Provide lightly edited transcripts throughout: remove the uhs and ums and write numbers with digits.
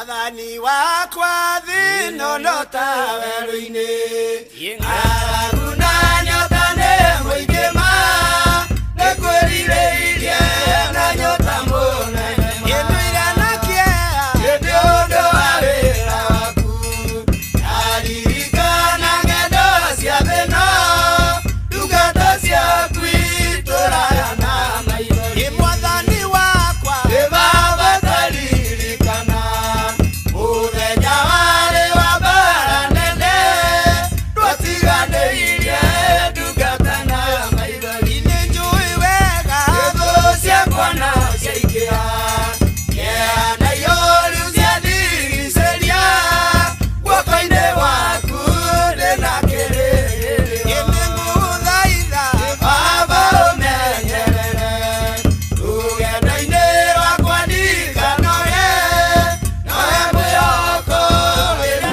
Mwathani wakwa thĩno no ta werũ-inĩ, ng'aragu na nyota nĩ mũingĩ ma, nĩ kwĩrirĩirie na nyota mũnene ma. Ĩndũire na kĩeha nĩ ũndũ wa wĩra waku, ndaririkana ng'endo cia thĩno, ndungata ciaku itũraga na maithori. Ĩ Mwathani wakwa, ĩ Baba taririkana mũthenya warĩ wa mbara nene, twatiganĩirie ndungata na maithori. Nĩ njũĩ wega thũ ciakwa na ciaingĩha, kĩeha na ihooru ciandigicĩria, guoko-inĩ gwaku ndĩna kĩrĩgĩrĩro. Nĩngũgũthaitha Baba ũmenyerere rũgendo-inĩ rwakwa ndikanoge, noe mwĩhoko rĩrĩa.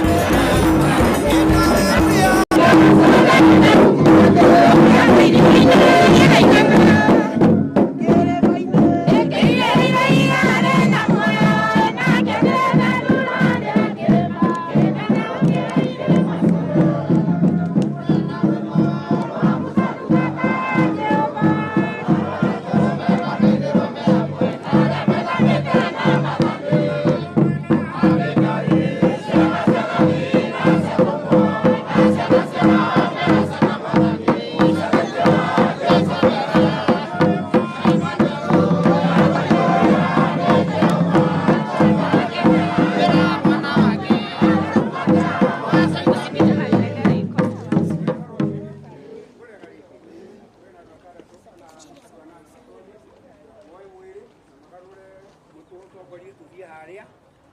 Moe mwĩrĩ magarũre mũtongorie tũthiĩ harĩa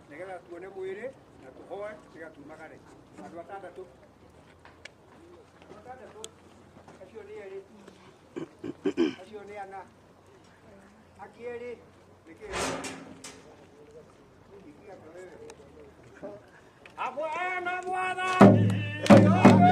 nĩgetha tuone mwĩrĩ na tũhoe nĩgetha tumagare. Andũ atandatũ, andũ atandatũ, acio nĩ erĩ, acio nĩ ana, angĩ erĩ nĩkĩ? Ingia na wewe. Abwana Mwathani.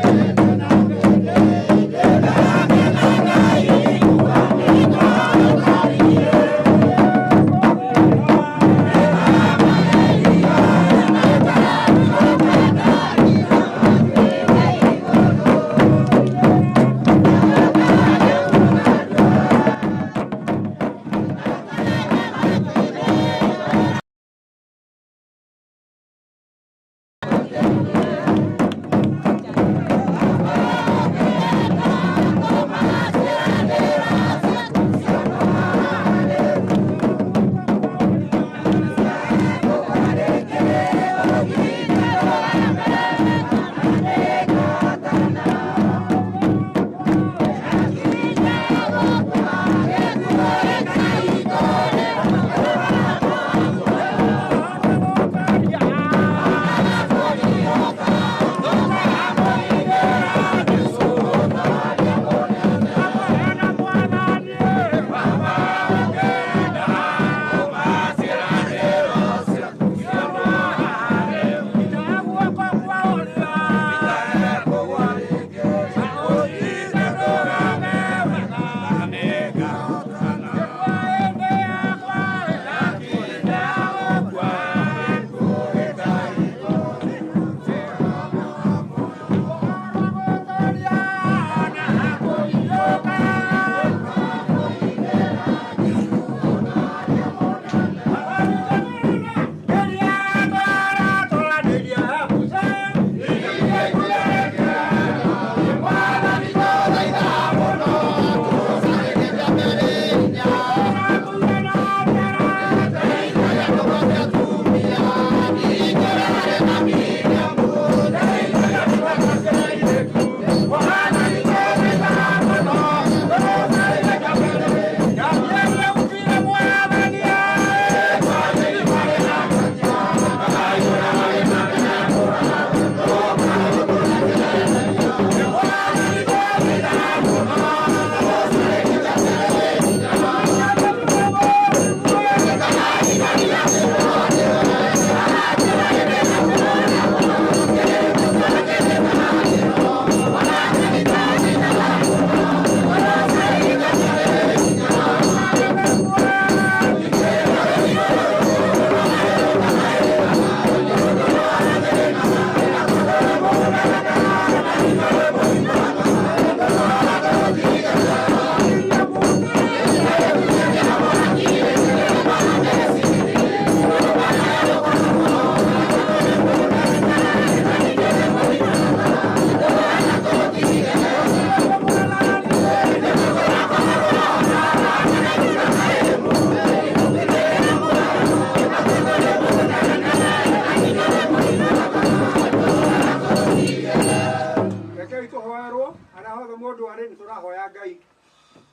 Tũhoerwo harĩa hothe mũndũ arĩ nĩ tũrahoya Ngai.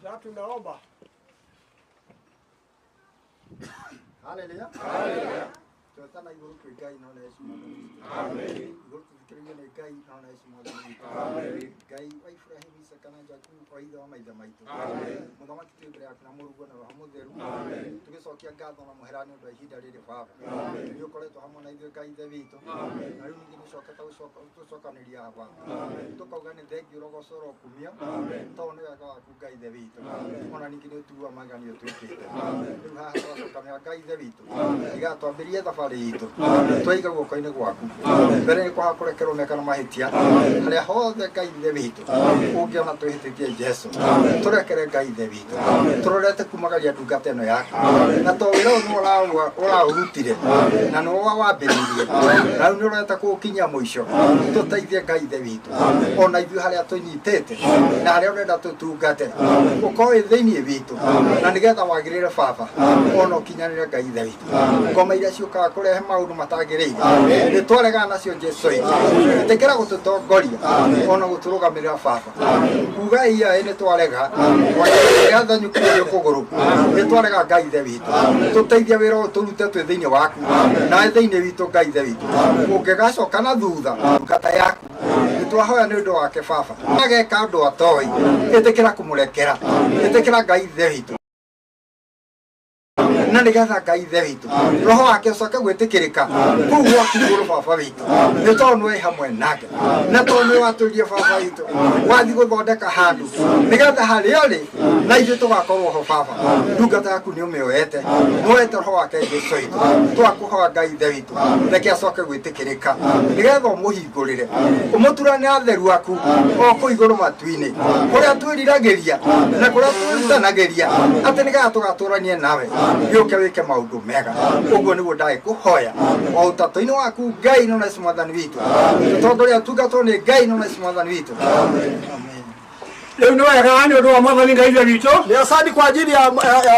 Na tunaomba. Haleluya. Haleluya. Twetana igũrũ kwĩ Ngai na ona Yesu Mwathani witũ. Amen. Igũrũ tũthikĩrĩrio nĩ Ngai na ona Yesu Mwathani witũ. Amen. Ngai wa Ibrahimu, Isaka na Jakubu, o ithe wa maithe maitũ. Amen. Mũthamaki twĩ mbere yaku na Mũrungu na Roho Mũtheru. Amen. Tũgĩcokia ngatho na mũhera nĩ ũndũ wa ihinda rĩrĩ Baba. Amen. Nĩ ũkoretwo hamwe na ithuĩ Ngai ithe witũ. Amen. Na rĩu ningĩ nĩũcokete gũcokanĩria haha. Amen. Tũkauga nĩ thengiũ ũrogoco ũrokumio. Amen. Tondũ nĩ wega waku Ngai ithe witũ. Amen. Ona ningĩ nĩ ũtuaga magani ũtwĩkĩte. Amen. Rĩu haha twacokanĩra Ngai ithe witũ. Tiga twambĩrĩrie thabarĩ itũ twaiga guoko-inĩ gwaku mbere nĩ kwaga kũrekerwo meka na mahĩtia harĩa hothe Ngai ithe witũ ũngĩona twĩhĩtĩtie Jesu tũrekere Ngai ithe witũ tũrorete kumagaria ndungata ĩno yaku na to wĩra ũyũ nĩwe ũraũrutire na nĩwe wawambĩrĩirie na rĩu nĩ ũrorete kũũkinyia mũico tũteithie Ngai ithe witũ ona ithuĩ harĩa tũnyitĩte na harĩa ũrenda tũtungate ũkorwo wĩ thĩinĩ witũ na nĩgetha wagĩrĩre Baba ona ũkinyanĩre Ngai ithe witũ ngoma iria ciũkaga kũrehe maũndũ matagĩrĩire nĩ twaregana nacio Jesu witũ ĩtĩkĩra gũtũtongoria ona gũtũrũgamĩrĩra Baba kuga iya nĩ twarega gĩathanyũkĩrio kũgũrũ nĩ twarega Ngai ithe witũ tũteithie wĩra ũyũ tũrute twĩ thĩinĩ waku na thĩinĩ witũ Ngai ithe witũ ũngĩgacoka na thutha ndungata yaku nĩ twahoya nĩ ũndũ wake Baba ageka ũndũ atoĩ ĩtĩkĩra kũmũrekera ĩtĩkĩra Ngai ithe witũ na nĩgetha Ngai ithe witũ roho wake ũcoke gwĩtĩkĩrĩka kũu gwaku igũrũ Baba witũ nĩ tondũ nĩwe hamwe nake na tondũ nĩwe watũrie Baba witũ wathiĩ gũthondeka handũ nĩgetha harĩa ũrĩ na ithuĩ tũgakorwo ho Baba ndungata yaku nĩ ũmĩoete nĩwoete roho wake Jesu witũ twakũhoya Ngai ithe witũ reke acoke gwĩtĩkĩrĩka nĩgetha ũmũhingũrĩre ũmũturane atheru aku o kũu igũrũ matu-inĩ kũrĩa twĩriragĩria na kũrĩa twĩrutanagĩria atĩ nĩgetha tũgatũranie nawe gĩũke wĩke maũndũ mega ũguo nĩguo ndagĩkũhoya o ũtatũ-inĩ waku Ngai na Yesu Mwathani witũ tũtongoria tungatwo nĩ Ngai na Yesu Mwathani witũ. Amen. Rĩu nĩ wega nĩ ũndũ wa Mwathani Ngai ithe witũ Ni asante kwa ajili ya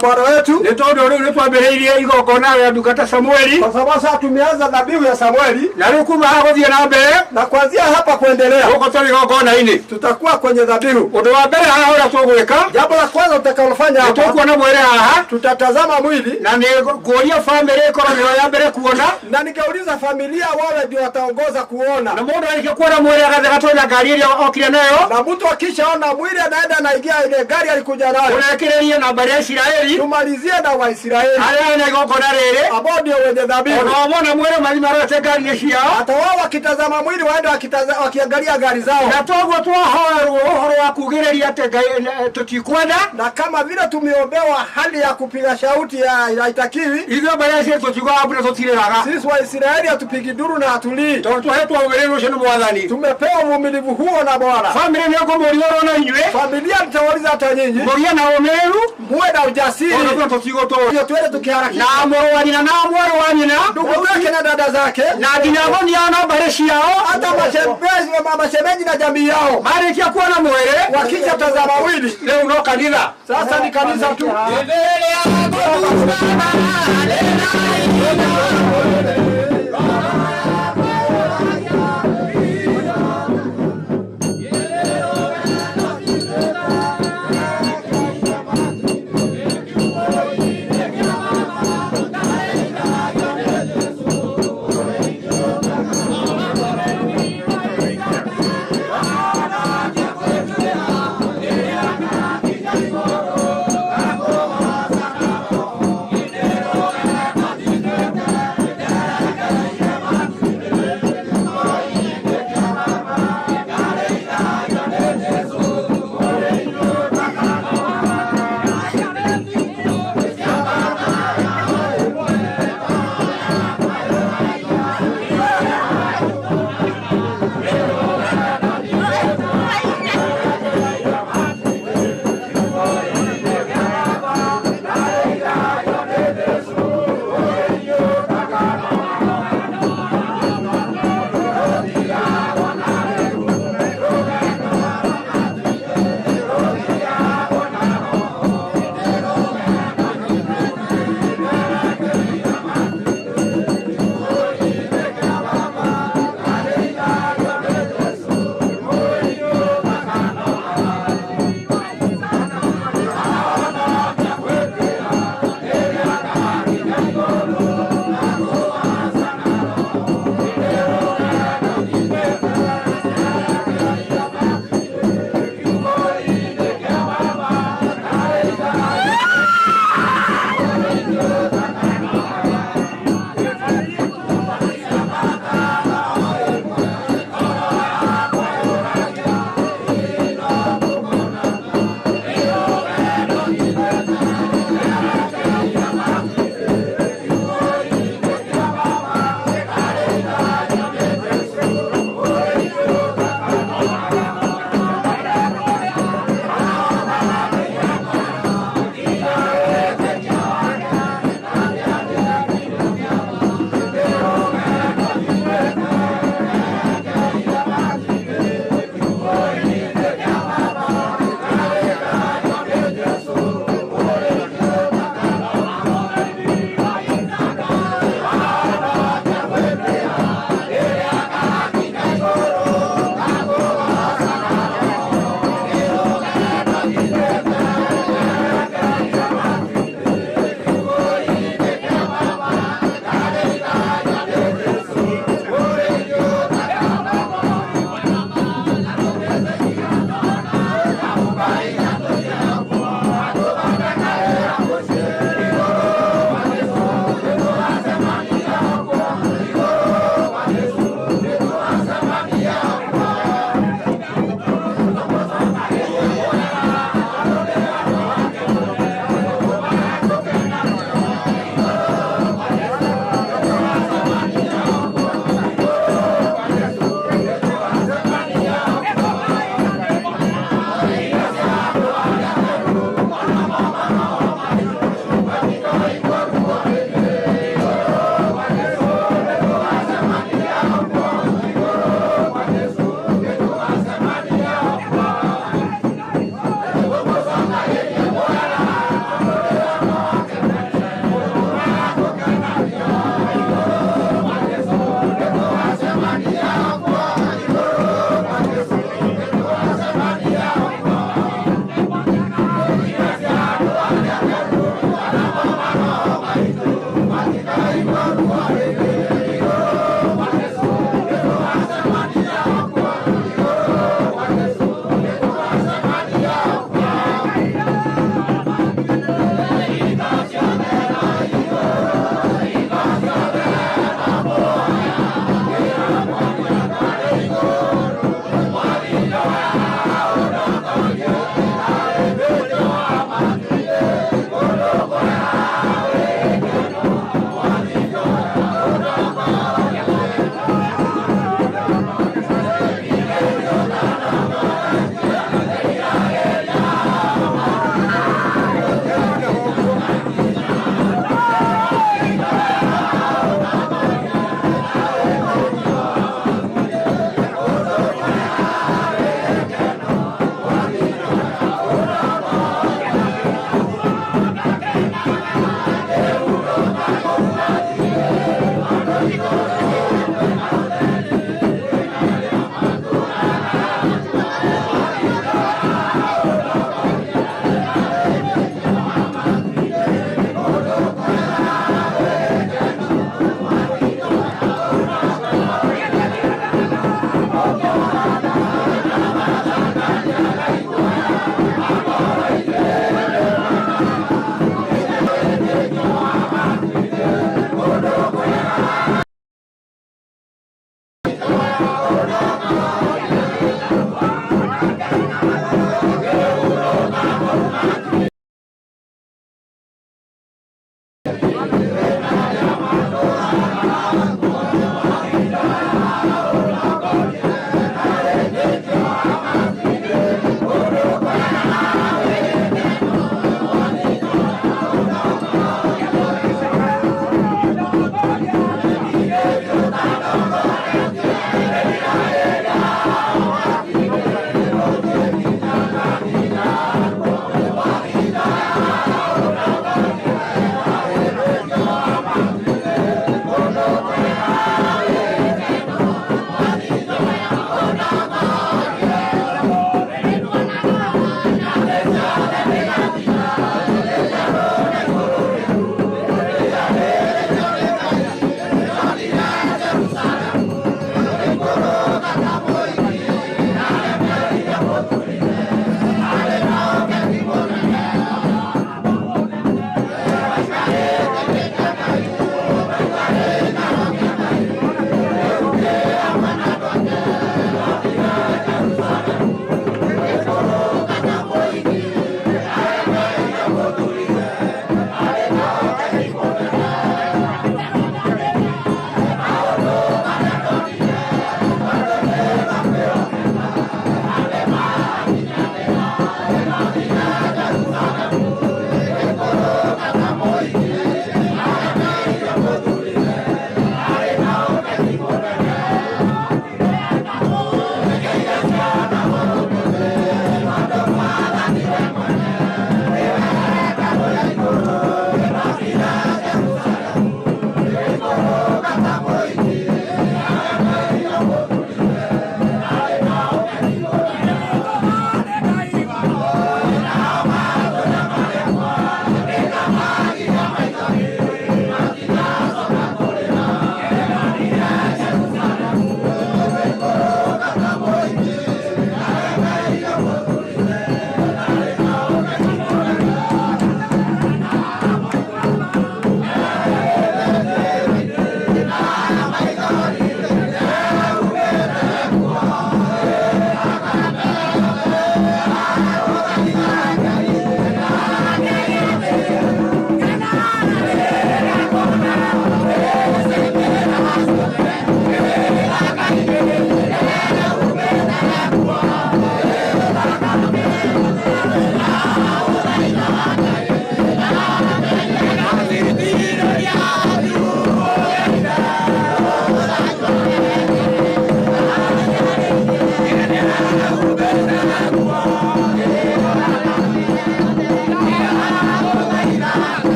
Bwana wetu nĩ tondũ rĩu nĩ twambĩrĩirie igongona rĩa ndungata Samueli kwa sababu sasa tumeanza dhabihu ya Samueli na rĩu kuma haha gũthiĩ na mbere na kuanzia hapa kuendelea gũkũ tũrĩ igongona-inĩ tutakuwa kwenye dhabihu. Ũndũ wa mbere haha ũrĩa tũgwĩka Jambo la kwanza tutakalofanya nĩ hapa tũkuona mwĩrĩ haha tutatazama mwili na nĩ ngũria bamĩrĩ ĩkorwo nĩyo ya mbere kuona na ningeuliza familia wawe ndio wataongoza na kuona mũndũ arĩkia kuona mwĩrĩ agathiĩ agatonya ngari ĩrĩa okire nayo na mtu akishaona mwili anaenda anaingia ile gari alikuja nayo. Ũrekĩrĩrie na mbarĩ ya Isiraeli Tumalizie na Waisraeli arĩa mena igongona rĩrĩ ambao ndio wenye dhabihu. Ona mona mwĩrĩ mathiĩ marorete ngari-inĩ ciao Hata wao wakitazama mwili waende wakiangalia gari zao. Na toguo twahoerwo ũhoro wa kugĩrĩria atĩ Ngai tũtikwenda Na kama vile tumeombewa hali ya kupiga shauti ya haitakiwi, ithuĩ mbarĩ ya Isiraeli tũtiugaga mbu na tũtirĩraga sisi Waisraeli hatupigi duru na hatulii. Tondũ twahetwo ũmĩrĩru ũcio nĩ Mwathani. Tumepewa uvumilivu huo na Bwana. Bamĩrĩ nĩ ngũmũria oro na inyuĩ Familia nitawauliza hata nyinyi mũgĩe na ũmĩrĩru muwe na ujasiri, tondũ ithuĩ tũtigũtũra ndio tuende tukiharakisha. Na mũrũ wa nyina na mwarĩ wa nyina Ndugu zake na dada zake na nginya athoni ao na mbarĩ ciao hata mashemeji na jamii yao marĩkia kuona mwĩrĩ wakisha tazama mwili rĩu no kanitha sasa ni kanisa tu. Thank you.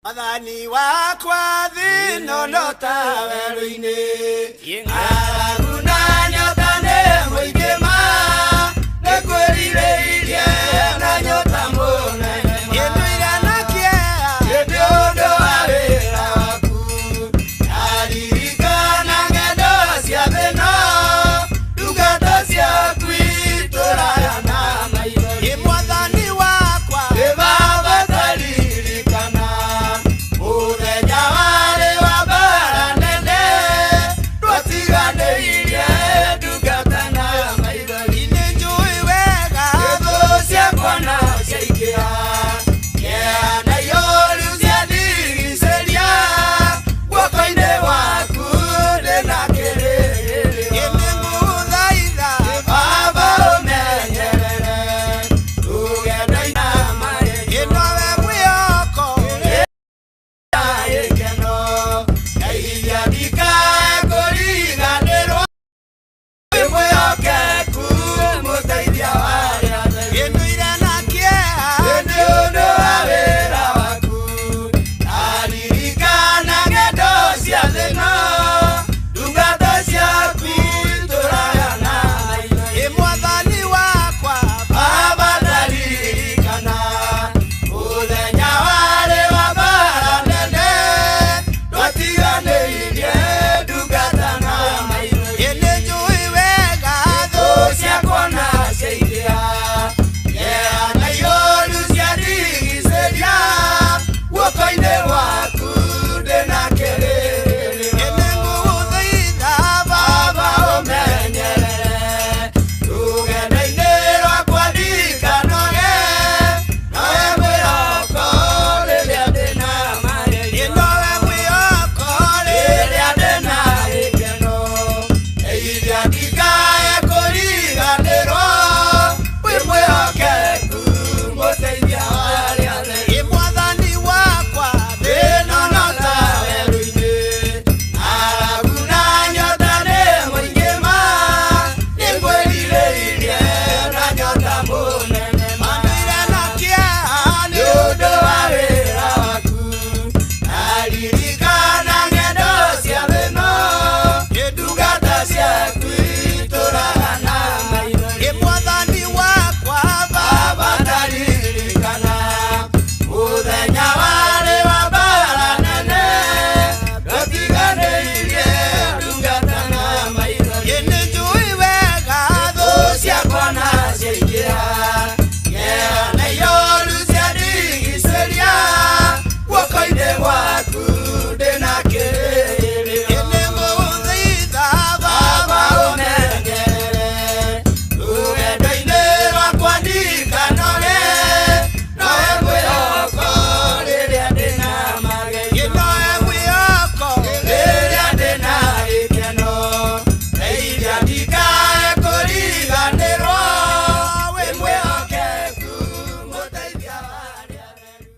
Mwathani wakwa thĩno no ta werũ-inĩ, ng'aragu na nyota nĩ mũingĩ ma, nĩ kwĩrirĩirie na nyota mũnene ma. Ndũire na kĩeha nĩ ũndũ wa wĩra waku, ndaririkana ng'endo cia thĩno, ndungata ciaku itũraga na maithori. Mwathani wakwa nĩ Baba taririkana mũthenya warĩ wa mbara nene, twatiganĩirie ndungata na maithori. Nĩ njũĩ wega thũ ciakwa na ciaingĩha, kĩeha na ihooru ciandigicĩria, guoko-inĩ gwaku ndĩna kĩrĩgĩrĩro. Nĩngũgũthaitha Baba ũmenyerere rũgendo-inĩ na magerio, nowe mwĩhoko gĩkeno, ndeithia ndikae kũriganĩrwo, wĩ mwĩhokeku mũteithia wa arĩa atheru. Ndũire na kĩeha nĩ ũndũ wa wĩra waku, ndaririkana ng'endo cia thĩno, ndungata ciaku itũraga na maithori. Mwathani wakwa Baba ndaririkana mũthenya warĩ wa mbara nene, twatiganĩirie ndungata na maithori. Nĩ njũĩ wega thũ ciakwa na ciaingĩha, kĩeha na ihooru ciandigicĩria, guoko-inĩ gwaku ndĩna kĩrĩgĩrĩro. Nĩngũgũthaitha Baba ũmenyerere rũgendo-inĩ rwakwa ndikanoge, nowe mwĩhoko rĩrĩa ndĩna magerio, nowe mwĩhoko rĩrĩa ndĩna gĩkeno, ndeithia ndikae kũriganĩrwo, wĩ mwĩhokeku mũteithia wa arĩa atheru. Mwathani wakwa thĩno no ta werũ-inĩ, ng'aragu na nyota nĩ mũingĩ ma, nĩngwĩrirĩirie na nyota mũnene ma. Ndũire na kĩeha nĩ ũndũ wa wĩra waku, ndaririkana ng'endo cia thĩno, ndungata ciaku itũraga na maithori. Mwathani wakwa Baba ndaririkana mũthenya warĩ wa mbara nene, twatiganĩirie ndungata na maithori. Nĩ njũĩ wega thũ ciakwa na ciaingĩha, kĩeha na ihooru ciandigicĩria, guoko-inĩ gwaku ndĩna kĩrĩgĩrĩro. Nĩngũgũthaitha Baba ũmenyerere rũgendo-inĩ rwakwa ndikanoge, nowe mwĩhoko rĩrĩa ndĩna magerio, nowe mwĩhoko rĩrĩa ndĩna gĩkeno, ndeithia ndikae kũriganĩrwo, wĩ mwĩhokeku mũteithia wa arĩa atheru.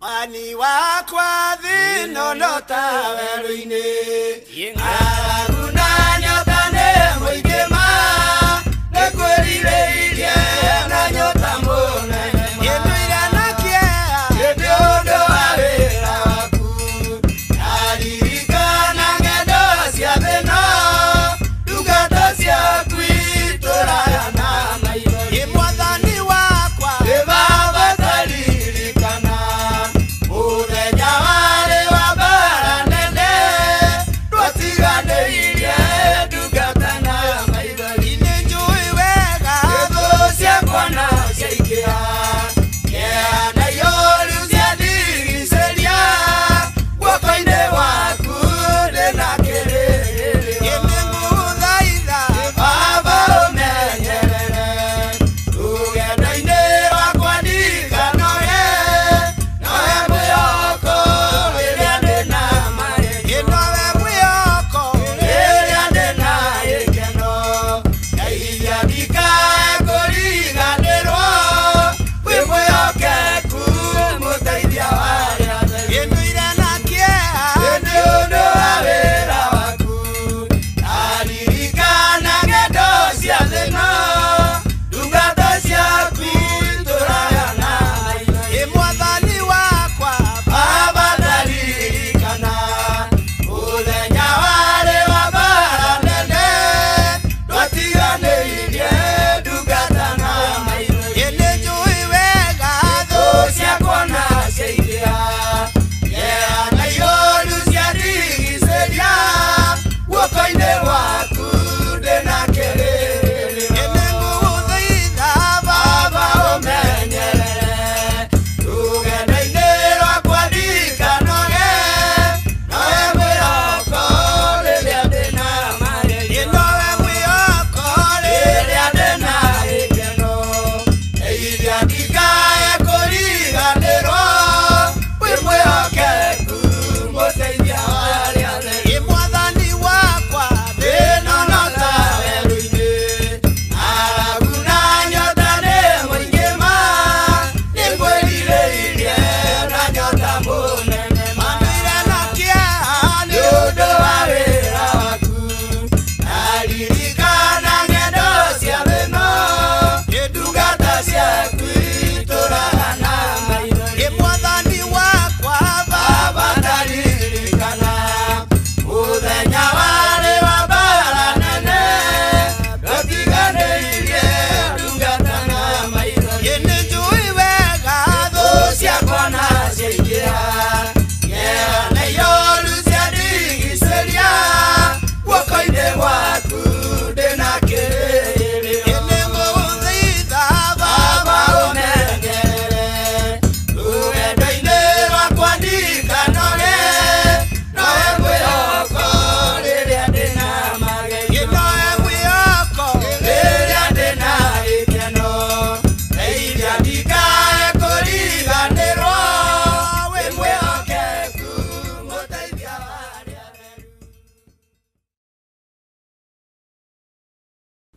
Mwathani wakwa thĩno no ta werũ-inĩ, ng'aragu na nyota nĩ mũingĩ ma, nĩ kwĩrirĩirie na nyota mũnene ma. Ndũire na kĩeha nĩ ũndũ wa wĩra waku, ndaririkana ng'endo cia thĩno, ndungata ciaku itũraga na maithori. Mwathani wakwa nĩ Baba taririkana mũthenya warĩ wa mbara nene, twatiganĩirie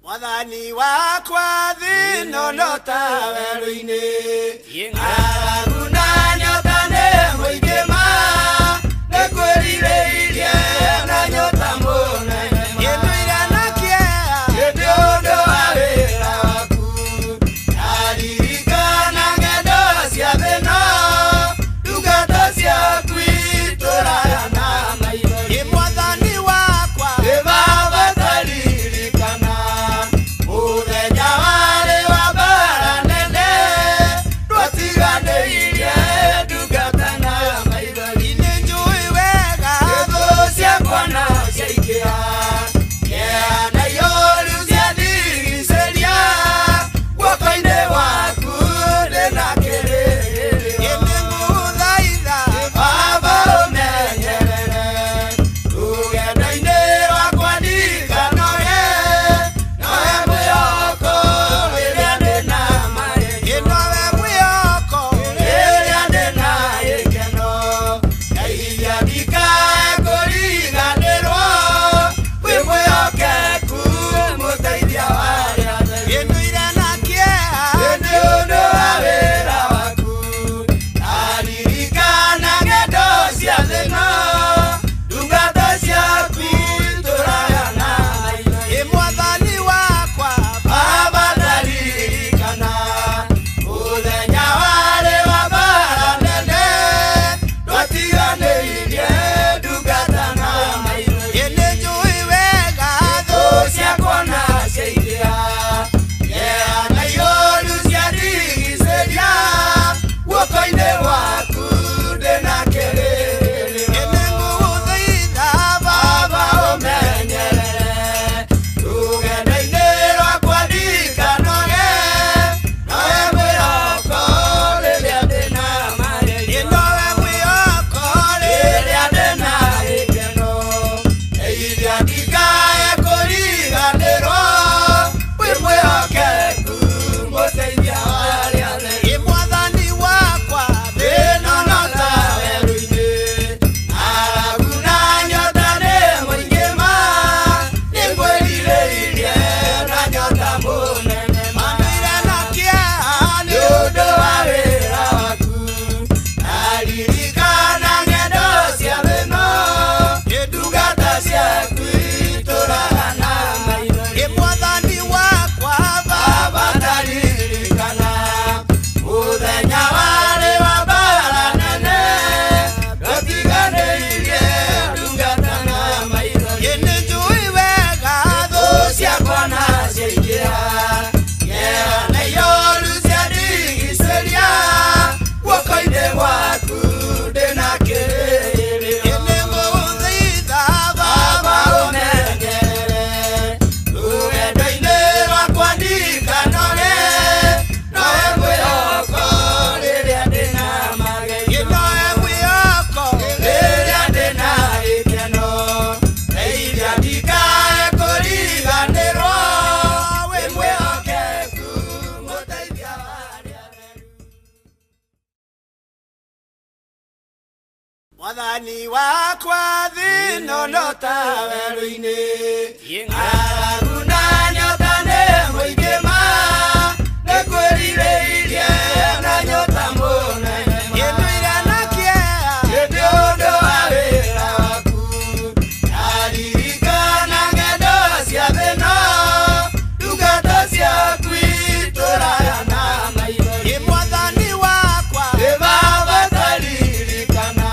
Mwathani wakwa thĩna no ta werũ-inĩ, ng'aragu na nyota nĩ mũingĩ ma, nĩ kwĩrirĩirie na nyota mũnene ma. Ndũire na kĩeha nĩ ũndũ wa wĩra waku, ndaririkana ng'endo cia thĩna, ndungata ciaku itũraga na maithori. Mwathani wakwa nĩ Baba taririkana mũthenya warĩ wa mbara nene, ndwatiganĩirie ndungata na maithori. Nĩ njũĩ wega thũ ciakwa na ciaingĩha, kĩeha na ihooru ciandigicĩria, guoko-inĩ gwaku ndĩna kĩrĩgĩrĩro. Nĩngũgũthaitha Baba ũmenyerere rũgendo-inĩ rwakwa ndikanoge, nowe mwĩhoko rĩrĩa ndĩna magerio, nowe mwĩhoko rĩrĩa ndĩna gĩkeno, ndeithia ndikae kũriganĩrwo, wĩ mwĩhokeku mũteithia wa arĩa atheru. Ndũire na kĩeha nĩ ũndũ wa wĩra waku, ndaririkana ng'endo cia thĩna, ndungata ciaku itũraga na maithori. Mwathani wakwa Baba ndaririkana mũthenya warĩ wa mbara nene, ndwatiganĩirie ndungata na maithori. Nĩ njũĩ wega thũ ciakwa na ciaingĩha, kĩeha na ihooru ciandigicĩria, guoko-inĩ gwaku ndĩna kĩrĩgĩrĩro. Nĩngũgũthaitha Baba ũmenyerere rũgendo-inĩ rwakwa ndikanoge, nowe mwĩhoko rĩrĩa ndĩna magerio, nowe mwĩhoko rĩrĩa ndĩna gĩkeno, ndeithia ndikae kũriganĩrwo, wĩ mwĩhokeku mũteithia wa arĩa atheru. Mwathani wakwa thĩna no ta werũ-inĩ, ng'aragu na nyota nĩ mũingĩ ma, nĩngwĩrirĩirie na nyota mũnene ma. Ndũire na kĩeha nĩ ũndũ wa wĩra waku, ndaririkana ng'endo cia thĩna, ndungata ciaku itũraga na maithori. Mwathani wakwa Baba ndaririkana mũthenya warĩ wa mbara nene, ndwatiganĩirie ndungata na maithori. Nĩ njũĩ wega thũ ciakwa na ciaingĩha, kĩeha na ihooru ciandigicĩria, guoko-inĩ gwaku ndĩna kĩrĩgĩrĩro. Nĩngũgũthaitha Baba ũmenyerere rũgendo-inĩ rwakwa ndikanoge, nowe mwĩhoko rĩrĩa ndĩna magerio, nowe mwĩhoko rĩrĩa ndĩna gĩkeno, ndeithia ndikae kũriganĩrwo, wĩ mwĩhokeku mũteithia wa arĩa atheru. Mwathani wakwa thĩna no ta werũ-inĩ, ng'aragu na nyota nĩ mũingĩ ma, nĩ kwĩrirĩirie na nyota mũnene ma. Ndũire na kĩeha nĩ ũndũ wa wĩra waku, ndaririkana ng'endo cia thĩna, ndungata ciaku itũraga na maithori. Mwathani wakwa nĩ Baba taririkana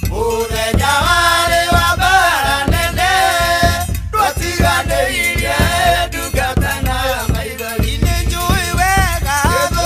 mũthenya warĩ wa mbara nene, ndwatiganĩirie ndungata na maithori. Nĩ njũĩ wega thũ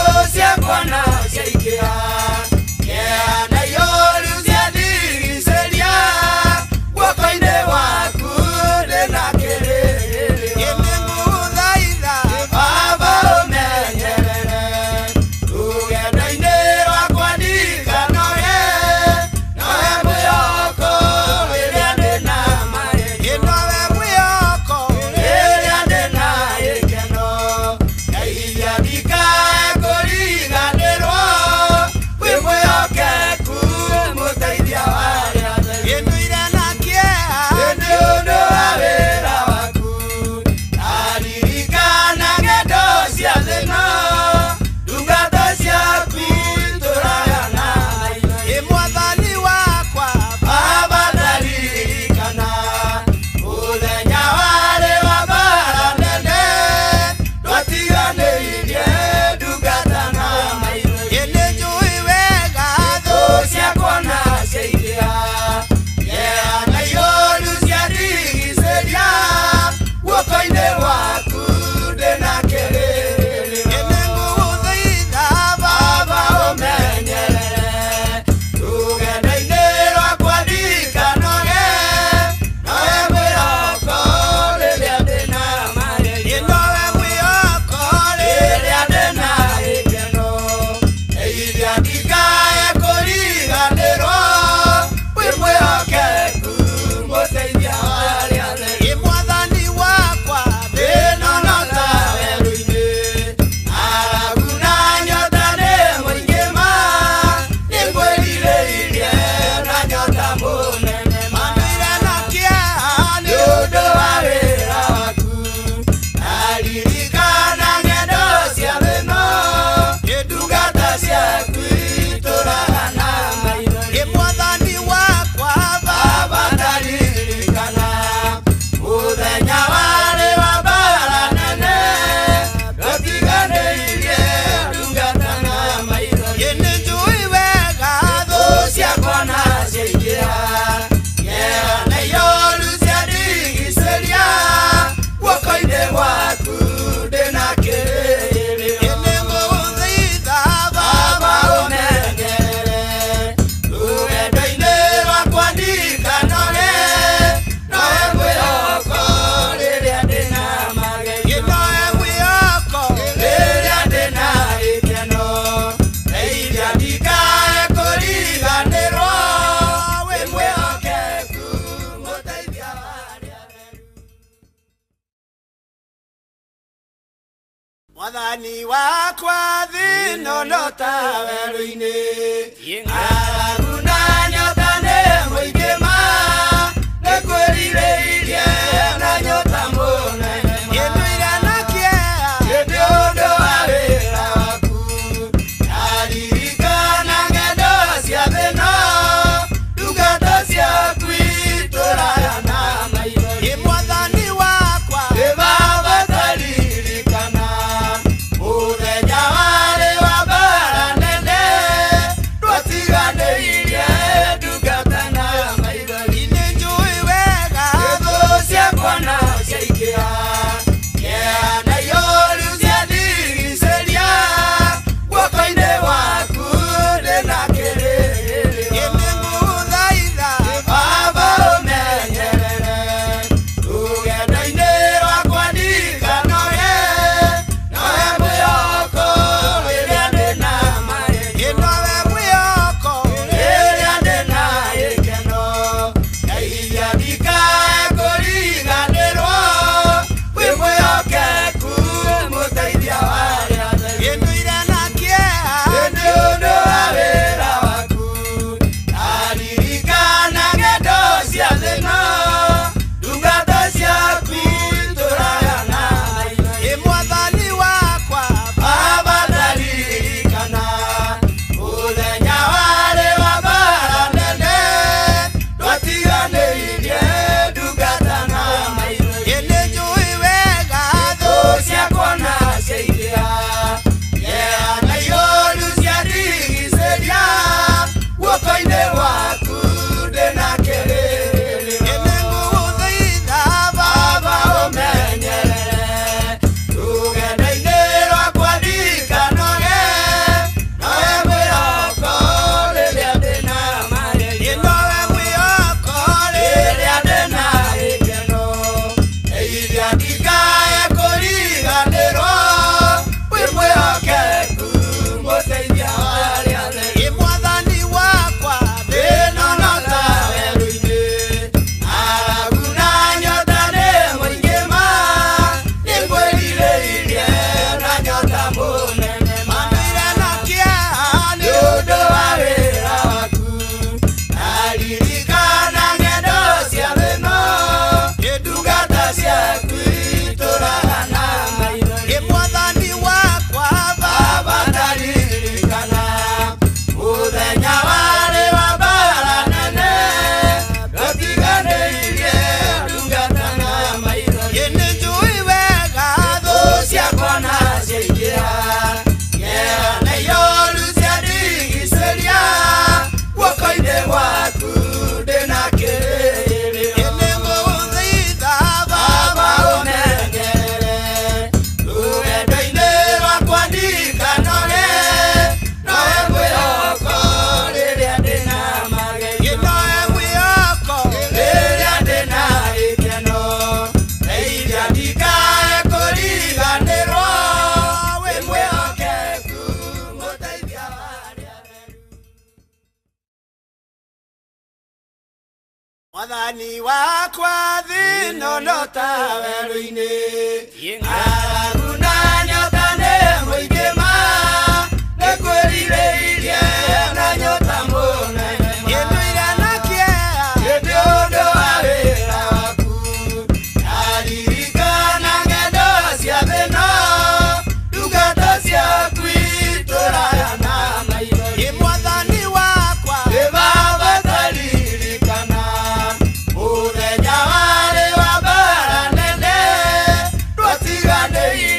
Mwathani wakwa thĩna no ta werũ-inĩ, ng'aragu na nyota nĩ mũingĩ ma, nĩngwĩrirĩirie na nyota mũnene ma. Ndũire na kĩeha nĩ ũndũ wa wĩra waku, ndaririkana ng'endo cia thĩna, ndungata ciaku itũraga na maithori. Mwathani wakwa nĩ Baba taririkana mũthenya warĩ wa mbara nene, twatiganĩirie ndungata na maithori. Nĩnjũĩ wega thũ ciakwa na ciaingĩha, kĩeha na ihooru ciandigicĩria, guoko-inĩ gwaku ndĩna kĩrĩgĩrĩro. Nĩngũgũthaitha Baba ũmenyerere rũgendo-inĩ rwakwa ndikanoge, nowe mwĩhoko rĩrĩa ndĩna magerio, nowe mwĩhoko rĩrĩa ndĩna gĩkeno, ndeithia ndikae kũriganĩrwo, wĩ mwĩhokeku mũteithia wa arĩa atheru. Ndũire na kĩeha nĩ ũndũ wa wĩra waku, ndaririkana ng'endo cia thĩna, ndungata ciaku itũraga na maithori. Mwathani wakwa Baba ndaririkana mũthenya warĩ wa mbara nene, twatiganĩirie ndungata na maithori. Nĩnjũĩ wega thũ ciakwa na ciaingĩha, kĩeha na ihooru ciandigicĩria, guoko-inĩ gwaku ndĩna kĩrĩgĩrĩro. Nĩngũgũthaitha Baba ũmenyerere rũgendo-inĩ rwakwa ndikanoge, nowe mwĩhoko rĩrĩa ndĩna magerio, nowe mwĩhoko rĩrĩa ndĩna gĩkeno, ndeithia ndikae kũriganĩrwo, wĩ mwĩhokeku mũteithia wa arĩa atheru. Mwathani wakwa thĩna no ta werũ-inĩ, ng'aragu na nyota nĩ mũingĩ ma, nĩngwĩrirĩirie na nyota mũnene ma. Ndũire na kĩeha nĩ ũndũ wa wĩra waku, ndaririkana ng'endo cia thĩna, ndungata ciaku itũraga na maithori. Mwathani wakwa Baba ndaririkana mũthenya warĩ wa mbara nene, twatiganĩirie ndungata na maithori. Nĩnjũĩ wega thũ ciakwa na ciaingĩha, kĩeha na ihooru ciandigicĩria, guoko-inĩ gwaku ndĩna kĩrĩgĩrĩro. Nĩngũgũthaitha Baba ũmenyerere rũgendo-inĩ rwakwa ndikanoge, nowe mwĩhoko rĩrĩa ndĩna magerio, nowe mwĩhoko rĩrĩa ndĩna gĩkeno, ndeithia ndikae kũriganĩrwo, wĩ mwĩhokeku mũteithia wa arĩa atheru. Mwathani wakwa thĩna no ta werũ-inĩ, ng'aragu na nyota nĩ mũingĩ ma, nĩngwĩrirĩirie na nyota mũnene ma. Ndũire na kĩeha nĩ ũndũ wa wĩra waku, ndaririkana ng'endo cia thĩna, ndungata ciaku itũraga na maithori. Mwathani wakwa nĩ Baba taririkana mũthenya warĩ wa mbara nene, twatiganĩirie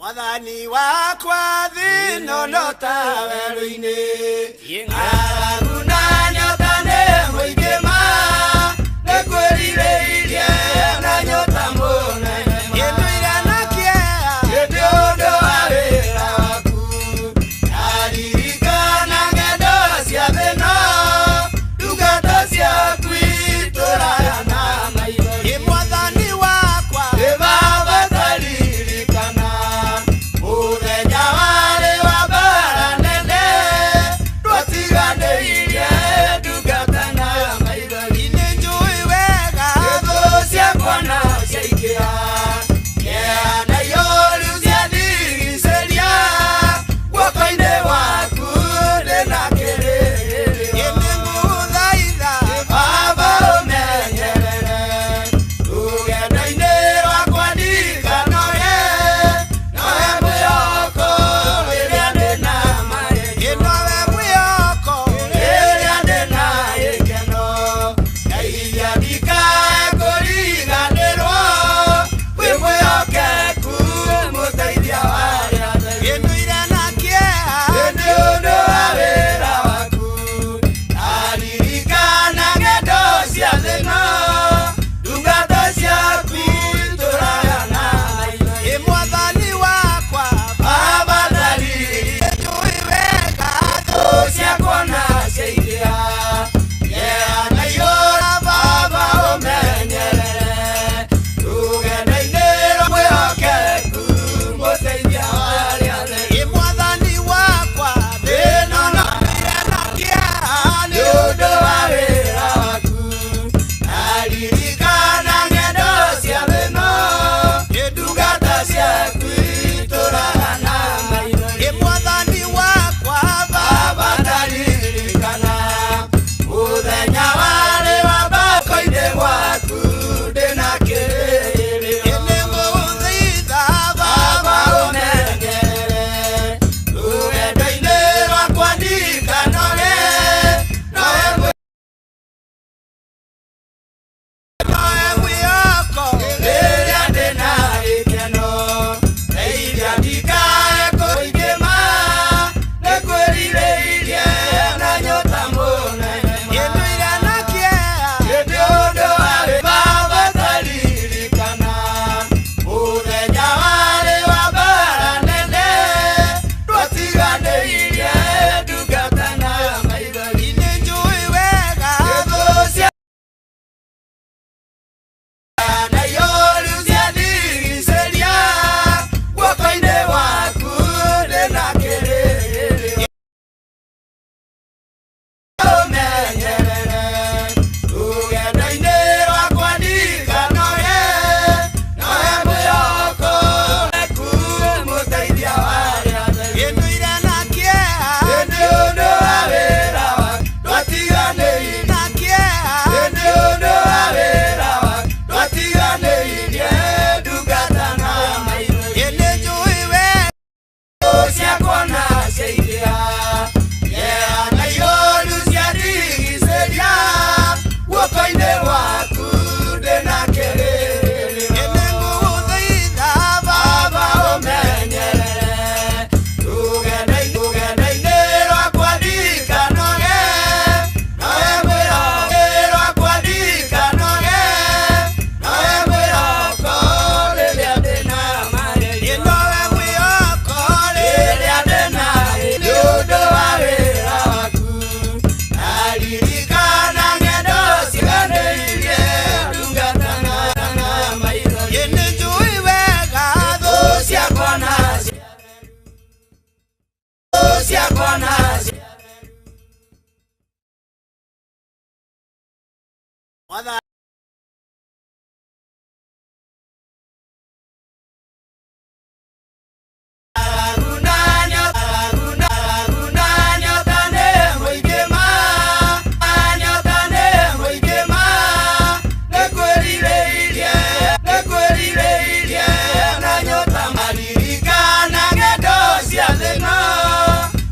Mwathani wakwa thĩno no ta werũ-inĩ, ng'aragu na nyota nĩ mũingĩ ma, nĩ kwĩrirĩirie na nyota mũnene ma. Ndũire na kĩeha nĩ ũndũ wa wĩra waku, ndaririkana ng'endo cia thĩno, ndungata ciaku itũraga na maithori. Mwathani wakwa nĩ Baba taririkana mũthenya warĩ wa mbara nene, twatiganĩirie ndungata na maithori. Nĩ njũĩ wega thũ ciakwa na ciaingĩha, kĩeha na ihooru ciandigicĩria, guoko-inĩ gwaku ndĩna kĩrĩgĩrĩro. Nĩngũgũthaitha Baba ũmenyerere rũgendo-inĩ rwakwa ndikanoge, nowe mwĩhoko rĩrĩa ndĩna magerio, nowe mwĩhoko rĩrĩa ndĩna gĩkeno, ndeithia ndikae kũriganĩrwo, wĩ mwĩhokeku mũteithia wa arĩa atheru. Ndũire na kĩeha nĩ ũndũ wa wĩra waku, ndaririkana ng'endo cia thĩno, ndungata ciaku itũraga na maithori. Mwathani wakwa Baba ndaririkana, njũĩ wega thũ ciakwa na ciaingĩha, kĩeha na ihooru Baba ũmenyerere rũgendo-inĩ rwa mwĩhokeku mũteithia wa arĩa atheru. Mwathani wakwa thĩno na kĩeha nĩ ũndũ wa wĩra waku, ndaririkana ng'endo cia thĩno, ndungata ciaku itũraga na maithori. Mwathani wakwa Baba ndaririkana mũthenya warĩ wa mbako-inĩ gwaku ndĩna kĩrĩgĩrĩro. Nĩngũgũthaitha Baba ũmenyerere rũgendo-inĩ rwakwa ndikanoge, nowe mwĩhoko rĩrĩa ndĩna gĩkeno, ndeithia ndikae kũingĩma, nĩ kwĩrirĩirie na nyota mũnene ma. Ndũire na kĩeha nĩ ũndũ wa Baba taririkana mũthenya warĩ wa mbara nene, twatiganĩirie ndungata na maithori. Nĩ njũĩ wega thũ cia na ihooru ciandigicĩria, guoko-inĩ gwaku ndĩna kĩrĩgĩrĩro. Ũmenyerere rũgendo-inĩ rwakwa ndikanoge, nowe mwĩhoko waku mũteithia wa arĩa atheru. Ndũire na kĩeha nĩ ũndũ wa wĩra waku, twatiganĩirie na kĩeha nĩ ũndũ wa wĩra waku, twatiganĩirie ndungata na maithori. Nĩ njũĩ wega ciakwa na ciaingĩha, kĩeha na ihooru ciandigicĩria, guoko-inĩ gwaku ndĩna kĩrĩgĩrĩro. Nĩngũgũthaitha Baba ũmenyerere rũgendo-inĩ rwakwa ndikanoge, nowe mwĩhoko rwakwa ndikanoge, nowe mwĩhoko rĩrĩa ndĩna magerio, nowe mwĩhoko rĩrĩa ndĩna nĩ ũndũ wa wĩra waku, ndaririkana ng'endo ciganĩirie ndungata na maithori. Nĩ njũĩ wega thũ ciakwa na thũ ciakwa na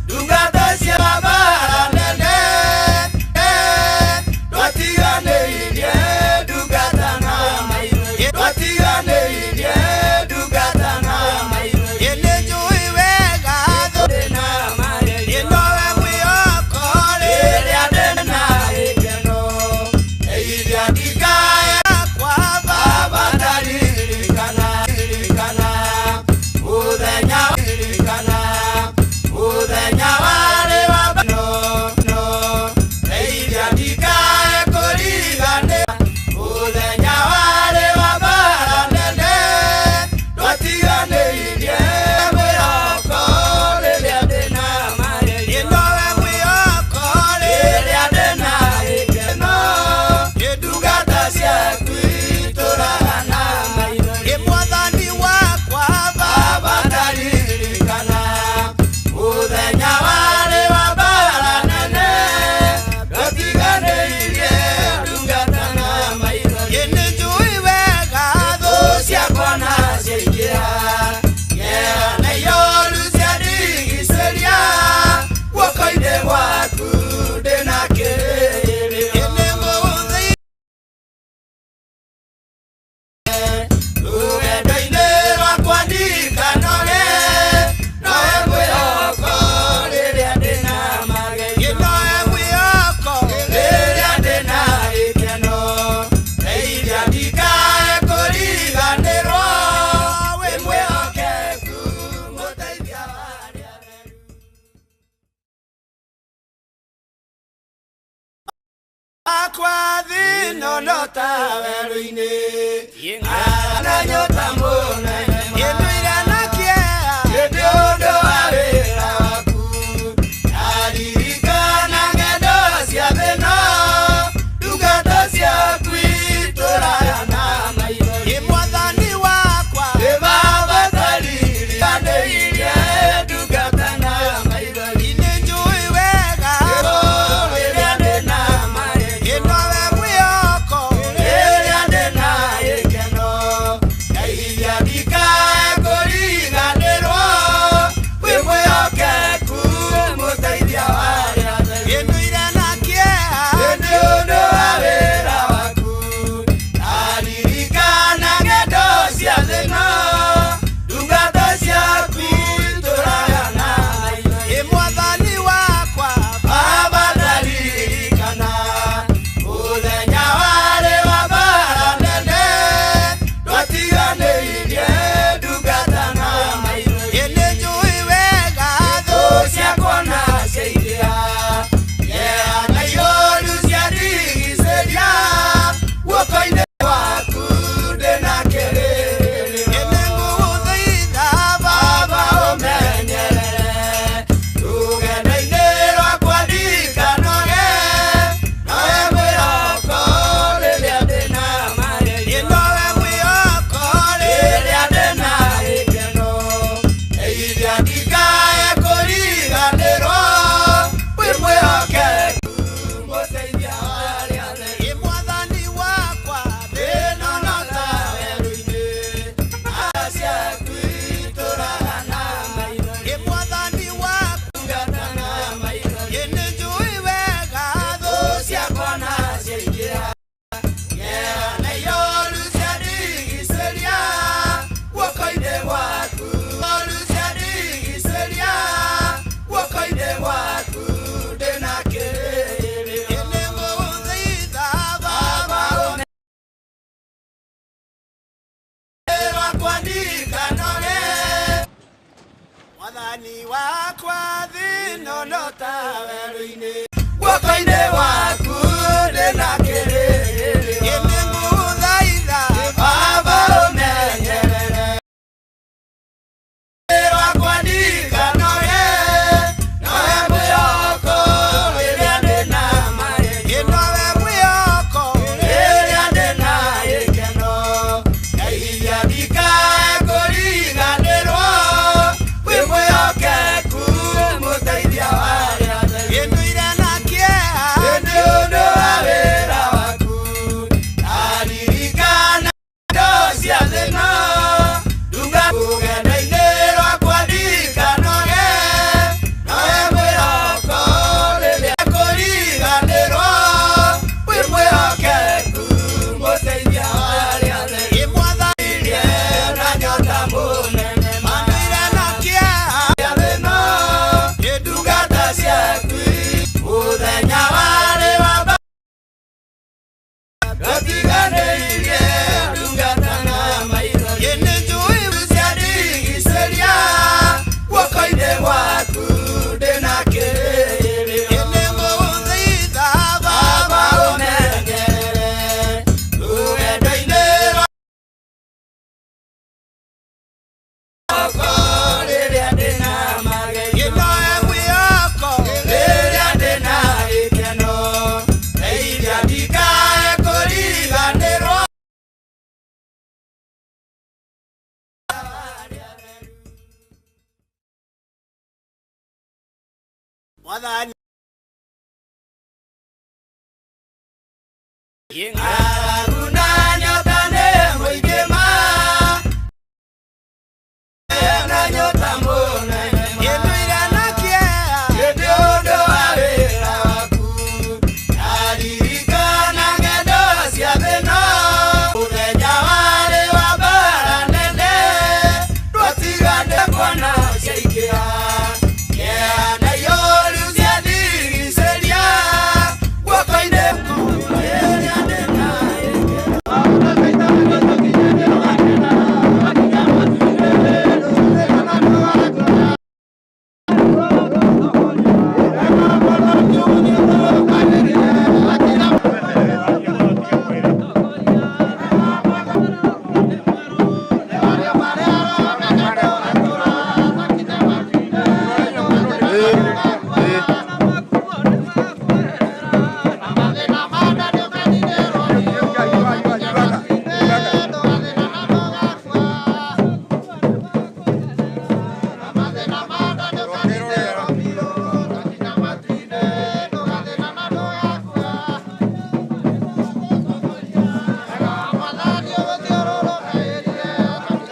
Ndungata cia mbara nene, twatiganĩirie. wakwa thĩno no ta werũ-inĩ na nyota mũnene ĩndũire na kĩeha nĩ ũndũ wa wĩra waku ndaririkana ng'endo cia thĩno ndungata ciaku itũraga na maithori ĩ mwathani wakwa ĩ baba taririkanĩirie ndungata na maithori nĩ njũĩ wega rĩrĩa ndĩna marĩrio nowe mwĩhoko rĩrĩa ndĩna gĩkeno ndeithia ndikae kũriganĩrwo wĩ mwĩhokeku mũteithia wa arĩa atheru ĩndũire na kĩeha nĩ ũndũ wa wĩra waku ndaririkana ng'endo cia thĩno ndungata ciaku itũraga na maithori ĩ mwathani wakwa baba ndaririkana mũthenya warĩ wa mbara nene ndwatiganĩirie ndungata na maithori ĩ nĩ njũĩ wega thũ ciakwa na ciaingĩha kĩeha na ihooru ciandigicĩria guoko-inĩ gwaku ndĩna kĩrĩrĩrio ĩ nĩ ngũgũthaitha baba ũmenyerere rũgendo-inĩ rwakwa ndikanoge nowe mwĩhoko rĩrĩa ndĩna magerio nowe mwĩhoko rĩrĩa ndĩna gĩkeno ndeithia ndikae kũriganĩrwo wĩ mwĩhokeku mũteithia wa arĩa atheru ĩ mwathani wakwa thĩno no ta werũ-inĩ ciaku itũraga na maithori ĩ mwathani wakwa ndungata na maithori ĩ nĩ njũĩ wega thũ ciakwa na ciaingĩha kĩeha na ihooru ciandigicĩria guoko-inĩ gwaku ihooru ciandigicĩria guoko-inĩ gwaku ndĩna kĩrĩrĩrio ĩ nĩ ngũgũthaitha baba rwakwa ndikanoge mwathani wakwa thĩno no ta werũ-inĩ guoko-inĩ gwaku ndĩna kĩrĩrĩrio ĩ nĩ ngũgũthaitha baba ũmenyerere rwakwa ndikanoge nowe mwĩhoko rĩrĩa ndĩna magerio nowe mwĩhoko rĩrĩa ndĩna gĩkeno ndeithia ndikae kũriganĩrwo wĩ mwĩhokeku mũteithia wa arĩa atheru ĩndũire na kĩeha nĩ ũndũ wa wĩra waku ndaririkana ndo cia thĩno ndunga rũgendo-inĩ rwakwa ndikanoge nowe mwĩhoko rĩrĩa kũriganĩrwo wĩ mwĩhokeku mũteithia wa arĩa atheru ĩ mwathani na nyota mũnene mandũire na kĩeha thĩno ndungata ciaku mũthenya warĩ wa ndwatiganĩirie ndungata na maithori ĩ nĩ njũĩ ciandigicĩria guoko-inĩ gwaku ndĩna kĩrĩrĩrio ĩ nĩ ngũgũthaitha baba ũmenyerere rũgendo-inĩ rwakwa rĩrĩa ndĩna magerio nowe mwĩhoko rĩrĩa ndĩna gĩkeno ndeithia ndikae kũriganĩrwo mwathani ng'aragu na nyota nĩ mũingĩ ma na nyota mũnene ĩndũire na kĩeha nĩ ũndũ wa wĩra waku ndaririkana ng'endo cia thĩno mũthenya warĩ wa mbara nene ndwatigane kuona ciaingĩha kĩeha na ihooru ciandigicĩria guoko-inĩ rĩrĩa ndĩna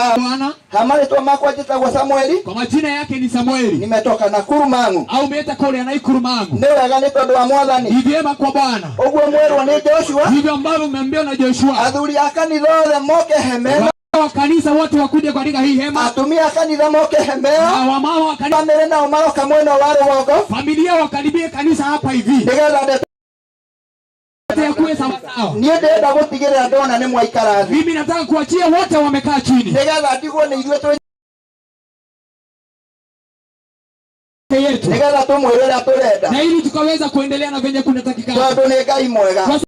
Bwana, Marĩtwa makwa njĩtagwo Samueli. Kwa majina yake ni Samueli. Nimetoka Nakuru Mang'u. Au umeeta kule Nakuru Mang'u. Nĩ wega nĩ tondũ wa Mwathani. Ni vyema kwa Bwana. Ũguo mwerwo nĩ Joshua. Hivyo ambavyo umeambiwa na Joshua. Athuri a kanitha othe moke hema ĩno. Wa kanisa wote wakuje katika hii hema. Atumia a kanitha moke hema ĩyo. Na wamama wa kanisa. Bamĩrĩ nao maroka mwena wa rũgongo. Familia wakaribie kanisa hapa hivi. Nĩgetha ndeto Yakuwe sawa sawa. Niĩ ndĩrenda gũtigĩrĩra ndona nĩ mwaikara thĩ. Mimi nataka kuachia wote wamekaa chini. Nĩgetha ndigwo nĩ ithuĩ twĩ yetu. Nĩgetha tũmwĩre ũrĩa tũrenda. Na ili tukaweza kuendelea na venye kunatakikana. Tondũ nĩ Ngai mwega. Kwa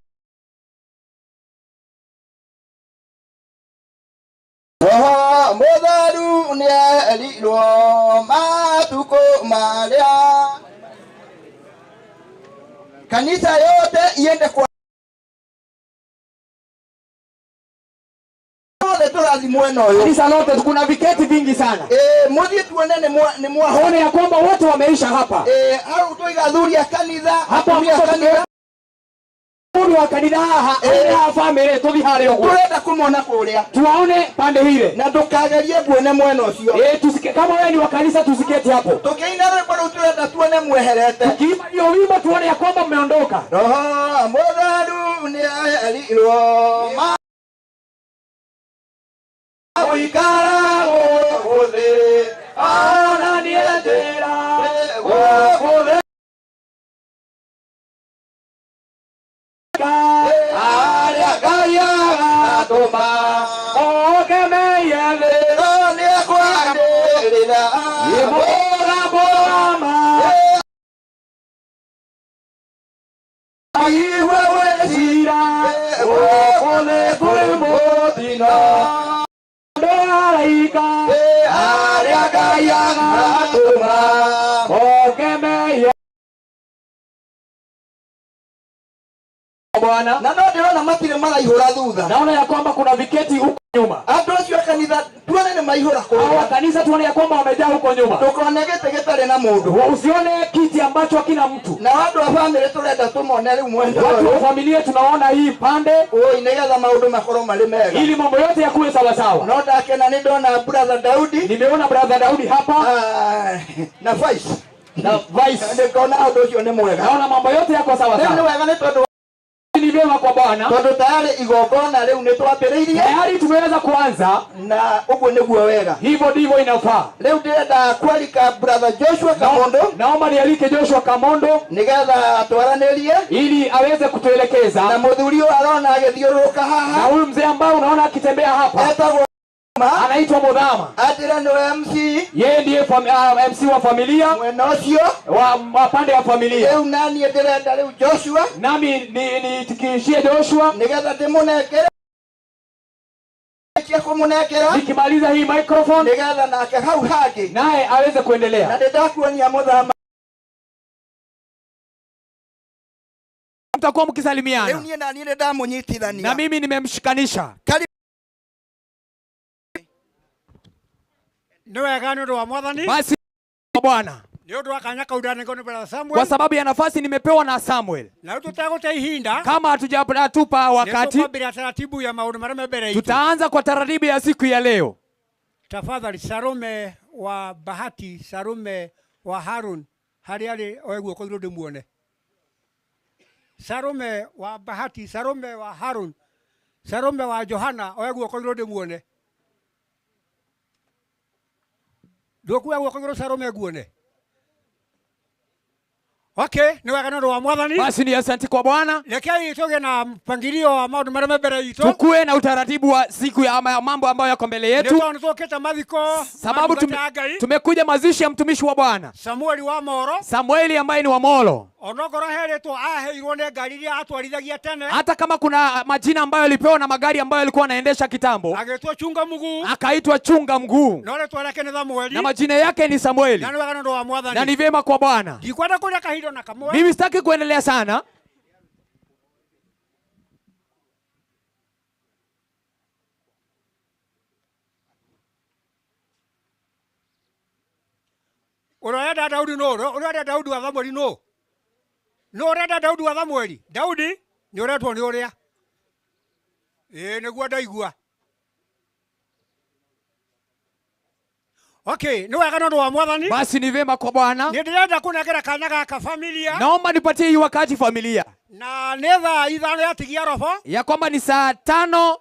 Roho Mũtheru nĩerirwo matukũ marĩa kanitha yote iende kwa othe tũrathiĩ mwena ũyũ. Kanisa lote kuna viketi vingi sana. Mũthiĩ tuone nĩ mwaho. Tuone ya kwamba wote wameisha hapa. Hau tũiga athuri a kanitha, Hapo atumia a ambapo kanitha. Mundu wa kanitha haha, ene ha family tuthi harĩa ũguo. Tũrenda kũmona kũrĩa. Tuwaone pande ile. Na ndũkagerie nguone mwena ũcio. Tusike, kama wewe ni wa kanisa tusiketi hapo. Tũkĩina rwĩmbo rũu tũrenda tuone mweherete. Tukiimba hiyo wimbo tuone ya kwamba mmeondoka. Roho Mũtheru nĩerirwo gũikara gũkũ thĩ, ona niĩ njĩra gũkũ thĩ. Arĩa Ngai agatũma oke meiye thĩ. Ĩno nĩekwanĩrĩra mũgambo wa ma. Aigue wĩcira gũkũ thĩ kwĩ mũtino. Andũ araika arĩa Ngai agatũma oke meiye Bwana. Na no ndĩrona matirĩ maraihũra thutha. Naona ya kwamba kuna viketi huko nyuma. Andũ acio a kanitha tuone nĩ maihũra kũrĩa. Hawa kanisa tuone ya kwamba wamejaa huko nyuma. Ndũkone gĩtĩ gĩtarĩ na mũndũ. Usione kiti ambacho hakina mtu. Na andũ a bamĩrĩ tũrenda tũmone rĩu mwena Watu wa ũyũ. familia tunaona hii pande. Oi, nĩgetha maũndũ makorwo marĩ mega. Ili mambo yote yakuwe sawa sawa. No ndakena nĩ ndona brother Daudi. Nimeona brother Daudi hapa. Na vice. Na vice. Nĩngona ũndũ ũcio nĩ mwega. Naona mambo yote yako sawa Rĩu nĩ sawa. wega nĩ tondũ Ni vyema kwa Bwana. Tondũ tayari igongona rĩu nĩ twambĩrĩirie. Tayari tumeweza kuanza. Na ũguo nĩguo wega. Hivyo ndivyo inafaa. Rĩu ndĩrenda kwarika brother Joshua Kamondo. Naomba nialike Joshua Kamondo nĩgetha twaranĩrie ili aweze kutuelekeza. Na mũthuri ũyũ arona agĩthiũrũrũka haha. Na huyu mzee ambaye unaona akitembea hapa etagwo anaitwa Muthama. Atĩra nĩwe MC. Yeye ndiye MC wa familia. Mwena ũcio. Wa pande ya familia. Rĩu naniĩ ndĩrenda rĩu Joshua. Nami nitikishie Joshua. Nĩgetha ndĩmũnengere. Kia kũmũnengera. Nikimaliza hii microphone. Nĩgetha nake hau hangĩ. Naye aweze kuendelea. Na nĩndakuonia Muthama. Mtakuwa mkisalimiana. Rĩu niĩ naniĩ nĩndamũnyitithania. Na mimi nimemshikanisha. Karibu. Nĩ wega nĩ ũndũ wa Mwathani. Basi Bwana. Nĩ ũndũ wa kanya kau ndanengwo nĩ brother Samuel. Kwa sababu ya nafasi nimepewa na Samuel. Na rĩu tũtegũte ihinda. Kama hatujatupa wakati, Nĩtũkwambĩrĩria taratibu ya maũndũ marĩa me mbere itũ. Tutaanza kwa taratibu ya siku ya leo. Tafadhali Salome wa Bahati, Salome wa Harun, harĩa arĩ oe guoko igũrũ ndĩmuone. Salome wa Bahati, Salome wa Harun, Salome wa Johana, oe guoko igũrũ ndĩmuone. Ndũkuoya guoko igũrũ Salome nguone. Okay, nĩ wega nĩ ũndũ wa Mwathani. Basi ni asante kwa Bwana. Rekei tũgĩe na mpangilio wa maũndũ marĩa me mbere itũ. Tukue na utaratibu wa siku ya ama ya mambo ambayo yako mbele yetu. Nĩ tondũ tũkĩte mathiko, Sababu ma ndungata ya Ngai. tumekuja mazishi ya mtumishi wa Bwana. Samueli wa Moro. Samueli ambaye ni wa Molo. Onokorwo heretwo aheirwo nĩ ngari iria atwarithagia tene. Hata kama kuna majina ambayo alipewa na magari ambayo alikuwa anaendesha kitambo. Agĩtwo Chunga Mguu. Akaitwa Chunga Mguu. Na rĩtwa rĩake nĩ Samueli. Na majina yake ni Samueli. Na nĩ wega nĩ ũndũ wa Mwathani. Na ni vyema kwa Bwana. Ndikwenda kũrĩa kahinda na kamwe. Mimi sitaki kuendelea sana. Ũrenda Daudi nũ? Ũrenda Daudi wa Samueli nũ? Nũ ũrenda Daudi wa Samueli? Daudi nĩ ũretwo nĩ ũrĩa. Ĩĩ nĩguo ndaigua. Okay, nĩ wega nĩ ũndũ wa Mwathani. Basi ni vema kwa Bwana. Nĩ ndĩrenda kũnengera kanya gaka familia. Naomba nipatie hii wakati familia. Na nĩ thaa 5 yatigia robo. Ya kwamba ni saa 5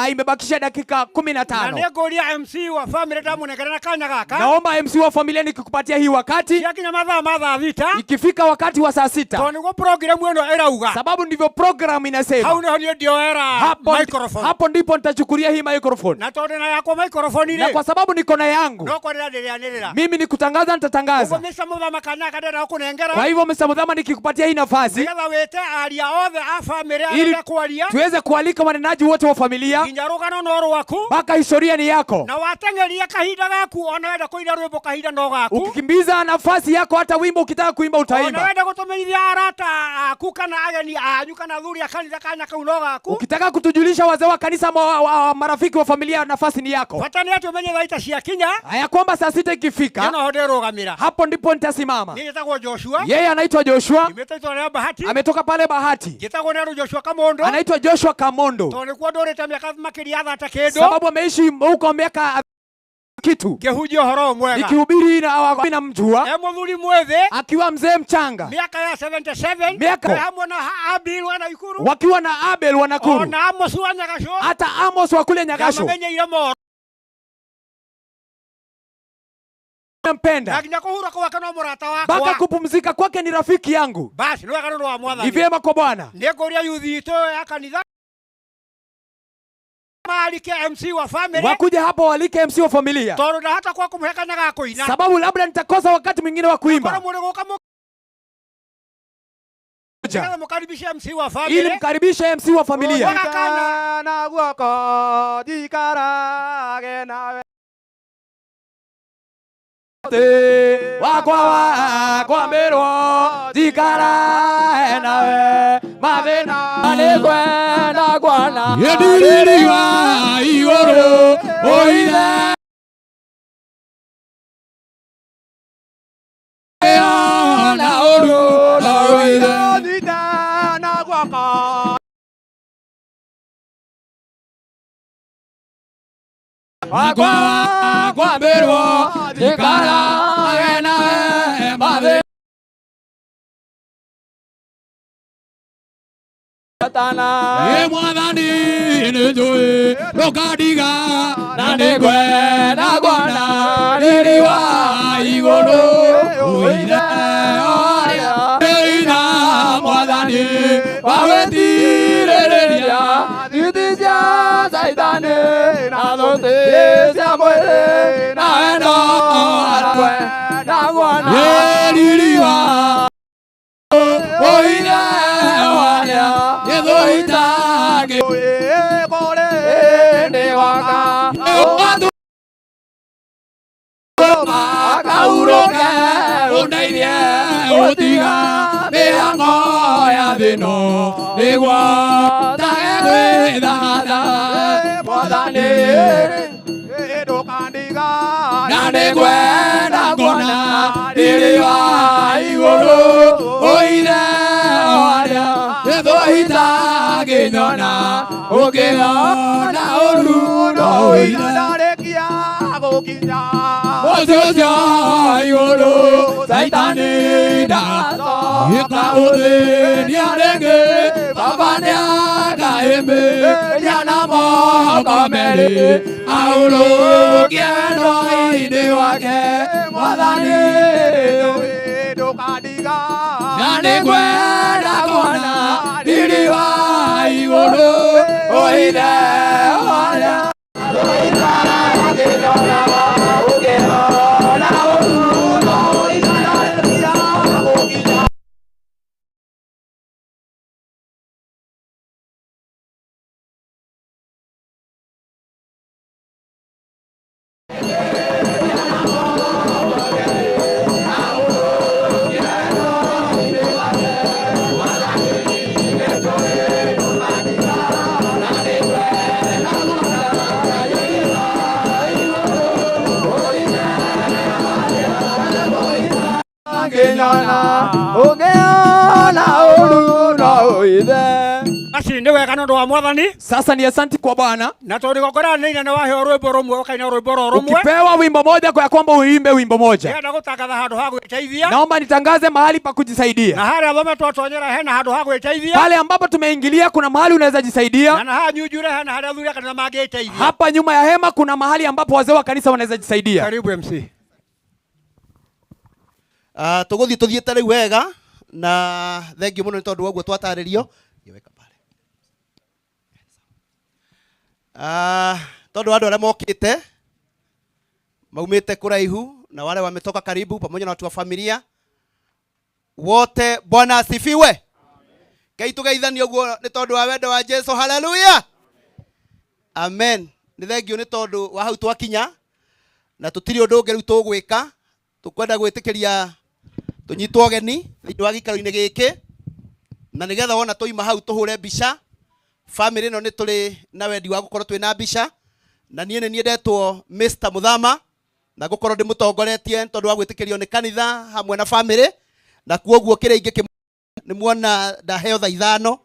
imebakisha dakika 15. Na nĩ ngũria MC wa family ndamũnengera kanya gaka. Naomba MC wa familia nikikupatia hii wakati. Ciakinya mathaa ma thaa 6. Ikifika wakati wa saa 6. Tondũ nĩguo program ĩno ĩrauga. Sababu ndivyo program inasema. Hau nĩho niĩ ndioera microphone. Hapo ndipo nitachukulia hii microphone. Na tondũ na yakwa microphone Na kwa sababu niko na yangu. No kwarĩra ndĩrĩanĩrĩra. Mimi nikutangaza nitatangaza. Ũguo Mr. Muthama kanya gaka ndĩrenda gũkũnengera. Kwa hivyo Mr. Muthama nikikupatia hii nafasi. Nĩgetha wĩte aria othe a family arĩa kwaria. Tuweze kualika wanenaji wote wa familia. Nginya rũgano no rwaku. Mpaka historia ni yako. Na wateng'eria kahinda gaku ona wenda kũina rwĩmbo kahinda no gaku. Ukikimbiza nafasi yako hata wimbo ukitaka kuimba utaimba. Ona wenda gũtũmenyithia arata aku kana ageni anyu kana athuri a kanitha kanya kau no gaku. Ukitaka kutujulisha wazee wa kanisa marafiki wa familia nafasi ni yako. Bata nĩ atĩ ũmenye thaa 6 ciakinya. Haya kwamba saa 6 ikifika. Nĩ ho ndĩrũgamĩra. Hapo ndipo nitasimama. Niĩ njĩtagwo Joshua. Yeye anaitwa Joshua. Nimĩte itũũra rĩa Bahati. Ametoka pale Bahati. Njĩtagwo nĩ Joshua Kamondo. Anaitwa Joshua Kamondo. Tondũ nĩkuo ndũrĩte miaka makĩria ya thate kĩndũ. Sababu ameishi huko miaka kitu. Ngĩhunjia ũhoro mwega. Nikihubiri na mjua. E mũthuri mwĩthĩ. Akiwa mzee mchanga. Miaka ya 77. Miaka. Hamwe na Abel wa Nakuru. Wakiwa na Abel wa Nakuru. Ona Amos wa Nyagasho. Hata Amos wa kule Nyagasho. Ndamenyeire moro. Nampenda. Na nginya kũhurũka gwake no mũrata wakwa. Mpaka kupumzika kwake ni rafiki yangu. Basi nĩ wega nĩ ũndũ wa Mwathani. Ni vyema kwa Bwana. Nĩ ngũria yuthi itũ ya kanitha. Maalike MC wa family. Wakuja hapo walike MC wa familia. Tondũ ndahota kwa kũmũhe kanya ga kũina. Sababu labda nitakosa wakati mwingine wa kuimba. Mkaribishe MC wa family. Ili mkaribishe MC wa familia. Na guoko jikarage nawe. Wakwa wakwa mbirwo jikarae nawe mathĩna nĩngwenda kuona Ndiriri wa igũrũ ũithe na ũru no ũithe na guoko wakwa wakwa mbirwo jikarage nawe mathĩna Ĩ Mwathani nĩ njũĩ ndũkandiga na nĩngwenda kuona riri wa igũrũ ũithe ũrĩa ĩna Mwathani wa gwĩtirĩrĩria thuti cia Caitani na thuti cia mwĩrĩ na wendo kwenda kuona riri wa ũithe ũrĩa gĩthũitangĩ Kauruke ũndeithie gũtiga mĩhang'o ya thĩ ĩno nĩguo hotage gwĩthatha Mwathani ndũkandiga na nĩngwenda kuona riri wa igũrũ ũithe ũrĩa gĩthũitangĩnyona ũngĩona ũru no ũithe ndarĩkia gũkinya Ũcio ũcio igũrũ Caitani ndagacoka gũthĩnia rĩngĩ Baba nĩakaĩmĩria na moko merĩ ahurũkie wendo-inĩ wake Mwathani ndũkandiga na nĩngwenda kuona riri wa igũrũ ũithe ũrĩa Nginyona ũngĩona ũru no ũithe. Basi Nĩ wega nĩ ũndũ wa Mwathani. Sasa ni asanti kwa Bwana. Na tondũ igongona nĩ inene waheo rwĩmbo rũmwe ũkaina rwĩmbo ro rũmwe. Ukipewa wimbo moja kwa ya kwamba uimbe wimbo moja. Ndĩrenda gũtangatha handũ ha gwĩteithia. Naomba nitangaze mahali pa Na kujisaidia. harĩa thome twatonyera hena handũ ha gwĩteithia. Pale ambapo tumeingilia kuna mahali unaweza jisaidia. Na haha nyunjure hena harĩa athuri a kanitha mangĩteithia. Hapa nyuma ya hema kuna mahali ambapo wazee wa kanisa wanaweza jisaidia. Karibu MC. Tũgũthiĩ tũthiĩte rĩu wega na thengiũ mũno nĩ tondũ wa ũguo twatarĩrio. Weka pale. Tondũ wa andũ arĩa mokĩte maumĩte kũraihu na wale wametoka karibu pamoja na watu wa familia wote, Bwana asifiwe. Ngai tũgeithanie ũguo nĩ tondũ wa wendo wa Jesu. Haleluya, amen. Nĩ thengiũ nĩ tondũ wa hau twakinya na tũtirĩ ũndũ ũngĩ rĩu tũgwĩka. Tũkwenda gwĩtĩkĩria tũnyitwo ũgeni thĩinĩ wa gĩikaro-inĩ gĩkĩ, na nĩgetha wona twauma hau tũhũre mbica. Family ĩno nĩ tũrĩ na wendi wa gũkorwo twĩna mbica, na niĩ nĩ niĩ ndetwo Mr. Muthama na ngũkorwo ndĩmũtongoretie tondũ wa gwĩtĩkĩrio nĩ kanitha hamwe na family, na kuoguo kĩrĩa ingĩ nĩ muona ndaheo thaa 5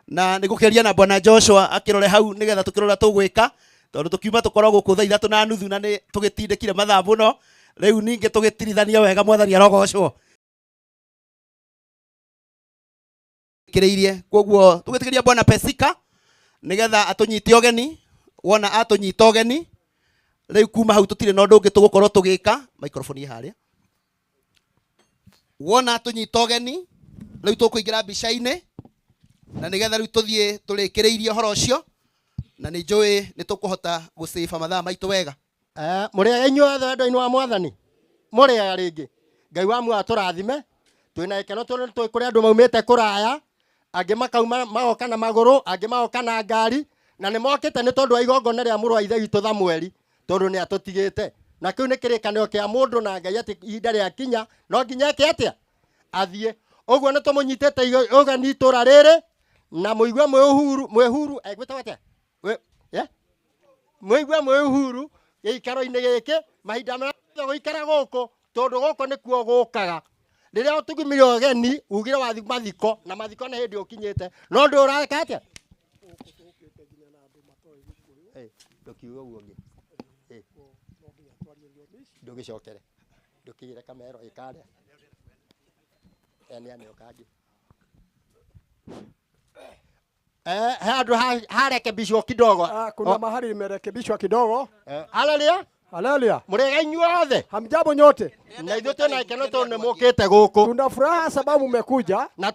na nĩ gũkĩria na Bwana Joshua akĩrore hau nĩgetha tũkĩrora tũgwĩka, tondũ tũkiuma tũkorwo gũkũ thaa 3:30 na nĩ tũgĩtindĩkire mathaa mũno. Rĩu ningĩ tũgĩtirithania wega, Mwathani arogocwo. Kĩrĩirie koguo tũgĩtĩkĩria Bwana Pesika nĩgetha atũnyite ũgeni. Wona atũnyita ũgeni rĩu kuma hau tũtirĩ na ũndũ ũngĩ tũgũkorwo tũgĩka. Microphone ĩ harĩa. Wona atũnyita ũgeni rĩu tũkũingĩra mbica-inĩ na nĩgetha rĩu tũthiĩ tũrĩkĩrĩirie ũhoro ũcio, na nĩ njũĩ nĩ tũkũhota gũcĩba mathaa maitũ wega. Mũrĩega inyuothe wendo-inĩ wa Mwathani, mũrĩega rĩngĩ. Ngai wa muoyo atũrathime. Twĩna gĩkeno tondũ nĩ tũĩ kũrĩ andũ maumĩte kũraya, angĩ makauma magoka na magũrũ, angĩ magoka na ngari, na nĩ mokĩte nĩ tondũ wa igongona rĩa mũrũ wa ithe witũ Samueli, tondũ nĩ atũtigĩte. Na kĩu nĩ kĩrĩkanĩro kĩa mũndũ na Ngai atĩ ihinda rĩakinya no nginya eke atĩa? Athiĩ. Ũguo nĩ tũmũnyitĩte ũgeni itũra rĩrĩ, na mũigue mwĩ ũhuru, mwĩ huru, gwĩtagwo atĩa? Mũigue mwĩ ũhuru gĩikaro-inĩ gĩkĩ, mahinda marĩa gũikara gũkũ, tondũ gũkũ nĩkuo gũkaga. Rĩrĩa ũtugumire ũgeni, ugire wathiĩ mathiko, na mathiko nĩ hĩndĩ ũkinyĩte. No ndũ ũreka atĩa? Ndũkiuge ũguo ũngĩ. Ndũgĩcokere. Ndũkĩgĩre kamero ĩkarĩa. Nĩ aneo kangĩ. He handũ harekebishwo kidogo. Kuna mahali imerekebishwa kidogo. Haleluya. Haleluya. Mũrĩega inyuothe. Hamjambo nyote. Na ithuĩ twĩna gĩkeno tondũ nĩ mũkĩte gũkũ. Tuna furaha sababu mmekuja. Na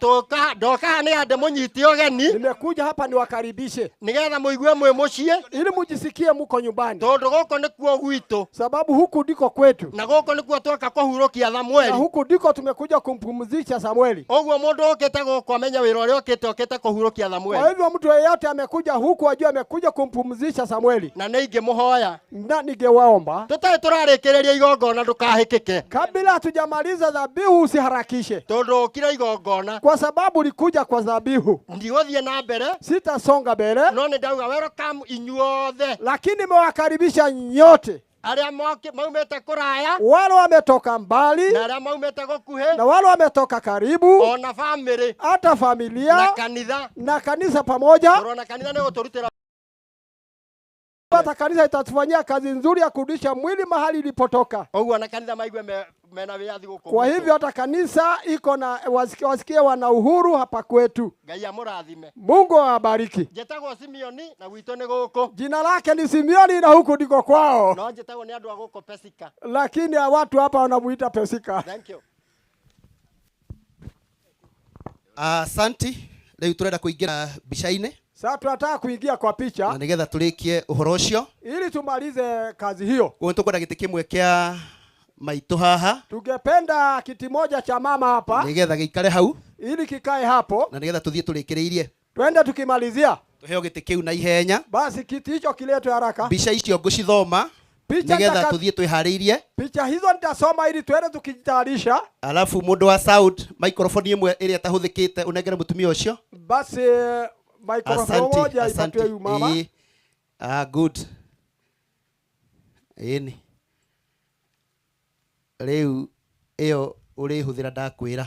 ndoka haha nĩ andũ mũnyite ũgeni. Nimekuja hapa niwakaribishe. Nĩgetha mũigue mwĩ mũciĩ. Ili mujisikie muko nyumbani. Tondũ gũkũ nĩkuo gwitũ. Sababu huku ndiko kwetu. Na gũkũ nĩkuo twoka kũhurũkia Samueli. Na huku ndiko tumekuja kumpumzisha Samueli. Ũguo mũndũ ũkĩte gũkũ amenye wĩra ũrĩa ũkĩte, ũkĩte kũhurũkia Samueli. Kwa hivyo mtu yeyote amekuja huku ajue amekuja kumpumzisha Samueli. Na nĩ ingĩmũhoya. Na ningewaomba. Tũtarĩ tũrarĩkĩrĩria igongona ndũkahĩkĩke. Kabla hatujamaliza dhabihu usiharakishe. Tondũ ũkire igongona. Kwa sababu ulikuja kwa dhabihu. Ndigũthiĩ na mbere. Sitasonga mbele. No nĩ ndauga welcome inyuothe. Lakini nimewakaribisha nyote. Arĩa maumĩte kũraya. Wale wametoka mbali. Na arĩa maumĩte gũkuhĩ. Na wale wametoka karibu. Ona family. Hata familia. Na kanitha. Na kanisa pamoja. Tũrona kanitha nĩ gũtũrutĩra. Hata kanisa itatufanyia kazi nzuri ya kurudisha mwili mahali ilipotoka. Ũguo na kanitha maigue mena wĩyathi gũkũ Kwa gwitũ. hivyo hata kanisa iko na wasikie wana uhuru hapa kwetu. Ngai amũrathime. Mungu awabariki. Njĩtagwo Simeoni na gwitũ nĩ gũkũ. Jina lake ni Simeoni na huku ndiko kwao. No njĩtagwo nĩ andũ a gũkũ Pesika. Lakini watu hapa wanamuita Pesika. Thank you. Asanti. Rĩu tũrenda kũingĩra mbica-inĩ. Sasa tunataka kuingia kwa picha. Na nĩgetha tũrĩkie ũhoro ũcio. Ili tumalize kazi hiyo. Koguo nĩtũkwenda gĩtĩ kĩmwe kĩa maitũ haha. Tungependa kiti moja cha mama hapa. Nĩgetha gĩikare hau. Ili kikae hapo. Na nĩgetha tũthiĩ tũrĩkĩrĩirie. Twende tukimalizia. Tũheo gĩtĩ kĩu na ihenya. Basi kiti hicho kiletwe haraka. Mbica icio ngũcithoma. Picha Nĩgetha tũthiĩ twĩharĩirie. Picha hizo nitasoma ili twende tukijitayarisha. Alafu mũndũ wa sound microphone ĩmwe ĩrĩa ĩtahũthĩkĩte ũnengere mũtumia ũcio. Basi microphone Asante, moja asante. ipatiwe huyu mama. Good. Ĩni. Rĩu ĩyo ũrĩhũthĩra ndakwĩra.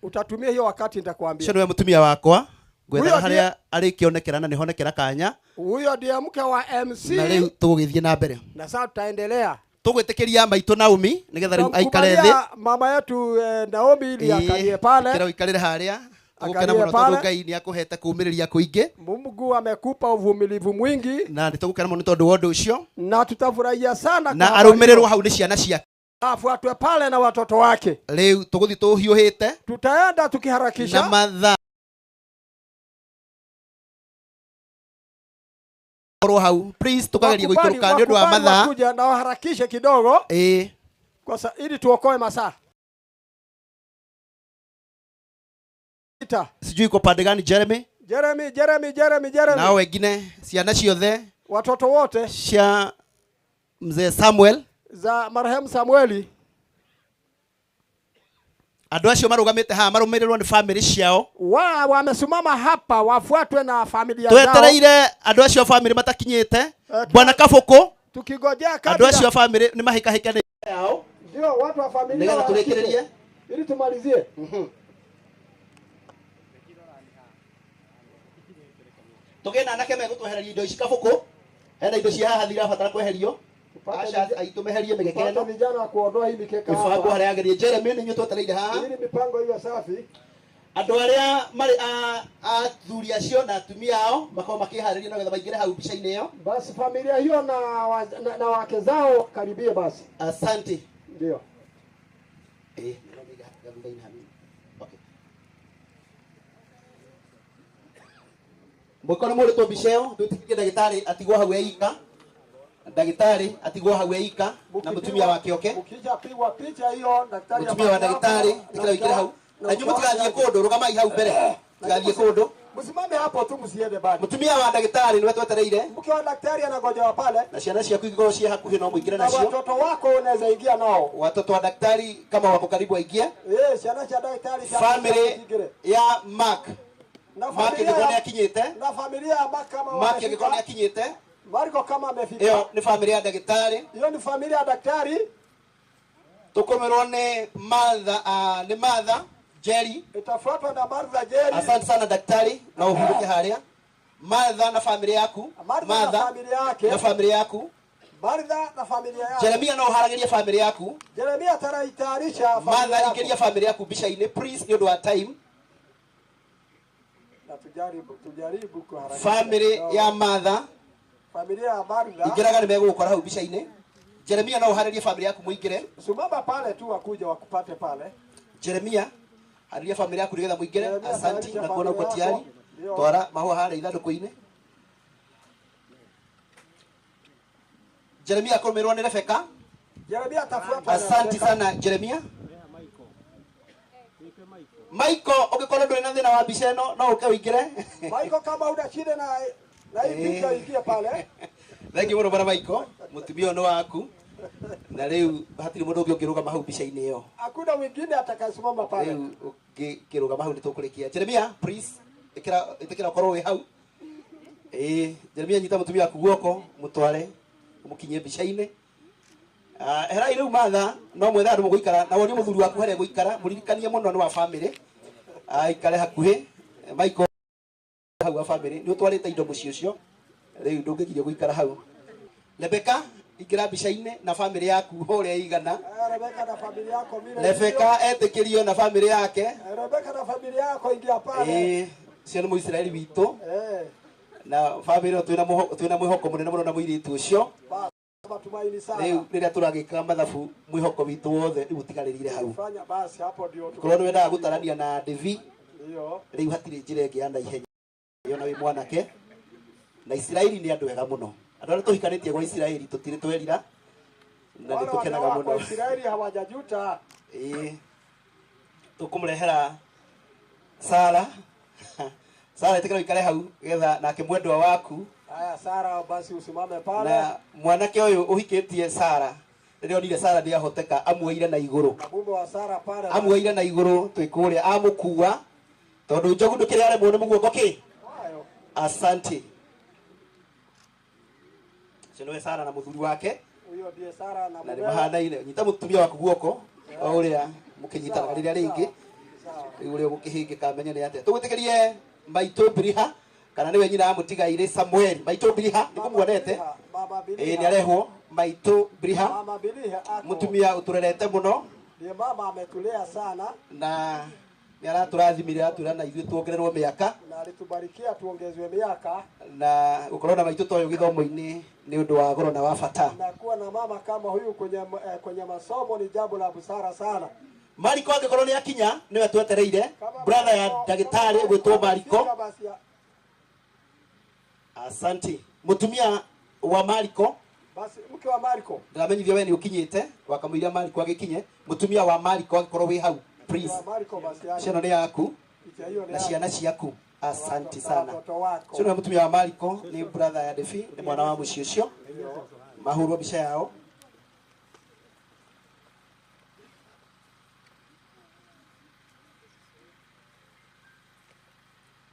Utatumia hiyo wakati nitakwambia. Ũcio nĩwe mũtumia wakwa. Ngwethaga haria arĩkĩonekera na nĩhonekera kanya. Huyo ndiye mke wa MC. Na rĩu tũgũgĩthiĩ na mbere. Na sasa tutaendelea. Tũgwĩtĩkĩria maitũ Naomi nĩgetha rĩu aikare thĩ. Mama yetu Naomi ili akalie pale. Kĩra ũikarĩre harĩa. Tũgũkena mũno tondũ Ngai nĩakũhete kũũmĩrĩria kũingĩ. Mungu amekupa uvumilivu mwingi. Na nĩtũgũkena mũno tondũ wa ũndũ ũcio. Na tutafurahia sana. Na arũmĩrĩrwo hau nĩ ciana ciake. Afuatwe pale na watoto wake. Rĩu tũgũthiĩ tũhiũhĩte. Tutaenda tukiharakisha. Na mathaa hau please tukageria guikũrũka nĩ ũndũ wa mathaa. Kuja na waharakishe kidogo. Kwa ili tuokoe masaa. Sijui iko pande gani Jeremy? Jeremy, Jeremy, Jeremy, Jeremy. Nao wengine ciana ciothe, watoto wote cia mzee Samuel, za marehemu Samueli. Andũ acio marũgamĩte haha marũmĩrĩrwo nĩ family ciao. Wa wamesimama hapa wafuatwe na familia zao. Twetereire andũ acio a family matakinyĩte. Bwana Kabũkũ, tukigojea kabla. Andũ acio a family nĩ mahĩkahĩkane yao. Ndio watu wa familia. Nĩgetha tũrĩkĩrĩrie. Ili tumalizie. Tũgĩe na anake megũtwehereria indo ici Kabũkũ. Hena indo cia haha irabatara kweherio. Asha aitũ meherie mĩgeka ĩno. Vijana kuondoa hii mikeka hapa. Mibango harĩa yagĩrĩire. Jeremy nĩ inyuĩ twetereire haha. Ili mipango iwe safi. Andũ arĩa marĩ athuri acio na atumia ao makorwo makĩharĩria nĩgetha maingĩre hau mbica-inĩ ĩyo. Basi familia hiyo na wake zao karibie basi. Asante. Ndio. Okay. Mũkorwo mũrĩtwo mbica ĩyo twĩtĩkĩrie ndagĩtarĩ atigwo hau eika. Ndagĩtarĩ atigwo hau eika na mũtumia wake oke. Ukishapigwa picha hiyo daktari, mũtumia wa ndagĩtarĩ tikira ũingĩre hau. Na inyuĩ mũtigathiĩ kũndũ, rũgamai hau mbere. Mũtigathiĩ kũndũ. Msimame hapo tu msiende bado. Mũtumia wa ndagĩtarĩ nĩwe twetereire. Mke wa daktari anangojewa pale. Na ciana ciaku ingĩkorwo ciĩ hakuhĩ no mũingĩre nacio. Na watoto wako unaweza ingia nao. Watoto wa daktari kama wako karibu waingie. Ciana cia daktari cia family ya Mark. Na Mark angĩkorwo nĩ akinyĩte. Na familia ya Mark kama Mark angĩkorwo nĩ akinyĩte. Marko kama amefika. Iyo ni familia ya daktari. Hiyo ni familia ya daktari. Tukomerwo ni Martha, ni Martha Jerry. Itafuatwa na Martha Jerry. Asante sana daktari na uhuruke haria. Martha na familia yaku. Martha na familia yake. Na familia yaku. Martha na familia yake. Jeremia no uharagiria familia yaku. Jeremia taraitayarisha familia Martha yako. Ingĩria familia yaku mbica-inĩ please nĩ ũndũ wa time. Na tujaribu kuharakisha. Family ya Martha. Familia ya Martha. Ingĩraga nĩ megũgũkora hau mbica-inĩ. Jeremia no ũharĩrie familia yaku mũingĩre. Simama pale tu wakuja wakupate pale. Jeremia harĩria familia yaku nĩgetha mũingĩre. Asante na kuona uko tayari. Twara mahũa harĩa ithandũkũ-inĩ. Jeremia akũrũmĩrĩrwo nĩ Rebecca. Jeremia atafuata. Asante sana Jeremia. Michael ũngĩkorwo ndũrĩ na thĩna wa mbica ĩno no ũke ũingĩre. Michael kama una shida na hii picha ingie pale. Thank you mũno bwana Michael. Mũtumia ũyũ nĩ waku. Na rĩu hatirĩ mũndũ ũngĩ ũngĩrũgama hau mbica-inĩ ĩyo. Hakuna mwingine atakayesimama pale. Rĩu ũngĩkĩrũgama hau nĩtũkũrĩkia. Jeremia please ĩtĩkĩra ũkorwo wĩ hau. Jeremia nyita mũtumia waku guoko mũtware ũmũkinyie mbica-inĩ. Herai rĩu Martha no mwethe andũ mũgũikara na wonie mũthuri waku harĩa egũikara mũririkanie mũno nĩ wa family. Aikare hakuhĩ. Michael hau wa family nĩ ũtwarĩte indo mũciĩ ũcio rĩu ndũngĩgirio gũikara hau. Rebecca ingĩra mbica-inĩ na family yaku ũrĩa igana. Rebecca na familia yako vile. Rebecca etĩkĩrio na family yake. Rebecca na familia yako ingia pale. Ũcio nĩ Mũisiraeli witũ. Na family ĩyo twĩna mwĩhoko mũnene mũno na mũirĩtu ũcio. Matumaini sana. Rĩu rĩrĩa tũragĩka mathabu mwĩhoko witũ wothe rĩu ũtigarĩrire hau. Fanya basi hapo ndio. Korwo nĩ wendaga gũtarania na Devi. Ndio. Rĩu hatirĩ njĩra ĩngĩ ya naihenya. Yona wĩ mwanake. Na Isiraeli nĩ andũ ega mũno. Andũ arĩa tũhikanĩtie gwa Isiraeli tũtirĩ twerira. Na nĩ tũkenaga mũno. Kwa Isiraeli hawajajuta. Tũkũmũrehera Sara. Sara ĩtĩkĩra ũikare hau getha nake mwendwa waku. Haya Sara basi usimame pale. Na mwanake ũyũ ũhikĩtie Sara. Rĩrĩa onire Sara nĩahoteka amuoire na igũrũ. Na mume wa Sara pale. Amuoire na igũrũ twĩ kũrĩa amũkua tondũ njogu ndũkĩrĩ aremwo nĩ mũguongo kĩ? Asante. Ũcio nĩwe Sara na mũthuri wake. Huyo ndiye Sara na Na nĩ mahanaine. Nyita mũtumia waku guoko o ũrĩa mũkĩnyitanaga rĩrĩa rĩngĩ. Rĩu ũrĩa ũgũkĩhĩngĩka menye nĩ atĩa. Tũgwĩtĩkĩrie Maitũ Biriha kana nĩwe nyina wa mũtigairĩ Samuel. Maitũ Biriha nĩkũmuonete? Mama Ĩĩ Biliha. nĩarehwo Maitũ Biriha, Mama Biliha ako. mũtumia ũtũrerete mũno Ndiye mama ametulea sana na nĩaratũrathimire atwĩra na ithuĩ tuongererwo mĩaka na alitubarikia tuongezwe miaka na gũkorwo na maitũ ta ũyũ gĩthomo-inĩ nĩ ũndũ wa goro na wa bata. na kuwa na mama kama huyu kwenye masomo ni jambo la busara sana. Mariko angĩkorwo nĩ akinya nĩwe twetereire, brother ya ndagĩtarĩ ũgwĩtwo Mariko. Fika basi ya- Asanti. Mũtumia wa Mariko basi mke wa Mariko. Ndĩramenyithia we nĩ ũkinyĩte wakamũiria Mariko agĩkinye. Mũtumia wa Mariko angĩkorwo wĩ hau please. Wa Mariko basi aje. Ciana nĩ yaku Picha hiyo ni na yako. ciana ciaku. Asanti Na sana. watoto wako. Ũcio nĩwe mũtumia wa Mariko, nĩ brother ya Defi, nĩ mwana wa mũciĩ ũcio. Mahũrwo mbica yao.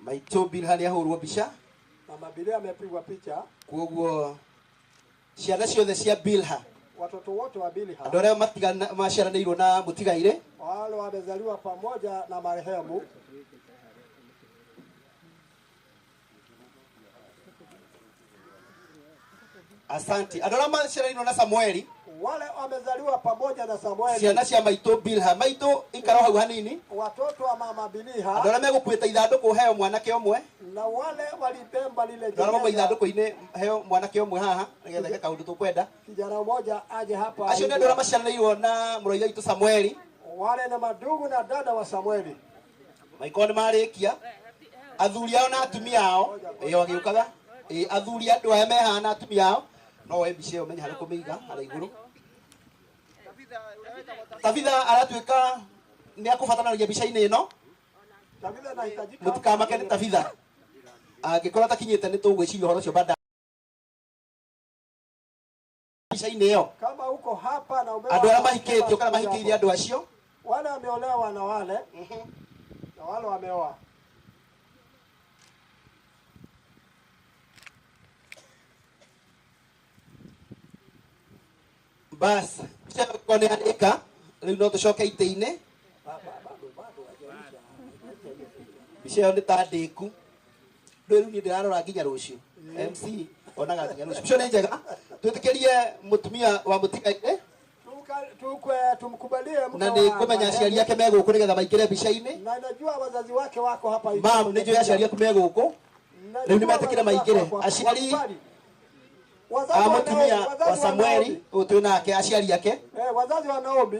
Maitũ Bilha nĩ ahũrwo mbica. Mama Biliha amepigwa picha. Koguo ciana ciothe cia Bilha, Watoto wote wa Biliha andũ arĩa maciaranĩirwo na mũtigairĩ, wale wamezaliwa pamoja na marehemu. Asanti. Andũ arĩa maciaranĩirwo na Samueli, wale wamezaliwa pamoja na Samueli, ciana cia maitũ Bilha. Maitũ ikara hau hanini. watoto wa mama Biliha Andũ arĩa megũkuĩte ithandũkũ heo mwanake ũmwe. na wale walibemba lile Andũ arĩa mauma jeneza, ithandũkũ-inĩ heo mwanake ũmwe haha nĩgetha eke kaũndũ tũkwenda. kijana mmoja aje hapa. Acio nĩ andũ arĩa maciaranĩirwo na mũrũ wa ithe witũ Samueli. Wale ni madugu na dada wa Samueli. Maikorwo nĩ marĩkia athuri ao na atumia ao ĩyo agĩũkaga. Ĩ, athuri andũ aya me haha na atumia ao no woe mbica ĩyo ũmenye harĩa kũmĩiga harĩa igũrũ. Tabitha aratuĩka nĩ akũbataranagia mbica-inĩ ĩno. Tabitha anahitajika. Mũtikamake nĩ Tabitha angĩkorwo atakinyĩte nĩ tũgwĩciria ũhoro ũcio baadaye mbica-inĩ ĩyo. Kama uko hapa na umewa Andũ arĩa mahikĩtio kana mahikĩire andũ acio, wale wameolewa na wale na wale wameoa. Bas mbica ĩyo ĩkorwo nĩ yarĩka rĩu no tũcoke itĩ-inĩ. Mbica ĩyo nĩ ta ndĩku ndũĩ rĩu niĩ ndĩrarora nginya rũciũ. MC onaga nginya rũciũ. Mbica ĩyo nĩ njega, twĩtĩkĩrie mũtumia wa mũtigairĩ Tumkubalie mke na wa nĩ ngũmenya aciari ake me gũkũ nĩgetha maingĩre mbica-inĩ. na najua wazazi wake wako hapa hivi. Mam, nĩ njũĩ aciari aku me gũkũ Najua rĩu nĩ metĩkĩre wazazi wako maingĩre. wako hapa. Aciari Wakubali. Wazazi a wa mũtumia Naomi, wa wazazi wa Samueli Naomi. ũyũ twĩ nake aciari ake. Wazazi wa Naomi.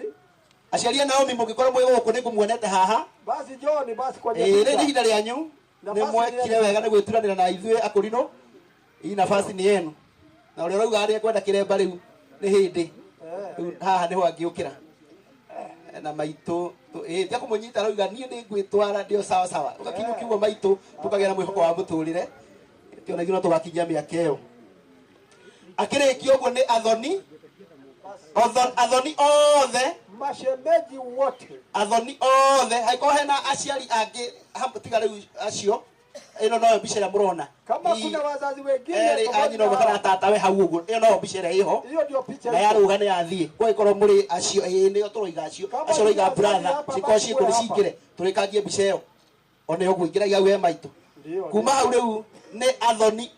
Aciari a Naomi mũngĩkorwo mwĩ gũkũ nĩ ngũmuonete haha. Basi John basi kwenye Ĩĩ, rĩu nĩ picha. ihinda rĩanyu nĩ Nafasi mwekire ni yenu. wega nĩ gwĩturanĩra na ithuĩ akũrinũ. Hii nafasi ni yenu na ũrĩa ũrauga arĩa kwenda kĩremba rĩu nĩ hĩndĩ rĩu haha nĩho angĩũkĩra na maitũ ĩĩ tia kũmũnyita arauga niĩ nĩ ngwĩtwara ndĩo sawa sawa ũgakinya ũkiuga maitũ tũkagĩa na mwĩhoko wa mũtũrĩre tiona ithuĩ no tũgakinyia mĩaka ĩyo. Akĩrĩkia ũguo nĩ athoni athoni othe, mashemeji wote, athoni othe haikorwo hena aciari angĩ tiga rĩu acio ĩno noyo mbica ĩrĩa mũrona. Kama Hii kuna wazazi wengine erĩ pamoja a nyina ũmwe na kana tata we hau ũguo ĩyo noyo mbica ĩrĩa ĩho hiyo ndio picha na iko. yarũga nĩ yathiĩ kwa ĩkorwo mũrĩ acio ĩĩ nĩyo tũroiga acio Kama acio roiga kuna wazazi brother hapa, cikorwo basi ciĩkũ kuwe nĩ hapa. cingĩre tũrĩkangie mbica ĩyo ona ũguo ingĩragia we maitũ. Ndio, Kuma ndio. hau rĩu nĩ athoni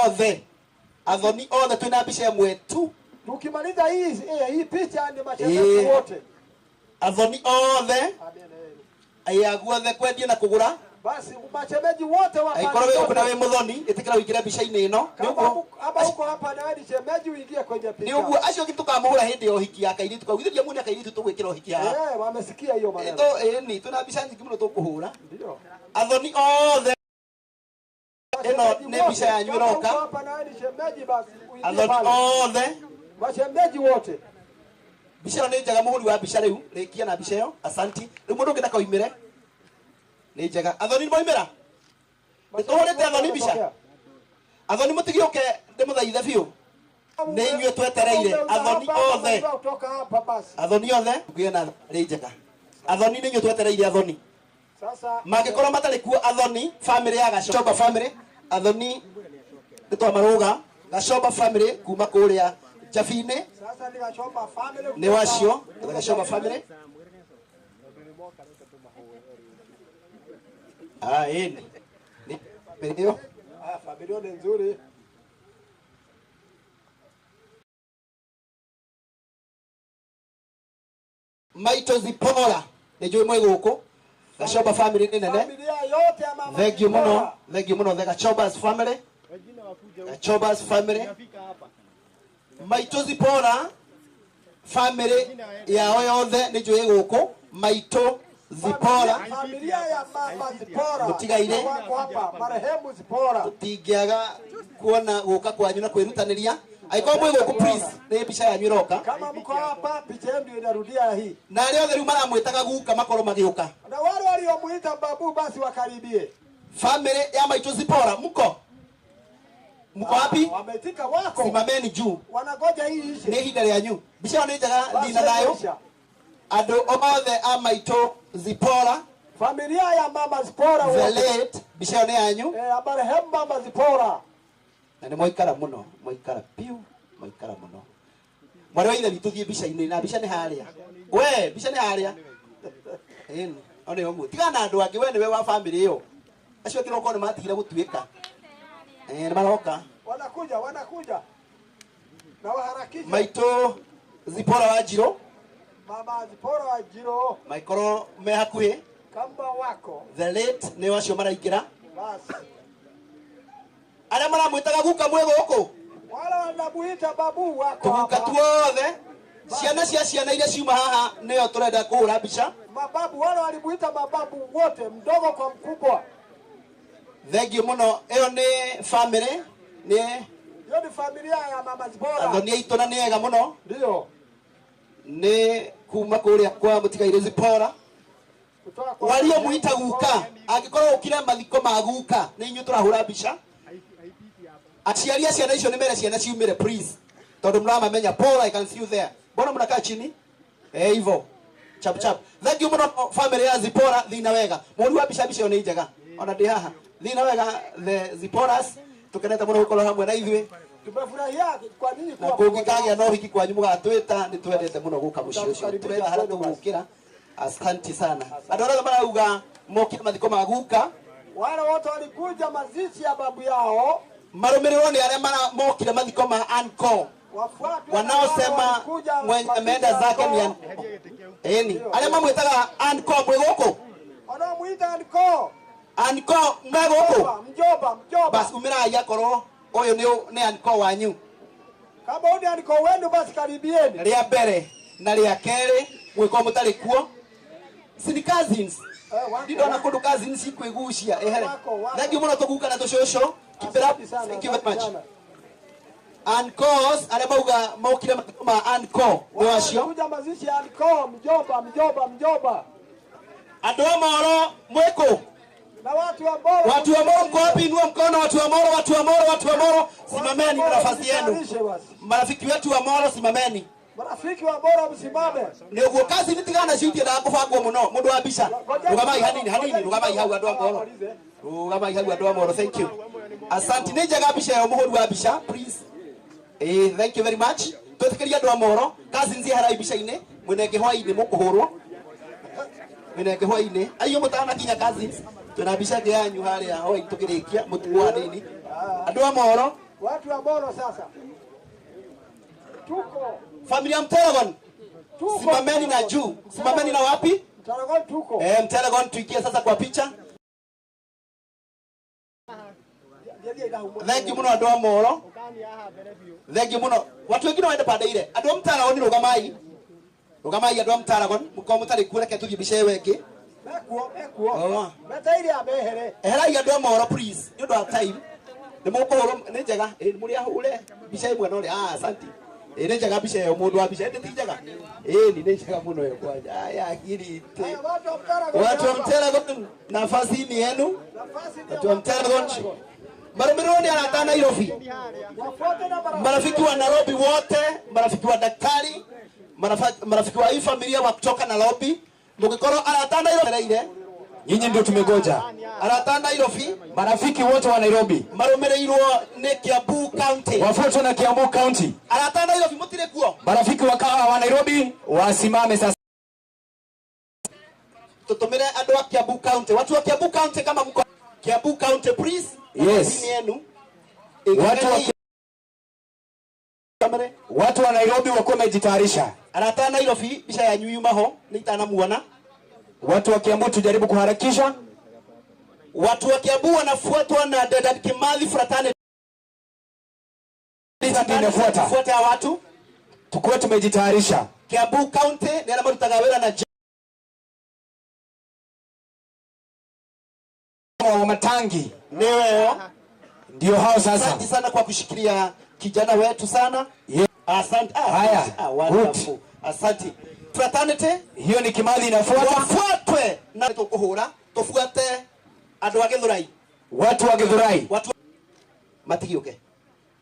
othe, athoni othe twĩna mbica ĩmwe tu. Tukimaliza hii picha ni mashemeji wote. Athoni othe aya guothe kwendia na kũgũra. Basi mashemeji wote wa Aikorwo wĩ gũkũ na wĩ mũthoni ĩtĩkĩra ũingĩre mbica-inĩ ĩno. Nĩ Kama ũguo ama uko hapa na wewe ni shemeji uingie kwenye picha. nĩ ũguo acio angĩ tũkamũhũra hĩndĩ ya ũhiki ya kairĩtu kau ithuĩ ndiamuonia kairĩtu tũgwĩkĩra ũhiki haha. Wamesikia hiyo maneno. Ĩni twĩna mbica nyingĩ mũno tũkũhũra. Ndio. Athoni othe ĩno nĩ mbica yanyu Kama ĩroka. uko hapa na wewe ni shemeji basi uingie Athoni pale. othe Mashemeji wote. Mbica ĩyo nĩ njega mũhũri wa mbica rĩu rĩkia na mbica ĩyo asanti. Rĩu mũndũ ũngĩ ndakaumĩre nĩ njega. Athoni nĩ moimĩra? Nĩ tũhũrĩte athoni mbica? Athoni mũtigĩũke ndĩmũthaithe biũ nĩ inyuĩ twetereire athoni othe. Kutoka hapa basi. Athoni othe ngĩe na rĩ njega. Athoni nĩ inyuĩ twetereire athoni. Sasa Mangĩkorwo matarĩ kuo athoni family ya Gachomba family athoni nĩ twamarũga Gachomba family kuma kũrĩa Njabinĩ sasa ni Gachomba family. nĩ wacio Gachomba family. Ah, ĩni. Nĩ Ĩyo. Ah, familia ni nzuri. Maitũ Zipora nĩ njũĩ mwĩ gũkũ. Gacoba family nĩ nene. Familia yote ya mama Thank you Zipora. mũno. Thank you mũno the Gachobas family. Gachobas family. Maitũ Zipora family yao yothe nĩ njũĩ gũkũ. Maitũ Zipora Familia ya mama Zipora. Mũtigaire. Wako hapa marehemu Zipora. Tũtingĩaga kuona gũka kwanyu na kwĩrutanĩria. Angĩkorwo mwĩ gũkũ please nĩ mbica yanyu ĩroka. Kama mko hapa picha yenu ndio inarudia hii. Na arĩa othe rĩu maramwĩtaga guka makorwo magĩũka. Na wale waliomuita babu basi wakaribie. Family ya Maitũ Zipora mko? Mko wapi? Wameitika wako. Simameni juu. Wanangoja hii ishe. Nĩ ihinda rĩanyu. Mbica ĩyo nĩ njega Basi thina thayũ. isha. Andũ othe a Maitũ Zipora. Familia ya mama Zipora The wote. late mbica ĩyo nĩ yanyu. Eh, marehemu mama Zipora. Na nĩ mwaikara mũno, mwaikara piu, mwaikara mũno. Mwarĩ wa ithe witũ thiĩ mbica-inĩ na mbica nĩ harĩa. We, mbica nĩ harĩa. Ĩni, one ũguo. Tigana na andũ angĩ, we nĩwe wa family ĩyo. Acio angĩ no nĩ matigire gũtuĩka. Eh, nĩ maroka. Wanakuja, wanakuja. Na waharakishe. Maitũ Zipora wa Njirũ Mama Zipora wa Njiro maikorwo me hakuhĩ. kama wako. The late nĩo acio maraingĩra. Basi. Arĩa maramwĩtaga guka mwĩ gũkũ. Wale wanamuita babu wako Tũguka hapa. tuothe. Ciana cia ciana iria ciuma haha nĩo tũrenda kũhũra mbica. Mababu wale walimuita mababu wote, mdogo kwa mkubwa. Thank you mũno. Ĩyo nĩ family nĩ Hiyo ni familia ya mama Zipora. athoni aitũ na nĩ ega mũno. Ndio. Nĩ kuma kũrĩa kwa mũtigairĩ Zipora. Kutoka kwa Waliomuita guka angĩkorwo ũkire mathiko ma guka nĩ inyuĩ tũrahũra mbica. Aciari a ciana icio nĩ mere ciana ciumĩre please tondũ mũramamenya. Paul, I can see you there. Mbona mnakaa chini? Eh, hivyo. Chap chap. Thank you mũno family ya Zipora thina wega. Mũhũri wa mbica mbica ĩyo nĩ njega. Ona ndĩ haha. Thina wega the Ziporas tukenete mũno gũkorwo hamwe na ithuĩ. Tumefurahia kwa ninyi Na kuwa kũngĩkagĩa na ũhiki kwanyu mũgatwĩta nĩ twendete mũno gũka mũciĩ ũcio. Tũretha harĩa tũgũkĩra. Asante sana. Andũ arĩa othe marauga mokire mathiko ma guka Wale wote walikuja mazishi ya babu yao marũmĩrĩrwo nĩ arĩa mokire mathiko ma uncle wafuatwe na wale wanaosema walikuja mwenye mazishi ameenda ya zake ni uncle. uncle. Eni arĩa mamwĩtaga uncle mwĩ gũkũ. Wanaomuita uncle. Uncle mwe gũkũ. Mjomba, mjomba. Bas umĩrai akorwo ũyũ nĩ uncle wanyu. Kama huyu ni uncle wenu basi karibieni. Rĩa mbere na rĩa kerĩ mwĩkorwo mũtarĩ kuo. Si ni cousins. Ndindona kũndũ cousins ikwĩgucia ehere. Thank you mũno tũguka na tũcũcũ. Keep it up. Thank you very much. Uncles arĩa mauga mokire mathiko ma uncle nĩ acio. Walikuja mazishi ya uncle, mjomba, mjomba, mjomba. Andũ a Moro mwĩkũ? Na watu wa Moro. Watu wa Moro mko wapi? Inua mkono watu wa Moro, watu wa Moro, watu wa Moro. Simameni kwa nafasi yenu. Marafiki wetu wa Moro simameni. Marafiki wa Moro msimame. Nĩ ũguo kazi nĩ tigana nacio itiendaga kũbangwo mũno mũndũ wa mbica. Rũgamai hanini hanini, rũgamai hau andũ a Moro. Rũgamai hau andũ a Moro, thank you. Asante, nĩ njega mbica ĩyo mũhũri wa mbica, please. Eh, thank you very much. Twĩtĩkĩrie andũ a Moro, cousins eherai mbica-inĩ, mwĩna ĩngĩ hwaĩ-inĩ mũkũhũrwo. Mwĩna ĩngĩ hwaĩ-inĩ. Aiyo mũtanakinya cousins, twĩna mbica ĩngĩ yanyu harĩa hwaĩ-inĩ tũkĩrĩkia mũtukũ hanini. Andũ a Moro, Watu wa Moro sasa. Tuko. Familia Mteragon. Tuko. Simameni na juu. Simameni na wapi? Mteragon tuko. Eh, Mteragon tuingie sasa kwa picha. Thank you muno andũ a Moro. Thank you muno. Watu wengine waende pande ile. Andũ a Mtaragon rũgamai. Rũgamai andũ a Mtaragon. Mũkorwo mũtarĩ kuo reke tũthiĩ mbica ĩyo ĩngĩ. Mekuo, mekuo. Oh. Meteire amehere. Eherai andũ a Moro please. Nĩ ũndũ wa time. Nĩ mũkũhũrwo nĩ njega. Ĩ mũrĩ ahũre mbica ĩmwe no rĩ. Ah, asante. Ĩ nĩ njega mbica ĩyo mũndũ wa mbica ĩndĩ ti njega. Ĩ nĩ njega mũno ĩyo kwanja. Aya ngirite. Watu wa Mteragon nafasi ni yenu. Watu wa Mteragon. Marũmĩrĩrwo nĩ arata a Nairobi. Marafiki wa Nairobi wote, marafiki wa daktari, marafiki wa hii familia wa kutoka Nairobi. Mũngĩkorwo arata a Nairobi ile. Nyinyi ndio tumegoja. Arata a Nairobi, Marafiki wote wa Nairobi marũmĩrĩirwo nĩ Kiambu County. wafuatwe na Kiambu County. Arata a Nairobi mũtirĩ kuo. Marafiki wa Nairobi wasimame sasa. Tutumire andũ a Kiambu County. Watu wa Kiambu County kama mko Kiambu County please. Yes. Yenu. Watu wa Nairobi wakuwa wamejitayarisha. Arata Nairobi mbica yanyu yuma ho nĩ itanamuona. Watu wa Kiambu tujaribu kuharakisha. Watu wa Kiambu wanafuatwa na Dedan Kimathi Fraternity. Inafuata. Fuate hawa watu. Tukuwe tumejitayarisha. Kiambu County nĩ arĩa marutaga wĩra na wa Matangi. Nĩweo. Ndio hao sasa. Asante sana kwa kushikilia kijana wetu sana. Yeah. Asante. Haya. Wonderful. Asante. Fraternity. Hiyo ni Kimathi inafuata. Wafuatwe na tukuhura, tufuate andu a Githurai. Watu wa Githurai. Watu matigiuke.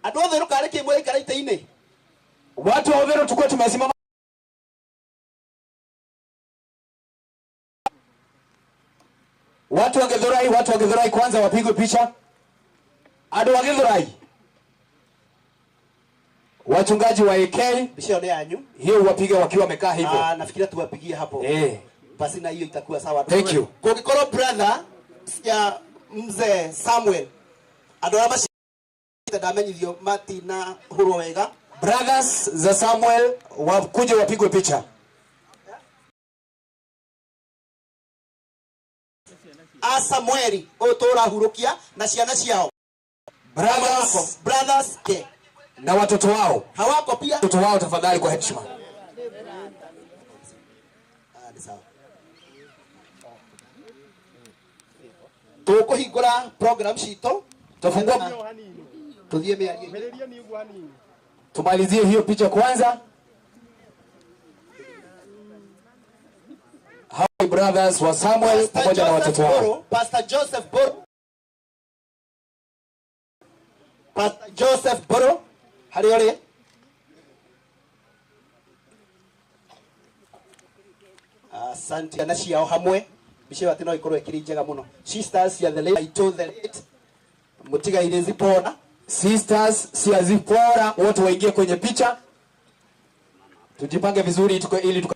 Andu othe rukare kimwe ikara ite-inĩ. Watu wa Uthiru tukue tumesimama. Watu wa Githurai, watu wa Githurai kwanza wapigwe picha. Andu wa Githurai. Wachungaji wa AK, Mbica nĩ yanyu. hiyo wapige wakiwa wamekaa hivyo. Nafikiria tuwapigie hapo. Basi na hiyo itakuwa sawa. Thank you. Kũngĩkorwo brother ya mzee Samuel andũ arĩa macite ndamenyithio matina hurwo wega. Brothers za Samuel wakuje wapigwe picha. A Samueli ũyũ tũrahurũkia na ciana ciao. Brothers, brothers ke na watoto wao. Hawako pia. Watoto wao tafadhali kwa heshima. Ni sawa. Tũkũhingũra program citũ. Tufungua. Tuthiĩ mĩario. Tumalizie hiyo picha kwanza. Hawa brothers wa Samuel pamoja na watoto wao. Pastor Joseph Boro. Pastor Joseph Boro. Harĩ ũrĩ? Asante. Na ciao hamwe. Mbica ĩyo atĩ no ĩkorwo ĩkĩrĩ njega mũno. Sisters ya the late, to the late. Mũtigairĩ Zipora. Sisters cia Zipora wote waingie kwenye picha. Tujipange vizuri tuko ili tuko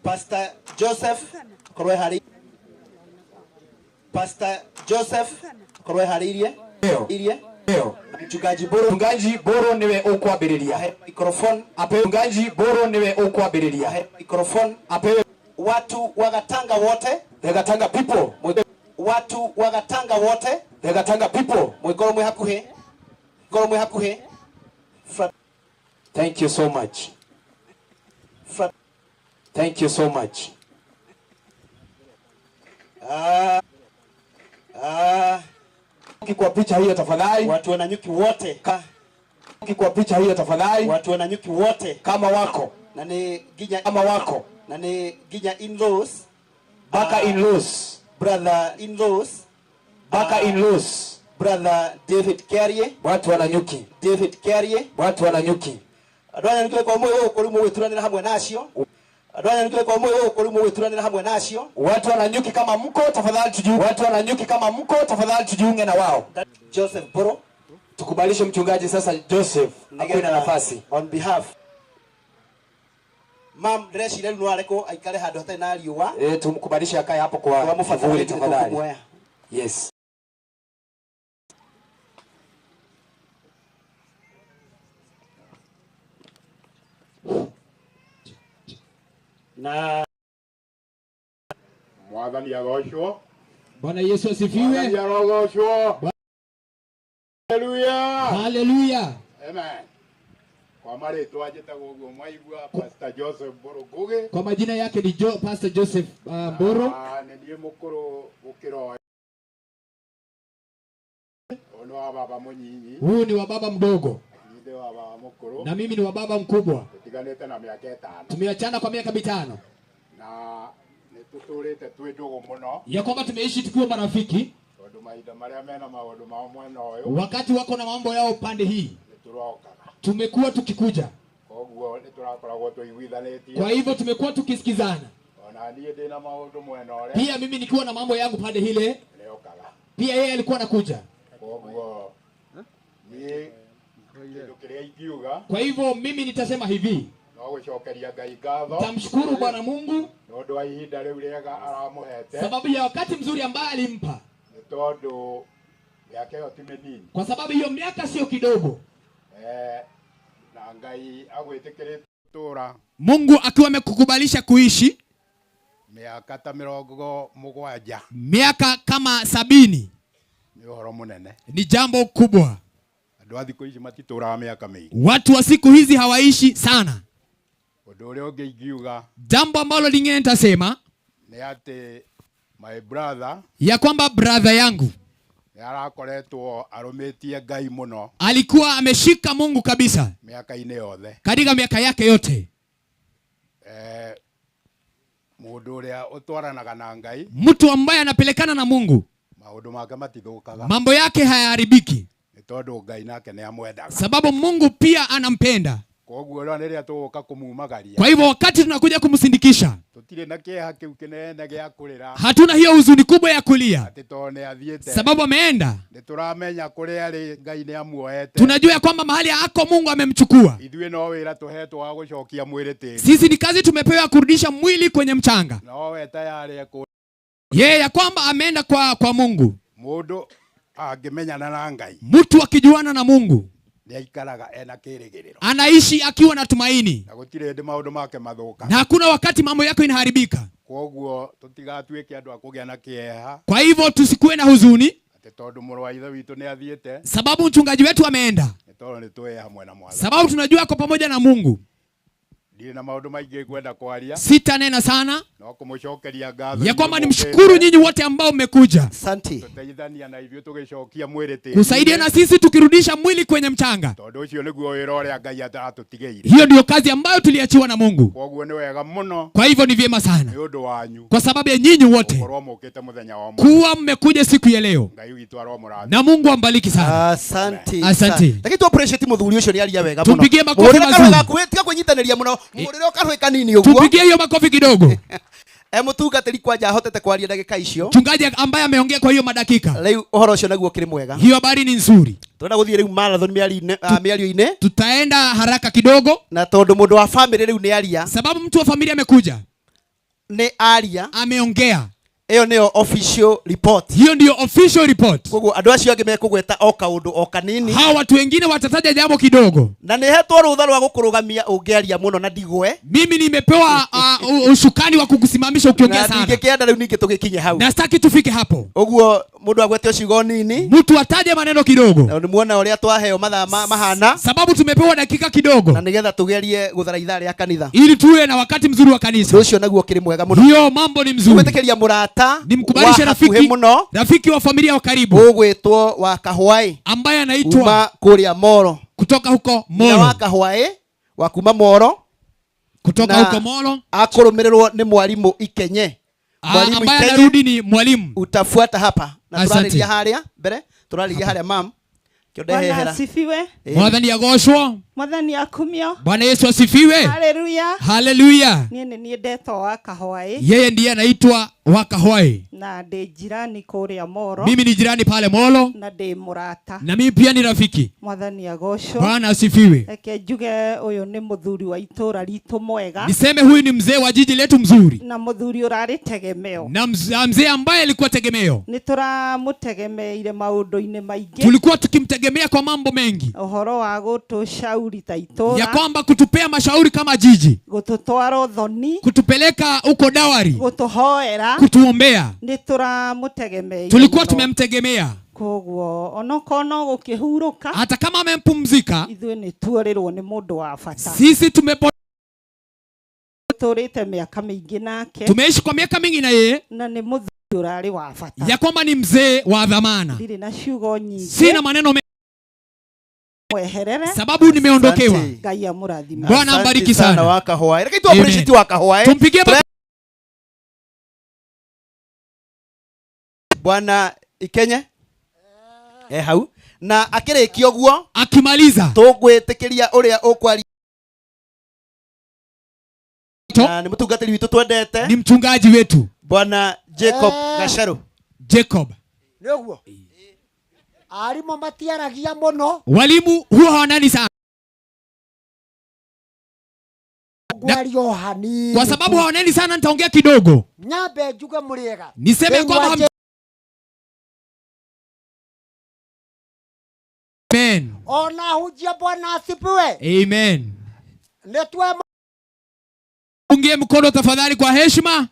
Pastor Joseph korwo hari Pastor Joseph korwo haririe irie Mchungaji Boro. Mchungaji Boro niwe ukwambiriria microphone. Ape mchungaji Boro niwe ukwambiriria microphone. Ape watu wa Gatanga wote, the Gatanga people, watu wa Gatanga wote, the Gatanga people, mwikoro mwi hakuhi, ngoro mwi hakuhi. Thank you so much. Thank you so much. Kwa picha hiyo tafadhali. Watu wananyuki wote. Kwa picha hiyo tafadhali. Watu wananyuki wote. Kama wako. Na ni ginya kama wako. Na ni ginya in-laws. Baka in-laws. Brother in-laws. Baka in-laws. Brother David Kerrie. Watu wananyuki. David Kerrie. Watu wananyuki. Andũ aya nĩkĩo kwa mwe gũkũ rĩu mũgĩturanĩra hamwe nacio. Andũ aya nĩkĩo kwa mwe gũkũ rĩu mũgĩturanĩra hamwe nacio. Watu wananyuki kama mko tafadhali tujiunge. Watu wananyuki kama mko tafadhali tujiunge na wao. Joseph Boro. Tukubalishe mchungaji sasa Joseph akuwe na nafasi. On behalf. Mam ndĩreciria rĩu no arekwo aikare handũ hatarĩ na riũa. Tumkubalishe akae hapo kwa kivuli tafadhali. Yes. Na Mwathani agocwo. Bwana Yesu asifiwe. Mwathani arogocwo. Haleluya. Haleluya. Amen. Kwa marĩtwa njĩtagwo ũguo mwaigua Pastor Joseph Mboro Ngugi. Kwa majina yake ni Pastor Joseph Mboro. Nĩ niĩ mũkũrũ gũkĩra ũyũ. Ũyũ nĩ wa baba mũnyinyi. Huyu ni wa baba mdogo. Niĩ wa baba mũkũrũ. Na mimi ni wa baba mkubwa. Tũtiganĩte na mĩaka ĩtano. Tumeachana kwa miaka 5. Na nĩ tũtũrĩte twĩ ndũgũ mũno. Ya kwamba tumeishi tukiwa marafiki. Tondũ mahinda marĩa mena maũndũ mao mwena ũyũ. Wakati wako na mambo yao pande hii. Nĩ tũrokaga. Tumekuwa tukikuja. Koguo nĩ tũrakoragwo tũiguithanĩtie. Kwa hivyo tumekuwa tukisikizana. Ona niĩ ndĩna maũndũ mwena ũrĩa. Pia mimi nikiwa na mambo yangu pande hile. Nĩokaga. Pia yeye alikuwa anakuja. Koguo niĩ Kĩndũ kĩrĩa ingiuga Kwa hivyo mimi nitasema hivi, no gũcokeria Ngai ngatho tamshukuru Bwana Mungu nĩ ũndũ wa ihinda rĩu rĩega aramũhete sababu ya wakati mzuri ambaye alimpa, nĩ tondũ mĩaka ĩyo ti mĩnini. Kwa sababu hiyo miaka sio kidogo. Eh, na Ngai agwĩtĩkĩrĩte tũra Mungu akiwa amekukubalisha kuishi mĩaka ta 70 miaka kama 70 nĩ ũhoro mũnene. Ni jambo kubwa. Andũ a thikũ ici matitũraga mĩaka mĩingĩ. Watu wa siku hizi hawaishi sana. Ũndũ ũrĩa ũngĩ ingiuga Jambo ambalo lingine nitasema nĩ atĩ my brother ya kwamba brother yangu nĩ arakoretwo arũmĩtie Ngai mũno alikuwa ameshika Mungu kabisa mĩaka-inĩ yothe. Katika miaka yake yote. Eh, mũndũ ũrĩa ũtwaranaga na Ngai Mtu ambaye anapelekana na Mungu, maũndũ make matithũkaga mambo yake hayaharibiki, nĩ tondũ Ngai nake nĩ amwendaga. Sababu Mungu pia anampenda. Koguo rĩrĩa rĩrĩa tũgũka kũmumagaria, Kwa hivyo wakati tunakuja kumsindikisha, tũtirĩ na kĩeha kĩu kĩnene gĩa kũrĩra hatuna hiyo huzuni kubwa ya kulia atĩ tondũ nĩ athiĩte, sababu ameenda. Nĩ tũramenya kũrĩa arĩ Ngai nĩ amuoete. Tunajua ya kwamba mahali ako Mungu amemchukua. Ithuĩ no wĩra tũhetwo wa gũcokia mwĩrĩ tĩri. Sisi ni kazi tumepewa kurudisha mwili kwenye mchanga. No we tayari ekũ Yeye ya kwamba ameenda kwa Mungu. Mũndũ angĩmenyana na Ngai, Mtu akijuana na Mungu nĩ aikaraga ena kĩrĩgĩrĩro, anaishi akiwa na tumaini, na gũtirĩ hĩndĩ maũndũ make mathũkaga. Na hakuna wakati mambo yako inaharibika. Koguo tũtigatuĩke andũ a kũgĩa na kĩeha Kwa hivyo tusikuwe na huzuni atĩ tondũ mũrũ wa ithe witũ nĩ athiĩte, sababu mchungaji wetu ameenda, nĩ tondũ nĩ twĩ hamwe na Mwathani. Sababu tunajua ako pamoja na Mungu. Ndirĩ na maũndũ maingĩ ngwenda kwaria, Sitanena sana no kũmũcokeria ngatho ya kwamba inyuĩ nimshukuru mũkĩte. nyinyi wote ambao mmekuja. Asante. Tũteithania na ithuĩ tũgĩcokia mwĩrĩ tĩri-inĩ. Kusaidia na sisi tukirudisha mwili kwenye mchanga. Tondũ ũcio nĩguo wĩra ũrĩa Ngai atũtigĩire. Hiyo ndiyo kazi ambayo tuliachiwa na Mungu. Koguo nĩ wega mũno Kwa hivyo ni vyema sana nĩ ũndũ wanyu kwa sababu ya nyinyi wote gũkorwo mũkĩte mũthenya wa ũmũthĩ. kuwa mmekuja siku ya leo, Ngai witũ aromũrathima. na Mungu ambariki sana. Asante. Asante. Reke tu appreciate mũthuri ũcio nĩ aria wega mũno. Tupigie makofi Mũhũrĩre karũĩ mazuri. gakuhĩ, tiga kwĩnyitanĩria mũno. Mũhũrĩre o karũĩ kanini ũguo. Tupigie hiyo makofi kidogo. E mũtungatĩri kwanja ahotete kwaria ndagĩka icio. Mchungaji ambaye ameongea kwa hiyo madakika. Rĩu ũhoro ũcio naguo ũkĩrĩ mwega. Hiyo habari ni nzuri. Tũrenda gũthiĩ rĩu marathon mĩario-inĩ. Tutaenda haraka kidogo. Na tondũ mũndũ wa family rĩu nĩ aria. Sababu mtu wa familia amekuja. Nĩ aria. Ameongea. Ĩyo nĩyo official report. Hiyo ndiyo official report. Koguo andũ acio angĩ mekũgweta o kaũndũ o kanini. Hawa watu wengine watataja jambo kidogo. Na nĩhetwo rũtha rwa gũkũrũgamia ũngĩaria mũno na ndigwe. Mimi nimepewa usukani wa kukusimamisha ukiongea Na sana. ndingĩkĩenda rĩu ningĩ tũgĩkinye hau. Na sitaki tufike hapo. Ũguo mũndũ agwete o ciugo nini. Mtu ataje maneno kidogo. Na nĩmuona ũrĩa twaheo mathaa mahana. Sababu tumepewa dakika kidogo. Na nĩgetha tũgerie gũthara ithaa rĩa kanitha. Ili tuwe na wakati mzuri wa kanisa. Ũndũ ũcio naguo ũkĩrĩ mwega mũno. Hiyo mambo ni mzuri. Gwĩtĩkĩria mũrata Nimkubalishe wa rafiki, hakuhĩ mũno. rafiki wa familia wa karibu. Ũgwĩtwo wa Kahwaĩ. Ambaye anaitwa Kuma kũrĩa Moro. Kutoka huko Nyina Moro. wa Kahwaĩ wa kuma Moro. Kutoka Na huko Moro. Akũrũmĩrĩrwo nĩ mwalimu Ikenye. Mwalimu Ambaye Ikenye anarudi ni mwalimu. Utafuata hapa. Na Asante. tũrarĩria harĩa mbere, tũrarĩria harĩa mam. Kĩonde Bwana hehera. asifiwe. Mwathani agoshwo. Mwathani akumio. Bwana Yesu asifiwe. Haleluya. Haleluya. Niĩ nĩ niĩ ndetwo wa Kahwaĩ. Yeye ndiye anaitwa wa Kahwaĩ. Na ndĩ jirani kũrĩa Moro. Mimi ni jirani pale Molo. Na ndĩ mũrata. Na mimi pia ni rafiki. Mwathani agocwo. Bwana asifiwe. Reke njuge ũyũ nĩ mũthuri wa itũra ritũ mwega. Niseme huyu ni mzee wa jiji letu mzuri. Na mũthuri ũrarĩ tegemeo. Na mzee ambaye alikuwa tegemeo. Nĩ tũramũtegemeire maũndũ-inĩ maingĩ. Tulikuwa tukimtegemea kwa mambo mengi. Ũhoro wa gũtũcauri ta itũra. Ya kwamba kutupea mashauri kama jiji. Gũtũtwara ũthoni. Kutupeleka huko dawari. Gũtũhoera. Kutuombea. Nĩ tũramũtegemeire Tulikuwa mũno. tumemtegemea. Koguo onokorwo no gũkĩhurũka, hata kama amempumzika, ithuĩ nĩ tuorĩrwo nĩ mũndũ wa bata. Sisi tũrĩte mĩaka mĩingĩ nake, tumeishi kwa miaka mingi na yeye, na nĩ mũthuri ũrarĩ wa bata, ya kwamba ni mzee wa dhamana. Ndirĩ na ciugo nyingĩ, sina maneno mengi mweherere, sababu nimeondokewa. Ngai amũrathime. Bwana ambariki sana. Wakahoa. Reke tu appreciate wakahoa. Tumpigie Bwana Ikenye. Hau. Na akĩrĩkia ũguo, akimaliza, tũgwĩtĩkĩria ũrĩa ũkwaria. Na nĩ mũtungatĩri witũ twendete, ni mchungaji wetu Bwana Jacob Gacheru. Jacob. Nĩ ũguo. Arimũ matiaragia mũno. Walimu huwa hawanani sana. Ngwaria o hanini. Kwa sababu hawaneni sana nitaongea kidogo. Nyambe njuge mũrĩega. Niseme Thĩinĩ kwamba wa Amen. Ona hunjia Bwana asifiwe. Amen. Nĩ twe Ungie mkono tafadhali kwa heshima.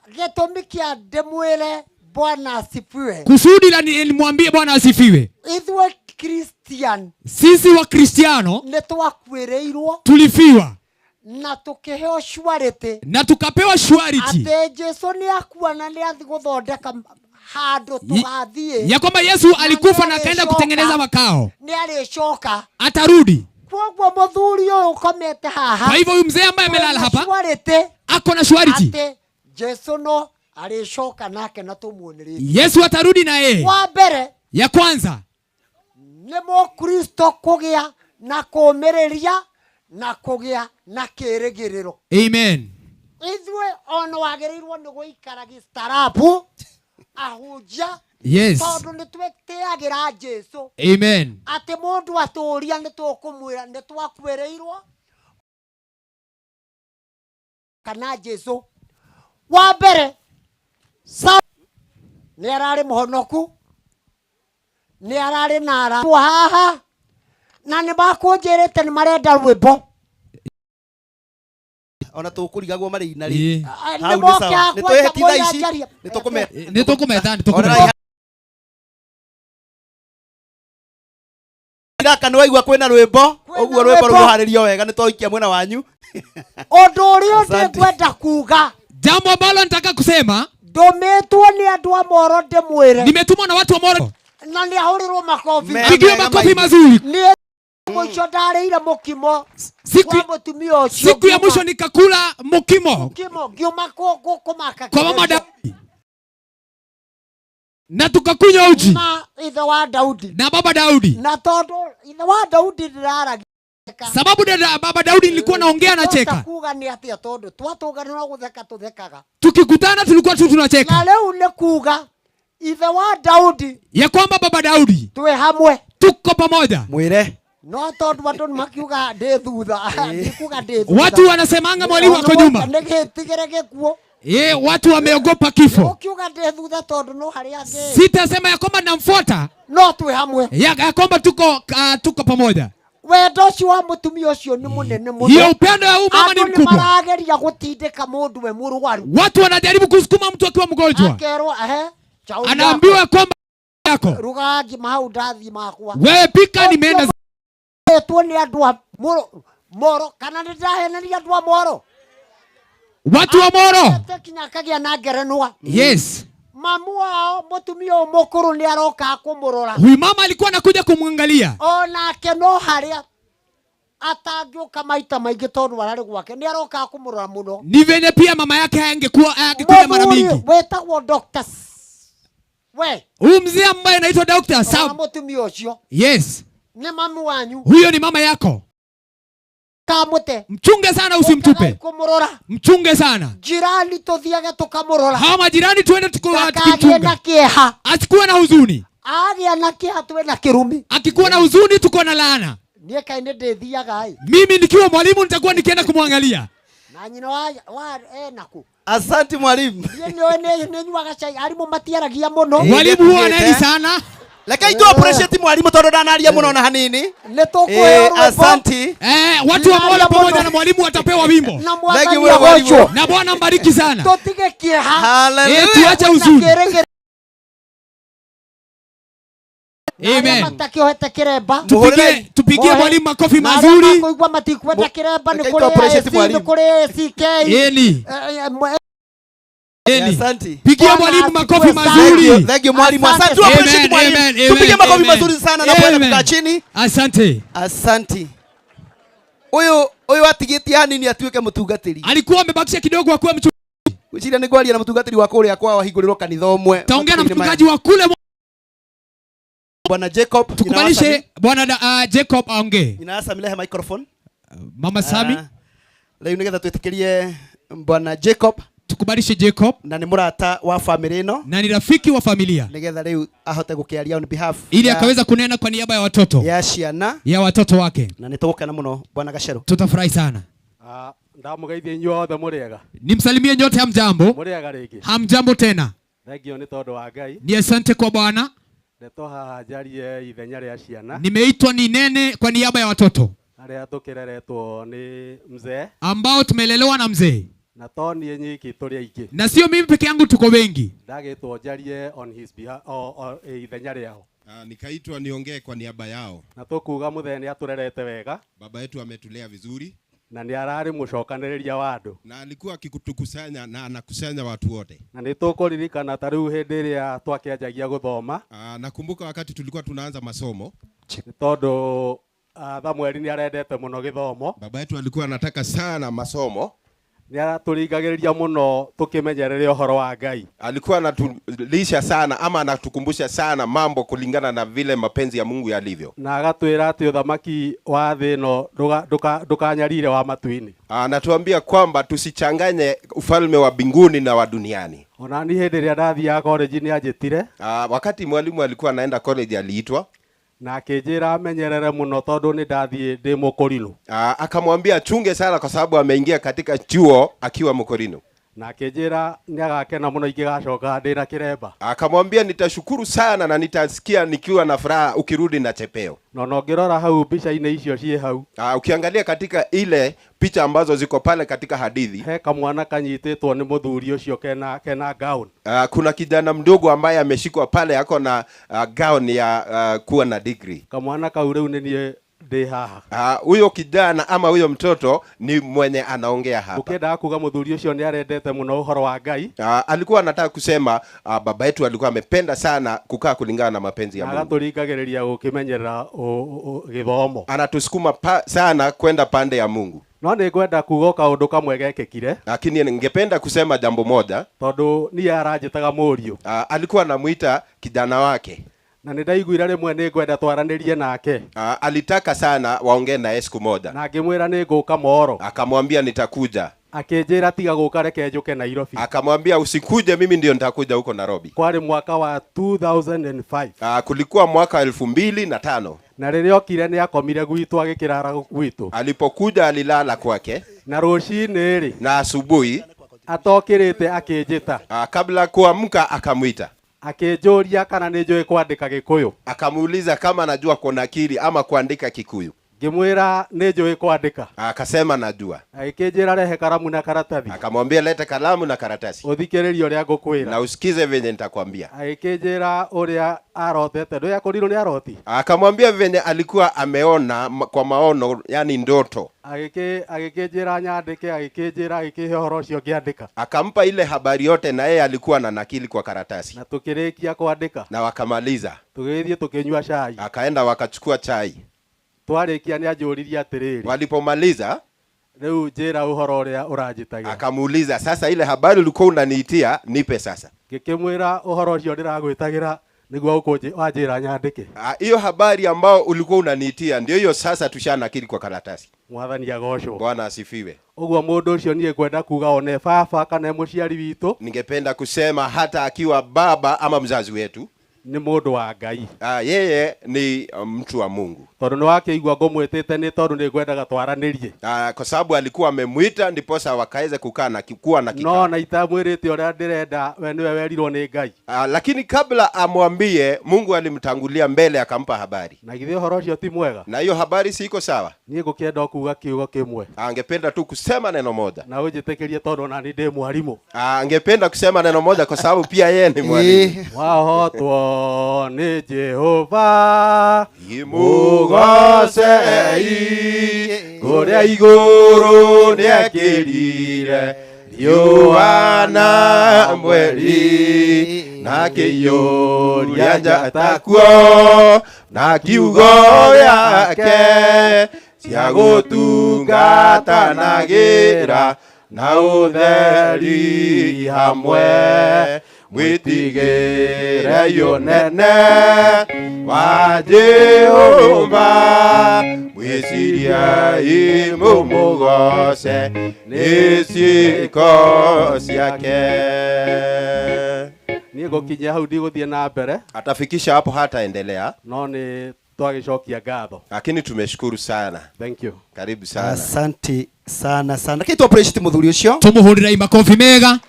Gĩtũmi kĩa ndĩmwĩre Bwana asifiwe. Kusudi la nimwambie Bwana asifiwe. Ithuĩ Christian Sisi wa Kristiano nĩ twakuĩrĩirwo tulifiwa na tũkĩheo surety na tukapewa surety atĩ Jesu nĩ akua na nĩ athiĩ gũthondeka handũ tũgathiĩ, ya kwamba Yesu alikufa na akaenda nĩarĩcoka. kutengeneza makao, Nĩ arĩcoka. atarudi. Koguo mũthuri ũyũ ũkomete haha, Kwa hivyo huyu mzee ambaye amelala hapa surety ako na surety atĩ Jesu no arĩcoka nake na tũmuone rĩngĩ. Yesu atarudi na yeye. Wa mbere Ya kwanza nĩ mũkristo kũgĩa na kũũmĩrĩria na kũgĩa na kĩĩrĩgĩrĩro. Amen. Ithuĩ ona wagĩrĩirwo nĩ gũikara gĩstarabu ahunjia, Yes. tondũ nĩ twĩtĩagĩra Jesu Amen. atĩ mũndũ atũũria nĩ tũkũmwĩra nĩ twakuĩrĩirwo kana Jesu. Wa mbere nĩ ararĩ mũhonoku, nĩ ararĩ na arata haha, na nĩ makũnjĩrĩte nĩ marenda rwĩmbo. Ona tũkũrigagwo marĩ ina rĩ. Nĩ Hau nĩ moke sawa. Nĩ hakwa twĩhĩti thaa nja ici. njaria. Nĩ tũkũmeta. Nĩ tũkũmeta, nĩ Ona tũkũmeta. Iraka nĩ waigua kwĩna rwĩmbo, ũguo rwĩmbo rwĩmbo. rũharĩrio wega nĩ twaikia mwena wanyu. Ũndũ ũrĩa ũngĩ Asante. ngwenda kuga, Jambo ambalo nataka kusema, ndũmĩtwo nĩ andũ a Moro ndĩmwĩre, nimetumwa na watu wa Moro. na nĩ ahũrĩrwo makobi. Pigiwe makofi mazuri. Niĩ mũico ndarĩire mũkimo Siku, kwa mũtumia ũcio siku ya ngiuma- mwisho nikakula mukimo mũkimo ngiuma kũmaka kwa mama kĩgerio. Daudi na tukakunywa uji na ithe wa Daudi, na baba Daudi, na tondũ ithe wa Daudi ndĩraragia sababu dada baba Daudi nilikuwa naongea na cheka, kuga nĩ atĩa tondũ twatũngana no gũtheka tũthekaga, tukikutana tulikuwa tu na tunacheka rĩu nĩ kuga ithe wa Daudi ya kwamba baba Daudi twĩ hamwe, tuko pamoja. Mwĩre. no tondũ andũ nĩ makiuga ndĩ thutha, ndikuga ndĩ thutha. Watu wanasemanga mwalimu ako nyuma. Nĩ gĩtigĩre gĩkuũ. Ye, watu wameogopa kifo. Ũkiuga ndĩ thutha tondũ no harĩa angĩ Sitasema ya kwamba namfuata, no twĩ hamwe. ya kwamba tuko pamoja. Wendo ũcio wa mũtumia ũcio nĩ mũnene mũno. Hiyo upendo ya huyu mama ni Andũ nĩ mkubwa. marageria gũtindĩka mũndũ we mũrwaru, Watu wanajaribu kusukuma mtu akiwa mgonjwa, akerwo ehe, chauri anaambiwa kwamba yako ruga ngima hau ndathiĩ makwa. wewe pika, nimeenda Etwo nĩ andũ a Moro kana nĩ ndĩraheneria andũ a Moro? watu wa Moro. Ete kinya akagĩa na ngerenwa. Yes, Mamu wao mũtumia ũyũ mũkũrũ nĩ aroka kũmũrora, huyu mama alikuwa anakuja kumwangalia, onake no harĩa atangĩũka maita maingĩ tondũ ararĩ gwake nĩ aroka kũmũrora mũno. ni venye pia mama yake angekuwa angekuja mara Mũthuri mingi. wĩtagwo Dr. We Huyu mzee ambaye anaitwa Dr. ona Sam, mũtumia ũcio yes, nĩ mamu wanyu, huyo ni mama yako. kamũte Mchunge sana, usimtupe, kũmũrora. mchunge sana. Jirani tũthiage tũkamũrora, Hawa majirani tuende ndakagĩe na tukimchunga, kĩeha. asikuwe na huzuni. Agĩa na kĩeha twĩ na kĩrumi. Akikuwa na huzuni, tuko na laana. Niĩ kaĩ nĩ ndĩthiaga ĩ Mimi nikiwa mwalimu nitakuwa nikienda kumwangalia. na nyina wa enaku. Asante mwalimu. Niĩ nĩũĩ nĩ nyuaga cai, arimũ matiaragia mũno. Mwalimu huwa aneni sana. Rekei tu appreciate mwalimu tondũ ndanaria mũno na hanini. Nĩ tũkũheo rwĩmbo. Asante. Watu wa Moro pamoja na mwalimu watapewa wimbo. Na Thank you mwathani mũno mwalimu. agocwo. Na Bwana mbariki sana. Tũtige kĩeha. Hallelujah. Tuache huzuni. Na kĩrĩgĩrĩro. Amen. Matakĩohete kĩremba. Tupigie Mohe. mwalimu makofi Na arĩa mazuri. makũigua matikwenda kĩremba nĩ Rekei kũrĩ tu appreciate AAC, nĩ mwalimu. kũrĩ ACK. Yeni. Yeni. Asante. Pigia Bwana mwalimu asifiwe makofi sana. mazuri. Thank you mwalimu. Asante. Asante. Tu appreciate Amen, mwalimu. amen, Tupige amen, makofi amen. mazuri sana na kwenda Amen. kukaa chini. Asante. Asante. Ũyũ ũyũ atigĩtie hanini atuĩke mũtungatĩri. Alikuwa amebakisha kidogo akuwe mchungaji. Gwĩciria nĩ ngwaria na mũtungatĩri wa kũrĩa kwao ahingũrĩrwo kanitha ũmwe. Taongea na Matukũ-inĩ maya. mchungaji wa kule Bwana Jacob, nyina wa Sami. tukubalishe bwana Jacob aongee. Nyina wa Sami lehe microphone. Mama Sami. Rĩu nĩgetha twĩtĩkĩrie Bwana Jacob. Tukubali akubalishe Jacob na nĩ mũrata wa family ĩno na ni rafiki wa familia nĩgetha rĩu ahote gũkĩaria on behalf ili ya- akaweza kunena kwa niaba ya watoto ya ciana ya watoto wake. Na nĩ tũgũkena mũno bwana Gacerũ. Tutafurahi sana. Ndamũgeithia inyuothe mũrĩega. Nimsalimie nyote, hamjambo? Mũrĩega rĩngĩ. Hamjambo tena. Thengio nĩ tondũ wa Ngai. Ni asante kwa Bwana. Ndeto haha njarie ithenya rĩa ciana Nimeitwa ninene kwa niaba ya watoto arĩa tũkĩreretwo nĩ mzee ambao tumelelewa na mzee, na to niĩ nyiki tũrĩ aingĩ. Na sio mimi peke yangu, tuko wengi. Ndagĩtwo njarie on his behalf, ithenya rĩao. Nikaitwa niongee kwa niaba yao. Na tũkuga mũthee nĩ atũrerete wega. Baba yetu ametulea vizuri na nĩ ararĩ mũcokanĩrĩria wa andũ na alikuwa akitukusanya na anakusanya watu wote. Na nĩ tũkũririkana ta rĩu hĩndĩ ĩrĩa twakĩanjagia gũthoma. Nakumbuka wakati tulikuwa tunaanza masomo nĩ tondũ Samueli nĩ arendete mũno gĩthomo. Baba yetu alikuwa anataka sana masomo. Nĩ aratũringagĩrĩria mũno tũkĩmenyerere ũhoro wa Ngai. Alikuwa anatulisha sana ama anatukumbusha sana mambo kulingana na vile mapenzi ya Mungu yalivyo. Na agatwĩra atĩ ũthamaki wa thĩ ĩno ndũkanyarire wa matu-inĩ. Anatuambia kwamba tusichanganye ufalme wa mbinguni na wa duniani. Ona ni hĩndĩ ĩrĩa ndathiaga college nĩ anjĩtire. Wakati mwalimu alikuwa anaenda college aliitwa na akĩnjĩra amenyerere mũno tondũ nĩ ndathiĩ ndĩ mũkũrinũ. Akamwambia achunge sana kwa sababu ameingia katika chuo akiwa mkorino. Na akĩnjĩra nĩ agakena mũno ingĩgacoka ndĩ na kĩremba. Akamwambia nitashukuru sana na nitasikia nikiwa na furaha ukirudi na chepeo. Na ona ũngĩrora hau mbica-inĩ icio ciĩ hau. Ukiangalia katika ile picha ambazo ziko pale katika hadithi, he kamwana kanyitĩtwo nĩ mũthuri ũcio kena gown. Kuna kijana mdogo ambaye ameshikwa pale ako na gown ya kuwa na degree. Kamwana kau rĩu nĩ niĩ ndĩ haha. Huyo kijana ama huyo mtoto ni mwenye anaongea hapa. Ũkĩendaga kuga mũthuri ũcio nĩ arendete mũno ũhoro wa Ngai. Alikuwa anataka kusema baba yetu alikuwa amependa sana kukaa kulingana na mapenzi ya Na Mungu. agatũringagĩrĩria gũkĩmenyerera gĩthomo. Anatusukuma sana kwenda pande ya Mungu. No nĩ ngwenda kuga kaũndũ kamwe gekĩkire. Lakini ningependa kusema jambo moja. Tondũ niĩ aranjĩtaga mũriũ. Alikuwa anamuita kijana wake. Na nĩ ndaiguire rĩmwe nĩ ngwenda twaranĩrie nake. Alitaka sana waongee naye siku moja. Na ngĩmwĩra nĩ ngũka Moro. Akamwambia nitakuja. Akĩnjĩra tiga gũka reke njũke Nairobi. Akamwambia usikuje, mimi ndio nitakuja huko Nairobi. Kwarĩ mwaka wa 2005. Kulikuwa mwaka 2005. Na rĩrĩa okire nĩ akomire gwitũ agĩkĩrara gwitũ. Alipokuja alilala kwake. Na rũcinĩ rĩ. Na asubuhi atokĩrĩte akĩnjĩta. Kabla kuamka akamwita. Akĩnjũria kana nĩ njũĩ kwandĩka Gĩkũyũ. Akamuuliza kama anajua kunakili ama kuandika Kikuyu. Ngĩmwĩra nĩ njũĩ kwandĩka. Akasema najua. Agĩkĩnjĩra rehe karamu na karatathi. Akamwambia leta kalamu na karatasi. Ũthikĩrĩrie ũrĩa ngũkwĩra. Na usikize venye nitakwambia. Agĩkĩnjĩra ũrĩa arotete. Ndũĩ akorirwo nĩ aroti. Akamwambia venye alikuwa ameona kwa maono, yani ndoto. Agĩkĩnjĩra nyandĩke, agĩkĩnjĩra agĩkĩhe ũhoro ũcio ngĩandĩka. Akampa ile habari yote na yeye alikuwa na nakili kwa karatasi. Na tukĩrĩkia kwandĩka. Na wakamaliza. Tũgĩthiĩ tũkĩnyua chai. Akaenda wakachukua chai. Twarĩkia nĩ anjũririe atĩrĩrĩ. Walipomaliza rĩu njĩra ũhoro ũrĩa ũranjĩtagia. Akamuuliza sasa ile habari ulikuwa unaniitia nipe sasa. Ngĩkĩmwĩra ũhoro ũcio ndĩragwĩtagĩra nĩguo wanjĩra nyandĩke. Hiyo habari ambao ulikuwa unaniitia ndio hiyo sasa tushanakili kwa karatasi. Mwathani agocwo. Bwana asifiwe. Ũguo mũndũ ũcio niĩ ngwenda kuga one baba kana mũciari witũ. Ningependa kusema hata akiwa baba ama mzazi wetu nĩ mũndũ wa Ngai. Yeye ni mtu wa Mungu. Tondũ nĩ wakĩigua ngũmwĩtĩte nĩ tondũ nĩ ngwendaga twaranĩrie. Kwa sababu alikuwa amemuita ndiposa wakaweza kukaa na kuwa na kikao. No na itamwĩrĩte ũrĩa ndĩrenda we nĩwe werirwo nĩ Ngai. Lakini kabla amwambie Mungu alimtangulia mbele akampa habari. Na githĩ ũhoro ũcio ti mwega? Na hiyo habari si iko sawa? Niĩ ngũkĩenda kuga kiugo kĩmwe. Angependa tu kusema neno moja. Na ũnjĩtĩkĩrie tondũ ona niĩ ndĩ mwarimũ. Angependa kusema neno moja kwa sababu pia yeye ni mwalimu. Wahotwo nĩ Jehova mũgocei kũrĩa igũrũ nĩekĩrire riũa na mweri na kĩiyũria njata kuo na kiugo gĩake cia gũtungatanagĩra na ũtheri hamwe mwĩtigĩrei ũnene wa Jehova Gĩciriai mũmũgoce nĩ ciĩko ciake. Niĩ ngũkinyia hau ndigũthiĩ na mbere. Atafikisha hapo, hataendelea. No nĩ twagicokia ngatho. Lakini tumeshukuru sana. Thank you. Karibu sana. Asante sana sana. Kitu appreciate muthuri ucio. Tumuhurira makofi mega.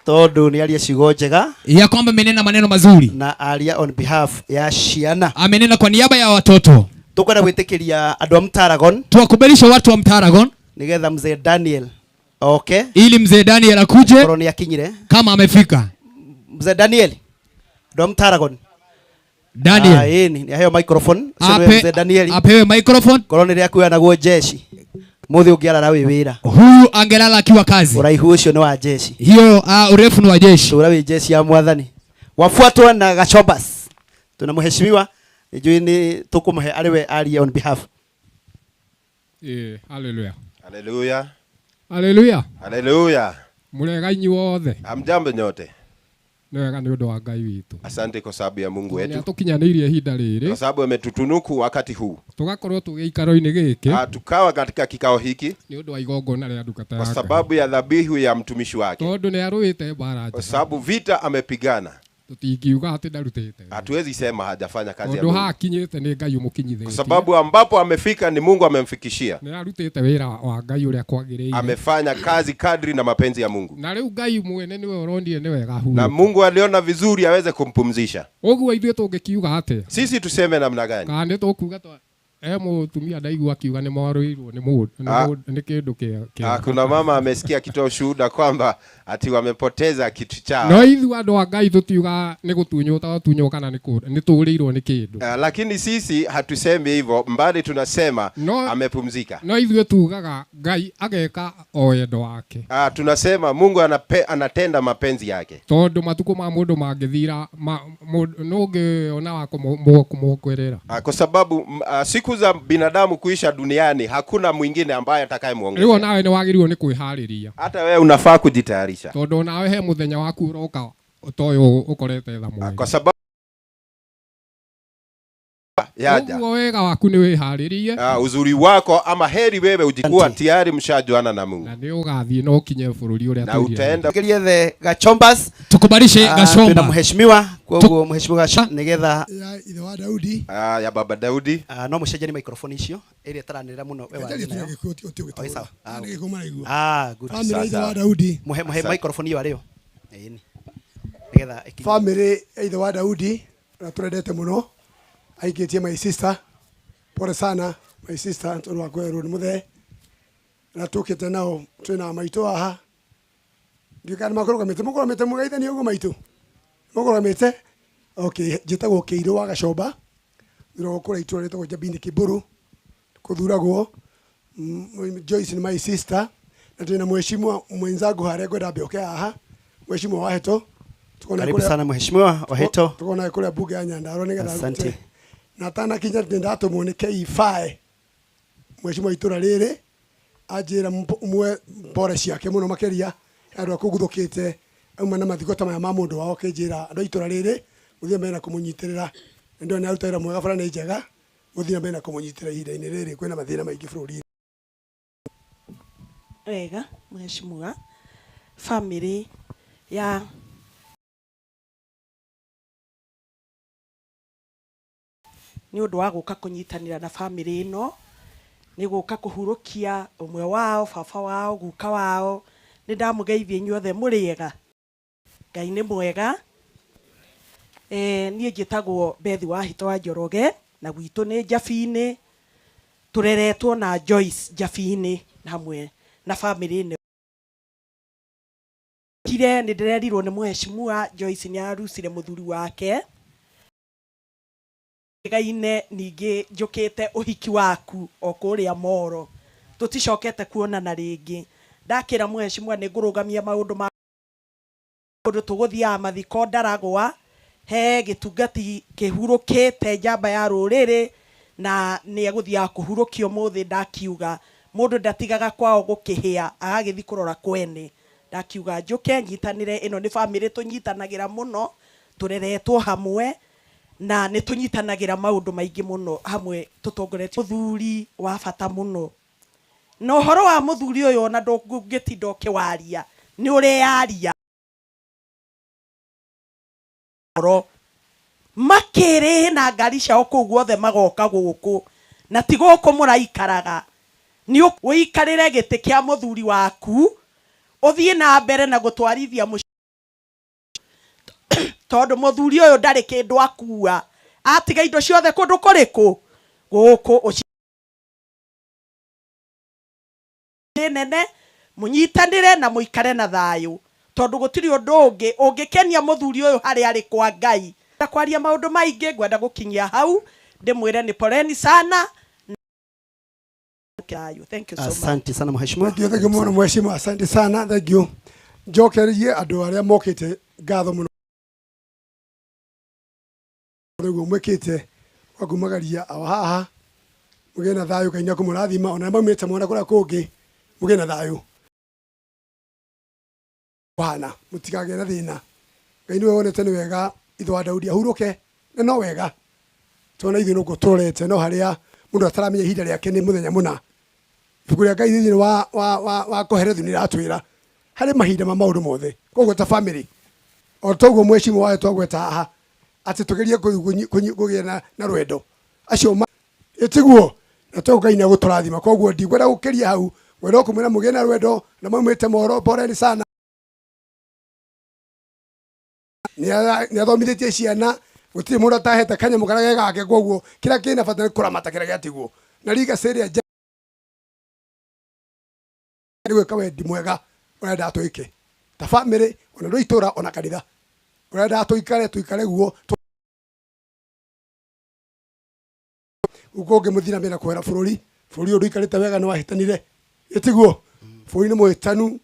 Tondu ni aria ciugo njega. Ya kwamba amenena maneno mazuri. Na aria on behalf ya ciana. Amenena kwa niaba ya watoto. Tukwenda gwitikiria andu a Mtaragon. Tuwakubalisha watu wa Mtaragon. Nigetha mzee Daniel. Okay. Ili mzee Daniel akuje. Korwo ni akinyire. Kama amefika. Mzee Daniel. Andu a Mtaragon. Daniel. Ah, ĩni, nĩ aheo microphone. Ũcio nĩwe mzee Daniel. Apewe microphone. Korwo nĩ rĩa kuoyanagwo jeshi. Muthi ũngĩarara wĩ wĩra. Huyu angelala akiwa kazi. Ũraihu ũcio nĩ wa jeshi. Hiyo urefu ni wa jeshi. Tũra wĩ jeshi ya mwathani. Wafuatwa na Gachombas. Tuna mheshimiwa njui nĩ tũkũmũhe arĩ we arie on behalf. Haleluya. Haleluya. Haleluya. Haleluya. Mũrega inyuothe. Hamjambo nyote. Nĩ wega nĩ ũndũ wa Ngai witũ. Asante kwa sababu ya Mungu Nĩ wetu. atũkinyanĩirie ihinda rĩrĩ. Kwa sababu ametutunuku wakati huu. Tũgakorwo tũgĩ gĩikaro-inĩ gĩkĩ. Tukawa katika kikao hiki nĩ ũndũ wa igongona rĩa ndungata kwa ya Ngai. sababu ya dhabihu ya mtumishi wake. Tondũ nĩ arũĩte mbara Kwa njega. sababu vita amepigana. Tũtingiuga atĩ ndarutĩte. Hatuwezi sema hajafanya kazi ya Tondũ Mungu. hakinyĩte nĩ Ngai Kwa ũmũkinyithĩtie. sababu ambapo amefika ni Mungu amemfikishia. Nĩ arutĩte wĩra wa Ngai ũrĩa kwagĩrĩire. Amefanya kazi kadri na mapenzi ya Mungu. Na rĩu Ngai mwene nĩwe ũronire nĩ wega Na hurũke. Mungu aliona vizuri aweze kumpumzisha. Ũguo ithuĩ tũngĩkiuga atĩa? Sisi tuseme namna gani? Kana nĩ tũkuga e mũtumia ndaigua akiuga nĩ morĩirwo nĩ mũndũ nĩ kĩndũ kĩa Kuna mama amesikia akitoa ushuhuda kwamba ati wamepoteza kitu chao. No ithuĩ andũ a Ngai tũtiuga nĩ gũtunywo twatunywo kana nĩ tũrĩirwo nĩ kĩndũ. Lakini sisi hatusemi hivyo, mbali tunasema amepumzika. No ithuĩ tugaga Ngai ageka o wendo wake. Tunasema Mungu anatenda mapenzi yake. Tondũ matukũ ma mũndũ mangĩthira no ũngĩona wa kũmũkwerera. Kwa sababu siku za binadamu kuisha duniani hakuna mwingine ambaye atakayemwongezea. Rĩu onawe nĩ wagĩrĩirwo nĩ kwĩharĩria. Hata wewe unafaa kujitayarisha. Tondũ onawe he mũthenya waku ũroka ta ũyũ ũkorete tha mweri. Kwa sababu yaja. Ũguo wega waku nĩ wĩharĩrie. Uzuri wako ama heri wewe ujikuwa tayari mshajuana na Mungu. Na nĩ ũgathiĩ na ũkinye bũrũri ũrĩa Na tũirĩte. utaenda Gerie Gachombas. Tukubalishe Gachomba. Twina mheshimiwa koguo mheshimiwa Gachomba nigetha ya ithe wa Daudi. Ya baba Daudi. No mũcenjanie microphone icio ĩrĩa ĩtaranĩrĩra mũno we Njarie waria tu nayo. ya Gĩkũyũ ti Oi, ũgĩtũũra. sawa. Nĩ Gĩkũyũ maraigua. Good. Family ya ithe wa Daudi. Mũhe microphone ĩyo arĩo. Ĩni. Nigetha ĩkinye. Family ya ithe wa Daudi na tũrendete mũno aikĩtie my sister, pole sana my sister tondũ wa kwerwo nĩ mũthee na tũkĩte nao twĩna maitũ haha ndiũĩ kana nĩmakũrũgamĩte mũkũrũgamĩte mũgeithanie ũguo maitũ mũkũrũgamĩte. Okay, njĩtagwo Kĩirũ wa Gacomba thuragwo kũrĩa itũra rĩtagwo Njabini Kĩmbũrũ kũthuragwo. Joyce ni my sister na twĩna mheshimiwa mwenzangu harĩa ngwenda ambe haha, mheshimiwa Waheto. Karibu sana mheshimiwa Waheto. Tuko naye kũrĩa bunge ya Nyandarua nĩgetha Asante. arute. Na atanakinya nĩ ndatũmwo nĩ K5 mheshimiwa itũra rĩrĩ anjĩra mwe mbore ciake mũno makĩria andũ a kũguthũkĩte auma na mathiko ta maya ma mũndũ wao akĩnjĩra andũ a itũra rĩrĩ mũthiĩ mbere na kũmũnyitĩrĩra nĩ ndona nĩ aruta wĩra mwega bara nĩ njega mũthiĩ na mbere na kũmũnyitĩrĩra ihinda-inĩ rĩrĩ kwĩna mathĩna maingĩ bũrũri-inĩ. Wega mheshimiwa family ya nĩ ũndũ wa gũka kũnyitanĩra na family ĩno nĩ gũka kũhurũkia ũmwe wao baba wao guka wao. Nĩ ndamũgeithia inyuothe mũrĩega. Ngai nĩ mwega. Niĩ njĩtagwo Bethi wa Hito wa Njoroge na gwitũ nĩ Njabinĩ. Tũreretwo na Joyce Njabinĩ hamwe na family ĩno. Kire nĩ ndĩrerirwo nĩ mheshimiwa Joyce nĩ arucire mũthuri wake. Gaine ningĩ njũkĩte ũhiki waku o kũrĩa Moro. Tũticokete kuonana rĩngĩ. Ndakĩra mheshimiwa nĩ ngũrũgamia maũndũ ma kũndũ tũgũthiaga mathiko Ndaragwa he gĩtungati kĩhurũkĩte njamba ya rũrĩrĩ na nĩ egũthiaga kũhurũkio mũthĩ. Ndakiuga mũndũ ndatigaga kwao gũkĩhĩa agagĩthiĩ kũrora kwene. Ndakiuga njũke nyitanĩre, ĩno nĩ family tũnyitanagĩra mũno, tũreretwo hamwe. Na nĩ tũnyitanagĩra maũndũ maingĩ mũno hamwe tũtongoretie mũthuri wa bata mũno. Na ũhoro wa mũthuri ũyũ ona ndũngĩtinda ũkĩwaria, nĩ ũreyaria. Oro makĩrĩ na ngari ciao kũu guothe magoka gũkũ, na ti gũkũ mũraikaraga. Nĩ ũikarĩre gĩtĩ kĩa mũthuri waku, ũthiĩ na mbere na gũtwarithia mũciĩ, tondũ mũthuri ũyũ ndarĩ kĩndũ akua, atiga indo ciothe kũndũ kũrĩkũ gũkũ ũci nene. Mũnyitanĩre na mũikare na thayũ, tondũ gũtirĩ ũndũ ũngĩ ũngĩkenia mũthuri ũyũ harĩa arĩ kwa Ngai. Na kwaria maũndũ maingĩ, ngwenda gũkinyia hau ndĩmwĩre nĩ poleni sana. Thayũ. Thank you so much. Asante sana, mheshimiwa. Thank you, thank you mũno, mheshimiwa, asante sana, thank you. Njokerie andũ arĩa mokĩte ngatho mũno nĩguo mwĩkĩte wa kumagaria awa haha. Mũgĩe na thayũ, Ngai nĩekũmũrathima, ona arĩa maumĩte mwena kũrĩa kũngĩ, mũgĩe na thayũ hana, mũtikagĩe na thĩna. Ngai nĩwe wonete nĩ wega ithe wa Daudi ahurũke, na no wega tona ithuĩ nũguo tũrorete, no harĩa mũndũ ataramenya ihinda rĩake nĩ mũthenya mũna. Ibuku rĩa Ngai thĩinĩ wa Kohelethu nĩ rĩratwĩra harĩ mahinda ma maũndũ mothe. Koguo ta family, o toguo mheshimiwa wayo twagweta haha atĩ tũgerie kũgĩa na rwendo acio ĩtiguo na toguo Ngai nĩegũtũrathima. Koguo ndikwenda gũkĩria hau, ngwenda kũmwĩra mũgĩe na rwendo na maumĩte moro, poleni sana. Nĩathomithĩtie ciana, gũtirĩ mũndũ atahete kanyamũ karĩa ge gake. Koguo kĩrĩa kĩna bata nĩ kũramata kĩrĩa gĩatigwo na legacy ĩrĩa njega nĩ gwĩka wendi mwega ũrenda twĩke ta family, ona ndũ itũra, ona kanitha ũrenda tũikare, tũikare guo guko ũngĩ mũthiĩ na mbere na kwera bũrũri. Bũrũri ũyũ ndũikarĩte wega, nĩ wahĩtanire, ĩtiguo bũrũri nĩ mũhĩtanu.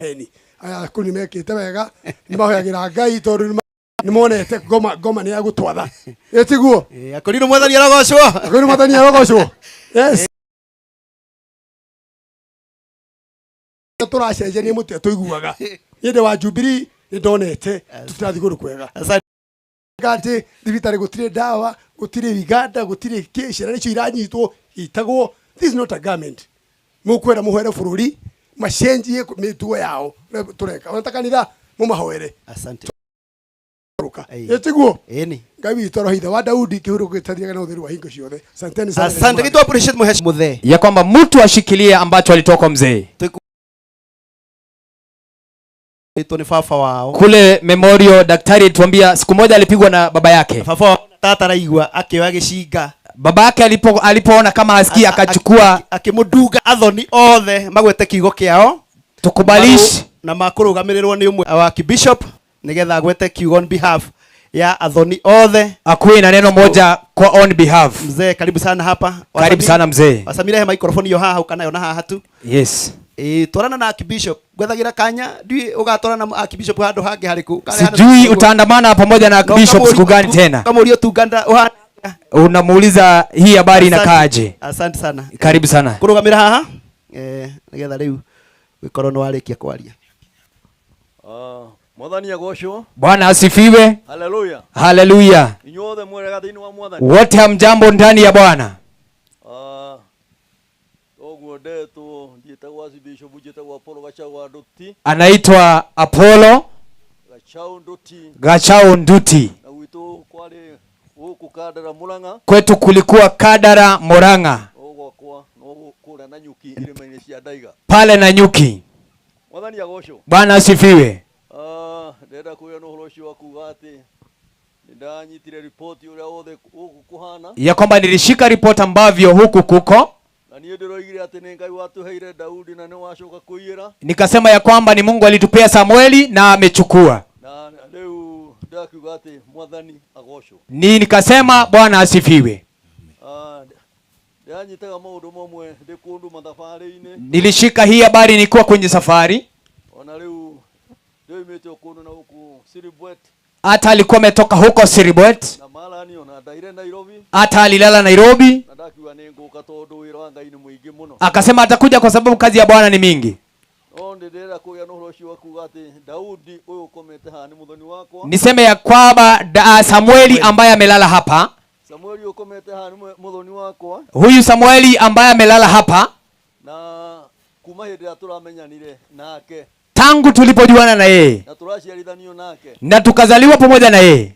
Eni aya kũu nĩ mekĩte wega, nĩ mahoyagĩra Ngai tondũ nĩ monete ngoma ngoma nĩ ya gũtwatha, ĩtiguo. Akorirwo Mwathani arogocwo. Akorirwo Mwathani arogocwo, yes. Tũracenjania mũtĩ tũiguaga niĩ ndĩ wa Jubilee, nĩ ndonete tũtirathiĩ kũndũ kwega atĩ thibitarĩ gũtirĩ ndawa, gũtirĩ Uganda, gũtirĩ kĩ, ciana nĩcio iranyitwo itagwo. This is not a government. Mũkwenda mũhoere bũrũri macenjie mĩtugo yao ũrĩa tũreka, ona ta kanitha mũmahoere. Asante. Ĩtiguo. Ĩni. Ngai witũ arohe ithe wa Daudi kĩhurũko gĩtathiaga na ũtheru wa hingo ciothe. Asanteni sana. Asante kitu appreciate mheshimiwa mzee. Ya kwamba mtu ashikilie ambacho alitoka kwa mzee. Itwo nĩ baba wao. Kule memorial, daktari alituambia siku moja alipigwa na baba yake. Baba wao tata araigua akĩoya gĩcinga. Baba yake alipoona kama hasikii, akachukua akĩmũndunga. Athoni othe magwete kiugo kĩao. Tukubalishi. Na makũrũgamĩrĩrwo nĩ ũmwe wa bishop nĩgetha agwete kiugo on behalf ya athoni othe. Akuwe na neno moja kwa on behalf. Mzee, karibu sana hapa. Karibu sana mzee. Wasamire, he microphone iyo haha ukanayo na haha tu. Yes. Ĩĩ, twarana na archbishop ngwethagira kanya ndui ugatwarana na archbishop handũ hangĩ harĩkũ? Sijui utaandamana pamoja na archbishop siku gani tena. Kamurio tunganda ũhana. Unamuuliza hii habari inakaaje? Asante sana. Karibu sana. Kũrũgamĩra haha nĩgetha rĩu gĩkorwo nĩ warĩkia kwaria. Mwathani agocwo. Bwana asifiwe. Haleluya. Haleluya. Inyuothe mwega thĩinĩ wa Mwathani. Wote hamjambo ndani ya Bwana. Toguo ndetwo, ndiĩtagwo Archbishop, njĩtagwo Apollo Gachau wa Nduti. Anaitwa Apollo Gachau Nduti. Gachau Nduti. Na gwitũ kwarĩ gũkũ Kandara Murang'a. Kwetu kulikuwa Kandara Murang'a. No gwakwa no kũrĩa Nanyuki irĩma-inĩ cia Ndaiga. Pale Nanyuki. Mwathani agocwo. Bwana asifiwe. Ndĩrenda kwĩra na ũhoro ũcio wa kuga atĩ nĩndanyitire ripoti ũrĩa wothe gũkũ kũhana. Ya kwamba nilishika ripoti ambavyo huku kuko. Na niĩ ndĩroigire atĩ nĩ Ngai watũheire Daudi na nĩ wacoka kũiyĩra. Nikasema ya kwamba ni Mungu alitupea Samueli na amechukua. Na rĩu ndakiuga atĩ Mwathani agocwo. Ni nikasema Bwana asifiwe. Ndĩranyitaga maũndũ mamwe ndĩ kũndũ mathabarĩ-inĩ. Nilishika hii habari nikiwa kwenye safari. Ona rĩu ndĩoimĩte o kũndũ na gũkũ Siribwet. Hata alikuwa ametoka huko Siribwet. Na marani ona ndaire Nairobi. Hata alilala Nairobi. Na ndakiuga nĩ ngũka tondũ wĩra wa Ngai nĩ mũingĩ mũno. Akasema atakuja kwa sababu kazi ya Bwana ni mingi. No ndĩrenda kũgĩa na ũhoro ũcio wa kuga atĩ Daudi ũyũ ũkomete haha nĩ mũthoni wakwa. Niseme ya kwamba Samueli ambaye amelala hapa, Samueli ũkomete haha nĩ mũthoni wakwa. Huyu Samueli ambaye amelala hapa, Na kuma hĩndĩ ĩrĩa tũramenyanire nake, tangu tulipojuana na yeye na tũraciarithanio nake, na tukazaliwa pamoja na yeye,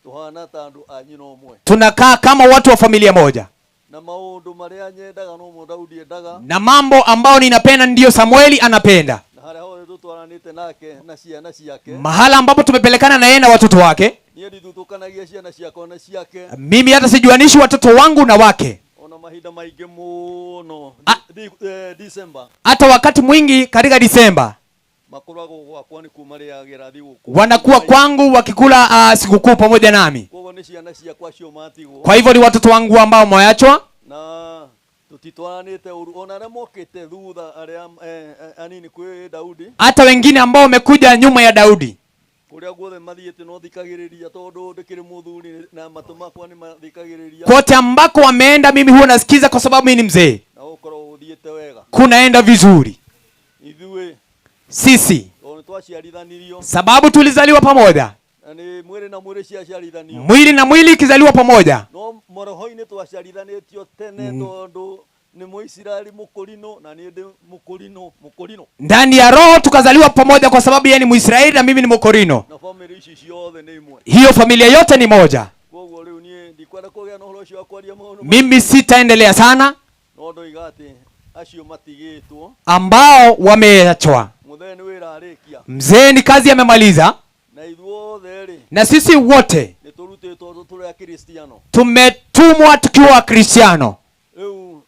tũhana ta andũ a nyina ũmwe. Tunakaa kama watu wa familia moja. Na maũndũ marĩa nyendaga no mo Daudi endaga, na mambo ambayo ninapenda ndiyo Samueli anapenda. Na harĩa hothe tũtwaranĩte nake na ciana ciake, mahala ambapo tumepelekana na yeye na watoto wake, niĩ ndithutũkanagia ciana ciakwa na ciake. Mimi hata sijuanishi watoto wangu na wake. Ona mahinda maingĩ mũno, December, hata wakati mwingi katika Disemba makoragwo gwakwa nĩ kuo marĩagĩra thigũkũ. wanakuwa kwangu wakikula sikukuu pamoja nami. Koguo nĩ ciana ciakwa cio matigwo. Kwa hivyo ni watoto wangu ambao mwaachwa. Na tutitwaranĩte ũru, ona arĩa mokĩte thutha arĩa anini kwĩ Daudi, hata wengine ambao wamekuja nyuma ya Daudi, kũrĩa guothe mathiĩte no thikagĩrĩria tondũ ndĩkĩrĩ mũthuri na matũ makwa nĩ mathikagĩrĩria. Kote ambako wameenda mimi huwa nasikiza kwa sababu mimi ni mzee. Na ũkorwo ũthiĩte wega. Kunaenda vizuri. Ithuĩ sisi tondũ nĩ twaciarithanirio, sababu tulizaliwa pamoja, na nĩ mwĩrĩ na mwĩrĩ ciaciarithanio, mwili na mwili ikizaliwa pamoja, no moroho-inĩ twaciarithanĩtio tene tondũ nĩ Mũisiraeli mũkũrinũ na niĩ ndĩ mũkũrinũ, mũkũrinũ. Ndani ya roho tukazaliwa pamoja kwa sababu yeye ni Mwisraeli na mimi ni Mkorino. Na family ici ciothe nĩ imwe. Hiyo familia yote ni moja. Koguo rĩu niĩ ndikwenda kũgĩa na ũhoro ũcio wa kwaria maũndũ Mimi sitaendelea sana. No ndoiga atĩ acio matigĩtwo, ambao wameachwa, Mũthee nĩ wĩra arĩkia. Mzee ni kazi amemaliza. Na ithuothe rĩ, na sisi wote nĩ tũrutĩtwo tũrĩ Akristiano, tumetumwa tukiwa Wakristiano. Rĩu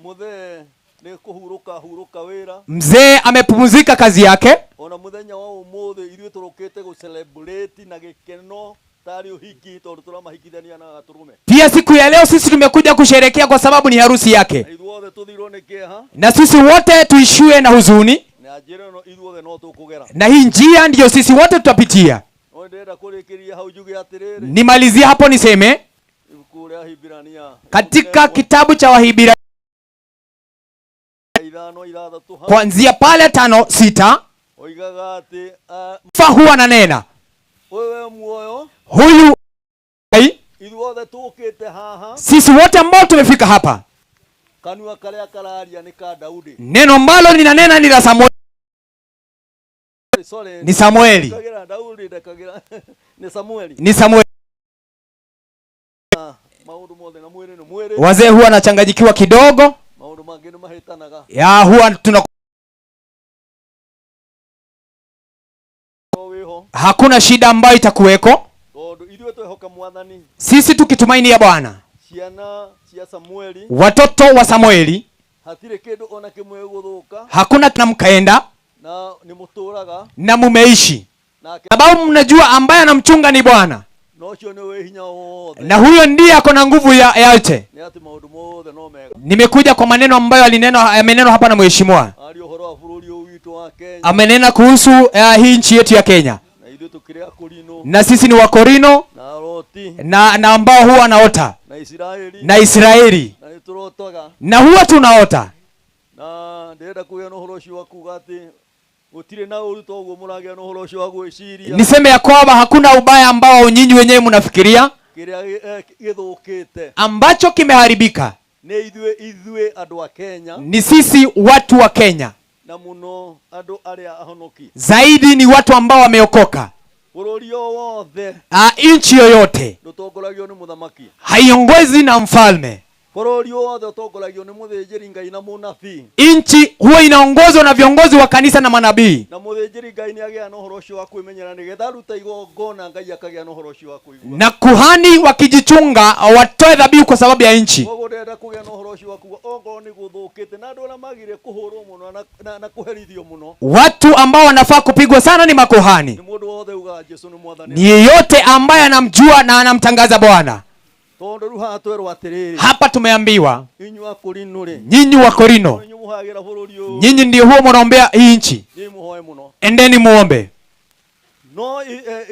mũthee nĩ kũhurũka hurũka wĩra. Mzee amepumzika kazi yake. Ona mũthenya wa ũmũthĩ ithuĩ tũrũkĩte gũ celebrate na gĩkeno tarĩ ũhiki tondũ tũramahikithania na gatũrũme. Pia siku ya leo sisi tumekuja kusherehekea kwa sababu ni harusi yake. Na ithuothe tũthirwo nĩ kĩeha. Na sisi wote tuishiwe na huzuni. Na njĩra ĩno ithuothe no tũkũgera. Na hii njia ndiyo sisi wote tutapitia. No ndĩrenda kũrĩkĩria hau njuge atĩrĩrĩ. Nimalizie hapo niseme, Ibuku rĩa Hibirania, katika kitabu cha Wahibirania ithano ithathatũ hau. kuanzia pale 5:6, Oigaga atĩ, fa huwa ananena wewe muoyo, huyu ai, ithuothe tũkĩte haha, sisi wote ambao tumefika hapa, kanua karĩa kararia nĩ ka Daudi. neno ambalo ninanena ni la Samueli. Sorry, Ni Samueli. Ndekagira Daudi, ndekagira ni Samueli. Ni Samueli. Maũndũ mothe na mwĩrĩ nĩ mwĩrĩ. Wazee huwa wanachanganyikiwa kidogo. Maũndũ mangĩ nĩ mahĩtanaga. Ya huwa tuna hakuna shida ambayo itakuweko. Tondũ ithuĩ twehoka Mwathani. Sisi tukitumaini ya Bwana. Ciana cia Samueli. Watoto wa Samueli. Hatirĩ kĩndũ ona kĩmwe gũthũka. Hakuna na mkaenda. Na nĩ mũtũraga. Na mumeishi. Nake Sababu mnajua ambaye anamchunga ni Bwana. Na ũcio nĩ wĩ hinya wothe. Na huyo ndiye ako na nguvu ya yote. Nĩ atĩ maũndũ mothe no mega. Nimekuja kwa maneno ambayo amenenwa hapa na mheshimiwa. Aria ũhoro wa bũrũri ũyũ witũ wa Kenya. Amenena kuhusu hii nchi yetu ya Kenya. Na ithuĩ tũkĩrĩ Akorino. Na sisi ni Wakorino. Na Aroti. Na ambao huwa wanaota. Na Israeli. Na Israeli. Na nĩtũrotaga. Na huwa tunaota. Na ndĩrenda kũgĩa na ũhoro ũcio wa kuga atĩ gũtirĩ na ũru ta ũguo mũragĩa na ũhoro ũcio wa gwĩciria. Niseme ya kwamba hakuna ubaya ambao nyinyi wenyewe mnafikiria Kĩrĩa gĩthũkĩte ambacho kimeharibika. Nĩ ithuĩ andũ a Kenya. Ni sisi watu wa Kenya. Na mũno andũ arĩa ahonoki. Zaidi ni watu ambao wameokoka. Bũrũri o wothe. Nchi yoyote ndũtongoragio nĩ mũthamaki. Haiongozwi na mfalme. Bũrũri wothe ũtongoragio nĩ mũthĩnjĩri Ngai na mũnabii. Nchi huwa inaongozwa na viongozi wa kanisa na manabii. Na mũthĩnjĩri Ngai nĩagĩa na ũhoro ũcio wa kwĩmenyera nĩgetha aruta igongona Ngai akagĩa na ũhoro ũcio wa kũigua. Na kuhani wakijichunga watoe dhabihu kwa sababu ya nchi. Koguo ndĩrenda kũgĩa na ũhoro ũcio wa kuga ongorwo nĩ gũthũkĩte na andũ arĩa magire kũhũrwo mũno na kũherithio mũno. Watu ambao wanafaa kupigwa sana ni makuhani. Nĩ mũndũ wothe ugaga Jesu nĩ mwathani. Ni yeyote ambaye anamjua na anamtangaza Bwana. Tondũ rĩu haha twerwo atĩrĩrĩ. Hapa tumeambiwa Inyuĩ Akorino rĩ. nyinyi wa Korino, Inyuĩ mũhagĩra bũrũri ũyũ. nyinyi ndio huo mnaombea hii nchi. Thiĩ mũhoe mũno. Endeni muombe. No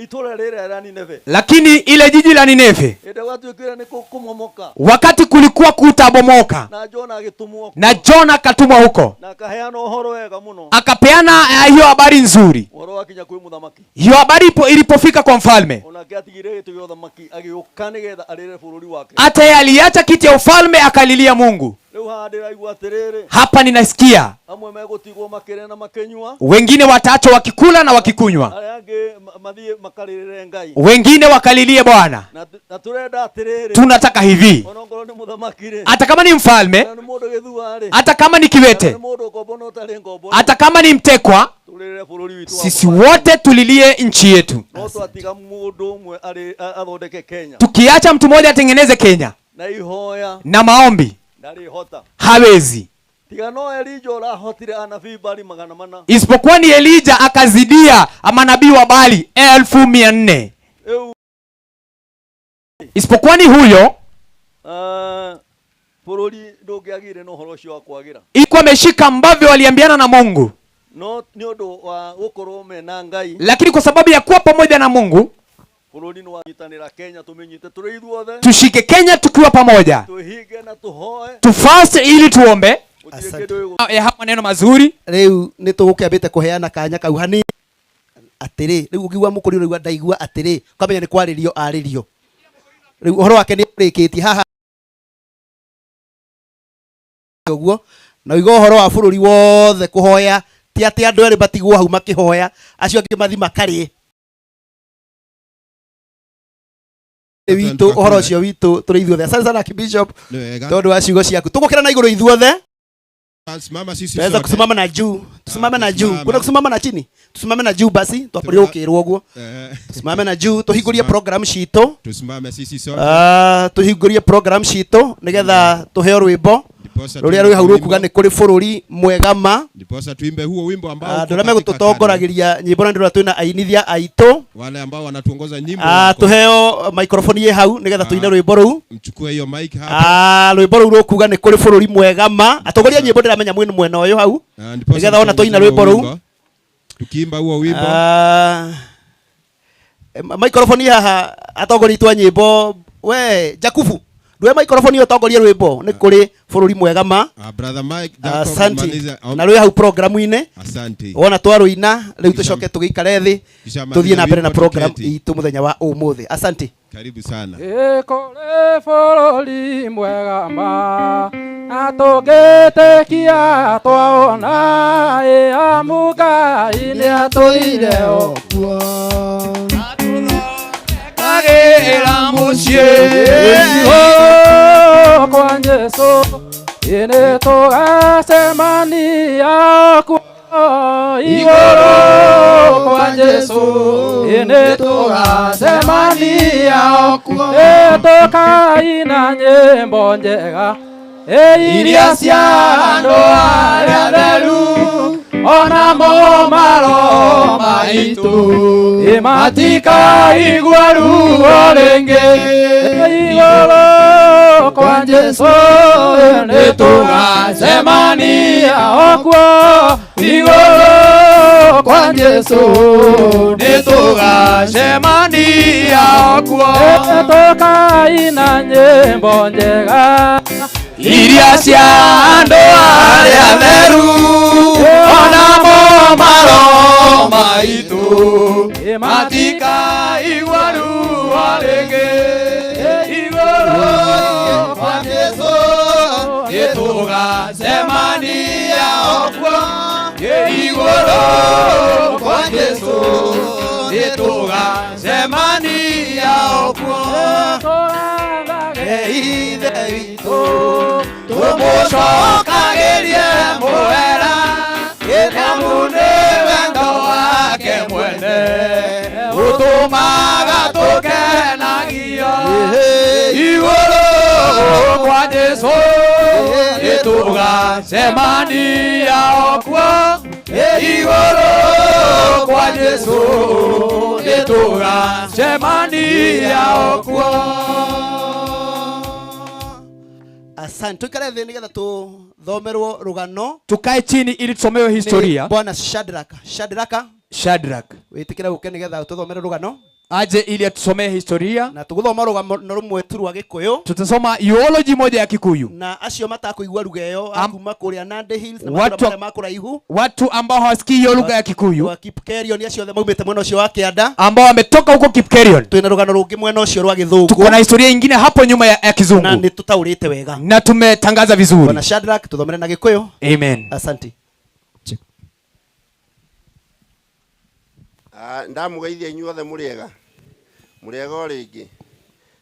itũra rĩrĩa rĩa Nineve, Lakini ile jiji la Nineve, hĩndĩ gwatuĩkire nĩ kũmomoka, wakati kulikuwa kutabomoka, na Jona agĩtũmwo, na Jona akatumwa huko, na akaheana ũhoro wega mũno. Akapeana hiyo habari nzuri. Ũhoro wakinya kwĩ mũthamaki, Hiyo habari ilipofika kwa mfalme, onake atigire gĩtĩ gĩa ũthamaki agĩũka nĩgetha arĩre bũrũri wake. Hata yeye aliacha kiti ya ufalme akalilia Mungu. Rĩu haha ndĩraigua atĩrĩrĩ, Hapa ninasikia amwe megũtigwo makĩrĩa na makĩnyua, wengine wataachwa wakikula na wakikunywa, arĩa angĩ mathiĩ makarĩrĩre Ngai, wengine wakalilie Bwana. Na tũrenda atĩrĩrĩ, Tunataka hivi, onokorwo nĩ mũthamaki rĩ, hata kama ni mfalme, kana nĩ mũndũ gĩthua rĩ, hata kama ni kiwete, kana nĩ mũndũ ngombo na ũtarĩ ngombo, hata kama ni mtekwa, tũrĩrĩre bũrũri witũ wa sisi wote tulilie nchi yetu. no twatiga mũndũ ũmwe athondeke Kenya Tukiacha mtu mmoja atengeneze Kenya na ihoya na maombi, ndarĩhota. Hawezi. Tiga no Elija ũrahotire anabii Bali 400. Isipokuwa ni Elija akazidia manabii wa Bali 400,000. Rĩu Isipokuwa ni huyo bũrũri ndũngĩagire na ũhoro ũcio wa kwagĩra, iko ameshika ambavyo waliambiana na Mungu, no nĩ ũndũ wa gũkorwo mena Ngai, lakini kwa sababu ya kuwa pamoja na Mungu, bũrũri nĩ wanyitanĩra Kenya tũmĩnyite tũrĩ ithuothe, tushike Kenya tukiwa pamoja, twĩhinge na tũhoe, tufast ili tuombe. Gũtirĩ kĩndũ gĩgũ- Ya haya maneno mazuri. Rĩu nĩ tũgũkĩambĩte kũheana kanya kau hanini atĩrĩ, rĩu ũngiugua mũkũri ũraigua ndaigua atĩrĩ, ũkamenya nĩ kwarĩrio arĩrio. Rĩu ũhoro wake nĩ ũrĩkĩtie haha ũguo, na ũiga ũhoro wa bũrũri wothe kũhoya, ti atĩ andũ erĩ matigwo hau makĩhoya, acio angĩ mathi makarĩe. Witũ ũhoro ũcio witũ tũrĩ ithuothe. Asante sana Bishop Nĩ wega. tondũ wa ciugo ciaku. Tũgũkĩra na igũrũ ithuothe. Simama sisi Tunaweza sote. kusimama na juu, tusimame na juu. Tusimame. Kuna kusimama na chini, tusimame na juu basi, twambĩrĩrie gũkĩrwo ũguo. Tusimame na juu, tũhingũrie program citũ. Tusimame sisi sote. Tũhingũrie program citũ nĩgetha tũheo rwĩmbo Ndiposa rũrĩa tuimbe rwĩ hau wimbo. rũkuga nĩ kũrĩ bũrũri mwega ma. Ndiposa tuimbe huo wimbo ambao uko Andũ arĩa katika megũtũtongoragia nyĩmbo na ndĩrona twĩna ainithia aitũ. Wale ambao wanatuongoza nyimbo wako. Tũheo microphone ĩ hau nĩgetha tũine rwĩmbo rũu. Mchukue hiyo mic hapa. Rwĩmbo rũu rũkuga nĩ kũrĩ bũrũri mwega ma. Atongoria nyĩmbo ndĩramenya mwĩ mwena ũyũ hau. Ndiposa Nĩgetha ona twaina tuongoze rwĩmbo huo rũu. wimbo. Tukiimba huo wimbo. Microphone haha atongoria itwa nyĩmbo we Jakubu ndwe microphone ĩyo ũtongorie rwĩmbo nĩ kũrĩ bũrũri mwega ma. Brother Mike Jacob Asante. maliza- Na rwĩ hau programu-inĩ. Asante. Wona twarũina rĩu tũcoke tũgĩikare thĩ Kisha maliza tũthiĩ na mbere na wimbo program tuketi. itũ mũthenya wa ũmũthĩ. Asante. Karibu sana. Kũrĩ bũrũri mwega ma na tũngĩtĩkia twaona ĩ amu Ngai nĩatũire o kuo. Kagĩra mũciĩ kwa Jesũ ĩnĩ tũgacemania kuo igũrũ kwa Jesũ ĩnĩ tũgacemania kuo ĩ tũkaina nyĩmbo njega ĩ iria cia andũ arĩa atheru ona mo maro maitũ ĩ matikaigua ruo rĩngĩ igũrũ kwa Jesũ nĩ tũgacemania o kuo igũrũ kwa Jesũ nĩ tũgacemania o kuo tũkaina nyĩmbo njega iria cia andũ arĩa atheru ona mo maro maitũ matikaigua ruo rĩngĩ igũrũ kwa Jesũ nĩ tũgacemania o kuo igũrũ kwa Jesũ nĩ tũgacemania o kuo Ithe witũ tũmũcokagĩrie mũhera amu nĩ wendo wake mwene ũtũmaga tũkenagio igũrũ kwa Jesũ nĩ tũgacemania o kuo igũrũ kwa Jesũ nĩ tũgacemania o kuo. Asante. Tuikare thĩ nĩgetha tũthomerwo rũgano. Tukae chini ili tusomewe Nĩ historia. Bwana Shadraka. Shadraka, Shadrach wĩtĩkĩre gũke nĩgetha tũthomere rũgano. aje ili atusomee historia. Na tũgũthoma rũgano rũmwe tu rwa Gĩkũyũ. Tutasoma eulogy moja ya Kikuyu. Na acio matakũigua lugha ĩyo a kuma kũrĩa Nandi Hills na Watu- matũũra marĩa ma kũraihu. Watu ambao hawasikii hiyo lugha ya Kikuyu, Wa Kipkerion acio othe maumĩte mwena ũcio wa kĩanda. ambao wametoka huko Kipkerion, Twĩna rũgano rũngĩ mwena ũcio rwa Gĩthũngũ. tuko na historia ingine hapo nyuma ya Na Kizungu nĩ tũtaũrĩte wega. na tumetangaza vizuri. Bwana Shadrack, tũthomere na Gĩkũyũ. Amen. Asante. Ndamugeithia inyuothe mũrĩega mũrĩega o rĩngĩ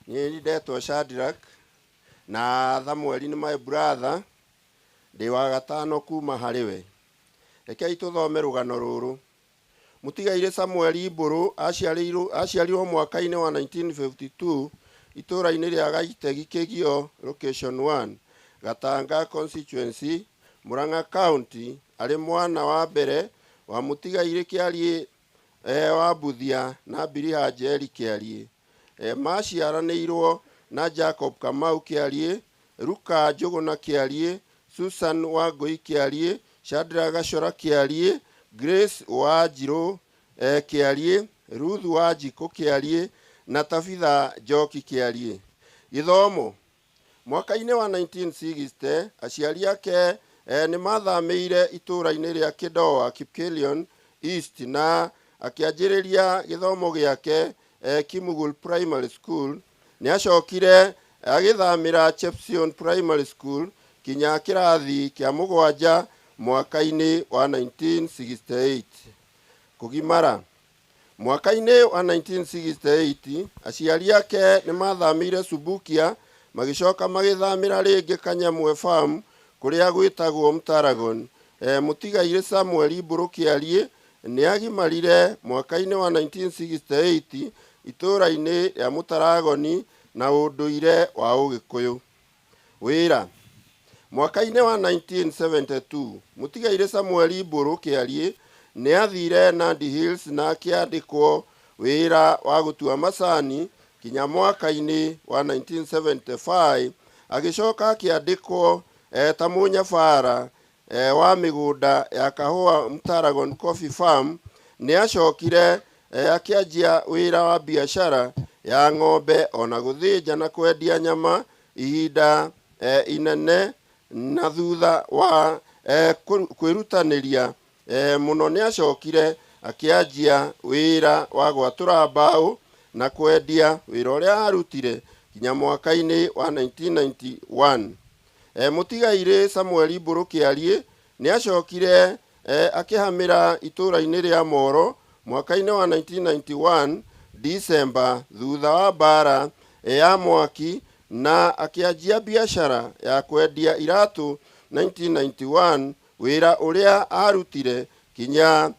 niĩ ndetwo Shadrack na Samueli nĩ my brother ndĩ wa gatano kuma harĩ we. Rekei tũthome rũgano rũrũ. Mũtigairĩ Samueli Mbũrũ aciarirwo mwaka-inĩ wa 1952 itũũra-inĩ rĩa Gaitegi Kĩgio location 1 Gatanga constituency Murang'a County arĩ mwana wa mbere wa mũtigairĩ Kĩariĩ wa Mbuthia na Biriha Njeri Kĩariĩ. Maciaranĩirwo na Jacob Kamau Kĩariĩ, Luka Njũgũna Kĩariĩ, Susan Wangũi Kĩariĩ, Shadrack Gachora Kĩariĩ, Grace Wanjirũ Kĩariĩ, Ruth Wanjikũ Kĩariĩ na Tabitha Njoki Kĩariĩ. Gĩthomo. Mwaka-inĩ wa 1960 aciari ake nĩ mathamĩire itũũra-inĩ rĩa Kĩndoa Kipkelion East na akĩanjĩrĩria gĩthomo gĩake Kimugul Primary School. Nĩ acokire agĩthamĩra Chepsion Primary School kinya kĩrathi kĩa mũgwanja mwaka-inĩ wa 1968. Kũgimara. Mwaka-inĩ wa 1968 aciari ake nĩ mathamĩire Subukia magĩcoka magĩthamĩra rĩngĩ Kanyamwe Farm kũrĩa gwĩtagwo Mtaragon. Mũtigairĩ Samuel Mbũrũ Kĩariĩ nĩ agimarire mwaka-inĩ wa 1968 itũũra-inĩ rĩa Mũtaragoni na ũndũire wa Ũgĩkũyũ. Wĩra. Mwaka-inĩ wa 1972 mũtigairĩ Samuel Mbũrũ Kĩariĩ nĩ athire Nandi Hills na akĩandĩkwo wĩra wa gũtua macani kinya mwaka-inĩ wa 1975 agĩcoka akĩandĩkwo ta mũnyabara wa mĩgũnda ya kahũa Mtaragon Coffee Farm. Nĩ acokire akĩanjia wĩra wa biacara ya ng'ombe ona gũthĩnja na kwendia nyama ihinda inene na thutha wa kwĩrutanĩria mũno nĩ acokire akĩanjia wĩra wa gwatũra mbaũ na kwendia wĩra ũrĩa arutire kinya mwaka-inĩ wa 1991. Mũtigairĩ Samuel Mbũrũ Kĩariĩ nĩ acokire akĩhamĩra itũũra-inĩ rĩa Moro mwaka-inĩ wa 1991 December thutha wa mbara ya mwaki na akĩanjia biacara ya kwendia iratũ 1991 wĩra ũrĩa arutire kinya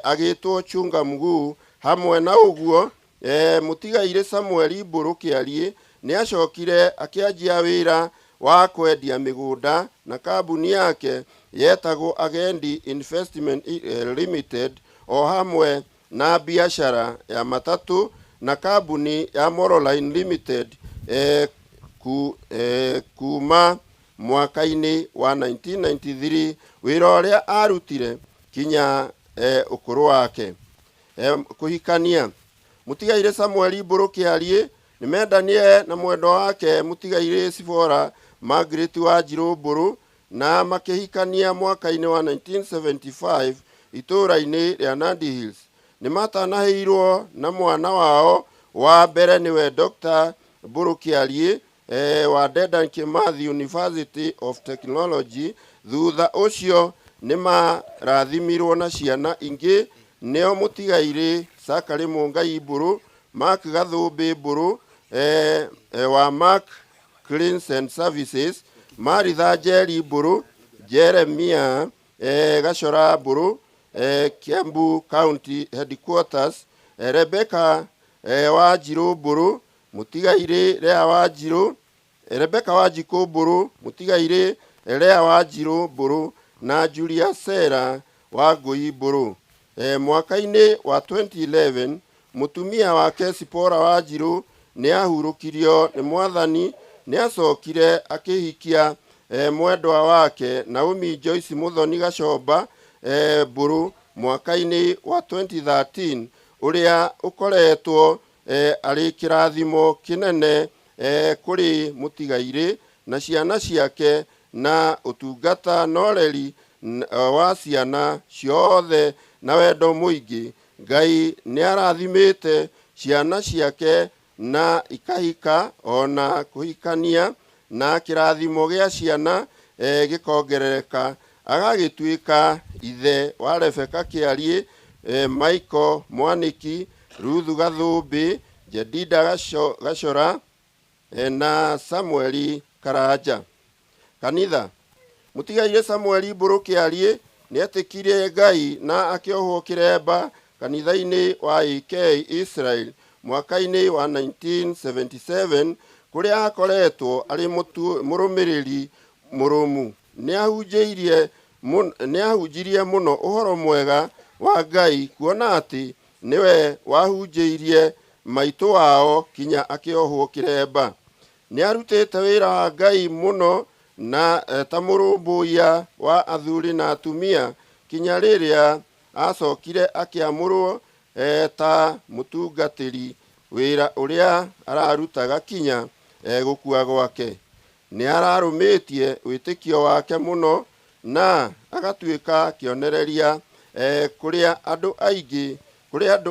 agĩtwo chunga mguu. Hamwe na ũguo mũtigairĩ Samuel Mbũrũ Kĩariĩ nĩ acokire akĩanjia wĩra wa kwendia mĩgũnda na kambuni yake yetagwo Agendi Investment Limited o hamwe na biacara ya matatũ na kambuni ya Moroline Limited kuma mwaka-inĩ wa 1993 wĩra ũrĩa arutire kinya ũkũrũ wake. Kũhikania. Mũtigairĩ Samuel Mbũrũ Kĩariĩ nĩ mendanie na mwendwa wake mũtigairĩ Sibora Margaret Wanjirũ Mbũrũ na makĩhikania mwaka-inĩ wa 1975 itũũra-inĩ rĩa Nandi Hills. Nĩ matanahĩirwo na mwana wao wa mbere nĩwe Dr. Mbũrũ Kĩariĩ wa Dedan Kimathi University of Technology. Thutha ũcio nĩ marathimirwo na ciana ingĩ nĩo mũtigairĩ Sakari Mũngai Mbũrũ, Mark Gathũmbĩ Mbũrũ wa Mark Cleans and Services, Maritha Njeri Mbũrũ, Jeremia Gachora Mbũrũ, Kiambu County Headquarters, Rebecca Wanjirũ Mbũrũ, mũtigairĩ Lea Wanjirũ, Rebecca Wanjikũ Mbũrũ, mũtigairĩ Lea Wanjirũ Mbũrũ na Julia Sera Wangũi Mbũrũ. Mwaka-inĩ wa 2011 mũtumia wake Sipora Wanjirũ nĩ ahurũkirio nĩ mwathani Nĩacokire akĩhikia mwendwa wake Naomi Joyce Muthoni Gacomba Mbũrũ mwaka-inĩ wa 2013, ũrĩa ũkoretwo arĩ kĩrathimo kĩnene kũrĩ mũtigairĩ na ciana ciake na ũtungata na ũreri wa ciana ciothe na wendo mũingĩ. Ngai nĩarathimĩte ciana ciake na ikahika ona kũhikania, na kĩrathimo gĩa ciana gĩkongerereka, agagĩtuĩka ithe wa Rebecca Kĩariĩ, Michael Mwaniki, Ruthu Gathũmbĩ, Jedida Gacora na Samueli Karanja. Kanitha mũtigaire Samueli Mbũrũ Kĩariĩ nĩetĩkirie Ngai na akĩohwo kĩremba kanitha-inĩ wa AK Israel mwaka-inĩ wa 1977, kũrĩa akoretwo arĩ mũrũmĩrĩri mũrũmu. Nĩahunjirie mũno ũhoro mwega wa Ngai, kuona atĩ nĩwe wahunjĩirie maitũ wao kinya akĩohwo kĩremba. Nĩarutĩte wĩra wa Ngai mũno na ta mũrũmbũiya wa athuri na atumia, kinya rĩrĩa acokire akĩamũrwo ta mũtungatĩri, wĩra ũrĩa ararutaga kinya gũkua gwake. Nĩararũmĩtie wĩtĩkio wake mũno na agatuĩka kĩonereria kũrĩ andũ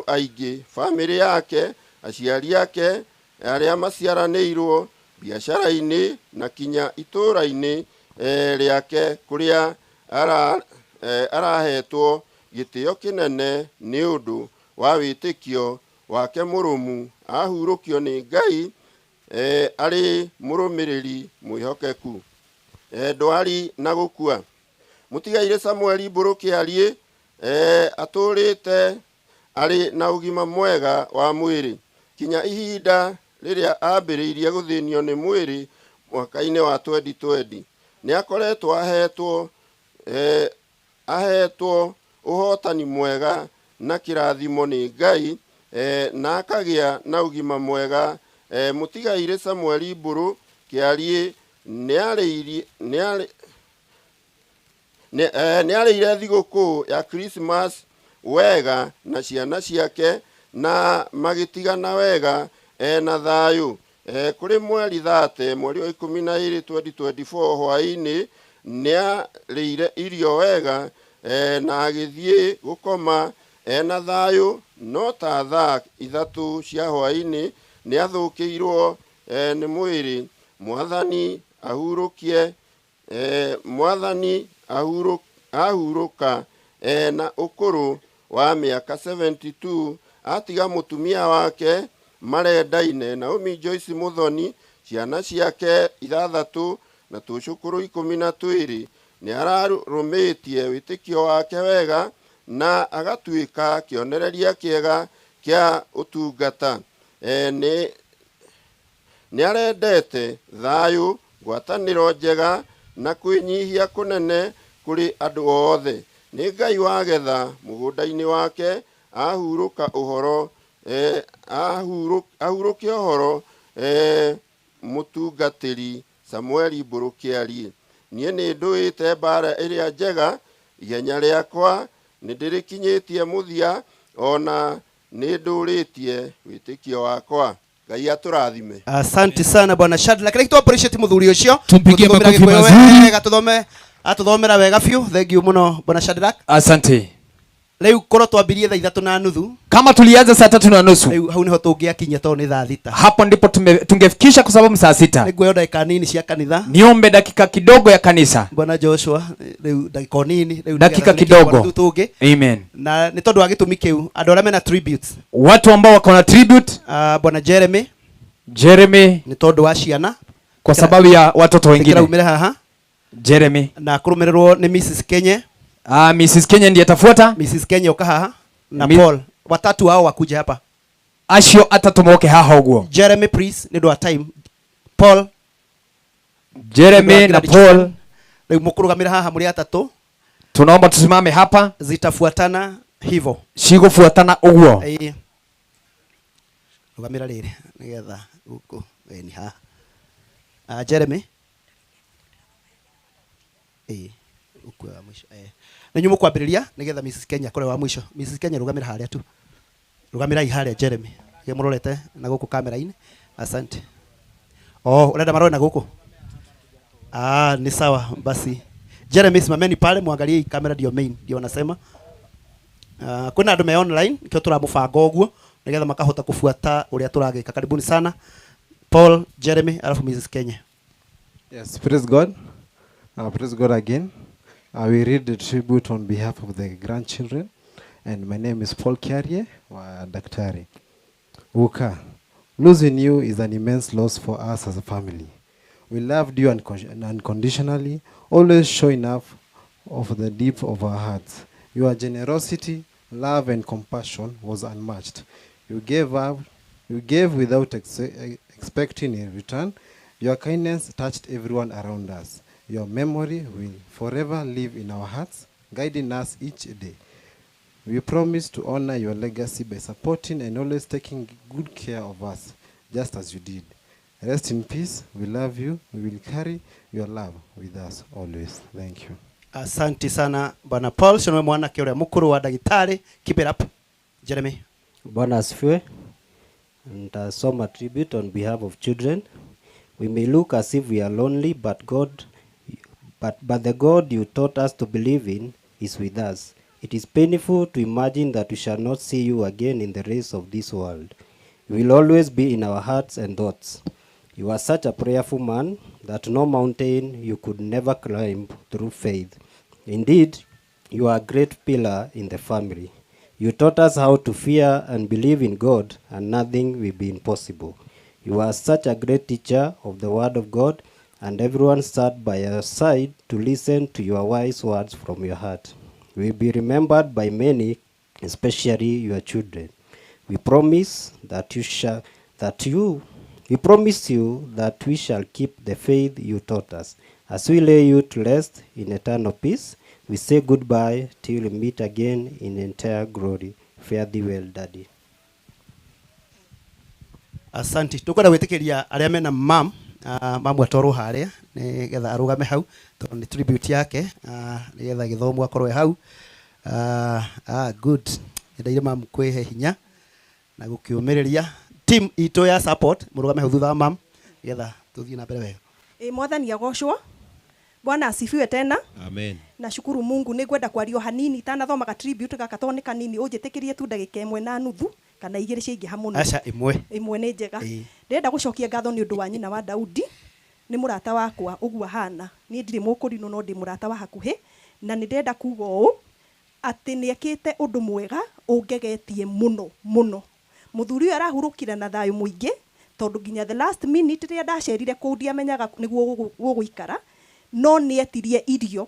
aingĩ, bamĩrĩ yake, aciari ake arĩa maciaranĩirwo, biacara-inĩ na kinya itũũra-inĩ rĩake kũrĩa arahetwo gĩtĩo kĩnene nĩ ũndũ wa wĩtĩkio wake mũrũmu. Ahurũkio nĩ Ngai arĩ mũrũmĩrĩri mwĩhokeku. Ndwari na gũkua. Mũtigaire Samueli Mbũrũ Kĩariĩ atũũrĩte arĩ na ũgima mwega wa mwĩrĩ kinya ihinda rĩrĩa ambĩrĩirie gũthĩnio nĩ mwĩrĩ mwaka-inĩ wa 2020. Nĩakoretwo ahetwo ũhotani mwega na kĩrathimo nĩ Ngai, na akagĩa na ũgima mwega. Mũtigaire Samueli Mbũrũ Kĩariĩ nĩarĩire thigũkũ ya Christmas wega na ciana ciake na magĩtigana wega na thayũ. Kũrĩ mweri 30 mweri wa 12 2024 hwaĩ-inĩ nĩarĩire irio wega na agĩthiĩ gũkoma ena thayũ, no ta thaa 3 cia hwaĩ-inĩ nĩathũkĩirwo nĩ mwĩrĩ. Mwathani ahurũkie, mwathani ahurũka na ũkũrũ wa mĩaka 72, atiga mũtumia wake marendaine Naomi Joyce Muthoni, ciana ciake 6 na tũcũkũrũ 12. Nĩararũmĩtie wĩtĩkio wake wega na agatuĩka kĩonereria kĩega kĩa ũtungata. Nĩarendete thayũ, ngwatanĩro njega na kwĩnyihia kũnene kũrĩ andũ othe. Nĩ Ngai wagetha mũgũnda-inĩ wake, ahurũka ũhoro, ahurũke ũhoro, mũtungatĩri Samueli Mbũrũ Kĩariĩ. Niĩ nĩndũĩte mbara ĩrĩa njega, ihenya rĩakwa nĩndĩrĩkinyĩtie mũthia, ona nĩndũrĩtie wĩtĩkio wakwa. Ngai atũrathime. Asante sana bwana Shadrack. Reke tu appreciate muthuri ucio. Tumpigie Tũthomera makofi Gĩkũyũ mazuri. wega, tuthome atuthomera wega biũ. Thank you muno bwana Shadrack. Asante. Rĩu korwo twambirie thaa 3:30. Kama tulianza saa 3:30. Rĩu hau niho tũngĩakinyia tondũ nĩ thaa 6. Hapo ndipo tungefikisha kwa sababu saa 6. Nĩnguoya ndagĩka nini cia kanitha. Niombe dakika kidogo ya kanisa. Bwana Joshua, rĩu ndagĩka nini, rĩu Dakika nĩgetha tũrĩkie kidogo. bwana tũngĩ. Amen. Na nĩ tondũ wa gĩtũmi kĩu, andũ arĩa mena tributes. Watu ambao wako na tribute. Bwana Jeremy. Jeremy. Nĩ tondũ wa ciana. Kwa sababu ya watoto wengine. Ĩkĩra umĩre haha. Jeremy. Na kũrũmĩrĩrwo nĩ Mrs Kenye. Mrs Kenye ndiye atafuata. Mrs Kenye oka haha na Paul. Watatu hao wakuje hapa. Acio atatu moke haha ũguo. Jeremy please, nĩ ũndũ wa time. Paul. Jeremy Nĩ ũndũ wa na grad Paul. children. Rĩu mũkũrũgamĩra haha mũrĩ atatũ. Tunaomba tusimame hapa. Zitafuatana hivyo. Cigũbuatana ũguo. Ĩĩ. Rũgamĩra rĩrĩ nĩgetha gũkũ ĩni haha. Jeremy ukue wa mwisho nä inyuä må kwambä rä ria nä getha Mrs Kenya kore wa mwisho. Mrs Kenya rugamä ra harä a tu, rugamä rai harä a Jeremy ge må rorete na gå kå kamera-inä. Asante. Oh, urenda marore na gå kå? Ah, ni sawa basi. Jeremy, simameni pale muangalie hii kamera, ndio main, ndio wanasema. Kwina andu me online nikio turamubanga uguo nigetha makahota kufuata uria turagika. Karibuni sana Paul, Jeremy, alafu Mrs Kenya. Yes, praise God. Praise God again. I will read the tribute on behalf of the grandchildren. And my name is Paul Kiarie wa Daktari. Uka, losing you is an immense loss for us as a family. We loved you unconditionally, always showing up of the deep of our hearts. Your generosity, love, and compassion was unmatched. You gave up, you gave without expecting a return. Your kindness touched everyone around us. Your memory will forever live in our hearts, guiding us each day. We promise to honor your legacy by supporting and always taking good care of us, just as you did. Rest in peace. We love you. We will carry your love with us always. Thank you. Asante sana Bwana Paul, cio mwanake uria mukuru wa ndagitari. Keep it up. Jeremy. Bwana asifiwe. Nitasoma tribute on behalf of children. We may look as if we are lonely, but God, but the God you taught us to believe in is with us. It is painful to imagine that we shall not see you again in the race of this world. You will always be in our hearts and thoughts. You are such a prayerful man that no mountain you could never climb through faith. Indeed, you are a great pillar in the family. You taught us how to fear and believe in God, and nothing will be impossible. You are such a great teacher of the Word of God, and everyone sat by your side to listen to your wise words from your heart. You will be remembered by many, especially your children. We promise that you shall that you we promise you that we shall keep the faith you taught us. As we lay you to rest in eternal peace, we say goodbye till we meet again in entire glory. Fare thee well, Daddy. Asante. Tukwenda gwitikiria aria mena mam mamu atwarwo haria nigetha arugame hau tondu ni tribute yake, nigetha githomo akorwo e hau. Good. Nyendeire mamu kwihe hinya na gukiumiriria team itu ya support murugame hau thutha wa mam nigetha tuthie na mbere wega. Mwathani agocwo. Bwana asifiwe tena. Amen. Nashukuru Mungu nĩ ngwenda kwario hanini itanathomaga tribute gaka tondũ nĩ kanini ũnjĩtĩkĩrie tu ndagĩka ĩmwe na nuthu kana igĩrĩ ciaingĩha mũno. Aca ĩmwe. Ĩmwe nĩ njega. Ndĩrenda gũcokia ngatho nĩ ũndũ wa nyina wa Daudi, nĩ mũrata wakwa ũguo ahana. Niĩ ndirĩ mũkũrinũ no ndĩ mũrata wa hakuhĩ, na nĩ ndĩrenda kuga ũũ atĩ nĩ ekĩte ũndũ mwega ũngegetie mũno mũno. Mũthuri ũyũ arahurũkire na thayũ mũingĩ tondũ nginya the last minute rĩrĩa ndacerire kũu ndiamenyaga nĩguo gũgũikara, no nĩ etirie irio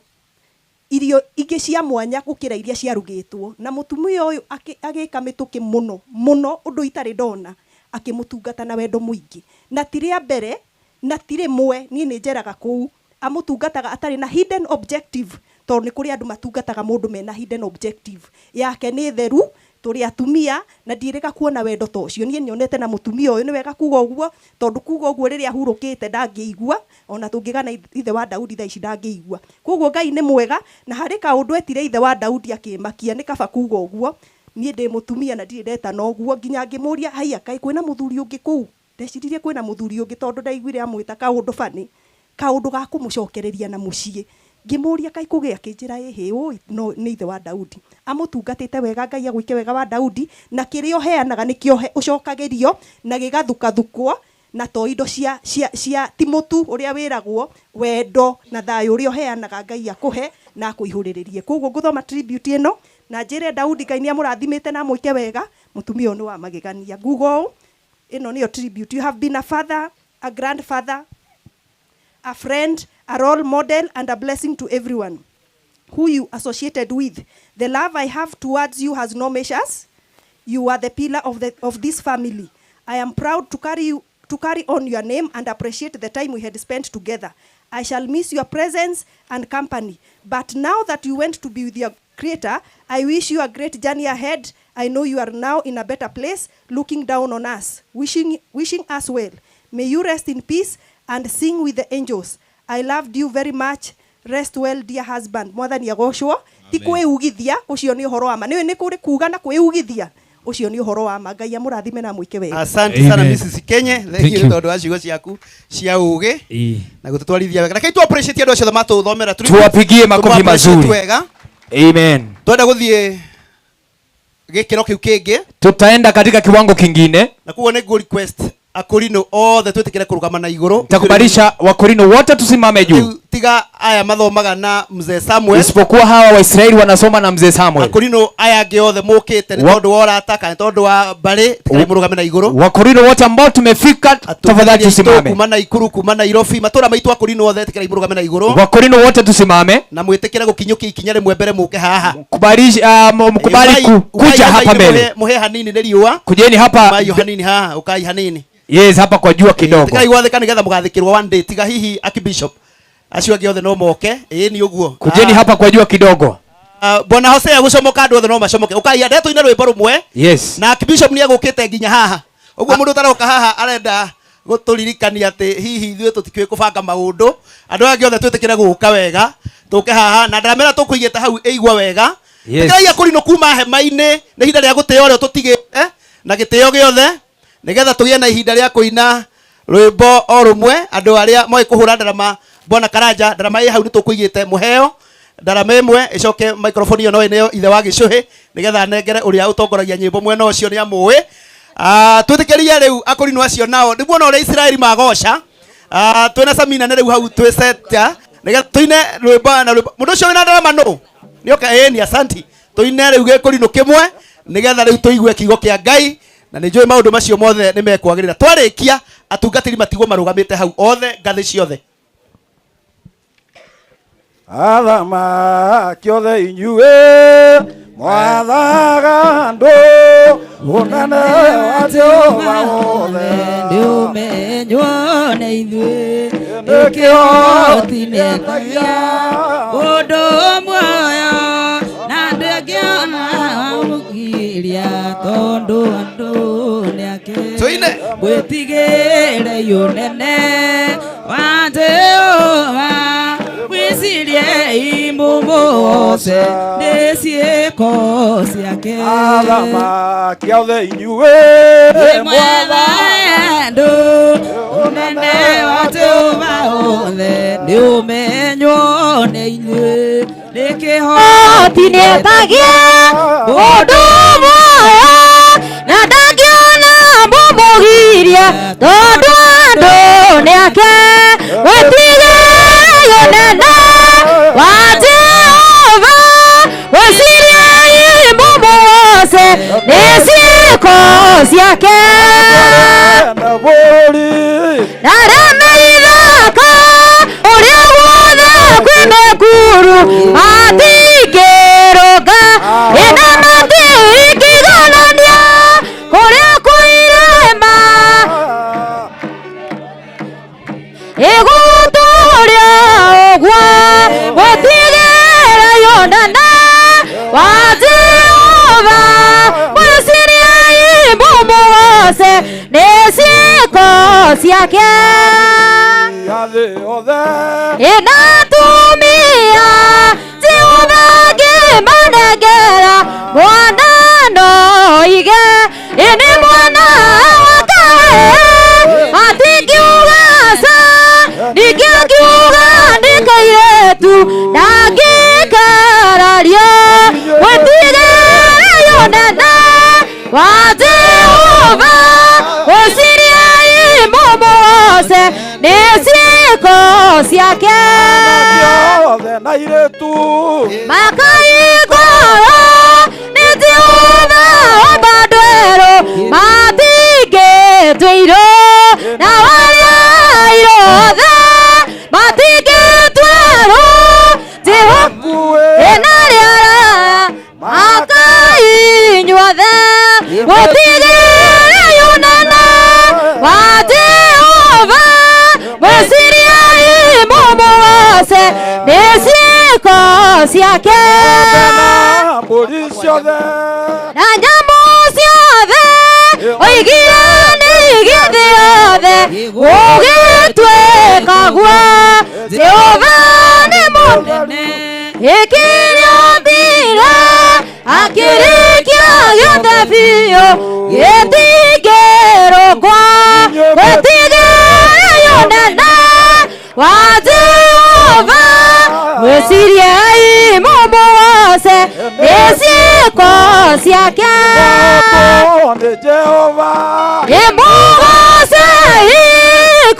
ingĩ cia mwanya gũkĩra iria ciarugĩtwo, na mũtumia ũyũ agĩka mĩtũkĩ mũno mũno ũndũ itarĩ ndona, akĩmũtungata na wendo mũingĩ, na ti rĩa mbere na ti rĩmwe. Niĩ nĩ njeraga kũu amũtungataga atarĩ na hidden objective, tondũ nĩ kũrĩ andũ matungataga mũndũ mena hidden objective. Yake nĩ theru, tũrĩ atumia na ndiĩrĩga kuona wendo ta ũcio. Niĩ nyonete na mũtumia ũyũ, nĩ wega kuga ũguo tondũ kuga ũguo rĩrĩa ahurũkĩte ndangĩigua, ona tũngĩgana ithe wa Daudi thaa ici ndangĩigua. Koguo Ngai nĩ mwega, na harĩ kaũndũ etire ithe wa Daudi akĩmakia, nĩ kaba kuga ũguo. Niĩ ndĩ mũtumia na ndirĩ ndetana ũguo, nginya ngĩmũria haiya kaĩ kwĩna mũthuri ũngĩ kũu. Ndeciririe kwĩna mũthuri ũngĩ tondũ ndaiguire amwĩta kaũndũ bani, kaũndũ ga kũmũcokereria na mũciĩ. Ngĩmũria kaĩ kũgĩa, akĩnjĩra ĩhĩ ũĩ no nĩ ithe wa Daudi. Amũtungatĩte wega, Ngai agwĩke wega wa Daudi, na kĩrĩa ũheanaga nĩkĩo ũcokagĩrio na gĩgathukathukwo, na to indo cia cia cia ti mũtu ũrĩa wĩragwo, wendo na thayũ ũrĩa ũheanaga Ngai akũhe na akũihũrĩrĩrie. Koguo ngũthoma tribute ĩno na njĩre Daudi Ngai nĩamũrathimĩte na amwĩke wega, mũtumia ũyũ nĩ wa magegania. Nguga ũũ, ĩno nĩyo tribute. You have been a father, a grandfather, a friend, a role model, and a blessing to everyone who you associated with. The love I have towards you has no measures. You are the pillar of this family. I am proud to carry on your name and appreciate the time we had spent together. I shall miss your presence and company. But now that you went to be with your Creator, I wish you a great journey ahead. I know you are now in a better place, looking down on us, wishing us well. May you rest in peace and sing with the angels. I loved you very much. Rest well dear husband. Mwathani agocwo. Ti kwĩugithia, ũcio nĩ ũhoro wa ma. Nĩũĩ nĩ kũrĩ kuga na kwĩugithia. Ũcio nĩ ũhoro wa ma. Ngai amũrathime na amwĩke wega. Asante sana Mrs. Kenye, thank you tondu wa ciugo ciaku cia ugi na gututwarithia wega. Reke tu appreciate andu acio matuthomera. Tuwapigie makofi mazuri. Wega. Amen. Twenda guthie gikiro kiu kingi. Tutaenda katika kiwango kingine. Na kuo nĩ request akorino othe twitikire kurugama na iguru. Nitakubalisha wakorino wote tusimame juu. Tiga aya mathomaga na mzee Samuel. Isipokuwa hawa Waisraeli wanasoma na mzee Samuel. Akorino aya angi othe mukite ni tondu wa urata kana tondu wa mbari, tigai murugame na iguru. Wakorino wote ambao tumefika, tafadhali tusimame. Kuma Naikuru, kuma Nairobi, matura maitu akorino othe tigai murugame na iguru. Wakorino wote tusimame. Na mwitikire gukinyukia ikinya rimwe mbere muke haha. Kubali, mkubali kuja hapa mbele. Muhe hanini ni riua. Kujeni hapa. Mayo hanini haha, ukai hanini. Yes, hapa kwa jua kidogo. Tigai gwathika nigetha mugathikirwo one day, tiga hihi Archbishop acio angi othe no moke. Ĩĩ ni ũguo. Kujeni hapa kwa jua kidogo. Bwana Hosea gucomoka andu othe no macomoke. Ukai ande tuine rwimbo rumwe. Yes. Na Archbishop ni egũkĩte nginya haha. Ũguo mũndũ ũtaroka haha arenda gũtũririkania atĩ hihi ithuĩ tũtikĩũĩ kũbanga maũndũ. Andũ aya othe twĩtĩkĩre gũka wega. Tũke haha na ndaramera tũkũigĩte hau ĩigua wega. Yes. Tigai akũrinũ kuma hema-inĩ nĩ ihinda rĩa gũtĩo ũrĩa tũtigĩte na gĩtĩo gĩothe. Nigetha tugie na ihinda rĩa kũina rwimbo o rumwe andu aria moĩ kũhũra ndarama. Bwana Karanja, ndarama ĩ hau nĩtũkũigĩte mũheo ndarama ĩmwe ĩcoke microphone ĩyo no ĩneo ithe wa gĩcũhĩ nigetha anengere ũrĩa ũtongoragia nyĩmbo mwena ũcio nĩ amũĩ. Twĩtĩkĩrie rĩu akũrinũ acio nao nĩmuona ũrĩa Isiraeli magoca. Twĩna Samina nĩ rĩu hau twĩseta nigetha tũine rwimbo na rwimbo. Mũndũ ũcio wĩna ndarama nũ nĩoka? Ĩĩ ni asanti. Tũine rĩu gĩkũrinũ kĩmwe nigetha rĩu tũigue kiugo kĩa Ngai. Na nĩ njũĩ maũndũ macio mothe nĩ mekwagĩrĩra. Twarĩkia atungatĩri matigwo marũgamĩte hau othe ngathĩ ciothe. Athamaki othe inyuĩ mwathaga andũ ũnene wa Jehova wothe nĩũmenywo nĩ ithuĩ nĩkĩo tinetagia ũndũ muoyo na ndĩngĩona mũgiria tondũ andũ nĩ ake mwĩtigĩre ũnene wa Jehova mwĩcirie imũmũce nĩ ciĩko ciake. Athamaki othe inyuĩ mwathaga andũ ũnene wa Jehova wothe nĩũmenywo nĩ ithuĩ nĩkĩhoti nĩetagia ũndũ muoyo na ndangĩona mũmũgiria tondũ andũ nĩ ake mwĩtigĩre ũnene wa Jehova mwĩcirie imũmũce nĩ ciĩko ciake. Na arĩa ithaka ũrĩa wothe kwĩ mĩkuru matingĩrũnga ĩna matingĩiganania kũrĩa kwĩ irĩma ĩgũtũũria ũguo mwĩtigĩre ũnene wa Jehova mwĩcirie imũmũgoce nĩ ciĩko ciake. Ĩnatumia Jehova ngĩmanengera mwana no ige ĩnĩ mwana wake matingiuga aca ningĩ angiuga nĩ kairĩtu ndangĩkararia mwĩtigĩre ũnene wa Jehova mwĩcirie imũmũgoce nĩ ciĩko ciake. Makaigoro nĩ Jehova andũ erũ matingĩtuirwo na arĩa airũ othe matingĩtuĩrwo Jehova ĩna arĩa araya makainyuothe mwĩtigĩre ũnene wa Jehova mwĩcirie imũmũgoce nĩ ciĩko ciake. Na nyamũ ciothe oigire nĩ igĩthĩ yothe Gũgĩtuĩka guo Jehova nĩ mũnene ĩkĩrĩa ombire akĩrĩkia gĩothe biũ gĩtingĩrũkwa gwĩtigĩra ũnene wa Jehova mwĩciriei mũmũgoce nĩ ciĩko ciake ĩmũgoce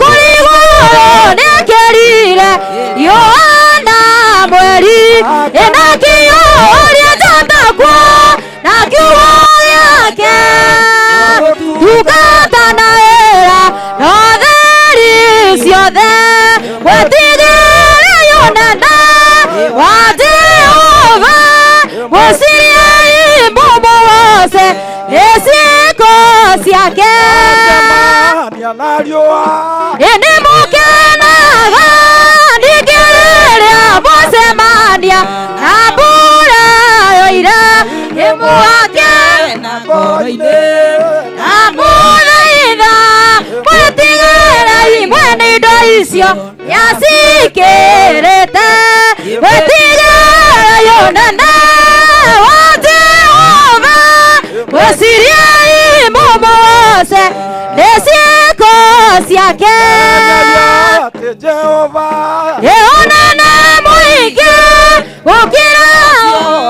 kũrĩ igũrũ nĩakĩrire riũa na mweri ĩna kĩo ũrĩa njata kuo na kiugo gĩake ndungata na wĩra na theri ciothe gwĩtigĩra ũnene wa Jehova mwĩciriei mũmũgoce nĩ ciĩko ciake ĩ nĩmũkenaga ningĩ rĩrĩa mũcemania na mbura yoira ĩmũhake na ngoro-inĩ ndamũthaitha mwĩtigĩrei mwene indo icio nĩacikĩrĩte gwĩtigĩra ũnene wa Jehova mwĩciriei mũmũgoce nĩ ciĩko ciake ĩ ũnene mũingĩ gũkĩra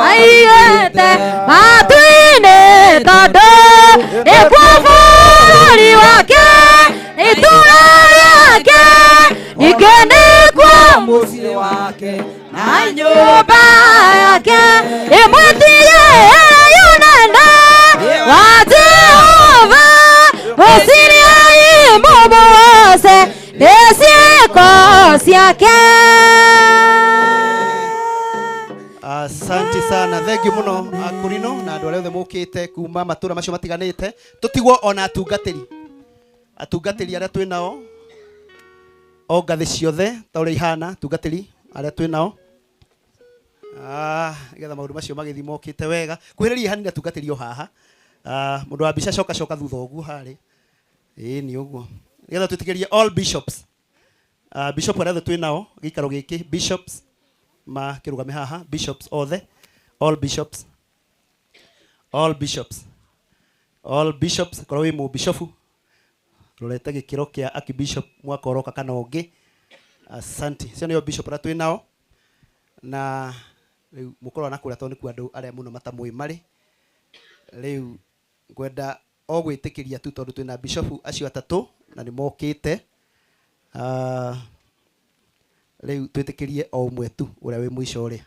aiyĩte matu-inĩ tondũ nĩkuo bũrũri wake itũũra rĩake ningĩ nĩkuo mũciĩ wake na nyũmba yake ĩmwĩtigĩre ũnene wa Jehova mwĩciriei mũmũgoce nĩ ciĩko ciake. Asante sana, thank you muno akurino na andu aria othe mukite kuma matura macio matiganite tutigwo ona atungatĩri aria twĩ nao o ngathĩ ciothe ta ũrĩa ihana atungatĩri aria twĩ nao nĩgetha maũndũ macio magĩthiĩ mokĩte wega kwĩrĩria hanini atungatĩri o haha mũndũ wa mbica coka coka thutha ũguo harĩ ĩĩ nĩ ũguo nĩgetha twĩtĩkĩrie all bishops bishop arĩa othe twĩ nao gĩikaro gĩkĩ bishops makĩrũgame haha bishops othe all bishops all bishops all bishops korwo wĩ mũbishofu rorete gĩkĩro kĩa archbishop mwaka ũroka kana ũngĩ asante cio nĩo bishop arĩa twĩ nao na rĩu mũkorwo na kũrĩa tondũ nĩkuo andũ arĩa mũno matamũĩ marĩ rĩu ngwenda o gwĩtĩkĩria tu tondũ twĩna bishofu acio atatũ na nĩ mokĩte rĩu twĩtĩkĩrie o ũmwe tu ũrĩa wĩ mũico ũrĩa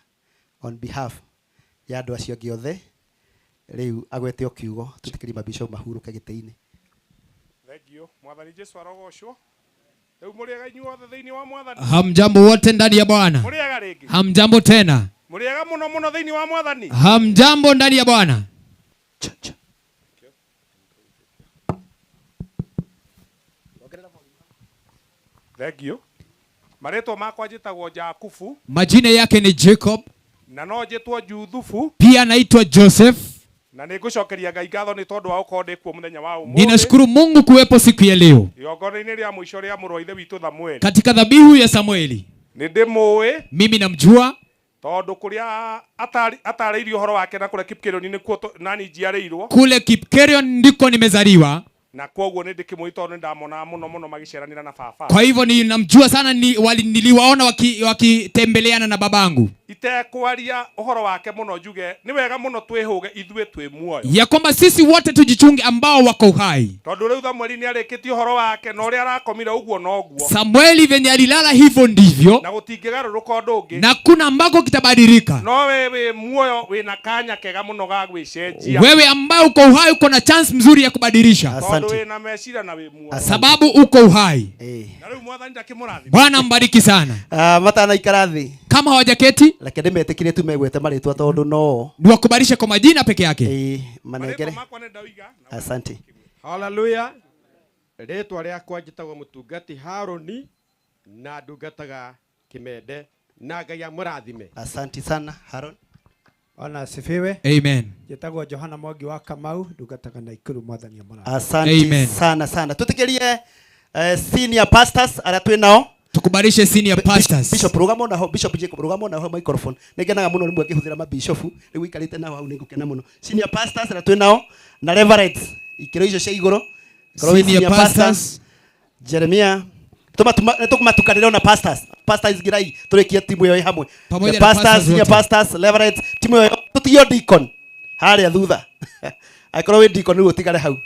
on behalf ya andũ acio angĩ othe rĩu agwete o kiugo twĩtĩkĩrie mabishofu mahurũke gĩtĩ-inĩ. Thank Mwathani Jesu arogocwo. Rĩu mũrĩega inyuothe thĩinĩ wa Mwathani. Hamjambo wote ndani ya Bwana. Mũrĩega rĩngĩ. Hamjambo tena. Mũrĩega mũno mũno thĩinĩ wa Mwathani. Hamjambo ndani ya Bwana. Thank you. Marĩtwa makwa njĩtagwo Jakubu. Majina yake ni Jacob. Na no njĩtwo Juthufu. Pia anaitwa Joseph. Na nĩngũcokeria Ngai ngatho nĩ tondũ wa gũkorwo ndĩ kuo mũthenya wa ũmũthĩ. Ninashukuru Mungu kuwepo siku ya leo Igongona-inĩ rĩa mũico rĩa mũrũ wa ithe witũ Samueli. katika dhabihu ya Samueli. Nĩ ndĩmũĩ. Mimi namjua Tondũ kũrĩa atarĩirie ũhoro wake na kũrĩa Kipkerion nĩkuo nani njiarĩirwo. Kule Kipkerion ndiko nimezaliwa. Na kwoguo nĩ ndĩkĩmũĩ tondũ nĩndamonaga mũno mũno magĩceranĩra na baba. Kwa hivyo ninamjua sana, niliwaona wakitembeleana na babangu. Itekwaria ũhoro wake mũno njuge nĩ wega mũno twĩhũge ithuĩ twĩ muoyo. Ya kwamba sisi wote tujichunge ambao wako uhai. Tondũ rĩu Samueli nĩarĩkĩtie ũhoro wake na ũrĩa arakomire ũguo noguo. Samueli venye alilala hivyo ndivyo. Na gũtingĩgarũrũka ũndũ ũngĩ. Na kuna ambako kitabadilika. No wewe wĩ muoyo wĩna kanya kega mũno ga gwĩcenjia. Wewe ambao uko uhai uko na chance mzuri ya kubadilisha. Tondũ wĩna meciria na wĩ muoyo. Sababu uko uhai. Na rĩu Mwathani ndakĩmũrathime. Bwana mbariki sana. Matanaikara thĩ. Kama hawajaketi reke ndĩmetĩkĩrie tu megwete marĩtwa tondũ no niwakubalishe kwa majina peke yake. Manengere. Asante. Hallelujah. Rĩtwa rĩakwa njĩtagwo mũtungati Haroni na ndungataga Kimende na Ngai amũrathime. Asante sana Haron. Ona asifiwe. Amen. Njĩtagwo Johana Mwangi wa Kamau ndungataga Naikuru Mwathani amũrathime. Asante. Amen. Sana sana. Tũtĩkĩrie Senior pastors arĩa twĩ nao. Tukubalishe senior pastors. Bishop rugamo naho, Bishop Jacob rugamo naho microphone. Nĩngenaga mũno rĩmwe ngĩhũthĩra mabishofu, rĩu ikarĩte nao hau nĩngũkena mũno. Senior pastors arĩa twĩ nao na reverends ikĩro icio cia igũrũ. Korwo wĩ Senior senior pastor, pastors. Jeremia tũmatukanĩre ona pastors. Pastors girai tũrĩkie timu ĩyo ĩ hamwe. Pamoja The na pastors, pastors senior wote. pastors, reverends, timu ĩyo tũtigio deacon harĩa thutha. Angĩkorwo wĩ deacon rĩu ũtigare hau.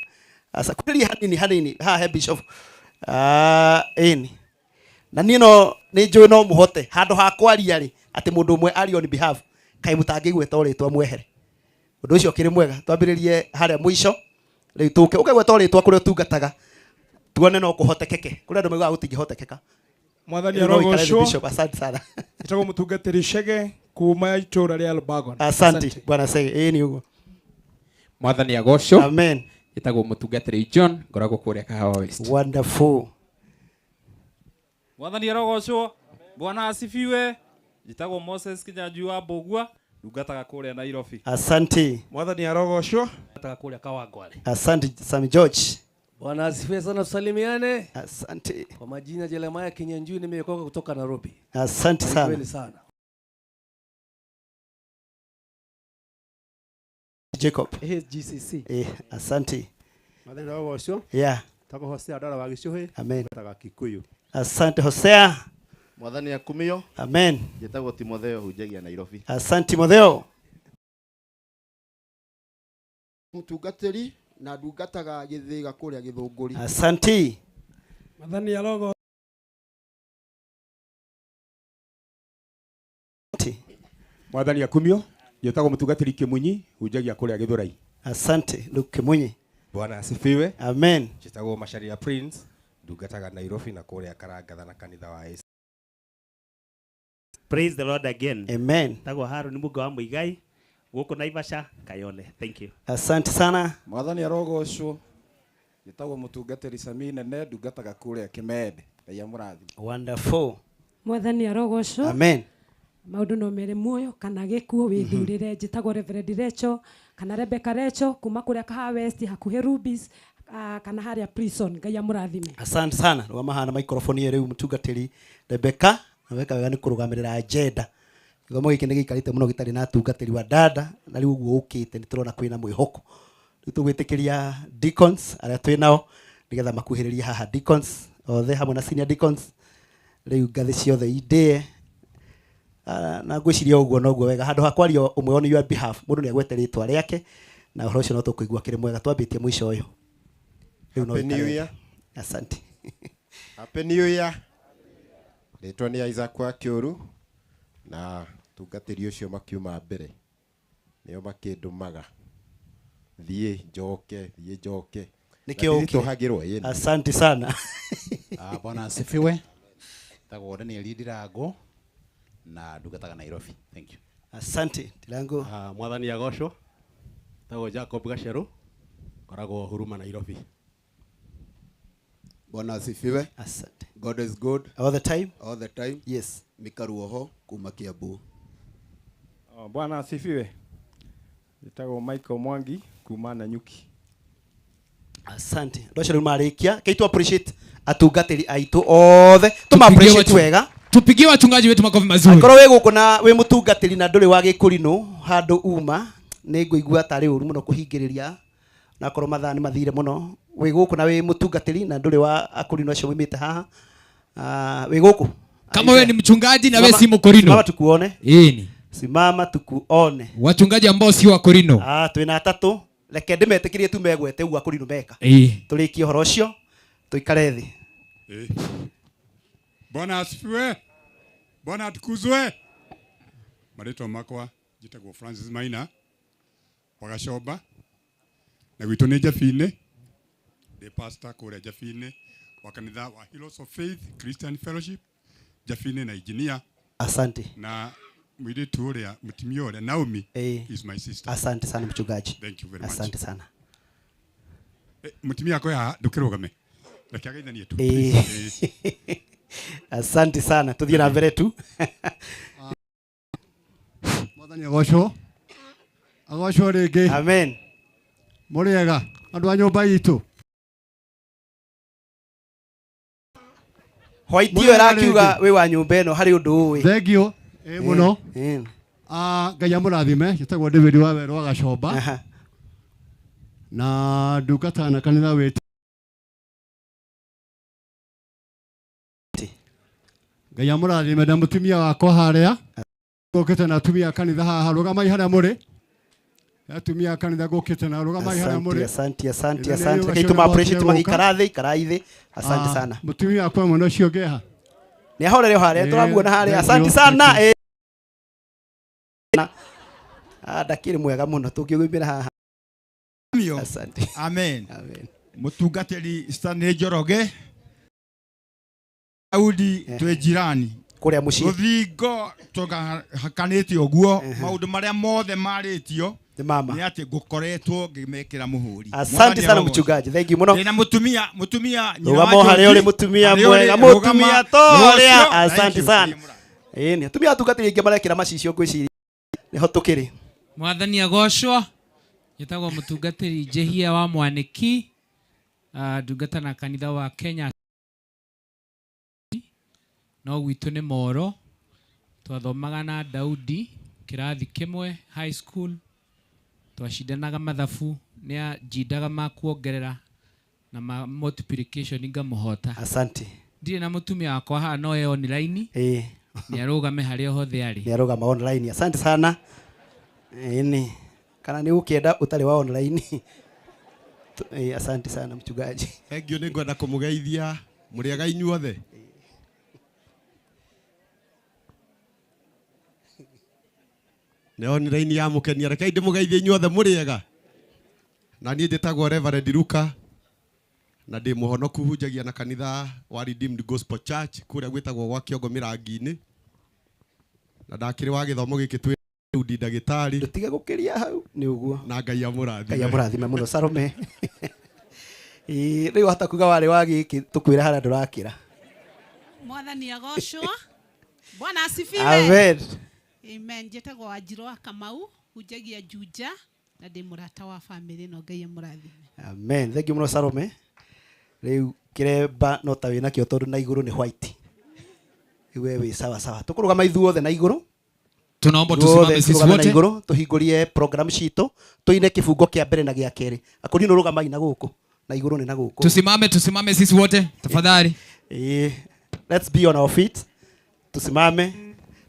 Asa kuria hanini hanini haha he bishop. Ah, ĩni. Na niĩ no nĩ njũĩ no mũhote handũ ha kwaria rĩ atĩ mũndũ ũmwe arie on behalf kaĩ mũtangĩgweta o rĩtwa mwehere. Ũndũ ũcio ũkĩrĩ mwega. Twambĩrĩrie harĩa mũico rĩu tũke ũkagweta o rĩtwa kũrĩa ũtungataga tuone no kũhotekeke. Kũrĩ andũ maugaga gũtingĩhotekeka. Mwathani Rĩu no ũikare thĩ, arogocwo. Bishop, asante sana. Njĩtagwo mũtungatĩri Chege kuma itũra rĩa Elbagon. Asante bwana Chege. Ĩĩ nĩ ũguo. Mwathani agocwo. Amen. Njĩtagwo mũtungatĩri John, ngoragwo kũrĩa Kahawa West. Wonderful. Mwathani arogocwo. Bwana asifiwe. Njĩtagwo Moses Kinyanjui wa Mbũgua, ndungataga kũrĩa Nairobi. Asante. Mwathani arogocwo. Ndungataga kũrĩa Kawangware. Asante Sami George. Bwana asifiwe sana, tusalimiane. Asante. Kwa majina Jeremiah Kinyanjui, nimeokoka kutoka Nairobi. Asante sana. Kweli sana. Jacob. GCC. Asante. Mwathani arogocwo. Yeah. Tagwo Hosea Ndara wa Gĩcũhĩ. Amen. Ndungataga Kikuyu. Asante Hosea. Mwathani akumio. Amen. Njĩtagwo Timotheo, hunjagia Nairobi. Asante Timotheo. Mũtungatĩri na ndungataga Gĩthĩga kũrĩa Gĩthũngũri. Asante. Mwathani arogo. Mwathani akumio. Njĩtagwo mũtungatĩri Kĩmunyi, hunjagia kũrĩa Gĩthũrai. Asante Luke Kimunyi. Bwana asifiwe. Amen. Njĩtagwo Macharia Prince, ndungataga Nairobi na kũrĩa Karangatha na kanitha wa ACK. Praise the Lord again. Amen. Tagwo Haruni Mugo wa Muigai gũkũ Naivasha Kayole. Thank you. Asante sana. Mwathani arogocwo. Njĩtagwo mũtungatĩri Sami Nene, ndungataga kũrĩa Kĩmende. Ngai amũrathime. Wonderful. Mwathani arogocwo. Amen. Maũndũ no mere muoyo kana gĩkuũ wĩthurĩre. Njĩtagwo Reverend Recho kana Rebecca Recho kuma kũrĩa Kahawa West hakuhĩ Rubis, kana harĩa prison. Ngai amũrathime. Asante sana. Rũgama haha na microphone ĩyo rĩu mũtungatĩri Rebecca, na weka wega nĩ kũrũgamĩrĩra agenda. Gĩthomo gĩkĩ nĩ gĩikarĩte mũno gĩtarĩ na atungatĩri wa dada, na rĩu ũguo ũkĩte nĩ tũrona kwĩna mwĩhoko. Rĩu tũgwĩtĩkĩria deacons arĩa twĩ nao nĩgetha makuhĩrĩrie haha, deacons othe hamwe na senior deacons. Rĩu ngathĩ ciothe indĩe. Na ngwĩciria ũguo noguo wega. Handũ ha kwaria ũmwe on your behalf, mũndũ nĩ agwete rĩtwa rĩake na ũhoro ũcio no tũkũigua kĩrĩ mwega. Twambĩtie mũico ũyũ. Rĩu no Happy New ũikare. Year. Asante. Happy New Year. Rĩtwa nĩ Isaac wa Kĩũru na tungatĩri ũcio makiuma mbere nĩo makĩndũmaga thiĩ njoke, thiĩ njoke. Nĩkĩo Na ũkire. nditũhagĩrwo, ĩni. Asante sana. Bwana asifiwe. Tagwo Daniel Ndirango na ndungataga Nairobi. Thank you. Asante Ndirango. Mwathani agocwo. Tagwo Jacob Gacheru, ngoragwo Huruma Nairobi. Bwana asifiwe. Asante. God is good all the time. All the time. Yes. Mika Ruoho kuma Kiambu. Bwana asifiwe. Njĩtagwo Michael Mwangi kuma Nanyuki. Asante. Andũ acio rĩu marĩkia. Kei tu appreciate atungatĩri aitũ othe. Tũma appreciate wega. Tupigie wachungaji wetu makofi mazuri. Angĩkorwo wĩ gũkũ na wĩ mũtungatĩri na ndũrĩ wa gĩkũrinũ handũ uma, nĩ ngũigua tarĩ ũru mũno kũhingĩrĩria, na akorwo mathaa nĩ mathire mũno. Wĩ gũkũ na wĩ mũtungatĩri na ndũrĩ wa akũrinũ acio moimĩte haha. Wĩ gũkũ. Kama wewe ni mchungaji na wewe Simama- si mkorino. Simama tukuone. Ĩni. Simama tukuone. Wachungaji ambao si wakorino. Twĩna atatũ. Reke ndĩmetĩkĩrie tu megwete ũguo akũrinũ meka. Ĩĩ. Tũrĩkie ũhoro ũcio, tũikare thĩ. Bwana asifiwe. Bwana atukuzwe. Marĩtwa makwa njĩtagwo Francis Maina wa Gacomba na gwitũ nĩ Njabinĩ. Ndĩ pastor kũrĩa Njabinĩ wa kanitha wa Heroes of Faith Christian Fellowship Njabinĩ na engineer. Asante. Na mũirĩtu ũrĩa mũtumia ũrĩa Naomi is my sister. Asante sana mchungaji. Thank you very much. Asante sana. Mũtumia akwa haha ndũkĩrũgame. Reke ageithanie tu. Asante sana. Tuthiĩ na mbere tu. Mwathani agocwo. Agocwo rĩngĩ. Amen. Mũrĩega andũ a nyũmba itũ. White ĩyo ĩrakiuga wĩ wa nyũmba ĩno harĩ ũndũ ũĩ. Thank you. Mũno. Ah, Ngai amũrathime. Njĩtagwo David wa Werũ wa Gacomba. Na ndungata na kanitha wĩtũ. Ngai amũrathime na mũtumia wakwa harĩa. Ngũkĩte na atumia a kanitha haha, rũgamai harĩa mũrĩ. Atumia a kanitha ngũkĩte na rũgamai harĩa Asante, mũrĩ. asante, asante, Ĩno nĩ asante. ũcio Reke tũma appreciate nĩmokire gũka. magĩikara thĩ, ikarai thĩ. Asante sana. Mũtumia wakwa mwena ũcio ũngĩ haha. Nĩ ahorere o harĩa, tũramuona harĩa. Thank Asante you, sana. thank you. Ah, ndakĩrĩ mwega mũno tũngĩgũimĩra haha. Asante. Amen. Amen. Mũtungatĩri Stanley Njoroge Daudi twĩ jirani kũrĩa mũciĩ rũthingo tũhakanĩte ũguo maũndũ marĩa mothe marĩtio nĩ mama nĩ atĩ ngũkoretwo ngĩmekĩra mũhũri. Asante Mwathani sana arogocwo. mchungaji. Thank you mũno. Ndĩna mũtumia mũtumia nyina wa Rũgama o harĩa ũrĩ Njoki, mũtumia harĩa ũrĩ, mwega, rũgama, mũtumia torĩa. rũcio. Thank Asante you. sana. Ĩni, atumia atungatĩri aingĩ marekĩra macicio ngwĩciria. Nĩho tũkĩrĩ. Mwathani agocwo. Njĩtagwo mũtungatĩri Njehia wa Mwanĩki, ndungata na kanitha wa Kenya, no gwitũ nĩ Moro. Twathomaga na Daudi kĩrathi kĩmwe high school, twacindanaga mathabu, nĩ anjindaga ma kuongerera na ma multiplication ngamũhota. Asante. Ndirĩ na mũtumia wakwa haha no e online. Nĩ arũgame harĩa hothe arĩ. Nĩ arũgama online. Asante sana. Ĩni. Kana nĩ ũkĩenda ũtarĩ wa online. Asante sana mchungaji. Thank you, nĩ ngwenda kũmũgeithia mũrĩega inyuothe. Nĩ online ya mũkenia, rekei ndĩmũgeithie inyuothe mũrĩega. Na niĩ njĩtagwo Reverend Luka na ndĩ mũhonoku, hunjagia na kanitha wa Redeemed Gospel Church kũrĩa gwĩtagwo gwa Kĩongo Mĩrangi-inĩ, na ndakĩrĩ wa gĩthomo gĩkĩ twĩ rĩu ndi ndagĩtarĩ. Ndũtige gũkĩria hau nĩ ũguo. Na Ngai amũrathime. Ngai amũrathime mũno Salome. Ĩĩ, rĩu wahota kuga warĩ wa gĩkĩ tũkwĩra harĩa ndũrakĩra. Mwathani agocwo. Bwana asifiwe. Amen. Amen. Njĩtagwo Wanjirũ wa Kamau, hunjagia Juja na ndĩ mũrata wa famĩlĩ no Ngai amũrathime. Amen. Thank you mũno Salome. Rĩu kĩremba no ta wĩnakĩo tondũ na igũrũ nĩ white. Rĩu we wĩ sawa sawa. Tũkũrũgama ithuothe na igũrũ. Tunaomba Ithuothe tusimame sisi tũrũgame na wote. igũrũ tũhingũrie program citũ tũine kĩbungo kĩa mbere na gĩa kerĩ. Akũri nĩ rũgamai na gũkũ na igũrũ nĩ na gũkũ. Tusimame, tusimame sisi wote tafadhali. Let's be on our feet. Tusimame.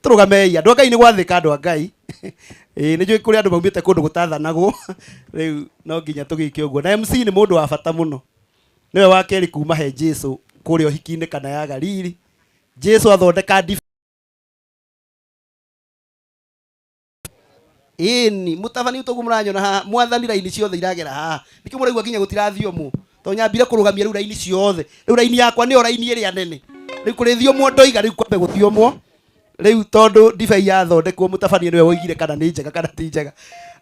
Tũrũgamei. Andũ a Ngai nĩ gwathĩka andũ a Ngai. Nĩ njũĩ kũrĩ andũ maumĩte kũndũ gũtathanagwo. Rĩu no nginya tũgĩke ũguo. Na MC nĩ mũndũ wa bata mũno. Nĩwe wa kerĩ kuma he Jesu kũrĩa ũhiki-inĩ kana ya Galili. Jesu athondeka ndibi. Ĩni, mũtabani ũtoguo mũranyona haha, mwathani raini ciothe iragera haha. Nĩkĩo mũraigua nginya gũtirathio Tondũ nyambire kũrũgamia rĩu raini ciothe. Rĩu raini yakwa nĩyo raini ĩrĩa nene. Rĩu kũrĩ thiomwo ndoiga rĩu kwambe gũthiomwo. Rĩu tondũ ndibei yathondekwo mũtabania nĩwe woigire kana nĩ njega kana ti njega.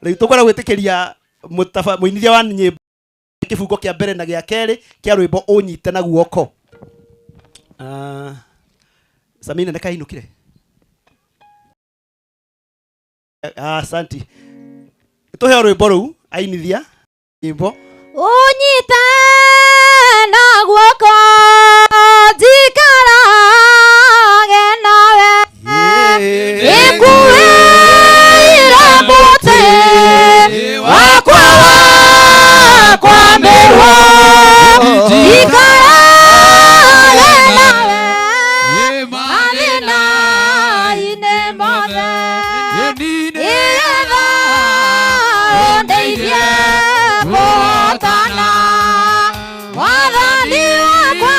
Rĩu tũkwenda gwĩtĩkĩria mũinithia wa nyĩmbo kĩbungo kĩa mbere na gĩa kerĩ kĩa rwĩmbo ũnyite na guoko. Samina nĩkainũkire? Asante. Tũheo rwĩmbo rũu ainithia nyĩmbo. Ũnyite na guoko njikarage nawe ikuĩire mũtĩ wakwa wa kwambĩrwo njikarage nawe mathĩna-inĩ mothe nĩgetha ũndeithie kũhotana mwathani wakwa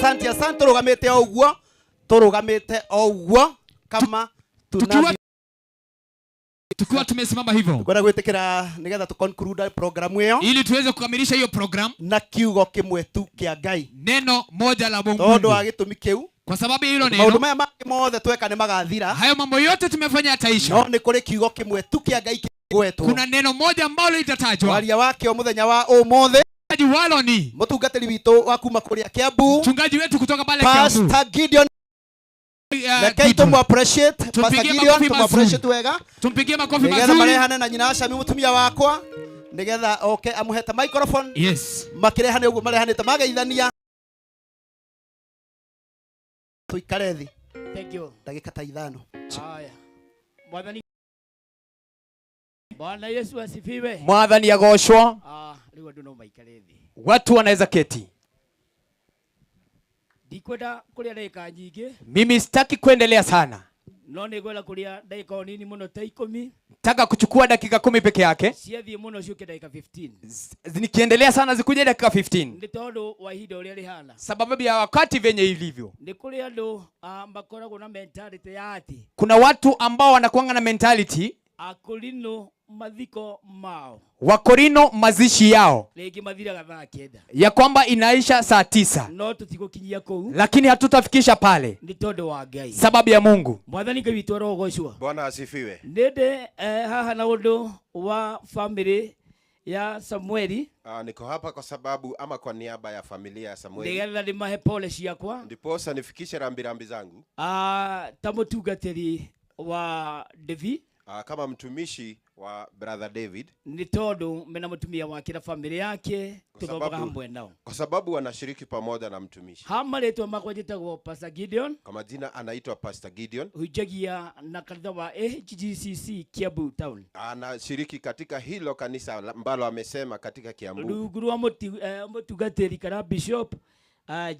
Asante asante tũrũgamĩte o ũguo. Tũrũgamĩte o ũguo kama Tukiwa tukiwa tumesimama hivyo. Kwenda gwĩtĩkĩra nĩgetha tu conclude programu ĩyo ili tuweze kukamilisha hiyo program na kiugo kĩmwe tu kĩa Ngai, neno moja la Mungu. Tondũ wa gĩtũmi kĩu, kwa sababu ya hilo maũndũ neno, maya mangĩ mothe tweka nĩ magathira. Hayo mambo yote tumefanya yataisha. No nĩ kũrĩ kiugo kĩmwe tu kĩa Ngai kĩgwetwo. Kuna neno moja ambalo litatajwa. Waria wakĩo mũthenya wa ũmũthĩ, walo ni mũtungatĩri witũ wa kuma kũrĩa Kiambu, mchungaji wetu kutoka pale Kiambu, Pastor Gideon. Rekei tũmũ appreciate Pastor Tumpigie Gideon, makofi tũmũ mazuri. appreciate wega, Tumpigie makofi nĩgetha mazuri. marehane na nyina wa Shami mũtumia wakwa, nĩgetha oke amũhete microphone. Yes. Makĩrehane ũguo marehanĩte mageithania, tuikare thĩ Thank you. ndagĩka ta 5. Haya. Mwathani Bwana Yesu asifiwe. Mwathani agocwo. Ah, rĩu andũ no maikare thĩ. Watu wanaweza keti. Ndikwenda kũrĩa ndagĩka nyingĩ, Mimi sitaki kuendelea sana, no nĩngwenda kũrĩa ndagĩka o nini mũno ta 10. Nataka kuchukua dakika 10 peke yake. Ciathiĩ mũno ciũke ndagĩka 15. Nikiendelea sana zikuje dakika 15, Nĩ tondũ wa ihinda ũrĩa rĩhana. sababu ya wakati venye ilivyo. Nĩ kũrĩ andũ makoragwo na mentality ya atĩ Kuna watu ambao wanakuanga na mentality Akorino mathiko mao Wakorino mazishi yao rĩngĩ mathiraga thaa 9, ya kwamba inaisha saa 9, no tũtigũkinyia kũu, lakini hatutafikisha pale nĩ tondũ wa Ngai, sababu ya Mungu. Mwathani Ngai witũ arogocwo. Bwana asifiwe. Nĩ ndĩ haha na ũndũ wa family ya Samueli, Niko hapa kwa sababu ama kwa niaba ya familia ya Samueli, nĩgetha ndĩmahe pole ciakwa, ndiposa nifikishe rambirambi zangu ta mũtungatĩri wa Devi, kama mtumishi wa brother David, nĩ tondũ mena mũtumia wake na family yake kwa tũthomaga sababu, hamwe nao. kwa sababu wanashiriki pamoja na mtumishi. Ha marĩtwa makwa njĩtagwo Pastor Gideon. Kwa majina anaitwa Pastor Gideon, hunjagia na kanitha wa AGCC Kiambu Town, anashiriki katika hilo kanisa ambalo amesema katika Kiambu, rungu rwa mũtungatĩri kana Bishop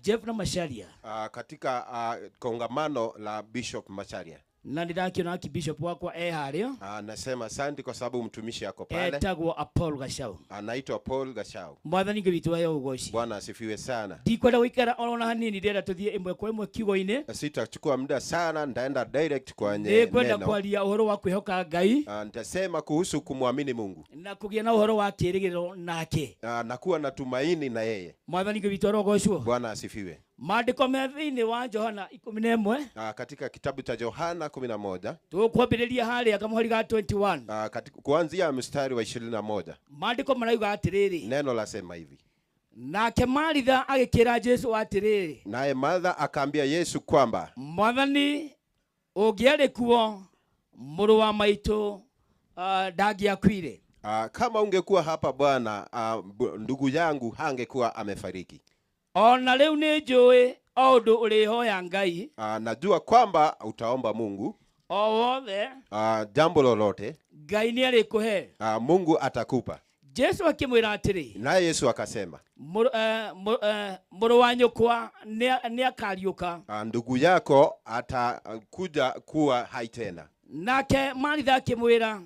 Jeff na Macharia, katika kongamano la Bishop Macharia. Na nĩndakĩona Archbishop wakwa e harĩa. Anasema asante kwa sababu mtumishi ako pale, etagwo Paul Gachau. Anaitwa Paul Gachau. Mwathani Ngai witũ aheo ũgoci. Bwana asifiwe sana. Ndikwenda gũikara orona hanini, ndĩrenda tũthiĩ ĩmwe kwa ĩmwe kiugo-inĩ. Sitachukua muda sana, nitaenda direct kwenye Nĩngwenda neno. kwaria ũhoro wa kwĩhoka Ngai Nitasema kuhusu kumwamini Mungu na kũgĩa na ũhoro wa kĩĩrĩgĩrĩro nake. Na kuwa na tumaini na yeye. Mwathani Ngai witũ arogocwo. Bwana asifiwe. Maandĩko me thĩinĩ wa Johana 11, Katika kitabu cha Yohana 11, tũkwambĩrĩria harĩa kamũhari ga 21. Kuanzia mstari wa 21, Maandĩko marauga atĩrĩrĩ, neno lasema hivi: nake Maritha agĩkĩra Jesũ atĩrĩrĩ, naye Martha akaambia Yesu kwamba Mwathani, ũngĩarĩ kuo mũrũ wa maitũ ndangĩakuire. Kama ungekuwa hapa Bwana, ndugu yangu hangekuwa amefariki. Ona rĩu nĩ njũĩ o ũndũ ũrĩhoya Ngai, Najua kwamba utaomba Mungu o wothe, jambo lolote, Ngai nĩ arĩkũhe. Mungu atakupa. Jesu akĩmwĩra atĩrĩ, Naye Yesu akasema, mũrũ wa nyũkwa nĩ akariũka. Ndugu yako atakuja kuwa hai tena. Nake Maritha akĩmwĩra,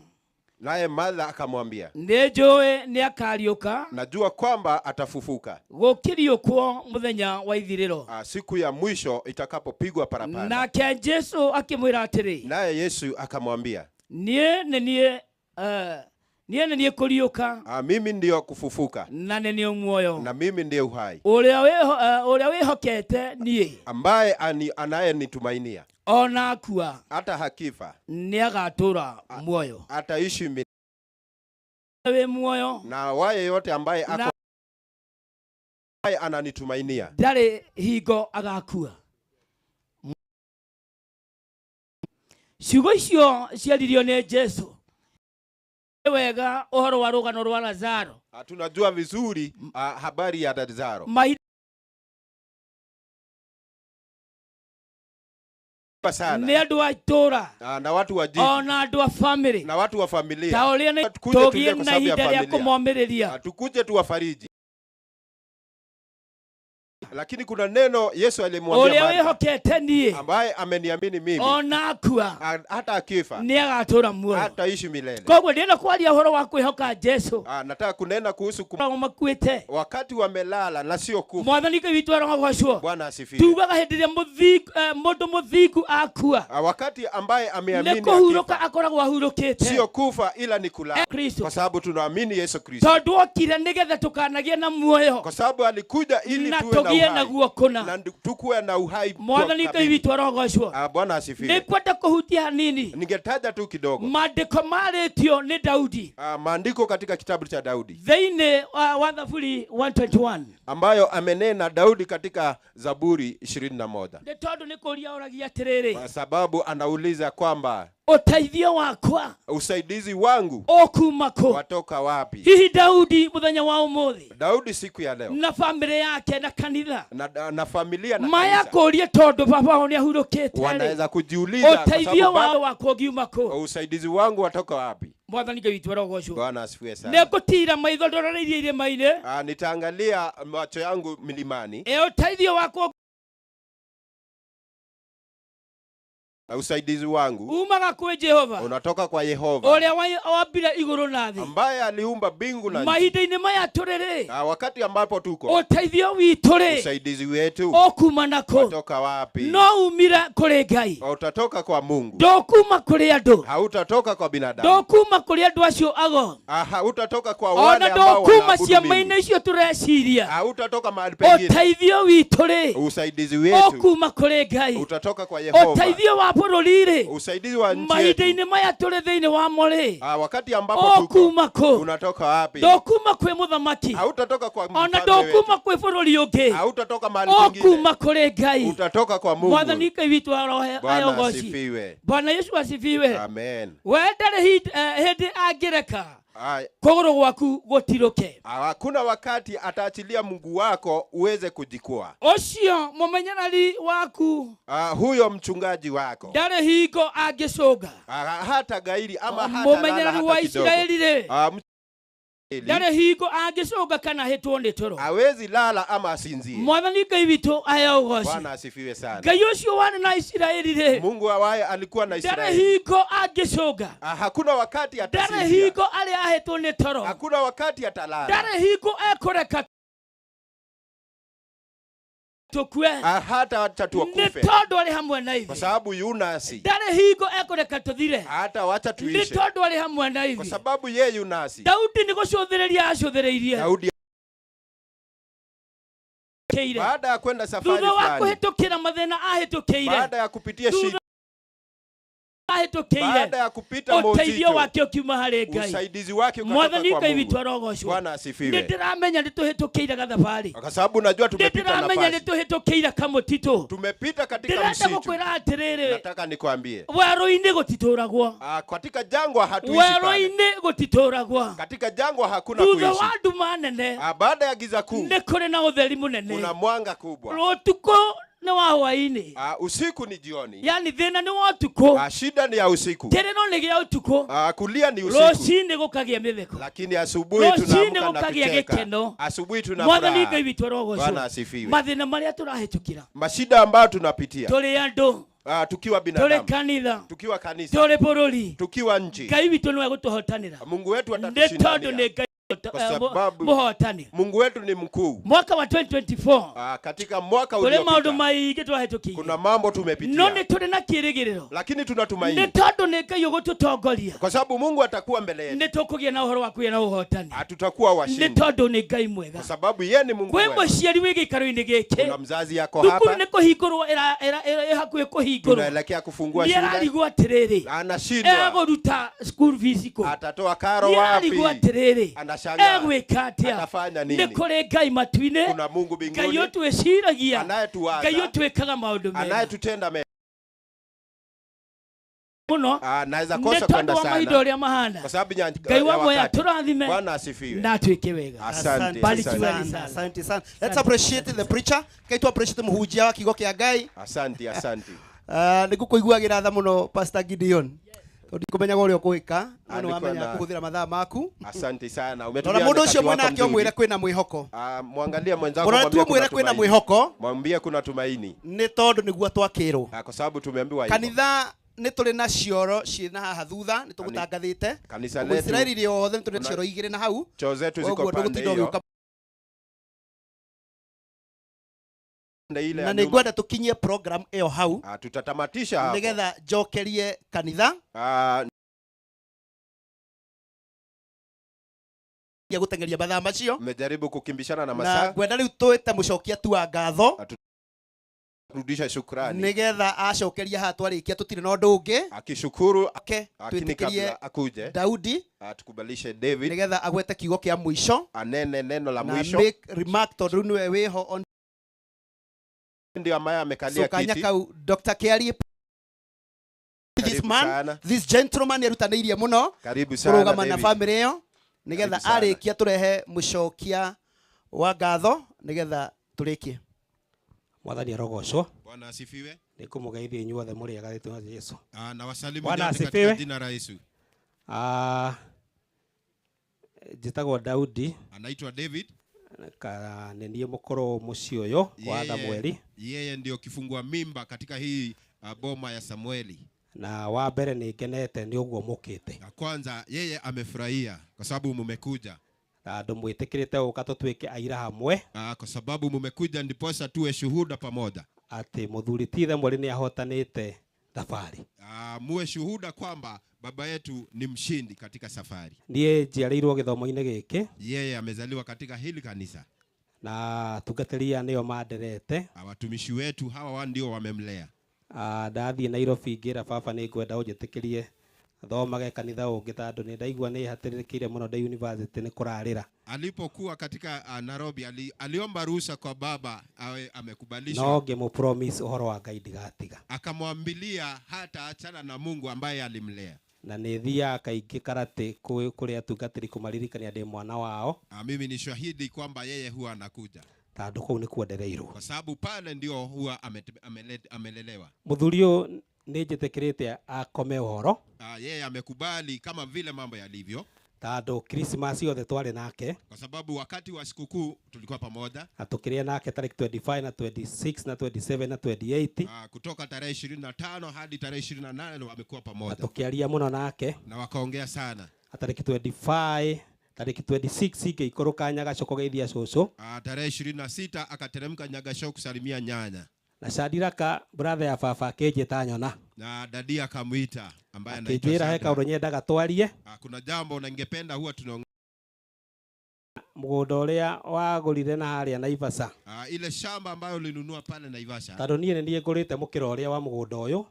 Naye Martha akamwambia, nĩ njũĩ nĩ akariũka najua kwamba atafufuka gũkĩriũkwo mũthenya wa ithirĩro. Siku ya mwisho itakapopigwa parapanda. Nake Jesu akĩmwĩra atĩrĩ, Naye Yesu akamwambia, niĩ nĩ niĩ niĩ nĩ niĩ kũriũka mimi ndiyo kufufuka na nĩ niĩ muoyo, na mimi ndiyo uhai, ũrĩa wĩhokete niĩ, ambaye anayenitumainia ona akua hata hakifa nĩ agatũra muoyo, ataishi wĩ muoyo, na waye yote ambaye ako ambaye ananitumainia ndarĩ hingo agakua. Ciugo icio ciaririo nĩ Jesu wega ũhoro wa rũgano rwa Lazaro. Tunajua vizuri habari ya Lazaro. Sana. Nĩ andũ a itũũra, Na watu wa jiji, ona andũ a family, na watu wa familia, ta ũrĩa nĩ Tukuje tulie tũgĩe kwa na sababu ya ihinda rĩa familia. kũmomĩrĩria. Tukuje tuwafariji. Lakini kuna neno Yesu alimwambia ũrĩa Martha, wĩhokete niĩ ambaye ameniamini mimi ona akua hata akifa nĩ agatũra muoyo. hataishi milele. Koguo ndĩrenda kwaria ũhoro wa kwĩhoka Jesu. Nataka kunena kuhusu makuĩte wakati wamelala na sio kufa. Mwathani Ngai witũ arogocwo. Bwana asifiwe. Tugaga hĩndĩ ĩrĩa mũndũ mũthingu akua Wakati ambaye nĩ ameamini kũhurũka akifa, akoragwo ahurũkĩte, sio kufa ila ni kulala, Kristo. kwa sababu tunaamini Yesu Kristo, tondũ okire nĩgetha tũkanagĩe na muoyo kwa sababu alikuja ili na tuwe na tũgĩe uhai naguo kũna. Na tukuwe na uhai kwa Mwathani Ngai kamili. witũ arogocwo. Bwana asifiwe. Nĩngwenda kũhutia hanini Ningetaja tu kidogo maandĩko marĩtio nĩ Daudi maandiko katika kitabu cha Daudi thĩinĩ wa Thaburi 121 ambayo amenena Daudi katika Zaburi 21, nĩ tondũ nĩ kũũria oragia atĩrĩrĩ, kwa sababu anauliza kwamba ũteithio wakwa usaidizi wangu ũkuma kũ? watoka wapi? Hihi Daudi mũthenya wa ũmũthĩ Daudi siku ya leo na bamĩrĩ yake na kanitha na familia na maya kanisa kũrie tondũ baba wao nĩ ahurũkĩte rĩ, wanaweza kujiuliza kwa ũteithio sababu wao wakwa ũngiuma kũ? usaidizi wangu watoka wapi? Mwathani Ngai witũ arogocwo. Bwana asifiwe sana. Nĩ ngũtira maitho ndorereirie irĩma-inĩ. Nitaangalia macho yangu milimani. Ĩ ũteithio wakwa Na usaidizi wangu umaga kwĩ Jehova unatoka kwa Yehova ũrĩa wambire igũrũ na thĩ. ambaye aliumba mbingu na nchi. Mahinda-inĩ maya tũrĩ rĩ, Wakati ambapo tuko, ũteithio witũ rĩ usaidizi wetu ũkuma nakũ? watoka wapi? No umire kũrĩ Ngai, Utatoka kwa Mungu, ndũkuma kũrĩ andũ, hautatoka kwa binadamu, ndũkuma kũrĩ andũ acio ago, hautatoka kwa wale ona ambao ndũkuma wanaabudu ciama-inĩ miungu, icio tũreciria. hautatoka mahali pengine. Ũteithio witũ rĩ Usaidizi wetu ũkuma kũrĩ Ngai. utatoka kwa Yehova. Ũteithio wa bũrũri rĩ, Usaidizi wa nchi yetu, mahinda-inĩ maya tũrĩ thĩinĩ wamo rĩ, wakati ambapo tuko, ũkuma kũ? unatoka wapi? Ndũkuma kwĩ mũthamaki, Hautatoka kwa ona mfalme wetu, ndũkuma kwĩ bũrũri ũngĩ, hautatoka mahali pengine, ũkuma kũrĩ Ngai. utatoka kwa Mungu. Mwathani Ngai witũ Bwana ayogoci. asifiwe. Bwana Yesu asifiwe. Amen. We ndarĩ hĩndĩ angĩreka kũgũrũ gwaku gũtirũke. Hakuna wakati ataachilia Mungu wako uweze kujikwaa. Ũcio mũmenyereri waku Huyo mchungaji wako ndarĩ hingo angĩcũnga. Hata gairi ama hata lala Mũmenyereri wa hata kidogo. Isiraeli rĩ ndarĩ hingo angĩcũnga kana ahĩtwo nĩ toro. Hawezi lala ama asinzie. Mwathani Ngai witũ aheo ũgoci. Bwana asifiwe sana. Ngai ũcio warĩ na Isiraeli rĩ, Mungu awaye alikuwa na ndarĩ Israeli. hingo angĩcũnga, Hakuna wakati ndarĩ atasinzia. hingo arĩa ahĩtwo nĩ toro, Hakuna wakati atalala. ndarĩ hingo ekũreka tũkue, Hata acha nĩ tuwakufe, tondũ arĩ hamwe na kwa ithuĩ. sababu yunasi. Ndarĩ hingo ekũreka tũthire, Hata wacha nĩ tuishe, tondũ arĩ hamwe na kwa ithuĩ. sababu ye yunasi. Daudi nĩ gũcũthĩrĩria acũthĩrĩirie Daudi Kĩire. baada ya kwenda safari thutha wa fulani, kũhĩtũkĩra mathĩna ahĩtũkĩire, baada ya kupitia thutha shida, ahĩtũkĩire, baada ya kupita ũteithio mozito, wake ũkiuma harĩ Ngai. usaidizi wake ukatoka Mwathani kwa Ngai witũ Mungu. arogocwo. Bwana Nĩ asifiwe. ndĩramenya nĩ tũhĩtũkĩire gathabarĩ, Kwa sababu najua nĩ tumepita ndĩramenya nĩ nafasi, tũhĩtũkĩire kamũtitũ. tumepita katika Ndĩrenda msitu. gũkwĩra atĩrĩrĩ, Nataka nikwambie, werũ-inĩ gũtitũragwo, katika jangwa hatuishi pale. werũ-inĩ gũtitũragwo. Katika jangwa hakuna Thutha kuishi. wa nduma nene Baada ya giza kuu nĩ kũrĩ na ũtheri mũnene. kuna mwanga kubwa. Ũtukũ nĩ wa hwaĩ-inĩ, Usiku ni jioni. yani thĩna nĩ wa ũtukũ, Shida ni ya usiku. kĩrĩro nĩ gĩa ũtukũ, Kulia ni usiku, rũcinĩ gũkagĩa mĩtheko, lakini asubuhi rũcinĩ tunaamka na gũkagĩa kucheka. gĩkeno. Asubuhi tuna Mwathani furaha. Ngai witũ arogocwo. Bwana asifiwe. Mathĩna marĩa tũrahĩtũkĩra Mashida ambayo tunapitia tũrĩ andũ, tukiwa tũrĩ binadamu, kanitha, tukiwa kanisa, tũrĩ bũrũri, tukiwa nchi, Ngai witũ nĩwe gũtũhotanĩra, Mungu wetu nĩ tondũ atatushindania nĩ Ngai kwa sababu mũhotani. Mungu wetu ni mkuu. Mwaka wa 2024 Katika mwaka kũrĩ maũndũ uliopita maingĩ twahĩtũkĩire, kuna mambo no tumepitia, nĩ tũrĩ na kĩĩrĩgĩrĩro, lakini nĩ tunatumaini tondũ nĩ Ngai ũgũtũtongoria, kwa sababu Mungu atakuwa mbele yetu, nĩ tũkũgĩa na ũhoro wa kũgĩa na ũhotani, tutakuwa nĩ washindi tondũ nĩ Ngai mwega. kwa sababu yeye ni Mungu Kwĩ mwema. mũciari wĩ gĩikaro-inĩ gĩkĩ, Kuna mzazi yako thukuru hapa, nĩ kũhingũrwo ĩ hakuhĩ kũhingũrwo, tunaelekea kufungua nĩ shule, ararigwo atĩrĩrĩ, anashindwa, egũruta school fees kũ? atatoa karo Nĩ ararigwo wapi? atĩrĩrĩ, Anashangaa egwĩka atĩa? atafanya Nĩ nini? kũrĩ Ngai matu-inĩ, Kuna Mungu Ngai mbinguni ũtwĩciragia, anayetuwaza, Ngai ũtwĩkaga maũndũ mega anayetutenda mema. mũno, Naweza nĩ kosa tondũ kwenda wa mahinda sana ũrĩa mahana. kwa sababu Ngai ya wa muoyo wakati. atũrathime Bwana asifiwe. na atuĩke wega. Asante, Barikiweni asante. sana. Asante sana. Let's appreciate the preacher. Kai tu appreciate muhunjia wa kiugo kĩa Ngai. Asante, asante. Nĩ ngũkũiguagĩra tha mũno Pastor Gideon. Tondu ndikũmenyaga ũrĩa ũgwĩka, no Alikuwa nĩwamenya na- kũhũthĩra mathaa maku. Asante sana. Rora Umetumia mũndũ wakati ũcio wako mwenake mzuri. ũmwĩre kwĩna mwĩhoko. Ah, mwangalie mwenzako Rora mwambie tu ũmwĩre kuna kwĩna tumaini. mwĩhoko. Mwambie kuna tumaini. Nĩ tondũ nĩguo twakĩrwo. Ah, kwa sababu tumeambiwa hivyo. Kanitha nĩ tũrĩ na cioro ciĩ na haha thutha nĩ tũgũtangathĩte. Kanisa Ũguo letu Isiraeli rĩothe nĩ tũrĩ na kuna- cioro igĩrĩ na hau. Choo zetu ziko Ũguo pande ndũgũtinda hiyo. ũgĩũka. Pande ile Na ya nĩ nyuma. ngwenda tũkinyie program ĩyo hau. Ah, tutatamatisha hapo. Nĩgetha njokerie kanitha. Ah, ya gũteng'eria mathaa macio. Mmejaribu kukimbishana na Na masaa. ngwenda rĩu twĩte mũcokia tu wa ngatho. Rudisha shukrani. Nĩgetha acokeria haha twarĩkia tũtirĩ na ũndũ ũngĩ. Akishukuru Ake lakini twĩtĩkĩrie kabla akuje Daudi atukubalishe David nĩgetha agwete kiugo kĩa mũico anene neno la na mwisho. make remark tondũ rĩu nĩwe wĩho on Ndio ambaye amekalia so kanya kiti. kau Dr. Kiarie this Karibu man sana. this gentleman nĩerutanĩirie mũno Karibu sana kũrũgama na David. family ĩyo nĩgetha Karibu sana. arĩkia tũrehe mũcokia wa ngatho nĩgetha tũrĩkie. Mwathani arogocwo. Bwana asifiwe. Nĩngũmũgeithia inyuothe mũrĩ ega rĩtwa rĩa Yesu. Ah, na wasalimu Bwana nyote katika asifiwe. jina la Yesu. Ah, njĩtagwo Daudi. Anaitwa David. Ka nĩ niĩ mũkũrũ mũciĩ ũyũ wa Samueli. Yeye ndio kifungua mimba katika hii boma ya Samueli. Na wa mbere nĩ ngenete nĩ ũguo mũkĩte. Na kwanza yeye amefurahia kwa sababu mumekuja. Tondũ mwĩtĩkĩrĩte gũka tũtuĩke aira hamwe. Ah, kwa sababu mumekuja ndiposa tuwe shuhuda pamoja. Atĩ mũthuri ti Samueli nĩ ahotanĩte thabarĩ. Ah, muwe shuhuda kwamba baba yetu ni mshindi katika safari. Niĩ njiarĩirwo gĩthomo-inĩ gĩkĩ. Yeye amezaliwa katika hili kanisa. Na atungatĩri aya nĩo manderete. Ah, watumishi wetu hawa wa ndio wamemlea. Ah, ndathiĩ Nairobi ngĩra baba nĩ ngwenda ũnjĩtĩkĩrie thomage kanitha ũngĩ tondũ nĩ ndaigua nĩ hatĩrĩrĩkĩire mũno ndĩ university nĩ kũrarĩra. Alipokuwa katika Nairobi aliomba ruhusa kwa baba awe amekubalishwa. No ngĩmũ promise ũhoro wa Ngai ndigatiga. Akamwambilia hata achana na Mungu ambaye alimlea. Na nĩ thiaga kaingĩ karate kũrĩ atungatĩri kũmaririkania ndĩ mwana wao. Ah, mimi ni shahidi kwamba yeye huwa anakuja Tondũ kũu nĩkuo ndereirwo. kwa sababu pale ndio huwa amelelewa. Mũthuri ũyũ nĩ njĩtĩkĩrĩte akome ũhoro. Ah, yeye amekubali kama vile mambo yalivyo Tondũ Christmas yothe twarĩ nake. kwa sababu wakati wa sikukuu tulikuwa pamoja. Na tũkĩrĩa nake tarĩki 25 na 26 na 27 na 28. Ah, kutoka tarehe 25 hadi tarehe 28 wamekuwa Na pamoja tũkĩaria mũno nake. na wakaongea sana. Na tarĩki 25 tarĩki 26 ngĩikũrũka Nyagaco kũgeithia cũcũ. Ah, tarehe 26 akateremka Nyagasho kusalimia nyanya Na Shadiraka brother ya baba akĩnjĩta nyona. na dadi akamuita ambaye anaitwa Akĩnjĩra he Shadrach. kaũndũ nyendaga twarie. Ah, kuna jambo na ningependa huwa tunaongea. Mũgũnda ũrĩa wagũrire na harĩa Naivasha. Ah, ile shamba ambayo ulinunua pale Naivasha. Tondũ niĩ nĩ niĩ ngũrĩte mũkĩra ũrĩa wa mũgũnda ũyũ.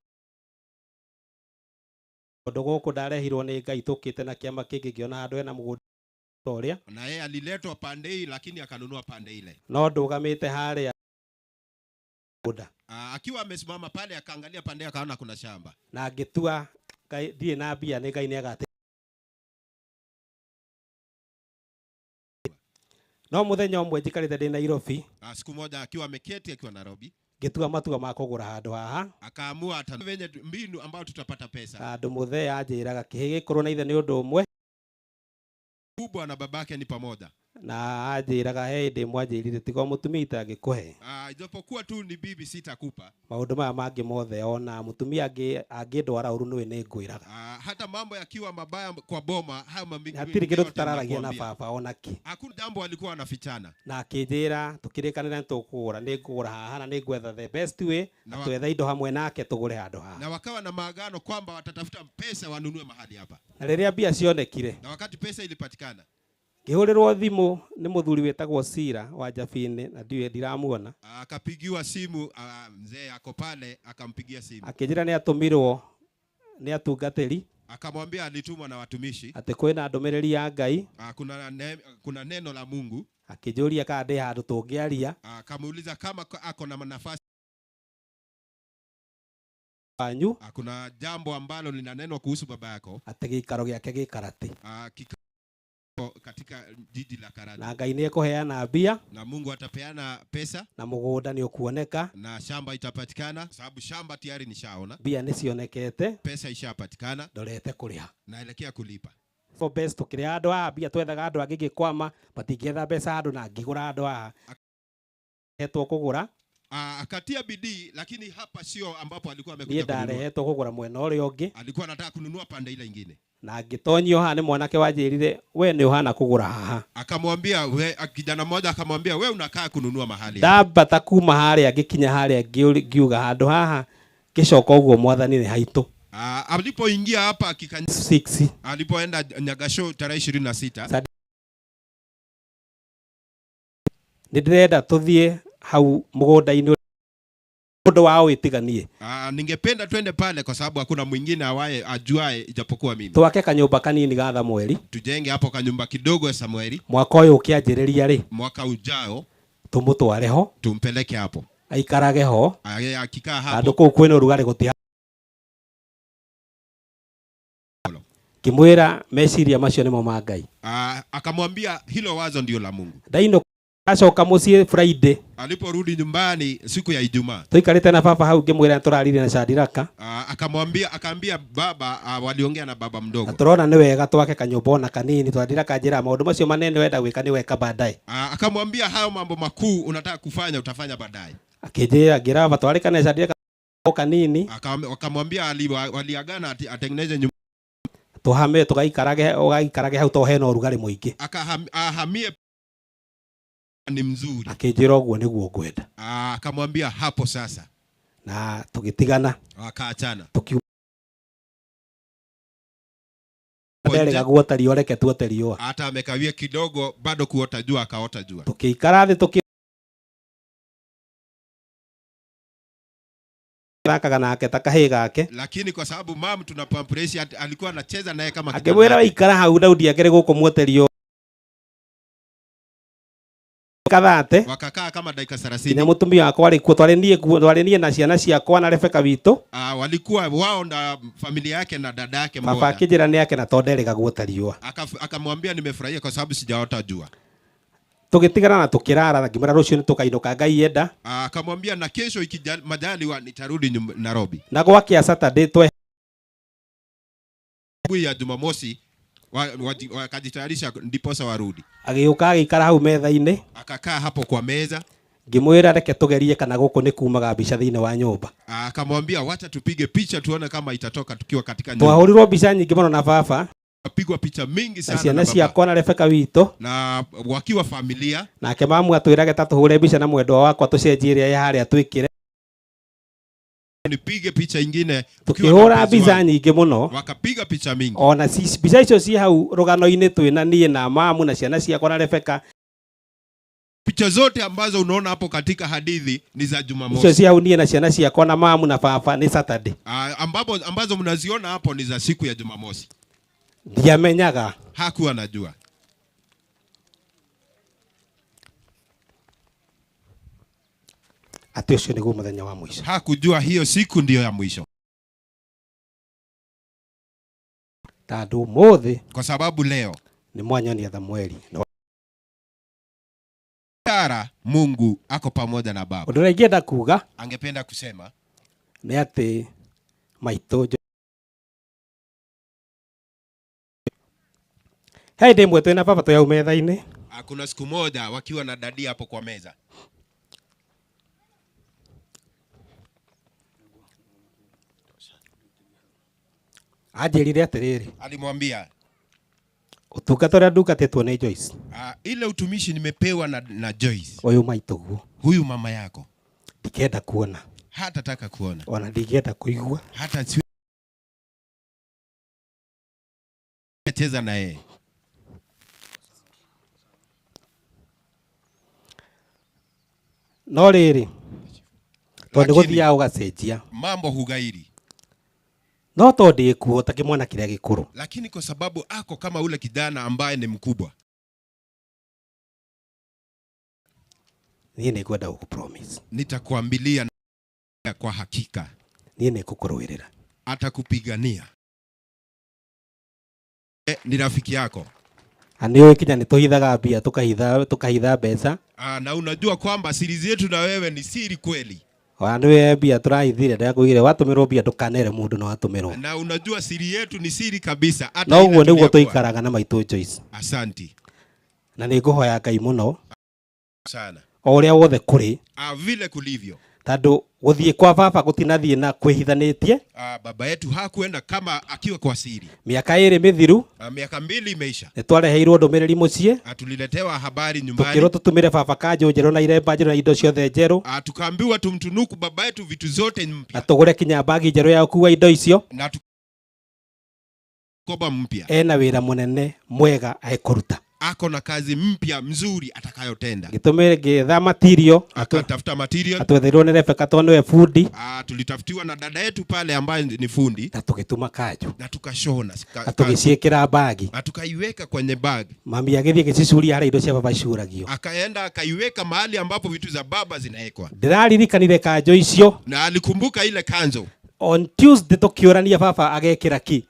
Tondũ gũkũ ndarehirwo nĩ Ngai tũkĩte na kĩama kĩngĩ ngĩona handũ hena mũgũnda ũrĩa. Na yeye aliletwa pande hii lakini akanunua pande ile. No ndũgamĩte harĩa mũgũnda. Ah, akiwa amesimama pale akaangalia pande akaona kuna shamba. Na ngĩtua Ngai ndirĩ na mbia nĩ Ngai nĩagate. No mũthenya ũmwe njikarĩte ndĩ Nairobi. Ah, siku moja akiwa ameketi akiwa Nairobi Ngĩtua matua ma kũgũra handũ haha. akaamua ata venye mbinu ambayo tutapata pesa. Tondũ mũthee anjĩraga kĩhĩ gĩkũrũ na ithe nĩ ũndũ ũmwe. Kubwa na babake ni pamoja. Na anjĩraga he hĩndĩ ĩmwe anjĩrire tiga o mũtumia itangĩkũhe. Ah, ijapokuwa tu ni bibi sitakupa. Maũndũ maya mangĩ mothe ona mũtumia angĩndwara ũru nĩwe nĩngwĩraga. Ah, hata mambo yakiwa mabaya kwa boma hayo mambo Hatirĩ kĩndũ tũtararagia na baba ona kĩ. Hakuna jambo alikuwa anafichana. Na akĩnjĩra tũkĩrĩkanĩra nĩtũkũgũra nĩngũgũra haha na nĩngwetha the best way Na na twethe indo hamwe nake tũgũre handũ haha. Na wakawa na maagano kwamba watatafuta pesa wanunue mahali hapa. Na rĩrĩa mbia cionekire Na wakati pesa ilipatikana, ngĩhũrĩrwo thimũ nĩ mũthuri wĩtagwo Sira wa Njabini na ndiũĩ ndiramuona. Akapigiwa simu, mzee ako pale akampigia simu. Akĩnjĩra nĩ atũmirwo nĩ atungatĩri Akamwambia alitumwa na watumishi. atĩ kwĩna ndũmĩrĩri ya Ngai. Kuna neno la Mungu. Akĩnjũria kana ndĩ handũ tũngĩaria. Akamuuliza kama ako na nafasi. Wanyu. Kuna jambo ambalo linanenwa kuhusu baba yako. Atĩ gĩikaro gĩake gĩ Karati. Kikao Katika jiji la Karatu. Na Ngai nĩ ekũheana mbia. Na Mungu atapeana pesa. Na mũgũnda nĩ ũkuoneka. Na shamba itapatikana, sababu shamba tayari nishaona. Mbia nĩ cionekete. Pesa ishapatikana. Ndorete kũrĩha. Naelekea kulipa. For best tukĩrĩha andũ haha mbia twethaga andũ angĩ ngĩkwama matingĩetha mbeca handũ na ngĩgũra andũ haha hetwo kũgũra. Akatia bidii, lakini hapa sio ambapo alikuwa niĩ amekuja kununua. ndarehetwo kũgũra mwena ũrĩa ũngĩ. Alikuwa anataka kununua pande ile ingine. Na ngĩtonyio haha nĩ mwanake wanjĩrire we nĩ ũhana kũgũra haha. Akamwambia we, kijana mmoja akamwambia we unakaa kununua mahali hapa. Ndambata kuma harĩa ngĩkinya harĩa ngiuga handũ haha ngĩcoka ũguo mwathani nĩ haitũ. Alipoingia hapa 6 alipoenda Nyagasho tarehe 26 nĩ ndĩrenda tũthiĩ hau mũgũnda-inĩ ũndũ wa wĩtiganie. Ningependa twende pale kwa sababu hakuna mwingine awaye ajuae ijapokuwa mimi. Twake kanyũmba kanini ga Samueli. Tujenge hapo kanyumba kidogo ya Samueli. Mwaka ũyũ ũkĩanjĩrĩria rĩ, mwaka ujao tũmũtware ho, tumpeleke hapo, aikarage ho. Akikaa Handũ hapo kũu kwĩna ũrugarĩ gũtiha. Ngĩmwĩra meciria macio nĩmo ma Ngai. Akamwambia hilo wazo ndio la Mungu. Ndainũka acoka mũciĩ Friday. Aliporudi nyumbani siku ya Ijumaa, tũikarĩte na baba hau ngĩmwĩra tũraririe na Shadiraka. Akamwambia, akaambia baba, waliongea na baba mdogo. Na tũrona nĩ wega twake kanyũmba ona kanini. Twadiraka njĩra maũndũ macio manene wenda gwĩka nĩ weka baadaye. Akamwambia hayo mambo makuu unataka kufanya utafanya baadaye. Akĩnjĩra ngĩra baba twarĩkane Shadiraka kanini. Akamwambia waliagana atengeneze nyumba. Tuhame tũgaikarage ũgaikarage hau to hena ũrugarĩ mũingĩ. Ahamie ni mzuri. Akĩnjĩra ũguo nĩguo ngwenda. Akamwambia hapo sasa. Na tũgĩtigana. Wakaachana. Tukiuma nderega guota riũa reke tuote riũa. Hata amekawia kidogo bado kuota jua akaota jua. Tũkĩikara thĩ tũkĩ thakaga nake ta kahĩĩ gake. Lakini kwa sababu mam tunapampresha alikuwa anacheza naye kama kijana Akĩmwĩra wake. waikara hau Daudi akĩrĩ gũkũ muote riũa. Kathate. Wakakaa kama dakika 30. Nginya mũtumia wakwa arĩ kuo, twarĩ niĩ kuo, twarĩ niĩ na ciana ciakwa na Rebeka witũ. Walikuwa wao na familia yake na dada yake Baba mmoja. akĩnjĩra nĩ ake na tondũ nderĩga guota riũa. Akamwambia nimefurahia kwa sababu sijaota jua. Tũgĩtigana na tũkĩrara, ngĩmwĩra rũciũ nĩ tũkainũka Ngai enda. Akamwambia na kesho majaliwa nitarudi Nairobi. Na gwakĩa Saturday twe Asubuhi ya Jumamosi wakajitayarisha ndiposa warudi. Agĩũka agĩikara hau metha-inĩ. Akakaa hapo kwa meza. Ngĩmwĩra reke tũgerie kana gũkũ nĩ kumaga mbica thĩinĩ wa nyũmba. Akamwambia wacha tupige picha tuone kama itatoka tukiwa katika nyumba. Twahũrirwo mbica nyingĩ mũno na baba. Pigwa picha mingi Na sana ciana na baba. ciakwa na Rebeka witũ. Na wakiwa familia. Nake mamu atwĩrage ta tũhũre mbica na mwendwa wakwa tũcenjie ĩrĩa ĩ harĩa twĩkĩre. Nipige picha ingine tukiwa na Tukĩhũra mpenzi mbica wangu. nyingĩ mũno. Wakapiga picha mingi. Ona mbica icio ci hau rũgano-inĩ twĩna niĩ na mamu na ciana ciakwa na Rebeka. Picha zote ambazo unaona hapo katika hadithi ni za Jumamosi. Icio ci hau niĩ na ciana ciakwa na mamu na baba nĩ Saturday. Ambazo mnaziona hapo ni za siku ya Jumamosi. Ndiamenyaga. Hakuwa anajua. Atĩ ũcio nĩguo mũthenya wa mũico. Hakujua hiyo siku ndiyo ya mwisho. Tondũ ũmũthĩ kwa sababu leo nĩ mwanyonia Samueli. Ishara Mungu ako pamoja na baba. Ũndũ ũrĩa ingĩenda kuga angependa kusema nĩ atĩ maitũ He hĩndĩ ĩmwe twĩna baba twĩ hau metha-inĩ. Kuna siku moja wakiwa na dadi hapo kwa meza. Anjĩrire atĩrĩrĩ. Alimwambia, Ũtungata ũrĩa ndungatĩtwo nĩ Joyce. Ile utumishi nimepewa na Joyce. Ũyũ maitũguo. Huyu mama yako. Ndingĩenda kuona. Hatataka kuona. Ona ndingĩenda kũigua. Hata cheza na yeye. No rĩrĩ, tondũ Lakini gũthiaga ũgacenjia. Mambo hugairi. No tondũ ndĩkuo ta kĩmwana kĩrĩa gĩkũrũ. Lakini kwa sababu ako kama ule kijana ambaye ni mkubwa. Niĩ nĩngwenda gũkũpromise. Nitakuambilia kwa hakika. Niĩ nĩngũkũrũĩrĩra. Atakupigania. Ni rafiki yako. Na nĩ ũĩ kinya nĩ tũhithaga mbia tũkahitha mbeca. Na unajua kwamba siri zetu na wewe ni siri kweli. Ona nĩ mbia tũrahithire ndĩrakwĩrire watũmĩrwo mbia ndũkanere mũndũ na watũmĩrwo. Na unajua siri yetu ni siri kabisa. Hata Na ũguo ile nĩguo tuliyokuwa. tũikaraga na maitũ Joyce. Asanti Na nĩ ngũhoya Ngai mũno sana. o ũrĩa wothe kũrĩ Vile kulivyo. tondũ gũthiĩ kwa baba gũtinathiĩ na kwĩhithanĩtie. Baba yetu hakuenda kama akiwa kwa siri. Mĩaka 2 mĩthiru Miaka 2 imeisha. nĩ twareheirwo ndũmĩrĩri mũciĩ Tuliletewa habari nyumbani. tũkĩrwo tũtũmĩre baba kanjũ njerũ na iremba njerũ na indo ciothe njerũ Tukaambiwa tumtunuku baba yetu vitu zote mpya na tũgũre kinya bagi njerũ ya gũkua indo icio na tukoba mpya. Ena wĩra mũnene mwega ekũruta. Ako na kazi mpya mzuri atakayotenda. Ngĩtũmĩre ngĩetha material Akatafuta material. Atwetheirwo nĩ Rebecca tondũ nĩwe fundi Tulitafutiwa na dada yetu pale ambaye ni fundi na tũgĩtuma kanjũ na tukashona na tũgĩciĩkĩra bagi. Na tukaiweka kwenye bag. Mami agĩthiĩ agĩcicuria harĩa indo cia baba icuragio. Akaenda akaiweka mahali ambapo vitu za baba zinawekwa. Ndĩraririkanire kanjũ icio Na alikumbuka ile kanzo. On Tuesday tũkĩũrania baba agekĩra ki.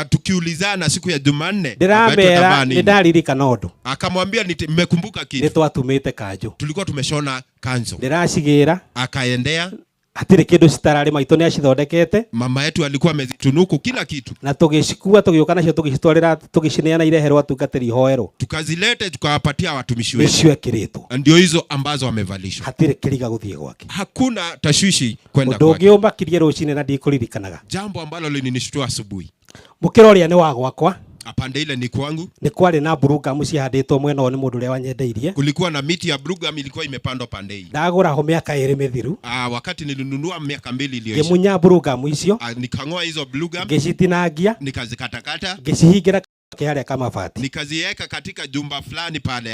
Tukiulizana siku ya Jumanne baba yetu Ndĩramera atavaa nini? nĩndaririkana ũndũ. Akamwambia nimekumbuka kitu. Nĩtwatumĩte kanjũ. Tulikuwa tumeshona kanzo. Ndĩracigĩra Akaendea. Hatirĩ kĩndũ citararĩ maitũ nĩacithondekete. Mama yetu alikuwa amezitunuku kila kitu. Na tũgĩcikua tũgĩũka nacio tũgĩcitwarĩra tũgĩcineana ireherwo atungatĩri ihoerwo. Tukazilete tukawapatia watumishi wetu. Nĩcio ekĩrĩtwo. Ndio hizo ambazo wamevalishwa. Hatirĩ kĩriga gũthiĩ gwake. Hakuna tashwishi kwenda Ũndũ kwake. ũngĩ ũmakirie rũcinĩ na ndikũririkanaga. Jambo ambalo lilinishtua asubuhi. Mũkĩra ũrĩa nĩ wa gwakwa. Pande ile ni kwangu. Nĩ kwarĩ na mburungamu cihandĩtwo mwena ũyũ nĩ mũndũ ũrĩa wanyendeirie. Kulikuwa na miti ya blugam ilikuwa imepandwa pande hii. Ndagũra ho miaka 2 mĩthiru. Wakati nilinunua miaka 2 iliyoisha. Ngĩmunya mburungamu icio. Nikang'oa hizo blugam. Ngĩcitinangia. Nikazikatakata. Ngĩcihingĩra harĩa kamabati. Nikaziweka katika jumba fulani pale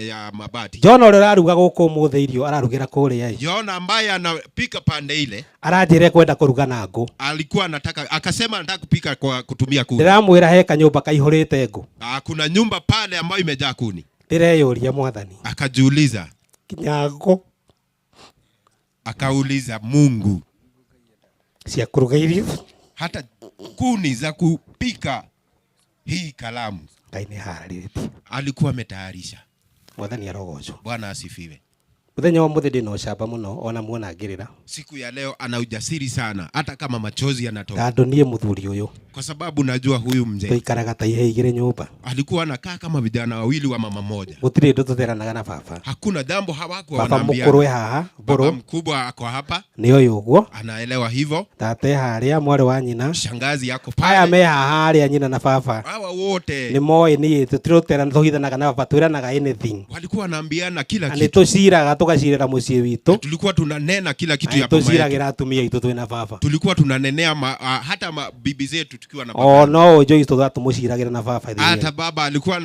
ya mabati. John ũrĩa ũraruga gũkũ ũmũthĩ irio ararugĩra kũrĩa ĩ. John ambaye anapika pande ile Aranjĩra kwenda kũruga na ngũ. alikuwa anataka, akasema anataka kupika kwa kutumia kuni. Ndĩramwĩra he kanyũmba kaihũrĩte ngũ. Kuna nyumba pale ambayo imejaa kuni. Ndĩreyũria Mwathani. Akajiuliza. Kinya ngũ. Akauliza Mungu. Cia kũruga irio. Hata kuni za kupika hii kalamu. Ngai nĩaharĩrĩtie. Alikuwa ametayarisha. Mwathani arogocwo. Bwana asifiwe. Mũthenya wa ũmũthĩ ndĩna ũcamba mũno ona muona ngĩrĩra. Siku ya leo ana ujasiri sana hata kama machozi yanatoka. Tondũ niĩ mũthuri ũyũ. Kwa sababu najua huyu mzee Tũikaraga ta ihe igĩrĩ nyũmba. alikuwa anakaa kama vijana wawili wa mama moja. Gũtirĩ ũndũ tũteranaga na baba. Hakuna jambo hawakuwa Baba wanaambiana. mũkũrũ e haha, Baba mbũrũ mkubwa ako hapa nĩ ũyũ ũguo. anaelewa hivyo. Tata e harĩa mwarĩ wa nyina. Shangazi yako pale. Aya me haha arĩa nyina na baba. Hawa wote Nĩ moĩ niĩ tũtirũterana tũhithanaga na baba twĩranaga anything. walikuwa wanaambiana kila Na nĩ kitu. tũciraga tũgacirĩra mũciĩ witũ. Tulikuwa tunanena kila kitu Na ya boma yetu. tũciragĩra atumia aitũ twĩna baba. Tulikuwa tunanenea hata bibi zetu tukiwa na baba. O no Joyce tũmũciragĩra na baba ithuĩ. Hata baba alikuwa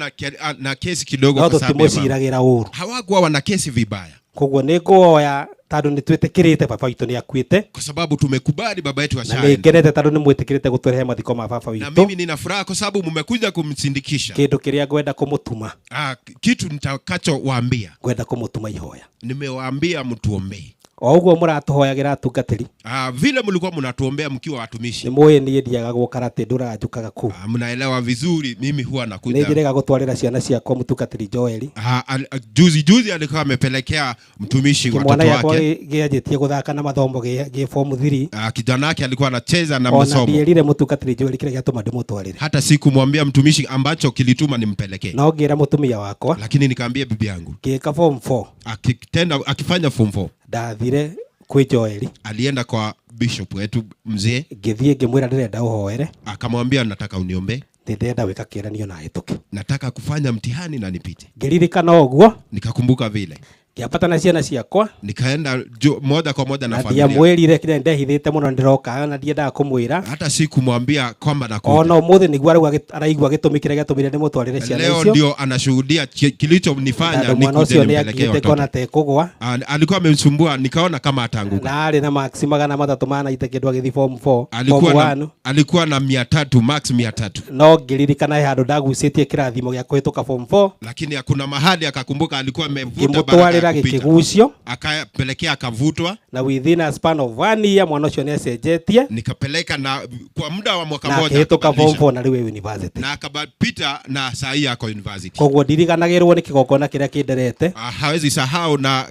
na kesi kidogo No kwa sababu ya mama. tũtimũciragĩra ũru. Hawakuwa wana kesi vibaya. Koguo nĩ ngũhoya tondũ nĩ twĩtĩkĩrĩte baba witũ nĩ akuĩte. Kwa sababu tumekubali baba yetu Na nĩ ashaenda. ngenete tondũ nĩ mwĩtĩkĩrĩte gũtũrehe mathiko ma baba Na witũ. mimi nina furaha kwa sababu mmekuja kumsindikisha. Kĩndũ kĩrĩa ngwenda kũmũtuma. Kitu nitakachowaambia. Ngwenda kũmũtuma ihoya. Nimewaambia mtuombee. O ũguo mũratũhoyagĩra atungatĩri. Vile mlikuwa mnatuombea mkiwa watumishi. Nĩ mũĩ niĩ ndiaga gũka ratĩ ndũraga njũkaga kũu. Mnaelewa vizuri mimi huwa Nĩ nakuja. njĩrĩga gũtwarĩra ciana ciakwa mũtungatĩri Joeli. Juzi juzi alikuwa amepelekea mtumishi Kĩmwana watoto gĩakwa wake. gĩanjĩtie gũthaka na mathomo gĩ form 3. Kijana wake alikuwa anacheza na Ona masomo. ndierire mũtungatĩri Joeli kĩrĩa gĩatũma ndĩmũtwarĩre. Hata sikumwambia mtumishi ambacho kilituma nimpelekee. No ngĩra mũtumia wakwa. Lakini nikaambia bibi yangu. Ngĩka form 4. Akifanya form 4. Ndathire kwĩ Joeli. Alienda kwa bishop wetu mzee. Ngĩthiĩ ngĩmwĩra ndĩrenda ũhoere. Akamwambia nataka uniombee. Ndĩrenda gwĩka kĩgeranio na hĩtũke. Nataka kufanya mtihani na nipite. Ngĩririkana ũguo. Nikakumbuka vile. Ngĩambata na ciana ciakwa. Nikaenda moja kwa moja na Na familia. ndiamwĩrire kĩrĩa ndehithĩte mũno ndĩroka na ndiendaga kũmwĩra. Hata sikumwambia kwamba nakuja. Ona ũmũthĩ nĩguo araigua gĩtũmi kĩrĩa gĩatũmire ndĩmũtwarĩre ciana Leo icio. ndio anashuhudia kilichonifanya Tondũ mwana nikuje ũcio nĩ nimpelekee akinyĩte watoto. ngona ta ekũgwa. Alikuwa amemsumbua nikaona kama ataanguka. Na arĩ na max 390 kĩndũ agĩthiĩ form 4, form 1. Alikuwa na 300 max 300. No ngĩririkana he handũ ndagucĩtie kĩrathimo gĩa kũhĩtũka form 4. Lakini hakuna mahali akakumbuka alikuwa amevuta Ngĩmũtwarĩra baraka Ngĩtwarĩra kupita. gĩkĩgucio. Akapelekea akavutwa. Na within a span of one year mwana ũcio nĩ acenjetie. Nikapeleka na kwa muda wa mwaka Na mmoja akĩhĩtũka form akabadilisha. 4 na rĩu e university. Na akapita na saa hii ako university. Koguo ndiriganagĩrwo nĩ kĩgongona kĩrĩa kĩnderete. Ah, hawezi sahau na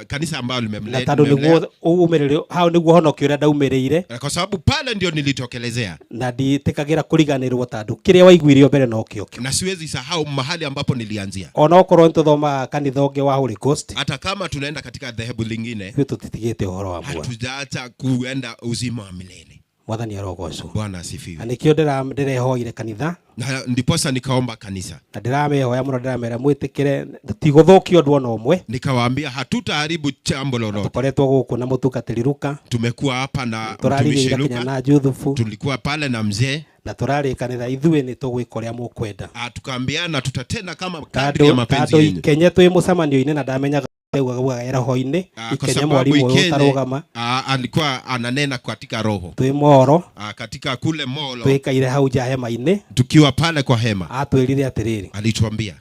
kanisa ambayo Na tondũ limemlea. nĩguo umĩrĩrio hau nĩguo honokio ũrĩa ndaumĩrĩire. Na kwa sababu pale ndio nilitokelezea. Na ndiĩtĩkagĩra kũriganĩrwo tondũ kĩrĩa waiguire mbere no kĩo kĩo. Na siwezi sahau mahali ambapo nilianzia. Onokorwo nĩtũthomaga kanitha ũngĩ wa Holy Ghost, Hata kama tunaenda katika dhehebu lingine, ithuĩ tũtitigĩte ũhoro wa muoyo. hatujaacha kuenda uzima wa milele. Mwathani arogocwo. Bwana asifiwe. Na nĩkĩo ndĩrehoire kanitha. Na ndiposa nikaomba kanisa. Na ndĩramehoya mũno, ndĩramera mwĩtĩkĩre tigũthũkia ũndũ ona ũmwe. Nikawaambia hatutaharibu jambo lolote. Tũkoretwo gũkũ na mũtungatĩri Luka. Tumekuwa hapa na Tũrarĩrĩire mtumishi kinya Luka. na Juthufu. Tulikuwa pale na mzee. Na tũrarĩkanĩra ithuĩ nĩ tũgwĩka ũrĩa mũkwenda. Ah, tukaambiana tutatenda kama kadri ya Tondũ mapenzi tondũ yenyu. Ikenye twĩ mũcemanio-inĩ na ndamenyaga augaga roho-inĩ. Ah, kwa Ikenye sababu mwalimu ũyũ Ikenye, ũtarũgama. ah, alikuwa ananena katika roho. Twĩ moro. Ah, katika kule molo. Twĩkaire hau nja hema-inĩ. Tukiwa pale kwa hema. Atwĩrire atĩrĩrĩ. Alituambia.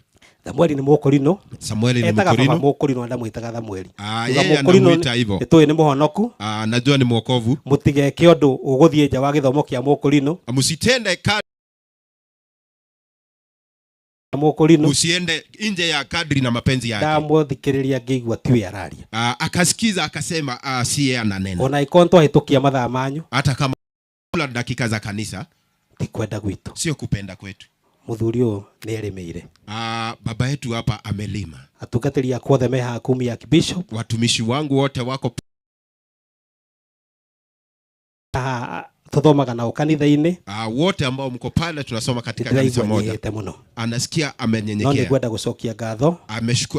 Samueli nĩ mũkũrinũ. Samueli ni Etaga baba mkorino. mũkũrinũ na ndamwĩtaga Samueli. Ah, Tuga yeye mũkũrinũ anamuita hivyo. nĩtũĩ nĩ mũhonoku. Ah, najua ni mwokovu. Mũtigeke ũndũ ũgũthiĩ nja wa gĩthomo kĩa mũkũrinũ. Msitende Mũkũrinũ. Usiende nje ya kadri na mapenzi yake. Ndamũthikĩrĩria ngĩigua tiwe araria. Ah, akasikiza akasema, ah, si yeye ananena. Ona ĩkorwo twahĩtũkia mathaa manyu. Hata kama kula dakika za kanisa, ti kwenda gwitũ. Sio kupenda kwetu. Mũthuri ũyũ nĩ erĩmĩire. Ah, baba yetu hapa amelima. Atungatĩri akwa othe me haha kumia Archbishop. Watumishi wangu wote wako haha tuthomaga nao kanitha-inĩ. Ah, wote ambao mko pale tunasoma katika kanisa Ndĩraigua moja. nyihĩte mũno. Anasikia No amenyenyekea. nĩngwenda gũcokia ngatho.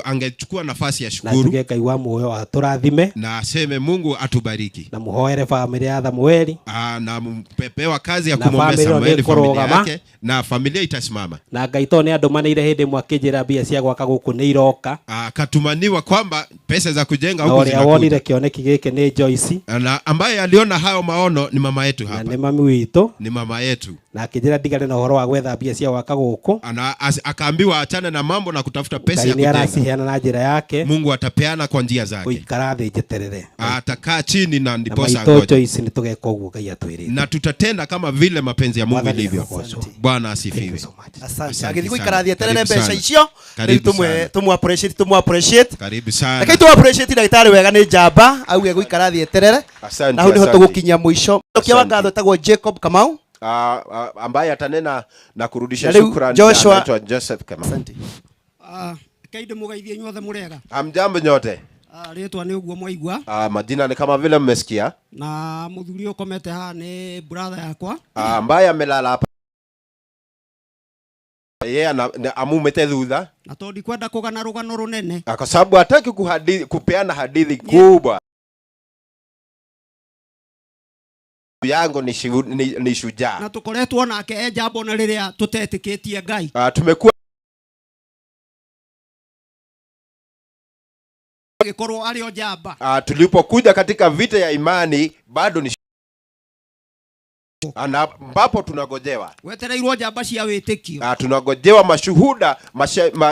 Angechukua nafasi ya Na shukuru. njuge Ngai wa muoyo atũrathime. Na aseme Mungu atubariki. Na mũhoere bamĩrĩ ya Samueli. Ah, na mpepewa kazi ya Na kumwombea bamĩrĩ ĩyo Samueli familia nĩĩkũrũgama. yake na familia itasimama. Na Ngai tondũ nĩ andũmanĩire hĩndĩ ĩmwe akĩnjĩra mbia cia gwaka gũkũ nĩ iroka. Akatumaniwa kwamba pesa za kujenga Na huku ũrĩa zinakuja. wonire kĩoneki gĩkĩ nĩ Joyce. Na ambaye aliona hayo maono ni mama yetu hapa. Nĩ mami witũ. Ni mama yetu. Na akĩnjĩra ndigane na ũhoro wa gwetha mbia cia gwaka gũkũ. Na akaambiwa achane na mambo na kutafuta pesa Ngai ya nĩ kujenga. araciheana na njĩra yake. Mungu atapeana kwa njia zake. Gũikara thĩ njeterere. Atakaa chini na Na ndiposa maitũ angoje. Joyce nĩ tũgeka ũguo Ngai atwĩrĩte. Na tutatenda kama vile mapenzi ya Mungu Mwathani ilivyo. arogocwo. Bwana asifiwe. Asante. Asante Agĩthiĩ sana. gũikara thĩ eterere Karibu mbeca sana. icio. Rĩu Karibu sana. tũmũ appreciate, tũmũ appreciate. Karibu sana. Rekei tũ appreciate ndagĩtarĩ wega nĩ njamba auge gũikara thĩ eterere. Asante, Na hau nĩho asante. tũgũkinyia mũico. Mũcokia wa Asante. ngatho etagwo Jacob Kamau. Ah, ah, ambaye atanena na kurudisha Na rĩu shukrani Joshua- anaitwa Joseph Kamau. Asante. Rekei ndĩmũgeithie inyuothe mũrega. Hamjambo nyote. Rĩtwa nĩ ũguo mwaigua. Ah, majina ni kama vile mmesikia. Na mũthuri ũyũ ũkomete haha nĩ brother yakwa. Ah, ambaye amelala hapa yeye amumete thutha. Na tondũ ndikwenda kũgana rũgano rũnene. Ah, kwa sababu hataki kupeana hadithi kubwa. Yangu ni shujaa. Na tũkoretwo nake e njamba ona rĩrĩa tũtetĩkĩtie Ngai. Ah, tumekuwa Agĩkorwo arĩ o njamba. Ah, tulipokuja katika vita ya imani bado ni na ambapo tunagojewa. Wetereirwo njamba cia wĩtĩkio. Ah, tunagojewa mashuhuda,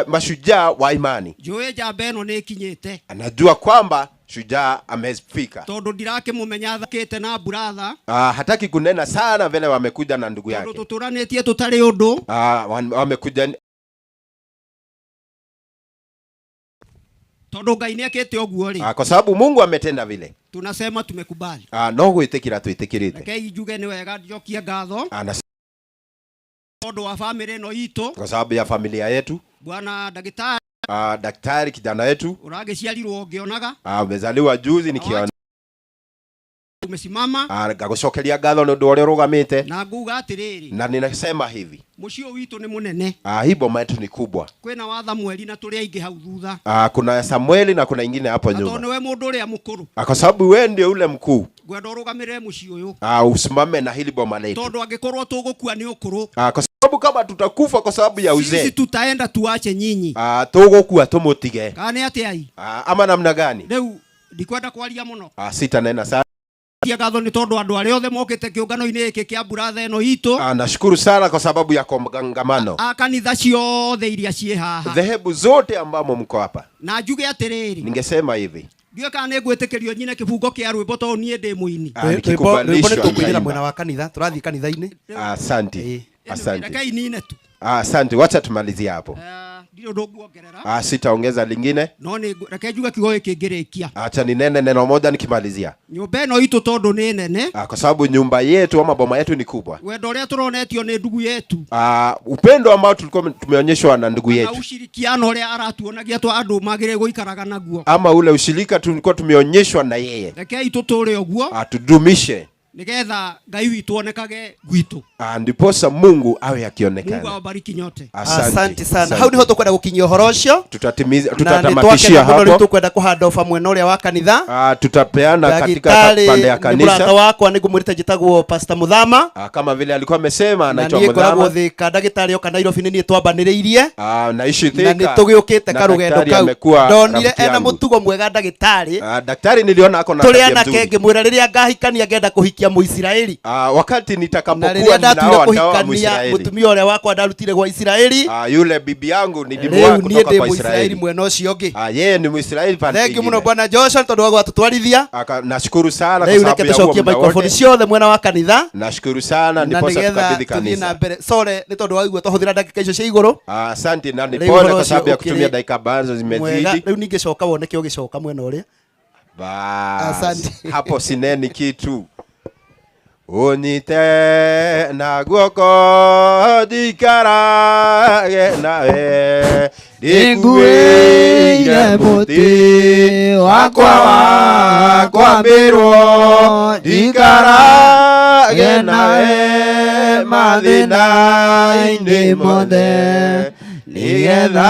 mashujaa wa imani. Njũĩ njamba ĩno nĩ ĩkinyĩte. Anajua kwamba shujaa amefika. Tondũ ndirakĩmũmenya thakĩte na buratha. Ah, hataki kunena sana vile wamekuja na ndugu Tondũ yake. tũtũranĩtie tũtarĩ ũndũ. Ah, wamekuja Tondũ Ngai nĩekĩte ũguo rĩ. Ah, kwa sababu Mungu ametenda vile. Tunasema tumekubali. Ah, no gwĩtĩkĩra twĩtĩkĩrĩte. Rekei njuge nĩ wega njokie ngatho. Ah, na Tondũ wa bamĩrĩ ĩno itũ. kwa sababu ya familia yetu. Bwana daktari. Ah, daktari kijana wetu. Ũragĩciarirwo ngĩonaga. Ah, umezaliwa juzi nikiona. Umesimama. Ah, ngagucokeria ngatho nĩ ũndũ ũrĩa ũrũgamĩte. Na nguga atĩrĩrĩ. Na ninasema hivi. Mũciĩ ũyũ witũ nĩ mũnene. Ah, hii boma yetu ni kubwa. Kwĩna wa Samueli na tũrĩ aingĩ hau thutha. Ah, kuna Samueli na kuna ingine hapo Na tondũ nyuma. nĩwe mũndũ ũrĩa mũkũrũ. Ah, kwa sababu wewe ndio ule mkuu. Ngwenda ũrũgamĩrĩre mũciĩ ũyũ. Ah, usimame na hili boma letu. Tondũ angĩkorwo tũgũkua nĩ ũkũrũ. Ah, kwa sababu kama tutakufa kwa sababu ya Sisi uzee. tutaenda tuache nyinyi. Ah, tũgũkua tũmũtige. Kana nĩ atĩa i? Ah, ama namna gani? Rĩu ndikwenda kwaria mũno. Ah, sitanena sana. Tia ngatho nĩ tondũ andũ arĩa othe mokĩte kĩũngano-inĩ gĩkĩ kĩa mburatha ĩno itũ Nashukuru sana kwa sababu ya kongamano, a kanitha ciothe iria ciĩ haha dhehebu zote ambamo mko hapa. Na njuge atĩrĩrĩ, Ningesema hivi, ndiũĩ kana nĩ ngwĩtĩkĩrio nyine kĩbungo kĩa rwĩmbo tondũ niĩ ndĩ mũini. Nikikubalishwa Rwĩmbo nĩ tũkũinĩra nitaimba. mwena wa kanitha, tũrathiĩ kanitha-inĩ. Asante, asante, Rekei nine tu, asante. Wacha tumalizie hapo. Ndirĩ ũndũ nguongerera. Sitaongeza lingine. No nĩ reke njuge kiugo gĩkĩ ngĩrĩkia. Acha ninene neno moja nikimalizia. Nyũmba ĩno itũ tondũ nĩ nene, Kwa sababu nyumba yetu ama boma yetu ni kubwa. Wendo ũrĩa tũronetio nĩ ndugu yetu Upendo ambao tulikuwa tumeonyeshwa na ndugu na yetu ushirikiano ũrĩa aratuonagia twa andũ magĩrĩire gũikaraga naguo, ama ule ushirika tulikuwa tumeonyeshwa na yeye, rekei tũtũre ũguo tudumishe, nĩgetha Ngai witũ onekage gwitũ. Ndiposa Mungu awe Mungu akionekana. awabariki nyote. Asante, Asante sana. asante. Hau niho tũkwenda gũkinyia ũhoro ũcio. Tutatimiza, Na nĩ tutatamatishia twakena mũno rĩu hapo. tũkwenda kũhanda oba mwena ũrĩa wa kanitha. Tutapeana katika Ndagĩtarĩ pande ya nĩ mũrata kanisa. wakwa nĩ ngũmwĩrĩte njĩtagwo Pastor Muthama. Kama vile alikuwa amesema, Na anaitwa niĩ ngoragwo Mudhama. Thĩka, ndagĩtarĩ oka Nairobi nĩ niĩ twambanĩrĩirie. Naishi Na nĩ Thika tũgĩũkĩte na karũgendo daktari kau. amekuwa Ndonire rafiki ena yangu. mũtugo mwega ndagĩtarĩ. Daktari niliona ako na Tũrĩ tabia anake nzuri. ngĩmwĩra rĩrĩa ngahikania ngenda kũhikia Mũisiraeli. Wakati Na nitakapokuwa rĩrĩa ndatuire ninaoa nitaoa kũhikania Mwisraeli. mũtumia ũrĩa wakwa ndarutire gwa Isiraeli. Yule bibi yangu nilimwoa Rĩu niĩ kutoka ndĩ kwa Mũisiraeli Israeli. mwena ũcio ũngĩ. Yeye ni Mwisraeli pande Thengiũ mũno ingine. Bwana Joshua nĩ tondũ wa gwatũtwarithia. Nashukuru sana kwa Rĩu sababu reke ya huo tũcokie muda microphone wote. ciothe mwena wa kanitha Nashukuru sana, na ndiposa nĩgetha tukabidhi tũthiĩ na kanisa. mbere. Sore nĩ tondũ wa igua twahũthĩra ndagĩka icio cia igũrũ. Asante na Rĩu nipole ũhoro kwa ũcio sababu ya ũkĩrĩ kutumia dakika ambazo mwega. zimezidi. Rĩu ningĩcoka woneke ũgĩcoka mwena ũrĩa. Bas, Asante. hapo sineni kitu. Unyite na guoko ndikarage nawe ndikuĩire mũtĩ wakwa wa kwambĩrwo ndikarage nawe mathĩna-inĩ mothe nĩgetha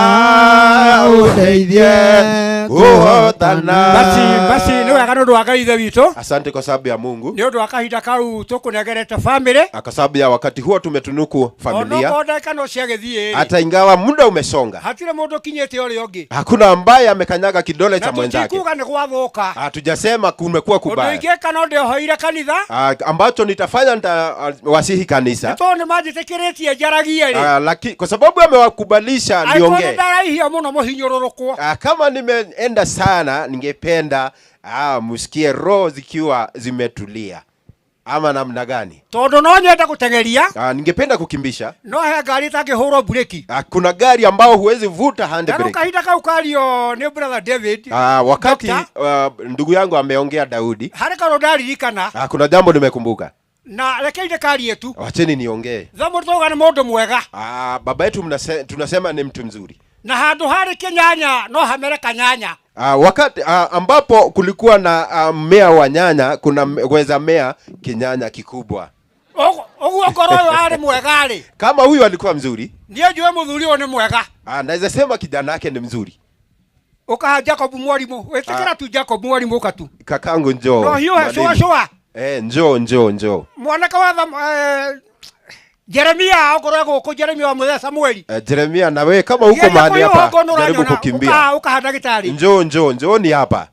ũndeithie kũhotana. Basi basi nĩ wega nĩ ũndũ wa Ngai ithe witũ. Asante kwa sababu ya Mungu. Nĩ ũndũ wa kahinda kau tũkũnengerete famĩlĩ. Kwa sababu ya wakati huo tumetunuku familia, Onokorwo ndagĩka no ciagĩthiĩ rĩ, hata ingawa muda umesonga, hatirĩ mũndũ ũkinyĩte ũrĩa ũngĩ. hakuna ambaye amekanyaga kidole Na cha mwenzake. tũtikuga nĩ gwathũka. Hatujasema kumekuwa Ũndũ kubaya. ingĩka no ndĩhoire kanitha Ambacho nitafanya nitawasihi kanisa, nĩ tondũ nĩ manjĩtĩkĩrĩtie njaragie rĩ, laki, kwa sababu amewakubalisha angĩkorwo nĩ niongee. ndaraihia mũno mũhinyũrũrũkwo. Kama nimeenda sana, ningependa msikie roho zikiwa zimetulia ama namna gani? Tondũ no nyende gũteng'eria, Ningependa kukimbisha. no he ngari ĩtangĩhũrwo mburĩki. Kuna gari ambao huwezi vuta Na rĩu handbrake. kahinda kau kario nĩ brother David, Wakati ndugu yangu ameongea Daudi, harĩ kaũndũ ndaririkana kuna jambo nimekumbuka. Na rekei ndĩkarie tu. Wacheni niongee. Thamũ tauga nĩ mũndũ mwega, Baba yetu tunasema ni mtu mzuri. Na handũ harĩ kĩnyanya no hamere kanyanya. Wakati ambapo kulikuwa na mmea wa nyanya, kuna weza mea kinyanya kikubwa. Ũguo ngorwo ũyũ arĩ mwega rĩ, Kama huyu alikuwa mzuri, niĩ njũĩ mũthuri ũyũ nĩ mwega. Naweza sema kijana yake ni mzuri. Ũkaha Jacob mwarimũ, wĩtĩkĩra tu Jacob mwarimũ ũka tu. Kakangu njoo. No hiũhe mwalimu. cũa cũa. Njoo njoo njoo. Mwanake wa Jeremia okorwo gũkũ Jeremia wa mũthee Samueli. Jeremia na wewe kama uko Geria mahali kũhiũha hapa okorwo nĩ jaribu ũranyona, kukimbia. ũkaha ndagĩtarĩ. Njoo njoo njooni hapa.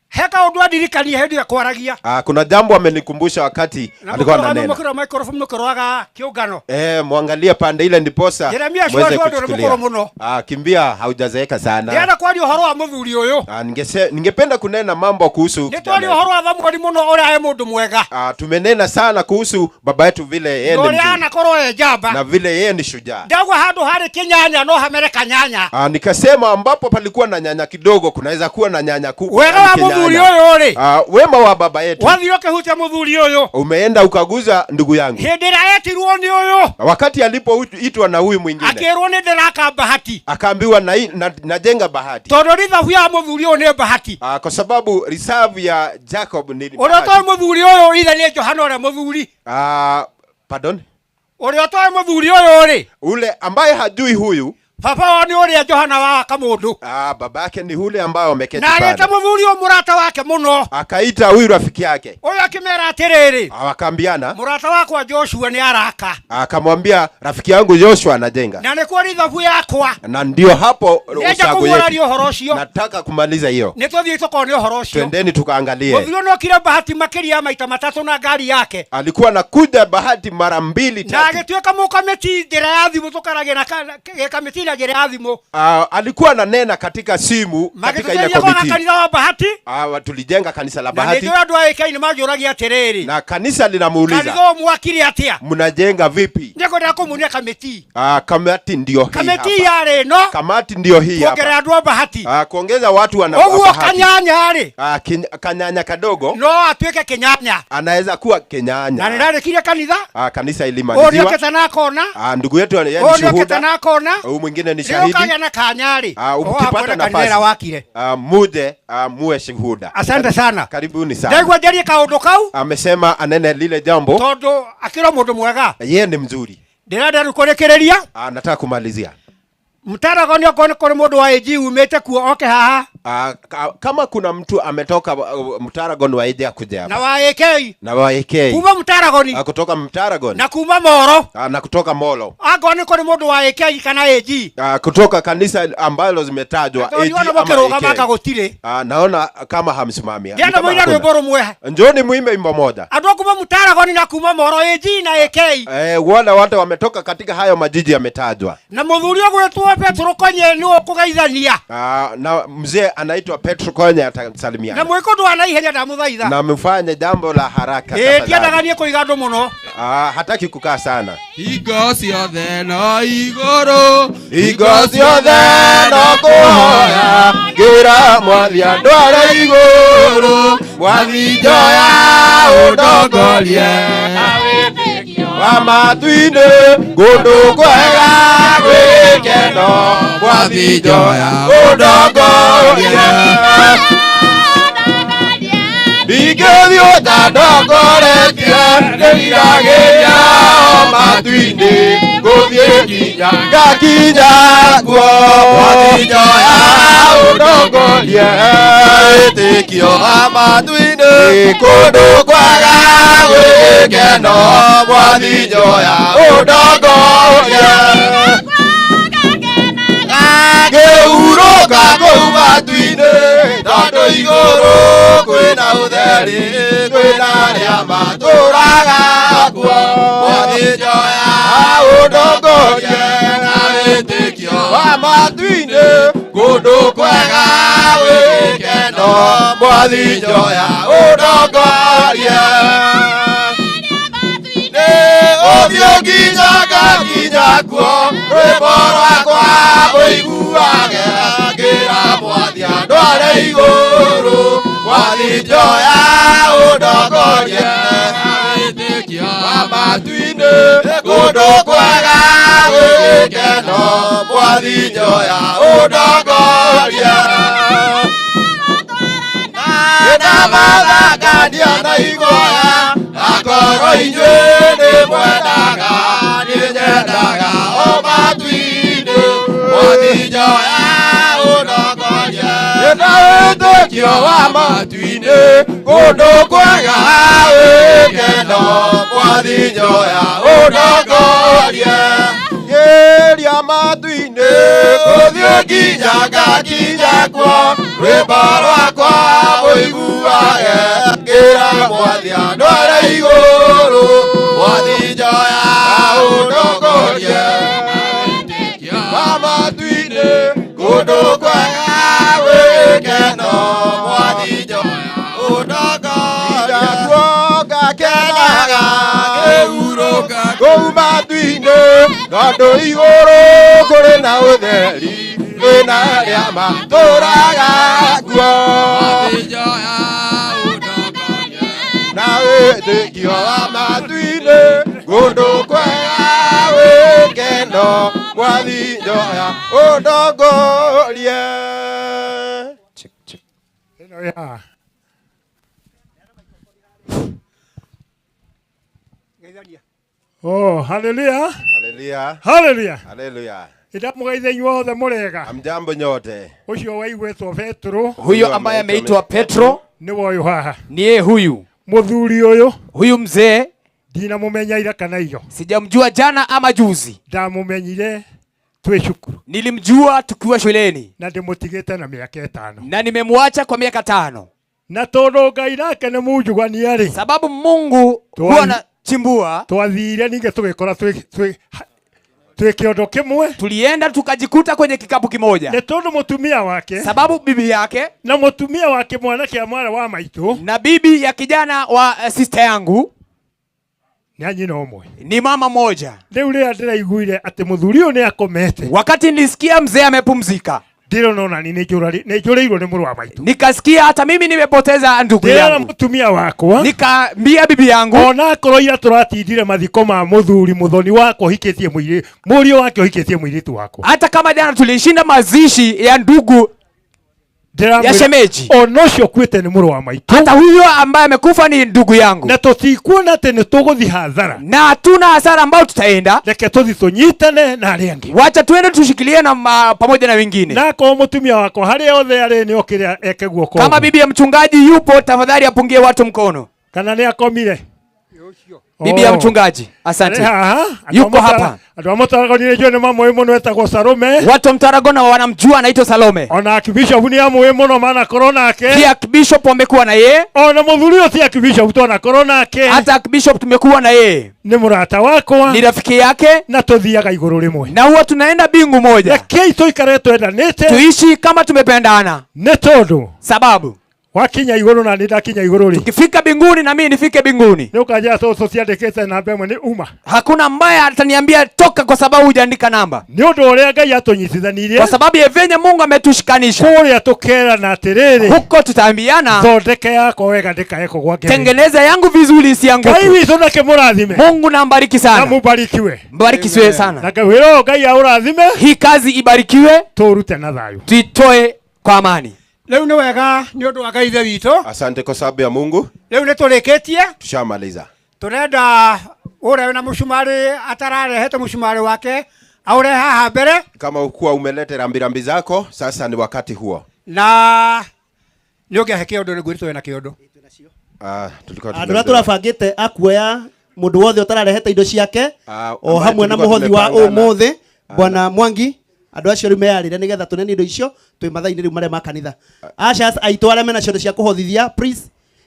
He kaũndũ andirikanie hĩndĩ ĩrĩa kwaragia. Kuna jambo amenikumbusha wakati Na alikuwa mũkĩroga ananena. mũkĩroga microphone mũkĩroraga kĩũngano. Mwangalie pande ile ndiposa Jeremia muweze cua cua ndũrĩ kuchukulia. mũkũrũ mũno. Kimbia haujazeeka sana. Ndĩrenda kwaria ũhoro wa mũthuri ũyũ. Ningependa kunena mambo kuhusu Nĩ kijana twaria yetu. ũhoro wa Thamueli mũno ũrĩa e mũndũ mwega. Tumenena sana kuhusu baba yetu vile yeye Na ni ũrĩa mzuri anakorwo e njamba. na vile yeye ni shujaa. Ndauga handũ harĩ kĩnyanya no hamere kanyanya. Nikasema ambapo palikuwa na nyanya kidogo kunaweza kuwa na nyanya kubwa. Wega yaani wa mũthuri kinyanya. ũyũ rĩ, Wema wa baba yetu. Wathiĩ ũkĩhutia mũthuri ũyũ. Umeenda ukaguza ndugu yangu. Hĩndĩ ĩrĩa etirwo nĩ ũyũ, Wakati alipoitwa na huyu mwingine akĩrwo nĩ ndĩraka bahati. akaambiwa najenga bahati. Tondũ rithabu ya mũthuri ũyũ nĩ bahati. Kwa sababu reserve ya Jacob ni Ũrĩa bahati. ũtoĩ mũthuri ũyũ ithe nĩ Johana ũrĩa mũthuri. Pardon? Ũrĩa ũtoĩ mũthuri ũyũ rĩ, Ule ambaye hajui huyu, Baba wao nĩ ũrĩa Johana wa Kamũndũ. Ah, babake ni yule ambaye ameketi Na agĩta pale. mũthuri ũyũ mũrata wake mũno. Akaita huyu rafiki yake, Ũyũ akĩmera atĩrĩrĩ, wakaambiana, mũrata wakwa Joshua nĩ araka akamwambia rafiki yangu Joshua anajenga, na nĩkuo rithabu yakwa. na ndio hapo Nĩenda ushago kũguũraria yetu. ũhoro ũcio. Nataka kumaliza hiyo, Nĩ tũthiĩ tũkone ũhoro ũcio. twendeni tukaangalie. Mũthuri ũyũ nĩokire bahati makĩria ya maita matatũ na ngari yake Alikuwa anakuja bahati mara mbili na tatu. agĩtuĩka mũkamĩti njĩra ya thimũ tũkaragia na kamĩti na njĩra ya thimũ. Alikuwa ananena katika simu katika ile Magĩtũteithia gwaka komiti. kanitha wa Bahati. Tulijenga kanisa la Na Bahati nĩnjũĩ andũ a AK nĩ manjũragia atĩrĩrĩ, na kanisa linamuuliza kanitha ũyũ mwakire atĩa? mnajenga vipi? Nĩngwendaga kũmuonia kamĩti. Kamati ndio hii Kamĩti hapa. yarĩ ĩno Kamati ndio hii kuongerera hapa. andũ a Bahati. Kuongeza watu wana Ũguo Bahati. kanyanya rĩ Kanyanya kadogo no atuĩke kĩnyanya. anaweza kuwa Na kenyanya. nĩndarĩkirie kanitha. Kanisa Ũyũ ilimaliziwa. nĩokĩte na akona. Ndugu yetu yeye ni Ũyũ nĩokĩte shuhuda. na akona. Huyu mwingine ni Rĩrĩa shahidi. ũkagĩa na kanya rĩ, Ukipata ũgakona kanitha nafasi ĩrĩa wakire. muje muwe shuhuda. Asante sana. Karibuni sana. Ndaigua njarie kaũndũ kau Amesema anene lile jambo, tondũ akĩrwo mũndũ mwega. yeye ni mzuri. Ndĩrenda rĩu kũrĩkĩrĩria. Nataka kumalizia. Mtaragoni okorwo nĩ kũrĩ mũndũ wa AG umĩte kuo oke haha Kama kuna mtu ametoka Mtaragon wa Ije akuja na hapa wa AK na wa AK kuma Mtaragoni kutoka Mtaragon na kuma Moro na kutoka Molo akorwo nĩ kũrĩ mũndũ wa AK kana AG kutoka kanisa ambalo zimetajwa tondũ AG ndiona ama mũkĩrũgama AK. anga gũtirĩ. Naona kama hamsimami. Ni Ndĩrenda kama mũine hakuna. rwĩmbo rũmwe. Njooni muimbe wimbo moja. Andũ a kuma Mtaragoni na kuma Moro AG na AK Wale watu wametoka katika hayo majiji yametajwa. na mũthuri ũgwĩtwo Petero Konye nĩwe ũkũgeithania Na mzee anaitwa Petro Konye na atasalimiana mwĩke ũndũ wa naihenya ndamũthaitha. na mfanye jambo la haraka Ĩĩ tafadhali. ndiendaga niĩ kũiga andũ mũno. Hataki kukaa sana. Hingo ciothe no igũrũ, Hingo ciothe no kũhoya ngĩra mwathi andware igũrũ, mwathi njoya ũndongorie wa matu-inĩ kũndũ kwega gwĩ gĩkeno, mwathi njoya ũndongorie. Ndingĩthiĩ ũtandongoretie ndĩriragĩria o matu-inĩ gũthiĩ nginya ngakinya kuo, mwathi njoya ũndongorie wĩtĩkio wa matu-inĩ kũndũ kwega gwĩ gĩkeno, mwathi njoya ũndongorie. Ngĩhurũka kũu matu-inĩ tondũ igũrũ kwĩna ũtheri kwĩna arĩa matũraga kuo, mwathi njoya ũndongorie na wĩtĩkio wa matu-inĩ kũndũ kwega gwĩ gĩkeno, mwathi njoya ũndongorie. Ũthiũ nginya ngakinya kuo, rwĩmbo rwakwa ũiguage ngĩra mwathi andware igũrũ, mwathi njoya ũndongorie wĩtĩkio wa matu-inĩ kũndũ kwega gwĩ gĩkeno, mwathi njoya ũndongorie. Nĩndamathangania na iguoya akorwo inyuĩ nĩ mwendaga nĩ nyendaga o matu-inĩ, mwathi njoya ũndongorie. Nĩna wĩtĩkio wa matu-inĩ kũndũ kwega gwĩ gĩkeno, mwathi njoya ũndongorie. Ngĩria matu-inĩ gũthiĩ nginya ngakinya kuo, rwĩmbo rwakwa ũiguage ngĩra mwathi andware igũrũ, mwathi njoya ũndongorie. Wa matu-inĩ kũndũ kwega gwĩ gĩkeno, mwathi njoya ũndongorie. Kuo ngakenaga ngĩhurũka kũu matu-inĩ tondũ igũrũ kũrĩ na ũtheri kwĩna arĩa matũraga kuo. Na wĩtĩkio wa matu-inĩ kũndũ kwega gwĩ gĩkeno, mwathi njoya ũndongorie. Ĩno ĩ haha. Oh, hallelujah. Haleluya. Hallelujah. Haleluya. Ndamũgeithia inyuothe mũrega. Hamjambo nyote. Ũcio waigwĩtwo Petro. Huyo ambaye ameitwa Petro nĩwe ũyũ haha. Ni yeye huyu. Mũthuri ũyũ. Huyu mzee ndinamũmenya ira kana iyo. Sijamjua jana ama juzi. Ndamumenyire twĩ cukuru. Nilimjua tukiwa shuleni. Na ndĩmũtigĩte na mĩaka 5. Na nimemwacha kwa miaka 5. Na tondũ Ngai nake nĩ munjugania rĩ. Sababu Mungu huwa anachimbua. Twathire ningĩ tũgĩkora twĩ kĩondo kĩmwe. Tulienda tukajikuta kwenye kikapu kimoja. Nĩ tondũ mũtumia wake. Sababu bibi yake na mũtumia wake mwanake a mwana wa maitũ. Na bibi ya kijana wa sister yangu nĩ a nyina ũmwe. Ni mama moja. Rĩu rĩrĩa ndĩraiguire atĩ mũthuri ũyũ nĩ akomete. Wakati nilisikia mzee amepumzika. Ndĩrona ona ni nĩ njũrĩirwo nĩ mũrũ wa maitũ. Nikasikia hata mimi nimepoteza ndugu Ndĩrera yangu. mũtumia wakwa. Nikaambia bibi yangu. Ona akorwo ira tũratindire mathiko ma mũthuri mũthoni wakwa ũhikĩtie mũirĩ, mũriũ wake ũhikĩtie mũirĩtu wakwa. Hata kama jana tulishinda mazishi ya ndugu ya shemeji. Ona ũcio ũkuĩte nĩ mũrũ wa maitũ. Hata huyo ambaye amekufa ni ndugu yangu. Na tũtikuona atĩ nĩ tũgũthiĩ hathara. Na hatuna hasara ambayo tutaenda. Reke tũthiĩ tũnyitane na arĩa angĩ. Wacha tuende tushikilie na pamoja na wengine. Na akorwo mũtumia wakwa harĩa othe arĩ nĩ okĩre eke guoko. Kama bibi ya mchungaji yupo, tafadhali apungie watu mkono. Kana nĩ akomire? Bibi ya mchungaji, asante. Yuko hapa. Andũ a Mũtarago nĩ njũĩ nĩ mamũĩ mũno etagwo Salome. Watu wa Mtaragona wanamjua anaitwa Salome. Ona Archbishop nĩ amũĩ mũno manakorwo nake. Pia Archbishop wamekuwa na yeye. Ona mũthuri ũyũ ti Archbishop twanakorwo nake. Hata Archbishop tumekuwa na yeye. Nĩ mũrata wakwa. Ni rafiki yake. Na tũthiaga igũrũ rĩmwe. Na huwa tunaenda bingu moja. Rekei tũikare twendanĩte. Tuishi kama tumependana. Nĩ tondũ. Sababu wakinya igũrũ na niĩ ndakinya igũrũ rĩ. Tukifika binguni na mimi nifike binguni. Nĩ ũkanjĩra tondũ tũtiandĩkĩte namba ĩmwe nĩ uma. Hakuna ambaye ataniambia toka kwa sababu hujaandika namba. Nĩ ũndũ ũrĩa Ngai atũnyitithanirie. Kwa sababu ya venye Mungu ametushikanisha. Kũrĩa tũkerana atĩrĩrĩ. Huko tutaambiana. Thondeke yakwa wega ndĩkae kũgwa ngero. Tengeneza yangu vizuri isianguke. Ngai witũ nake mũrathime. Mungu na ambariki sana. Na mubarikiwe. Mbarikiwe sana. Na wĩra ũyũ Ngai aũrathime. Hii kazi ibarikiwe. Tũrute na thayũ. Tuitoe kwa amani. Rĩu nĩ wega nĩ ũndũ wa Ngai ithe witũ. Asante kwa sababu ya Mungu. Rĩu nĩ tũrĩkĩtie. Tushamaliza. Tũrenda ũrĩa wĩna mũcumarĩ atararehete mũcumarĩ wake aũrehe haha mbere. Kama ukuwa umelete rambirambi zako, sasa ni wakati huo. Na nĩ ũngĩahe kĩondo nĩ ngwĩrĩtwo wĩna kĩondo. Tulikuwa Andũ arĩa tũrabangĩte akuoya mũndũ wothe ũtararehete indo ciake o hamwe na mũhothi wa ũmũthĩ Bwana Mwangi. Andũ acio rĩu meyarĩre nĩgetha tũnene indo icio twĩ mathaa-inĩ rĩu marĩa ma kanitha. Ushers aitũ arĩa mena ciondo cia kũhothithia, please,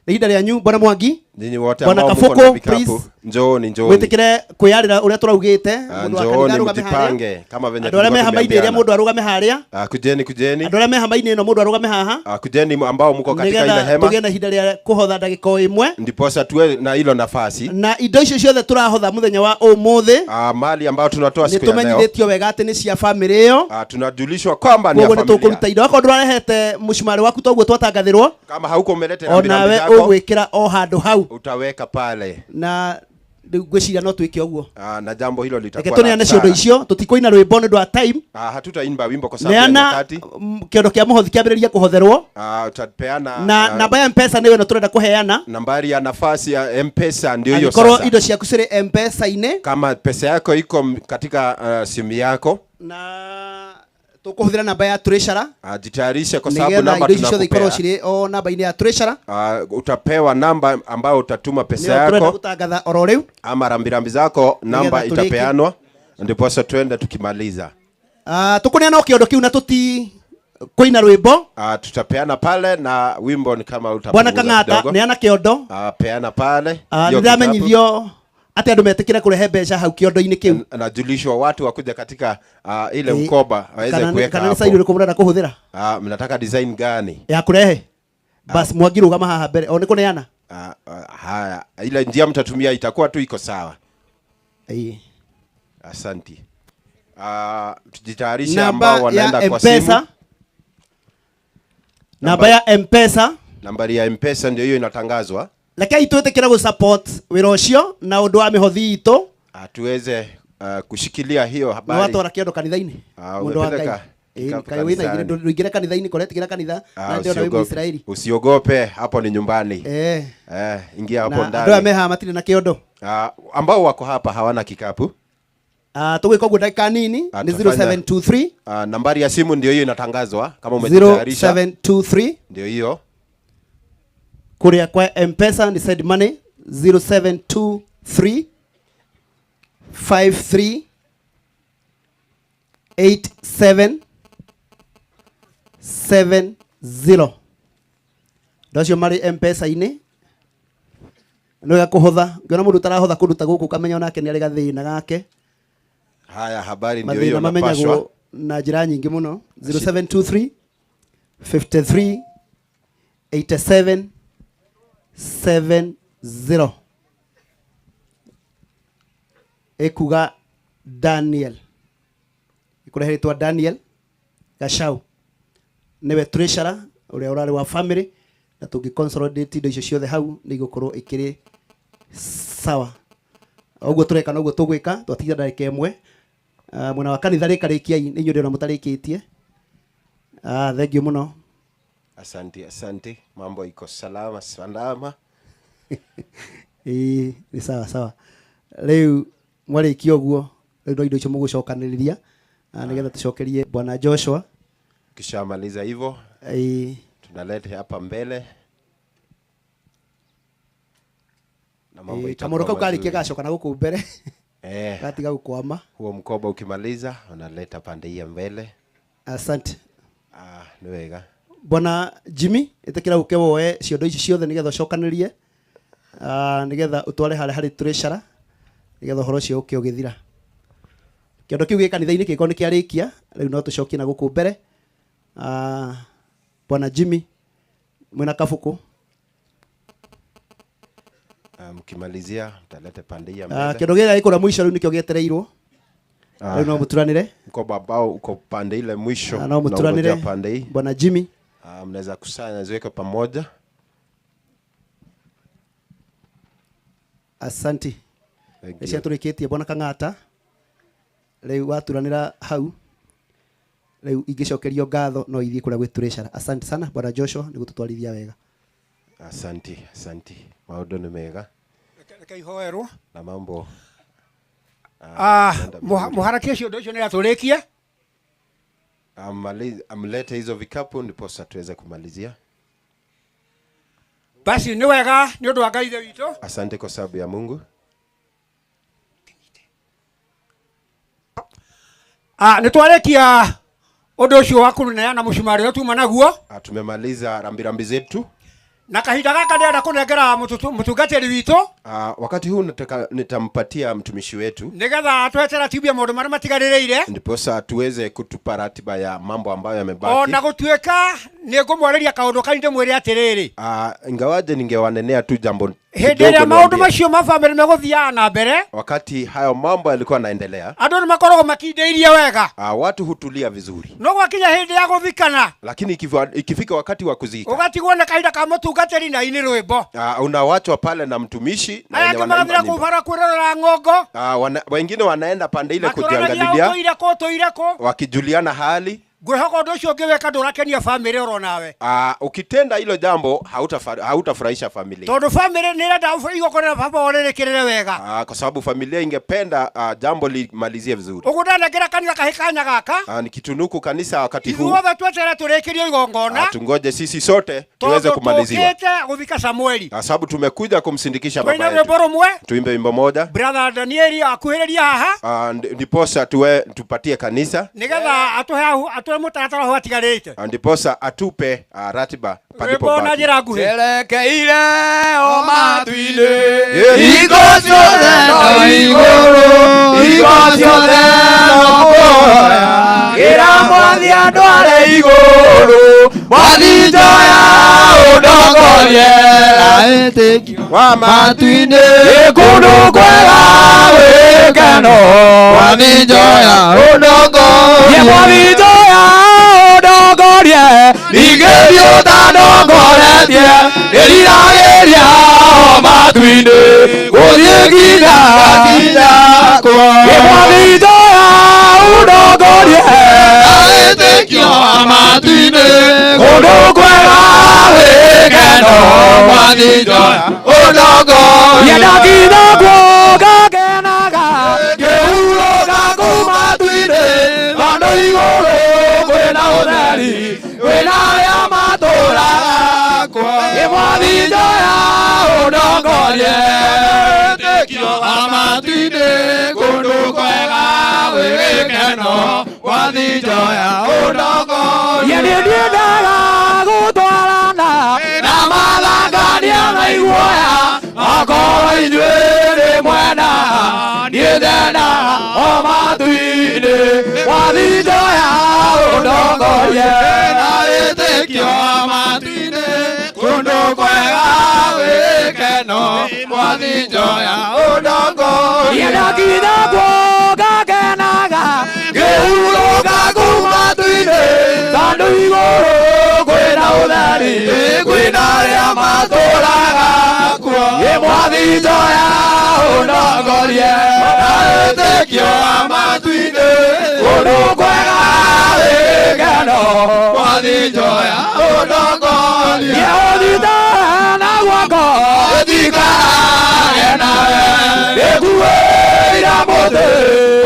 nĩ ihinda rĩanyu. Bwana Mwangi, Nyinyi wote Bwana ambao mko na Kabũkũ, vikapu, please. njooni, njooni. Wĩtĩkĩre kwĩyarĩra ũrĩa tũraugĩte, mũndũ wa kanitha Njooni arũgame harĩa. mjipange kama venye Andũ arĩa me tulikuwa hama-inĩ ĩrĩa tumeambiana. mũndũ arũgame harĩa. Kujeni, kujeni. Andũ arĩa me hama-inĩ ĩno mũndũ arũgame haha. Kujeni ambao mko katika ile Nĩgetha hema. tũgĩe na ihinda rĩa kũhotha ndagĩka o ĩmwe. Ndiposa tuwe na hilo nafasi. Na indo icio ciothe tũrahotha mũthenya wa ũmũthĩ. Mali ambayo tunatoa Nĩ siku ya leo. tũmenyithĩtio wega atĩ nĩ cia bamĩrĩ ĩyo. Tunajulishwa kwamba ni ya Koguo nĩ familia. tũkũruta indo. Akorwo ndũrarehete mũcumarĩ waku toguo twatangathĩrwo. Kama hauko umeleta O rambirambi nawe zako, ũgwĩkĩra o handũ hau. Utaweka pale. Na rĩu ngwĩciria no twĩke ũguo. Na jambo hilo Reke litakuwa la tũneane ciondo busara. icio, tũtikũina rwĩmbo nĩ ũndũ wa time. Hatutaimba wimbo kwa sababu ya Neana, nyakati. kĩondo kĩa mũhothi kĩambĩrĩrie kũhotherwo. Utapeana, Na namba ya M-Pesa nĩyo ĩno tũrenda kũheana. Nambari ya nafasi ya M-Pesa ndio hiyo Angĩkorwo sasa. indo ciaku cirĩ M-Pesa-inĩ. Kama pesa yako iko katika simu yako. Na tũkũhũthĩra namba ya treasurer. Jitayarishe kwa sababu Nĩgetha namba indo icio ciothe ikorwo tunakupea. cirĩ o namba-inĩ ya treasurer. Utapewa namba ambayo utatuma pesa Nĩyo tũrenda yako. gũtangatha oro rĩu. Ama rambirambi zako namba Nĩgetha tũrĩkie. itapeanwa ndiposa twende tukimaliza. Tũkũneana o kĩondo kĩu na tũti kũina rwĩmbo. Tutapeana pale na wimbo ni kama utapunguza Bwana Kang'ata, kidogo. neana kĩondo. Peana pale. Hiyo Nĩndamenyithio kitabu. atĩ andũ metĩkĩre kũrehe mbeca hau kĩondo-inĩ kĩu. Najulishwa watu wakuja katika ile mkoba waweze kuweka Kana nĩ hapo. sign ũrĩkũ mũrenda kũhũthĩra? Mnataka design gani? Ya kũrehe? Bas Mwangi rũgama haha mbere. O nĩ kũneana? Haya, ile njia mtatumia itakuwa tu iko sawa. Asanti. Tujitayarishe Namba ambao wanaenda ya kwa M-Pesa. simu. Namba ya M-Pesa. Nambari ya M-Pesa ndio hiyo inatangazwa. Rekei twĩtĩkĩre gũ support wĩra ũcio na ũndũ wa mĩhothi itũ. Tuweze kushikilia hiyo habari. Na watwara kĩondo kanitha-inĩ. Mũndũ wa Ngai. Umepeleka kikapu Kaĩ wĩna igĩrĩ, kanisani. ndũingĩre kanitha-inĩ, koretigĩra kanitha, na ndĩrona wĩ Mũisiraeli. Usiogope, hapo ni nyumbani. Ingia hapo Na ndani. andũ aya me haha matirĩ na kĩondo. Ambao wako hapa hawana kikapu. Tũgwĩka ũguo ndagĩka nini nĩ 0723. Nambari ya simu ndio hiyo inatangazwa kama umejitayarisha. 0723 Ndio hiyo. Kuria kwa Mpesa ni send money 0723 53 87 70. Andũ acio marĩ Mpesa-inĩ nĩ wega kũhotha ngĩona mũndũ ũtarahotha kũndũ ta gũkũ ũkamenya onake nĩ arĩ gathĩna gake. Haya, habari ndio hiyo Mathĩna mamenyagwo napashwa. Na njĩra nyingĩ mũno. 0723 53 87 70 ĩkuga Daniel, ĩkũrehe rĩtwa Daniel Gachau, nĩwe treasurer ũrĩa ũrarĩ wa family, na tũngĩ consolidate indo icio ciothe hau nĩ igũkorwo ikĩrĩ sawa. Ũguo tũreka noguo tũgwĩka, twatigia ndagĩka ĩmwe. Mwena wa kanitha rĩkarĩkiai nĩ inyuĩ ndĩrona mũtarĩkĩtie. Thank you mũno. Asante, asante. Mambo iko salama salama. Ĩĩ, nĩ sawa sawa. Rĩu mwarĩkia ũguo, rĩu no indo icio mũgũcokanĩrĩria, nĩgetha tũcokerie Bwana Joshua. Kishamaliza hivyo, Ĩĩ. Tunaleta hapa mbele. Na mambo Ĩĩ, itakuwa kamũro kau karĩkia mazuri. gacoka na gũkũ mbere. Eh. Gatiga gũkwama. Huo mkoba ukimaliza unaleta pande hii ya mbele. Asante. Ni wega. Bwana Jimmy, ĩtĩkĩra ũke woe ciondo ici ciothe nĩgetha ũcokanĩrie, nĩgetha ũtware harĩa harĩ treasurer, nĩgetha ũhoro ũcio ũke ũgĩthira. Kĩondo kĩu gĩ kanitha-inĩ kĩngĩkorwo nĩ kĩarĩkia, rĩu no tũcokie na gũkũ mbere. Bwana Jimmy, mwĩna kabũkũ. Mkimalizia mtalete pande hii ya mbele. Kĩondo gĩkĩ gĩkũrĩa mũico rĩu nĩkĩo gĩetereirwo. Rĩu no mũturanĩre. Mkoba ambao uko pande ile mwisho. No mũturanĩre. Mnaongojea pande hii. Bwana Jimmy. Mnaweza kusanya ziweke pamoja. Asante. Thank Nĩcio you. tũrĩkĩtie Bwana Kang'ata. Rĩu waturanĩra hau, rĩu ingĩcokerio ngatho no ithiĩ kũrĩa gwĩ treasurer. Asante sana Bwana Joshua nĩ gũtũtwarithia wega. Asante, asante. Maũndũ nĩ mega Reke ihoerwo. Na mambo yanaenda vizuri. Mũharakie ciondo icio nĩ atũrĩkie. Amlete hizo vikapu ndiposa tuweze kumalizia. Basi nĩ wega nĩ ũndũ wa Ngai ithe witũ. Asante kwa sababu ya Mungu. Nĩ twarĩkia ũndũ ũcio wa kũneana mũcumarĩ ũrĩa tuma naguo. Tumemaliza rambirambi zetu. Na kahinda gaka ndĩrenda kũnengera mũtungatĩri witũ. Wakati huu nataka nitampatia mtumishi wetu nĩgetha atũhe taratibu ya maũndũ marĩa matigarĩrĩire, ndiposa tuweze kutupa ratiba ya mambo ambayo yamebaki. Ona gũtuĩka nĩ ngũmwarĩria kaũndũ kanini ndĩmwĩre atĩrĩrĩ, Ingawaje ningewanenea tu jambo hĩndĩ kidogo ĩrĩa maũndũ niwaambie. Macio ma bamĩrĩ megũthiaga na mbere, Wakati hayo mambo yalikuwa yanaendelea, andũ nĩ makoragwo makindĩirie wega, watu hutulia vizuri, no gwakinya hĩndĩ ya gũthikana, lakini ikifika wakati wa kuzika, ũgatigwo na kahinda ka mũtungatĩri na ini rwĩmbo, unawachwa pale na mtumishi na aya wenye angĩ wanaimba magathira nyimbo. kũu bara kwĩrorera ng'ongo, Wengine wanaenda pande ile makĩũranagia kujiangalilia, ũtũire kũ ũtũire kũ. Wakijuliana hali. Ngwĩhoka ũndũ ũcio ũngĩwĩka ndũrakenia bamĩrĩ oro nawe. Ukitenda hilo jambo hautafurahisha familia. Tondũ bamĩrĩ nĩ ĩrenda igongona rĩa baba wao rĩrĩkĩrĩre wega. Kwa sababu familia ingependa jambo limalizie vizuri. Ũguo ndanengera kanitha kahĩ kanya gaka, Nikitunuku kanisa wakati huu, ithuothe tweterere tũrĩkĩrio igongona, tungoje sisi sote tuweze tondũ kumaliziwa, tũkĩte gũthika Samueli. Sababu tumekuja kumsindikisha baba Tũine yetu. rwĩmbo rũmwe. Tuimbe wimbo moja. Brother Danieli akuhĩrĩria haha, Ndiposa tupatie kanisa, nĩgetha atũhe mũtaratara ũrĩa atigarĩte. Ndiposa atupe ratiba palipo Rwĩmbo na baki. njĩra nguhĩ. Cerekeire o matu-inĩ, Yeah. hingo ciothe no igũrũ, hingo ciothe no kũhoya. Ĩra mwathi andware igũrũ, mwathi njoya ũndongorie na wĩtĩkio wa matu-inĩ, kũndũ kwega gwĩkeno, mwathi njoya ũndongorie, mwathi njoya ũndongorie, ningĩ ũtandongoretie, ndĩriragĩria o matu-inĩ, gũthiĩ nginya nginya kuo. Mwathi njoya ũndongorie, na wĩtĩkio wa matu-inĩ, kũndũ kwega gwĩkeno, mwathi njoya ũndongorie, ndakinya kuo ngakenaga, ngĩhurũka. Mwathi njoya ũndongorie wĩtĩkio wa matu-inĩ kũndũ kwega gwĩ gĩkeno Mwathi njoya ũndongorie niĩ ndiendaga gũtwarana na mathangania na iguoya akorwo inyuĩ nĩ mwena niĩ ndenda o matu-inĩ Mwathi njoya ũndongorie na wĩtĩkio wa matu-inĩ kũndũ kwega gwĩ gĩkeno Mwathi njoya ũndongorie ndakinya kuo ngakenaga ngĩhurũka kũu matu-inĩ tondũ igũrũ kwĩna ũtheri kwĩna arĩa matũraga kuo ĩ Mwathi njoya ũndongorie na wĩtĩkio wa matu-inĩ kũndũ kwega gwĩ gĩkeno Mwathi njoya ũndongorie ũthite na guoko gĩtikarage nawe gĩkuĩra mũtĩ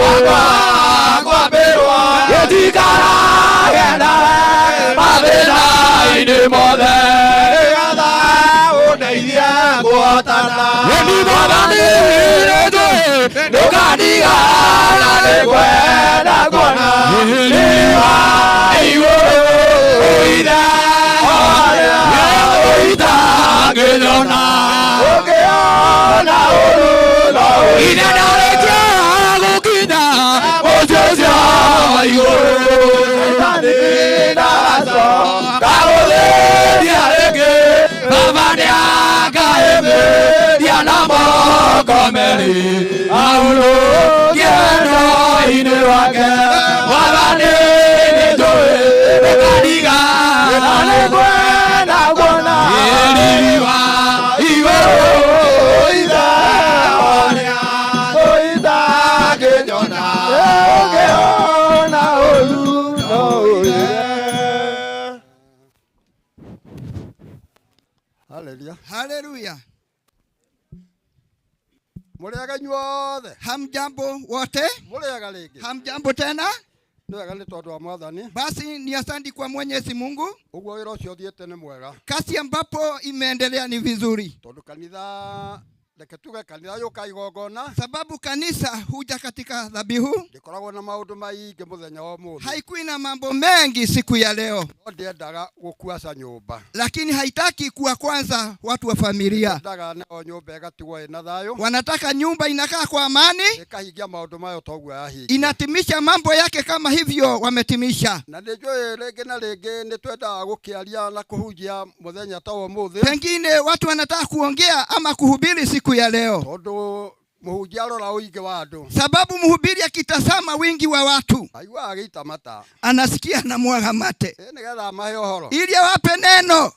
wakwa kwambĩrwo gĩtikarage nawe mathĩna-inĩ mothe nĩgetha ũndeithie kũhotana Nĩ Mwathani nĩnjũĩ ndũkandigana nĩngwenda kuona riiri wa igũrũ ũithe ũitangĩnyona ũngĩona ũru no ũithe ndarĩkia gũkinya mũciĩ ũcio wa igũrũ ndagacoka gũthĩnia rĩngĩ baba nĩakaĩmĩria na moko merĩ ahurũkie wendo-inĩ wake Mwathani nĩnjũĩ ndũkandigana nĩngwenda kuona riiri wa igũrũ ithe ũrĩa ũitangĩnyona ũngĩona ũru no ũire. Haleluya. Haleluya. Mũrĩega inyuothe. Hamjambo wote. Mũrĩega rĩngĩ. Hamjambo tena. Nĩ wega nĩ tondũ wa Mwathani. Basi ni asante kwa Mwenyezi Mungu. Ũguo wĩra ũcio ũthiĩte nĩ mwega. Kasi ambapo imeendelea ni vizuri. Tondũ kanitha reke tuge kanitha yũka igongona Sababu kanisa huja katika dhabihu, ndĩkoragwo na maũndũ maingĩ mũthenya wa ũmũthĩ. haikuwi na mambo mengi siku ya leo, No ndĩendaga gũkuaca nyũmba. lakini haitaki kuwa kwanza watu wa familia. Endaga nayo nyũmba ĩgatigwo ĩna thayũ. Wanataka nyumba inakaa kwa amani, Ĩkahingia maũndũ mayo toguo yahingia. inatimisha mambo yake kama hivyo wametimisha. Na nĩnjũĩ rĩngĩ na rĩngĩ nĩ twendaga gũkĩaria na kũhunjia mũthenya ta wa ũmũthĩ. Pengine watu wanataka kuongea ama kuhubiri siku ya leo, Tondũ mũhunjia arora ũingĩ wa andũ sababu mhubiri akitazama wingi wa watu aiguaga agĩita mata anasikia anamwaga mate Ĩ, nĩgetha amahe ũhoro ili awape neno,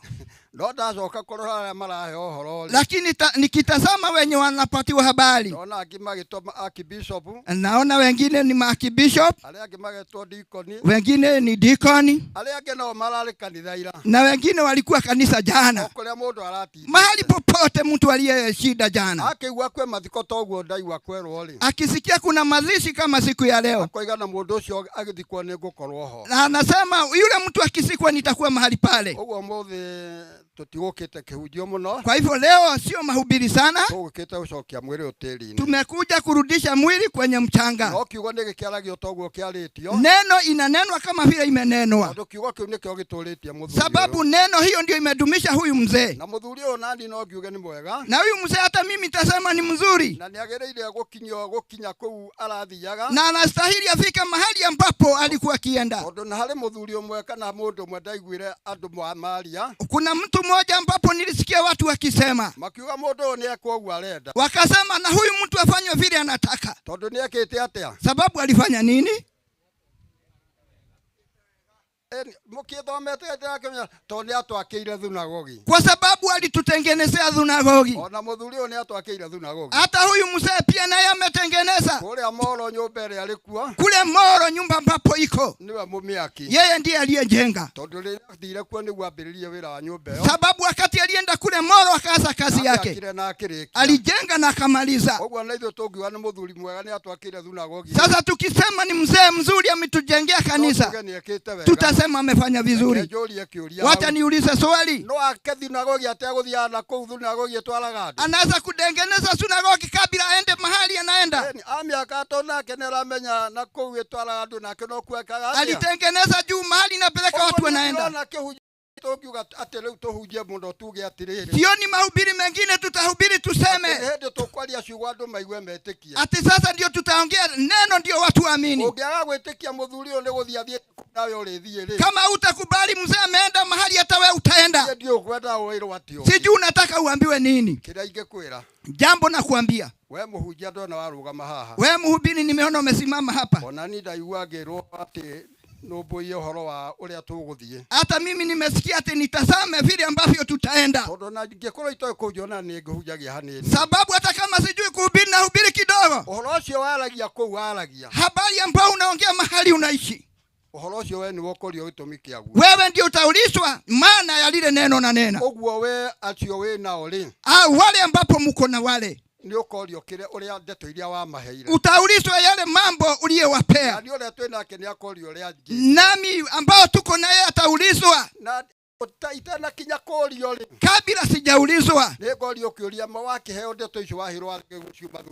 no ndacoka kũrora arĩa marahe ũhoro rĩ lakini nikitazama wenye wanapatiwa habari ndona angĩ magĩtwo archbishop naona wengine ni maakibishop, arĩa angĩ magetwo deacon wengine ni dikoni arĩa angĩ nao mararĩ kanitha ira na wengine walikuwa kanisa jana. o kũrĩa mũndũ aratinda Mahali popote mtu aliye shida jana akĩigua kwĩ mathiko toguo ndaigua kwerwo rĩ akisikia kuna mazishi kama siku ya leo, akoiga na mũndũ ũcio agĩthikwo nĩ ngũkorwo ho na anasema yule mtu akisikwa nitakuwa mahali pale. ũguo ũmũthĩ tũtigũkĩte kĩhunjio mũno Kwa hivyo leo sio mahubiri sana, tũgũkĩte gũcokia mwĩrĩ ũtĩri-inĩ tumekuja kurudisha mwili kwenye mchanga. no kiugo nĩ gĩkĩaragio toguo kĩarĩtio Neno inanenwa kama vile imenenwa, tondũ kiugo kĩu nĩkĩo gĩtũrĩtie mũthuri sababu ũyũ. neno hiyo ndio imedumisha huyu mzee. Na mũthuri ũyũ nani no ngiuge nĩ mwega Na huyu mzee hata mimi nitasema ni mzuri, na nĩagĩrĩire gũkinyio gũkinya kũu arathiaga na anastahili afike mahali ambapo alikuwa akienda. tondũ na harĩ mũthuri ũmwe kana mũndũ ũmwe ndaiguire andũ maria Kuna mtu mmoja ambapo nilisikia watu wakisema, makiuga mũndũ ũyũ nĩekwo ũguo arenda wakasema na huyu mtu afanywe vile anataka. Tondũ nĩekĩte atĩa? Sababu alifanya nini? Mũkĩthomete ndĩrakĩmenya tondũ nĩatwakĩire thunagogi. Kwa sababu alitutengenezea thunagogi. Ona mũthuri ũyũ nĩatwakĩire thunagogi. Hata huyu mzee pia naye ametengeneza. Kũrĩa Moro nyũmba ĩrĩa arĩ kuo. Kule Moro nyumba ambapo iko. Nĩwe mũmĩaki. Yeye ndiye aliyejenga. Tondũ rĩrĩa athire kuo nĩguo ambĩrĩrie wĩra wa nyũmba ĩyo. Sababu wakati alienda kule Moro akaanza kazi yake. Amĩakire na akĩrĩkia. Alijenga na akamaliza. Ũguo na ithuĩ tũngiuga nĩ mũthuri mwega nĩatwakĩire thunagogi. Sasa tukisema ni mzee mzuri ametujengea kanisa, No tuge nĩekĩte wega. tutasema Nitasema amefanya vizuri. Njũrie kĩũria. Wacha niulize swali. No ake thunagogi ategũthiaga na kũu thunagogi ĩtwaraga andũ. Anaweza kutengeneza sunagogi kabla aende mahali anaenda. Amĩaka to nake nĩaramenya na kũu ĩtwaraga andũ nake no kuekaga atĩa? Alitengeneza juu mahali inapeleka watu wanaenda. Ndĩrona kĩhunjio tũngiuga atĩ rĩu tũhunjie mũno tuge atĩrĩrĩ. Sioni mahubiri mengine tutahubiri tuseme Atĩ nĩ hĩndĩ tũkwaria ciugo andũ maigue metĩkie. ati sasa ndio tutaongea neno ndio watu waamini. Ũngĩaga gwĩtĩkia mũthuri ũyũ nĩ gũthiĩ athiĩte kũu nawe ũrĩthiĩ rĩ. Kama utakubali mzee ameenda mahali hata wewe utaenda. Niĩ ndiũĩ ũkwenda wĩrwo atĩa ũngĩ. Sijui unataka uambiwe nini. Kĩrĩa ingĩkwĩra Jambo na kuambia we mũhunjia ndona warũgama haha. we mhubiri, nimeona umesimama hapa. Ona ni ndaigua ngĩrwo atĩ nũmbũiye ũhoro wa ũrĩa tũgũthiĩ. Hata mimi nimesikia ati nitazame vile ambavyo tutaenda, Tondũ na ingĩkorwo itoĩ kũhunjia ona nĩ ngũhunjagia hanini. sababu hata kama sijui kuhubiri nahubiri kidogo. Ũhoro ũcio waragia kũu waragia. Habari ambayo unaongea mahali unaishi, Ũhoro ũcio we nĩwe ũkorio gĩtũmi kĩaguo. wewe ndio utaulizwa maana ya lile neno na nena, Ũguo we acio wĩ nao rĩ au wale ambapo mko na wale, nĩ ũkorio kĩrĩa ũrĩa ndeto iria wamaheire. utaulizwa yale mambo uliyowapea. Na nĩ ũrĩa twĩ nake nĩ akorio ũrĩa njĩ. Nami ambao tuko naye ataulizwa. Na itanakinya kũrio rĩ Kabla sijaulizwa, nĩ ngorio kĩũria ma wakĩheo ndeto icio waheirwo gũciuma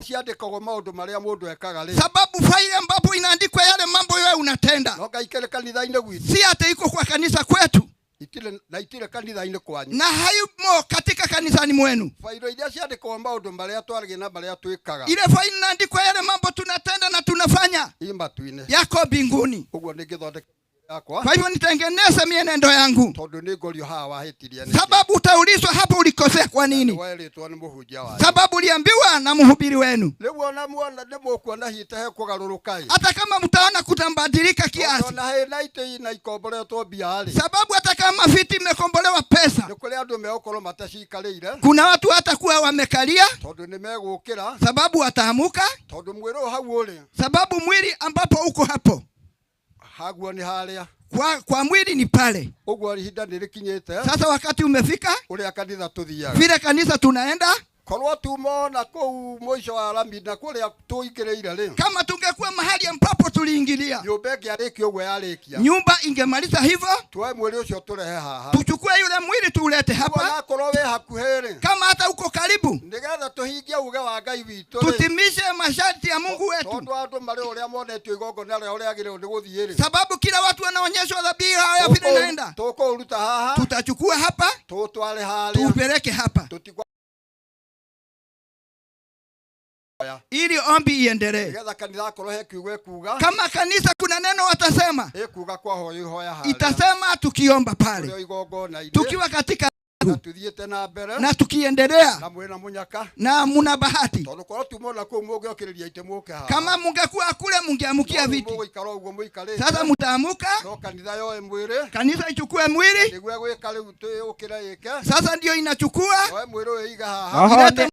ciandĩkagwo maũndũ marĩa mũndũ ekaga rĩ sababu faili ambapo inaandikwa yale mambo wewe unatenda, no ngaikare kanitha-inĩ gwitũ si hata iko kwa kanisa kwetu itirĩ na itirĩ kanitha-inĩ kwanyu na haimo katika kanisani mwenu. Failo iria ciandĩkagwo maũndũ marĩa twaragia na marĩa twĩkaga Ile faili inaandikwa yale mambo tunatenda na tunafanya i matu-inĩ yako mbinguni. Ũguo nĩngĩthondeka yakwa Kwa hivyo nitengeneze mienendo yangu, tondũ nĩ ngorio haha wahĩtirie nĩkĩ. sababu utaulizwa hapo ulikosea kwa nini, Werĩtwo nĩ mũhunjia wanyu. sababu uliambiwa na mhubiri wenu. Rĩu ona muona nĩ mũkuona hihi hekũgarũrũka ĩ Hata kama mtaona kutabadilika kiasi, ona hena itĩ na ikomboretwo mbia rĩ sababu hata kama viti imekombolewa pesa, nĩ kũrĩ andũ megũkorwo matacikarĩire kuna watu hatakuwa wamekalia, tondũ nĩ megũkĩra sababu wataamuka, tondũ mwĩrĩ ũyũ hau ũrĩ sababu mwili ambapo uko hapo haguo nĩ harĩa kwa mwili ni pale. Ũguo ihinda nĩ rĩkinyĩte Sasa wakati umefika ũrĩa kanitha tũthiaga vile kanisa tunaenda, korwo tumona kũu mũico wa rami na kũrĩa tũingĩrĩire rĩ kama tungekuwa mahali ambapo tuliingilia, nyũmba ĩngĩarĩkia ũguo yarĩkia nyumba ingemaliza hivyo, tuoe mwĩrĩ ũcio tũrehe haha tuchukue yule mwili tuulete hapa. Onakorwo wĩ hakuhĩ rĩ Kama hata uko karibu, nĩgetha tũhingie uge wa Ngai witũ rĩ tutimishe masharti ya Mungu wetu, tondũ andũ marĩ ũrĩa monetio igongona rĩao rĩagĩrĩirwo nĩ gũthiĩ rĩ sababu kila watu wanaonyeshwa dhabihu haya vile naenda, tũkũũruta haha tutachukua hapa tũtware harĩa tuupeleke hapa ili ombi iendelee. Nĩgetha kanitha akorwo he kiugo ĩkuga Kama kanisa kuna neno watasema, ĩkuga kwahoya ihoya harĩa itasema tukiomba pale, kũrĩ igongona-inĩ tukiwa katika na tuthiĩte na mbere na tukiendelea na mwĩna mũnyaka na muna bahati. Tondũ korwo tumona kũu mũngĩokĩrĩria itĩ mũke haha Kama mungekuwa kule mungeamukia No rĩu viti. mũgũikara ũguo mũikarĩte Sasa mutaamuka, no kanitha yoe mwĩrĩ kanisa ichukue mwili nĩguo ĩgwĩka rĩu twĩũkĩre ĩke sasa ndio inachukua yoe mwĩrĩ ũyũ ĩige haha ilete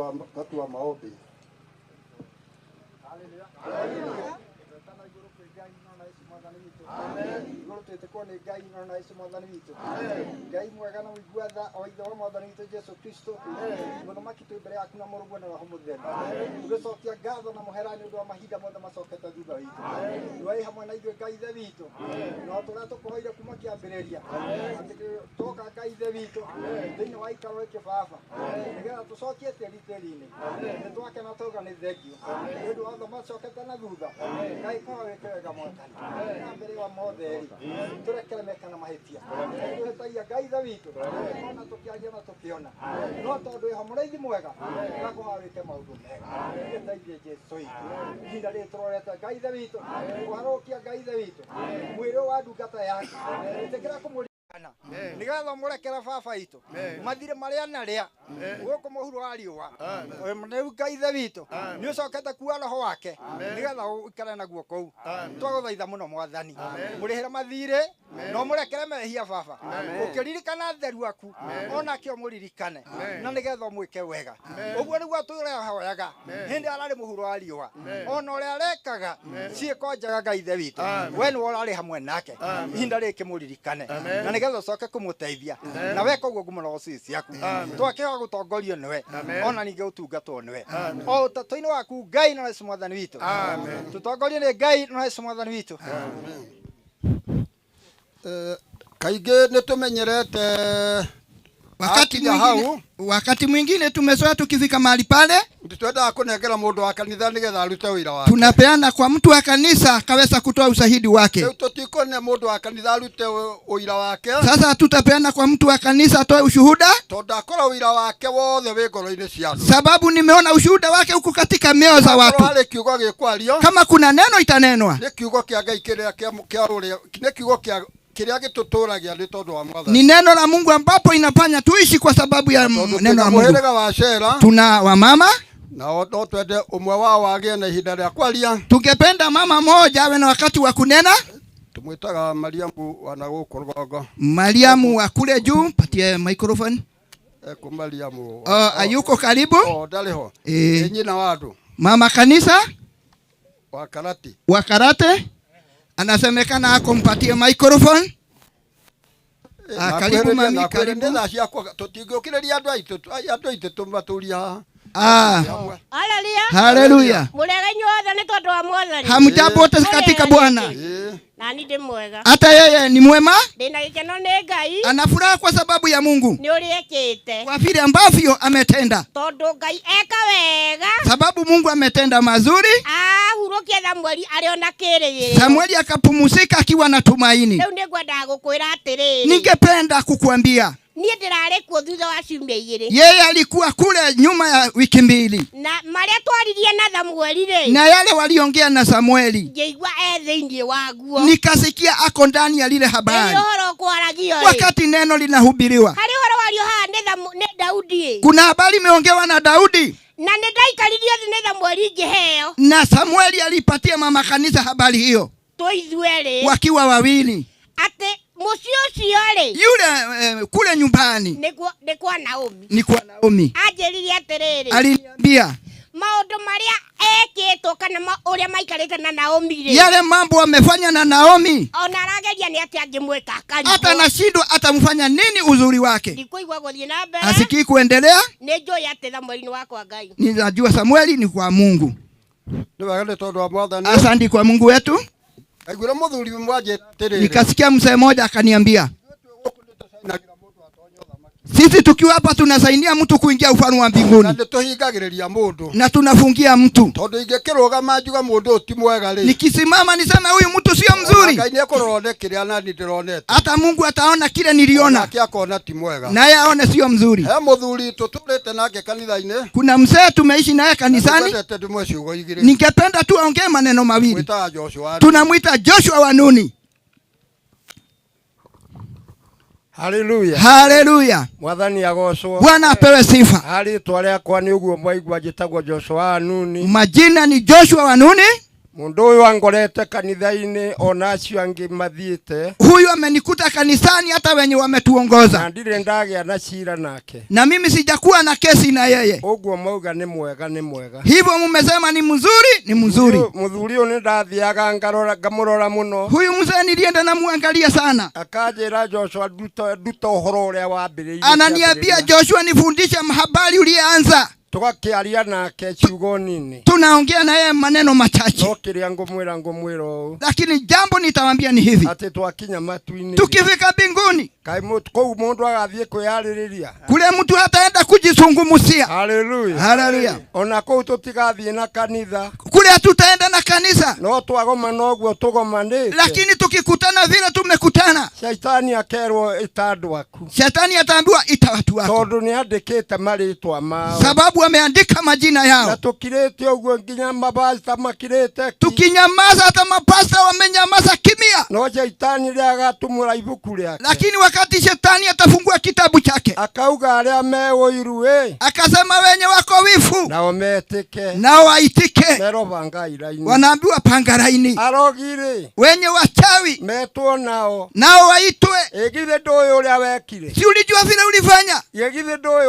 Wakati wa maombi. Igũrũ twĩtĩkwo nĩ Ngai no na Yesu mwathani witũ. Ngai mwega na mũigua tha o ithe wa mwathani witũ Jesu Kristo, mũthamaki twĩ mbere yaku na mũrũguo na roho mũtheru, tũgĩcokia ngatho na mũhera nĩ ũndũ wa mahinda mothe macokete thutha witũ. Nĩwe hamwe na ithuĩ Ngai ithe witũ, na o tũrĩa tũkũhoire kuma kĩambĩrĩria atĩ toka Ngai ithe witũ thĩinĩ wa ikaro gĩkĩ baba, nĩgetha tũcokie tĩri tĩri-inĩ. Nĩ twakena twauga nĩ thengio nĩ ũndũ wa othe macokete na thutha. Ngai korwo wĩke wega mwathani, na mbere wa mothe rĩ tũrekere meka na mahĩtia tũhĩtagia Ngai ithe witũ, ona tũkĩaria na tũkĩona, no tondũ wĩho mũrĩithi mwega, ngakũhoya wĩke maũndũ mega, gĩteithie Jesu witũ ihinda rĩrĩ tũrorete Ngai ithe witũ kũharũkia Ngai ithe witũ mwĩrĩ wa ndungata yaku, ĩtĩkĩra kũmũririkana nĩgetha ũmũrekere baba witũ mathirĩ marĩa narĩa gũkũ mũhuro wa riũa. Rĩu Ngai ithe witũ nĩ ũcokete kuoya roho wake nĩgetha ũikare naguo kũu. Twagũthaitha mũno mwathani, mũrĩhĩre mathirĩ na ũmũrekere mehia baba, ũkĩririkana theru aku onake ũmũririkane na nĩgetha ũmwĩke wega. Ũguo nĩguo tũrehoyaga hĩndĩ ararĩ mũhuro wa riũa, ona ũrĩa arekaga ciĩko njega Ngai ithe witũ, we nĩwe ũrarĩ hamwe nake ihinda rĩrĩ, kĩmũririkane na nĩgetha ũcoke kũmũteithia na weka ũguo ngumo na ũcii ciaku twakĩhoya gũtongorio nĩwe ona ningĩ gũtungatwo nĩwe o ũtatũ-inĩ waku Ngai na Yesu mwathani witũ. Tũtongorio nĩ Ngai na Yesu mwathani witũ. Kaingĩ nĩ tũmenyerete Wakati akinya hau mwingine, wakati mwingine tumezoea tukifika mahali pale twendaga kũnengera mũndũ wa kanitha nĩgetha arute wĩra wake. Tunapeana kwa mtu wa kanisa akaweza kutoa ushahidi wake. Rĩu tũtikũne mũndũ wa kanitha arute ũira wake, Sasa hatutapeana kwa mtu wa kanisa atoe ushuhuda, tondũ akorwo ũira wake wothe wĩ ngoro-inĩ cia andũ. Sababu nimeona ushuhuda wake huku katika mioyo za watu. Akorwo harĩ kiugo gĩkwario, Kama kuna neno itanenwa, nĩ kiugo kĩa Ngai kĩrĩa kĩa ũrĩa nĩ kiugo kĩa kĩrĩa gĩtũtũragia nĩ tondũ wa mwathani. Ni neno la Mungu ambapo inafanya tuishi kwa sababu ya Tondũ neno twĩna la Mungu. mũhĩrĩga wa Shera, Tuna wamama, nao no twende ũmwe wao agĩe na ihinda rĩa kwaria. Tungependa mama mmoja awe na wakati wa kunena. Tũmwĩtaga Mariamu wa na gũkũ rũgongo. Mariamu wa kule juu, patie microphone. Ekũ Mariamu? Oh, ayuko karibu. Oh, ndarĩ ho. Eh. Nĩ nyina wa andũ Mama kanisa wa karati. Wa karate anasemekana ako, mpatie microphone. Ah, karibu mami, karibu. Nĩ thaa ciakwa tũtingĩũkĩrĩria andũ aitũ andũ aitũ tũmatũria haha. Ah. Haleluya. Haleluya. Mũrega inyuothe nĩ tondũ wa mwathani. Hamjambo wote katika Bwana. Nani ndĩ mwega. Hata yeye ni mwema, Ndĩna gĩkeno nĩ Ngai. Ana furaha kwa sababu ya Mungu Nĩ ũrĩa ekĩte. Kwa vile ambavyo ametenda, Tondũ Ngai eka wega. Sababu Mungu ametenda mazuri. Ahurũkia Samueli arĩ ona kĩĩrĩgĩrĩro. Samueli akapumzika akiwa na tumaini. Rĩu nĩngwendaga gũkwĩra atĩrĩrĩ. Ningependa kukuambia Niĩ ndĩrarĩ kuo thutha wa ciumia igĩrĩ. yeye alikuwa kule nyuma ya wiki 2, Na marĩa twaririe na Samueli rĩ. Na yale waliongea na Samueli Ngĩigua e thĩinĩ waguo. Nikasikia ako ndani ya lile habari. Rĩrĩa ũhoro ũkwaragio rĩ. Wakati neno linahubiriwa, Harĩ ũhoro wario haha nĩ Daudi. Kuna habari imeongewa na Daudi, Na nĩ ndaikaririo thĩ nĩ Samueli ngĩheo. Na Samueli alipatia mama kanisa habari hiyo Twĩ ithuerĩ. Wakiwa wawili, Atĩ mũciĩ ũcio rĩ. Yule kule nyumbani Nĩ kwa Naomi. Ni kwa Naomi. Anjĩrire atĩrĩrĩ. Aliniambia Maũndũ marĩa ekĩtwo kana ũrĩa maikarĩte na Naomi rĩ. Yale mambo amefanya na Naomi, Ona arageria nĩ atĩa angĩmwĩka akarigwo. Hata anashindwa atamfanya nini uzuri wake. Ndikũigua gũthiĩ na mbere. Asikii kuendelea. Nĩ njũĩ atĩ Samueli nĩ wakwa Ngai. Ninajua Samueli ni kwa Mungu. Nĩ wega nĩ tondũ wa mwathani. Asante kwa Mungu wetu. Ndaiguire mũthuri ũmwe anjĩra atĩrĩrĩ. Nikasikia mzee mmoja akaniambia, sisi tukiwa hapa tunasainia mtu kuingia ufalme wa mbinguni. Na nĩtũhingagĩrĩria mũndũ. Na tunafungia mtu. Tondũ ingĩkĩrũgama njuge mũndũ ũyũ ti mwega rĩ. Nikisimama niseme huyu mtu sio mzuri. Ngai nĩekũrora one kĩrĩa nani ndĩronete. Hata Mungu ataona kile niliona. Onake akona ti mwega. Naye aone sio mzuri. He mũthuri tũtũrĩte nake kanitha-inĩ. Kuna mzee tumeishi naye kanisani. Nĩngwendete ndĩmwe ciugo igĩrĩ. Ningependa tu aongee maneno mawili. Mwĩtaga Joshua. Tunamwita Joshua wa Nuni. Haleluya. Haleluya. Mwathani agocwo. Bwana apewe sifa. Rĩtwa rĩakwa nĩ ũguo mwaigua njĩtagwo Joshua wa Nuni. Majina ni Joshua wa Nuni. Mundu uyu angorete kanitha-inĩ ona acio angĩ mathiĩte. Huyu amenikuta kanisani, hata wenye wametuongoza, Na ndirĩ ndagĩa na cira nake. na mimi sijakuwa na kesi na yeye. Ũguo mauga nĩ mwega nĩ mwega. Hivyo mumesema ni mzuri, ni mzuri. Mũthuri ũyũ nĩ ndathiaga ngarora ngamũrora mũno. Huyu mzee nilienda namuangalia sana, Akanjĩra Joshua nduta nduta ũhoro ũrĩa wambĩrĩirie. ananiambia Joshua, nifundishe habari uliyeanza. Tũgakĩaria nake ciugo nini. Tunaongea na yeye maneno machache, No kĩrĩa ngũmwĩra ngũmwĩra ũũ. lakini jambo nitawambia ni hivi, Atĩ twakinya matu-inĩ. tukifika mbinguni Kaĩ kũu mũndũ agathiĩ kwĩyarĩrĩria. kule mtu hataenda kujizungumzia. Haleluya. Haleluya. Ona kũu tũtigathiĩ na kanitha. Kule hatutaenda na kanisa, No twagoma noguo tũgomanĩte. lakini tukikutana vile tumekutana, Shaitani akerwo ĩta andũ aku. shetani ataambiwa ita watu wako, Tondũ nĩ andĩkĩte marĩtwa mao. sababu ameandika majina Na yao. tũkirĩte ũguo nginya mabasta makirĩte ki. Tukinyamaza, hata mapasta wamenyamaza kimya, No shaitani rĩrĩa agatumũra ibuku rĩake. lakini wakati shetani atafungua kitabu chake Akauga arĩa me ũiru ĩ. akasema wenye wako wifu Nao metĩke. nao waitike, Merwo bangai raini. wanaambiwa panga laini. Arogi rĩ. Wenye wachawi Metwo nao. nao waitwe. Ĩ githĩ ndũĩ ũrĩa wekire. Si ulijua vile ulifanya? Ĩ githĩ ndũĩ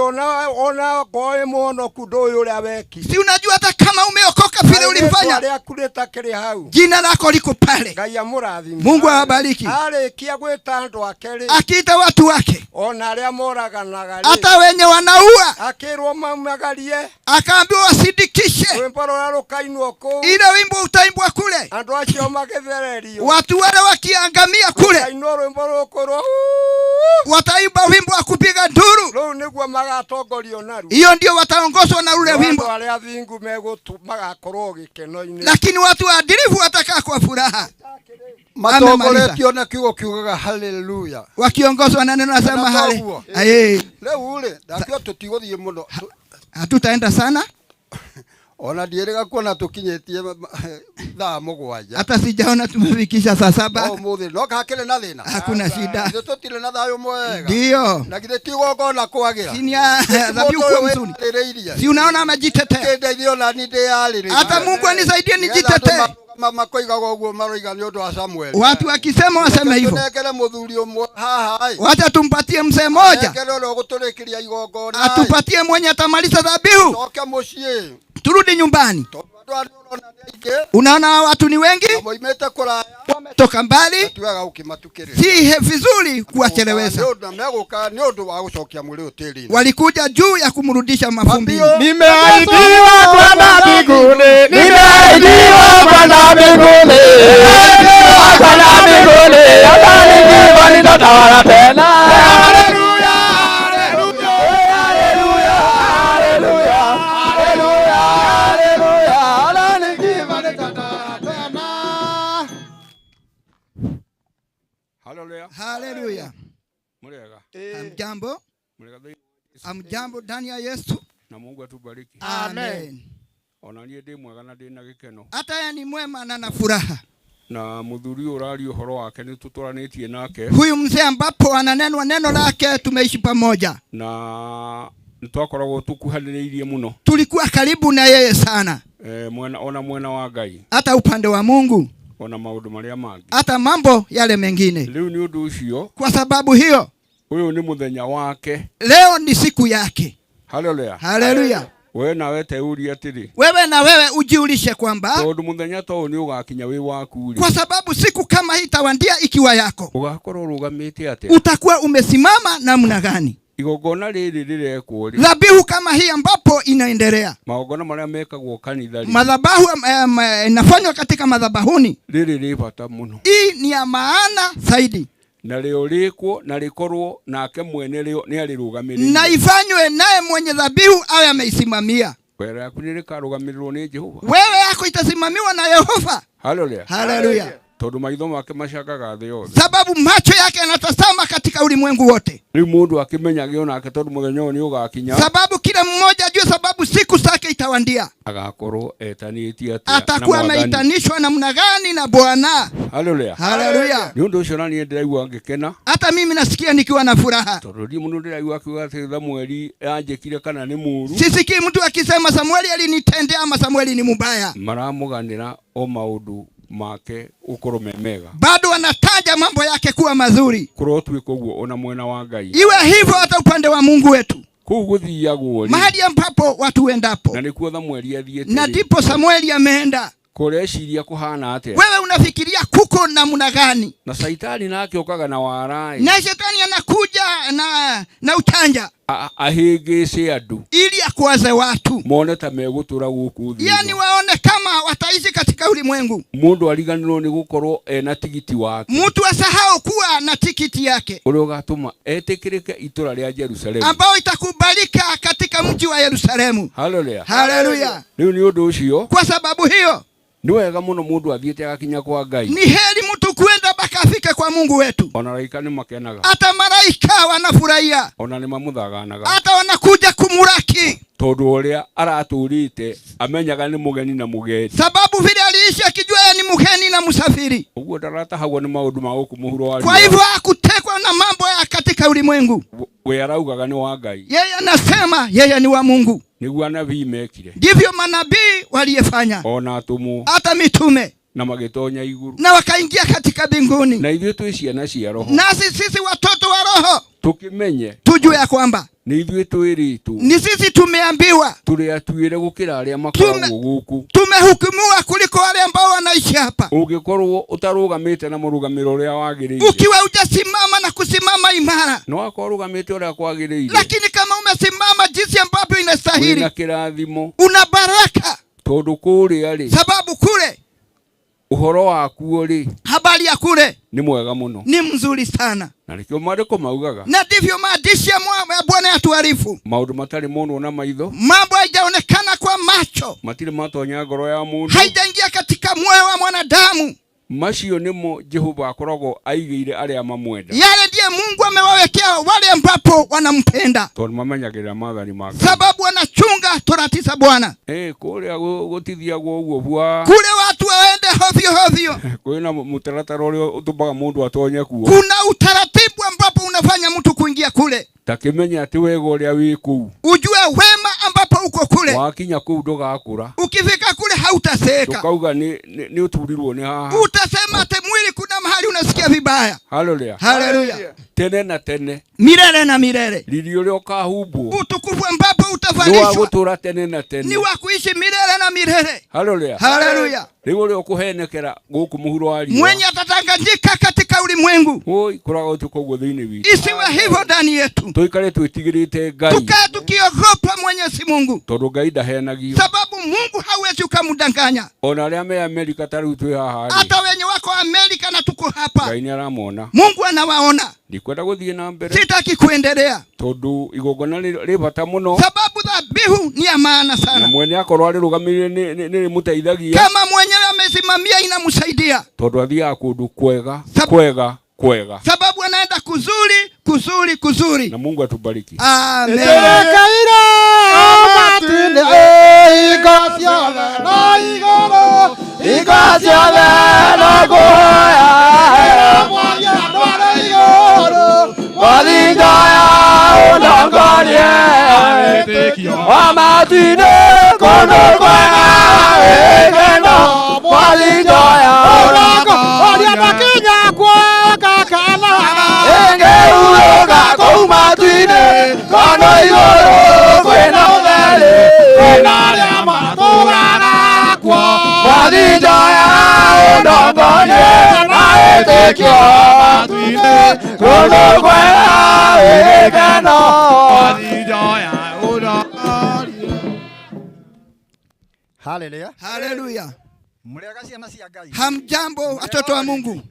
ona okorwo wĩ mũhonoku ndũĩ ũrĩa wekire. Si unajua hata kama umeokoka vile ulifanya, rĩaku rĩtakĩrĩ hau. jina lako liko pale. Ngai amũrathime. Mungu awabariki. Arĩkia gwĩta andũ ake rĩ. Akiita watu wake, Ona arĩa moraganaga rĩ. hata wenye wanaua, Akĩrwo maumagarie. akaambiwa wasindikishe. Rwĩmbo rũrĩa rũkainwo kũu. Ile wimbo utaimbwa kule, Andũ acio magĩthererio. watu wale wakiangamia kule, Rũkainwo rwĩmbo rũkũrwo. wataimba wimbo wa kupiga nduru. Rũu nĩguo magatongorio naruo. Hiyo ndio wataongozwa na ule No wimbo, andũ arĩa athingu megũtu magakorwo gĩkeno-inĩ. lakini watu waadilifu watakaa kwa furaha. Amemaliza. Matongoretio na kiugo kiugaga haleluya. Wakiongozwa na neno nasema Kana hale. toguo? Aye, Rĩu rĩ ndakiuga tũtigũthiĩ mũno. hatutaenda sana, Ona ndiĩrĩga kuona tũkinyĩtie thaa mũgwanja. hata sijaona tumefikisha saa saba. Ũmũthĩ no hakĩrĩ na thĩna. Hakuna shida. Githĩ tũtirĩ na thayũ mwega. Ndio. Na githĩ ti igongona kwagĩra. Si ni ya dhabihu kuwa mzuri. Si unaona amejitetea. Kĩndeithie ona niĩ ndĩyarĩrĩrie. Hata Mungu anisaidie Nĩgetha nijitetee. andũ makoigaga ũguo maroiga nĩ ũndũ wa Samuel. Watu wakisema waseme hivyo. Tũnengere mũthuri ũmwe haha ĩ. Wacha tumpatie mzee moja, Nengere ũrĩa ũgũtũrĩkĩria igongona. ĩ. atupatie mwenye atamaliza dhabihu, Coke mũciĩ. turudi nyumbani. Andũ aya nĩ ũrona nĩ aingĩ. Unaona hawa watu ni wengi, Na moimĩte kũraya. wametoka mbali, Ti wega gũkĩmatukĩrĩra. si vizuri kuwachelewesha. Nĩ ũndũ na megũka nĩ ũndũ wa gũcokia mwĩrĩ ũyũ tĩri-inĩ. Walikuja juu ya kumrudisha mavumbini. Nimeahidiwa kwenda mbinguni, nimeahidiwa kwenda mbinguni, nimeahidiwa kwenda mbinguni, hata nikifa nitatawala tena. Haleluya, haleluya, haleluya, haleluya, haleluya, hata nikifa nitatawala tena. Haleluya. Haleluya. Murega. Hamjambo, Murega thĩinĩ wa Yesu. hamjambo ndani ya Yesu. Na Mungu atubariki. Amen. Ona niĩ ndĩ mwega na ndĩ na gĩkeno. Hata yeye ni mwema na na furaha. Na mũthuri ũyũ ũraria ũhoro wake nĩ tũtũranĩtie nake. Huyu mzee ambapo ananenwa neno lake, tumeishi pamoja, Na nĩ twakoragwo tũkuhanĩrĩirie mũno. tulikuwa karibu na yeye sana, Eh, mwena ona mwena wa Ngai hata upande wa Mungu, ona maũndũ marĩa mangĩ. hata mambo yale mengine. Rĩu nĩ ũndũ ũcio Kwa sababu hiyo, ũyũ nĩ mũthenya wake. leo ni siku yake. Haleluya. Haleluya. We nawe teurie atĩrĩ. Wewe na wewe ujiulishe kwamba Tondũ mũthenya ta ũyũ nĩ ũgakinya wĩ waku rĩ. kwa sababu siku kama hii itawandia ikiwa yako, Ũgakorwo ũrũgamĩte atĩa? utakuwa umesimama namna gani? Igongona rĩrĩ rĩrekwo rĩ. Dhabihu kama hii ambapo inaendelea Magongona marĩa mekagwo kanitha rĩ. madhabahu inafanywa katika madhabahuni, Rĩrĩ rĩ bata mũno. hii ni ya maana zaidi, Na rĩo rĩkwo na rĩkorwo nake mwene rĩo nĩ arĩrũgamĩrĩire. na ifanywe naye mwenye dhabihu awe ameisimamia. Wĩra yaku nĩ rĩkarũgamĩrĩrwo nĩ Jehova. Wewe yako itasimamiwa na Yehova. Haleluya. Haleluya. Tondũ maitho make macangaga thĩ yothe. Sababu macho yake yanatazama katika ulimwengu wote. Rĩu mũndũ akĩmenyage onake tondũ mũthenya ũyũ nĩ ũgakinya. Sababu kila mmoja ajue, sababu siku zake itawandia, Agakorwo etanĩtie atĩa na atakuwa Mwathani. ameitanishwa namna gani na Bwana. Haleluya. Haleluya. Nĩ ũndũ ũcio na niĩ ndĩraigua ngĩkena Hata mimi nasikia nikiwa na furaha. tondũ ndiĩ mũndũ ndĩraigua akiuga atĩ Samueli anjĩkire kana nĩ mũũru. Sisikii mtu akisema Samueli alinitendea ama Samueli ni mubaya. Maramũganĩra o maũndũ make gũkorwo me mega. Bado anataja mambo yake kuwa mazuri. Kũrotuĩka ũguo ona mwena wa Ngai. Iwe hivyo hata upande wa Mungu wetu, Kũu gũthiagwo rĩ, mahali ambapo watu wendapo, na nĩkuo Samueli athiĩte na rĩ, ndipo Samueli ameenda. kũreciria kũhana atĩa? Wewe unafikiria kuko namna gani? Na Saitani nake okaga na warai Na shetani anakuja na uchanja ahĩngĩce andũ ili akwaze watu, mone ta megũtũra gũkũ thĩ. yani waone kama wataishi katika ulimwengu. Mũndũ ariganĩrwo nĩ gũkorwo ena tigiti wake Mtu asahau kuwa na tikiti yake ũrĩa ũgatũma etĩkĩrĩke itũra rĩa Jerusalemu. ambayo itakubalika katika mji wa Yerusalemu. Haleluya. Haleluya. Rĩu nĩ ũndũ ũcio Kwa sababu hiyo nĩ wega mũno mũndũ athiĩte agakinya kwa Ngai. ni heri mtu kwenda mpaka afike kwa Mungu wetu. Ona araika nĩ makenaga, Hata malaika wanafurahia, ona nĩ mamũthaganaga hata wanakuja kumuraki, tondũ ũrĩa aratũrĩte amenyaga nĩ mũgeni na mũgendi. sababu vile aliishi akijua yeye ni mgeni na msafiri. Ũguo ndaratahagwo nĩ maũndũ ma gũkũ mũhuro wa Kwa riũa. hivyo hakutekwa na mambo ya katika ulimwengu. We araugaga nĩ wa Ngai. Yeye anasema yeye ni wa Mungu. Nĩguo anabii mekire Ndivyo manabii waliyefanya, ona atũmwo hata mitume, na magĩtonya igũrũ. na wakaingia katika mbinguni. Na ithuĩ twĩ ciana cia roho Nasi sisi watoto wa roho tũkĩmenye tujue ya kwamba nĩ ithuĩ twĩrĩtwo ni sisi tumeambiwa, tũrĩ atuĩre gũkĩra arĩa makoragwo gũkũ. tumehukumiwa kuliko wale ambao wanaishi hapa. Ũngĩkorwo ũtarũgamĩte na mũrũgamĩro ũrĩa wagĩrĩire, Ukiwa hujasimama na kusimama imara, no akorwo ũrũgamĩte ũrĩa kwagĩrĩire, lakini kama umesimama jinsi ambavyo wĩna inastahili, kĩrathimo una baraka, tondũ kũrĩa rĩ sababu kule ũhoro wakuo rĩ habari ya kule nĩ mwega mũno, ni mzuri sana, na nĩkĩo maandĩko maugaga na ndivyo maandishi ya ya Bwana yatuarifu. maũndũ matarĩ monwo na maitho Mambo haijaonekana kwa macho, matirĩ matonya ngoro ya mũndũ, haijaingia katika moyo wa mwanadamu. macio nĩmo Jehova akoragwo aigĩire arĩa mamwenda, Yale ndiye Mungu amewawekea wale ambapo wanampenda, tondũ mamenyagĩrĩra maathani make. sababu wanachunga torati za Bwana. Kũrĩa gũtithiagwo ũguo bwa Kule watu waende hovyo hovyo, kwĩna mũtaratara ũrĩa ũtũmaga mũndũ atonye kuo. kuna utaratibu ambapo unafanya mtu kuingia kule, Ta kĩmenye atĩ wega ũrĩa wĩ kũu ujue wema ambapo uko kule. wakinya kũu ndũgakũra, Ukifika kule hautaseeka, ndũkauga nĩ ũturirwo nĩ haha. utasema ate mwili kuna mahali unasikia vibaya. Haleluya. Haleluya. Tene na tene Milele na milele, riri ũrĩa ũkahumbwo utukufu ambapo nĩ wa utavalishwa gũtũũra tene na tene. ni wa kuishi milele na milele. Haleluya. Haleluya. Rĩu ũrĩa ũkũhenekera gũkũ mũhuro wa riũa Mwenye atatanganyika katika ulimwengu, oi kũraga ũtuka ũguo thĩinĩ witũ, isiwe hivyo ndani yetu, tũikare twĩtigĩrĩte Ngai tukae tukiogopa Mwenyezi Mungu, tondũ Ngai ndahenagio. sababu Mungu hawezi ukamdanganya. Ona arĩa me Amerika ta rĩu twĩ haha rĩ, Hata wenye wako Amerika na tuko hapa, Ngai nĩ aramona. Mungu anawaona. Ndikwenda gũthiĩ na mbere Sitaki kuendelea, tondũ igongona rĩ bata mũno, sababu dhabihu ni ya maana na sana. mwene akorwo arĩrũgamĩrĩire nĩ rĩmũteithagia Kama mwenyewe amesimamia, inamsaidia, tondũ athiaga kũndũ kwega kwega kwega, sababu anaenda kuzuri kuzuri kuzuri. na Mungu atubariki. Amen. Nĩtũrĩkĩire matu-inĩ, hingo ciothe na igũrũ, hingo ciothe no ngũhoya. Mwathi andware igũrũ, Mwathi njoya ũndongorie. Wa matu-inĩ kũndũ kwega gĩkeno, Mwathi njoya ũndongorie. Ũrĩa makinya kuo ngakena, ingĩhurũka kũu matu-inĩ, kono igũrũ kwĩna ũtheri, kwĩna arĩa matũũraga kuo. Mwathi njoya ũndongorie na wĩtĩkio matu-inĩ, kũndũ kwega gĩkeno. Mwathi njoya ũndongorie. Haleluya. Haleluya. Mũrĩega ciana cia Ngai. Hamjambo watoto wa Mungu.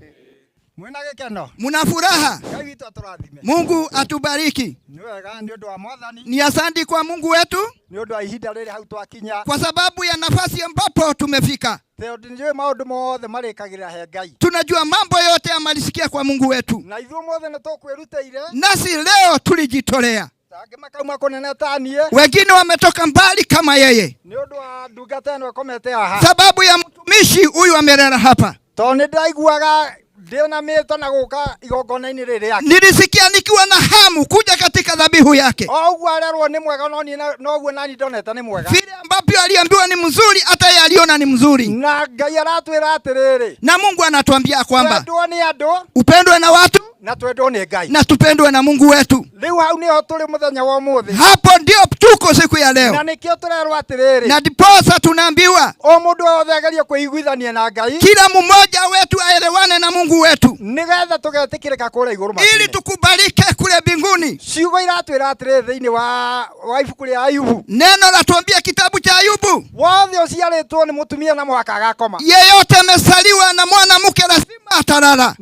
Mwĩna gĩkeno. Muna furaha? Ngai witũ atũrathime. Mungu atubariki. Nĩ wega nĩ ũndũ wa Mwathani. Ni asante kwa Mungu wetu Nĩ ũndũ wa ihinda rĩrĩ hau twakinya. kwa sababu ya nafasi ambapo tumefika. Tondũ nĩnjũĩ maũndũ mothe marĩkagĩrĩra he Ngai. Tunajua mambo yote yamalisikia kwa Mungu wetu, Na ithuĩ mothe nĩ tũkwĩrutĩire. nasi leo tulijitolea. Angĩ makauma kũnene ta niĩ. Wengine wametoka mbali kama yeye, Nĩ ũndũ wa ndungata ĩno ĩkomete haha. sababu ya mtumishi huyu amelala hapa. Tondũ nĩ ndaiguaga ndĩ na mĩto na gũka igongona-inĩ rĩrĩ rĩake. Nilisikia nikiwa na hamu kuja katika dhabihu yake. O ũguo arerwo nĩ mwega no niĩ noguo nani ndonete nĩ mwega. Vile ambavyo aliambiwa ni mzuri, hata yeye aliona ni mzuri. Na Ngai aratwĩra atĩrĩrĩ. Na Mungu anatuambia kwamba Twendwo nĩ andũ upendwe na watu na twendwo nĩ Ngai. na tupendwe na Mungu wetu. Rĩu hau nĩho tũrĩ mũthenya wa ũmũthĩ. Hapo ndio tuko siku ya Na leo, nĩkĩo tũrerwo atĩrĩrĩ. na ndiposa tunaambiwa O mũndũ wothe agerie kwĩiguithania na Ngai kila mmoja wetu aelewane na Mungu wetu nĩgetha tũgetĩkĩrĩka kũrĩa igũrũ matu-inĩ. ili tukubalike kule mbinguni. Ciugo iratwĩra atĩrĩrĩ thĩinĩ wa ibuku rĩa Ayubu. Neno latuambia kitabu cha Ayubu, Wothe ũciarĩtwo nĩ mũtumia na mũhaka agakoma. yeyote amesaliwa na mwanamke lazima atalala.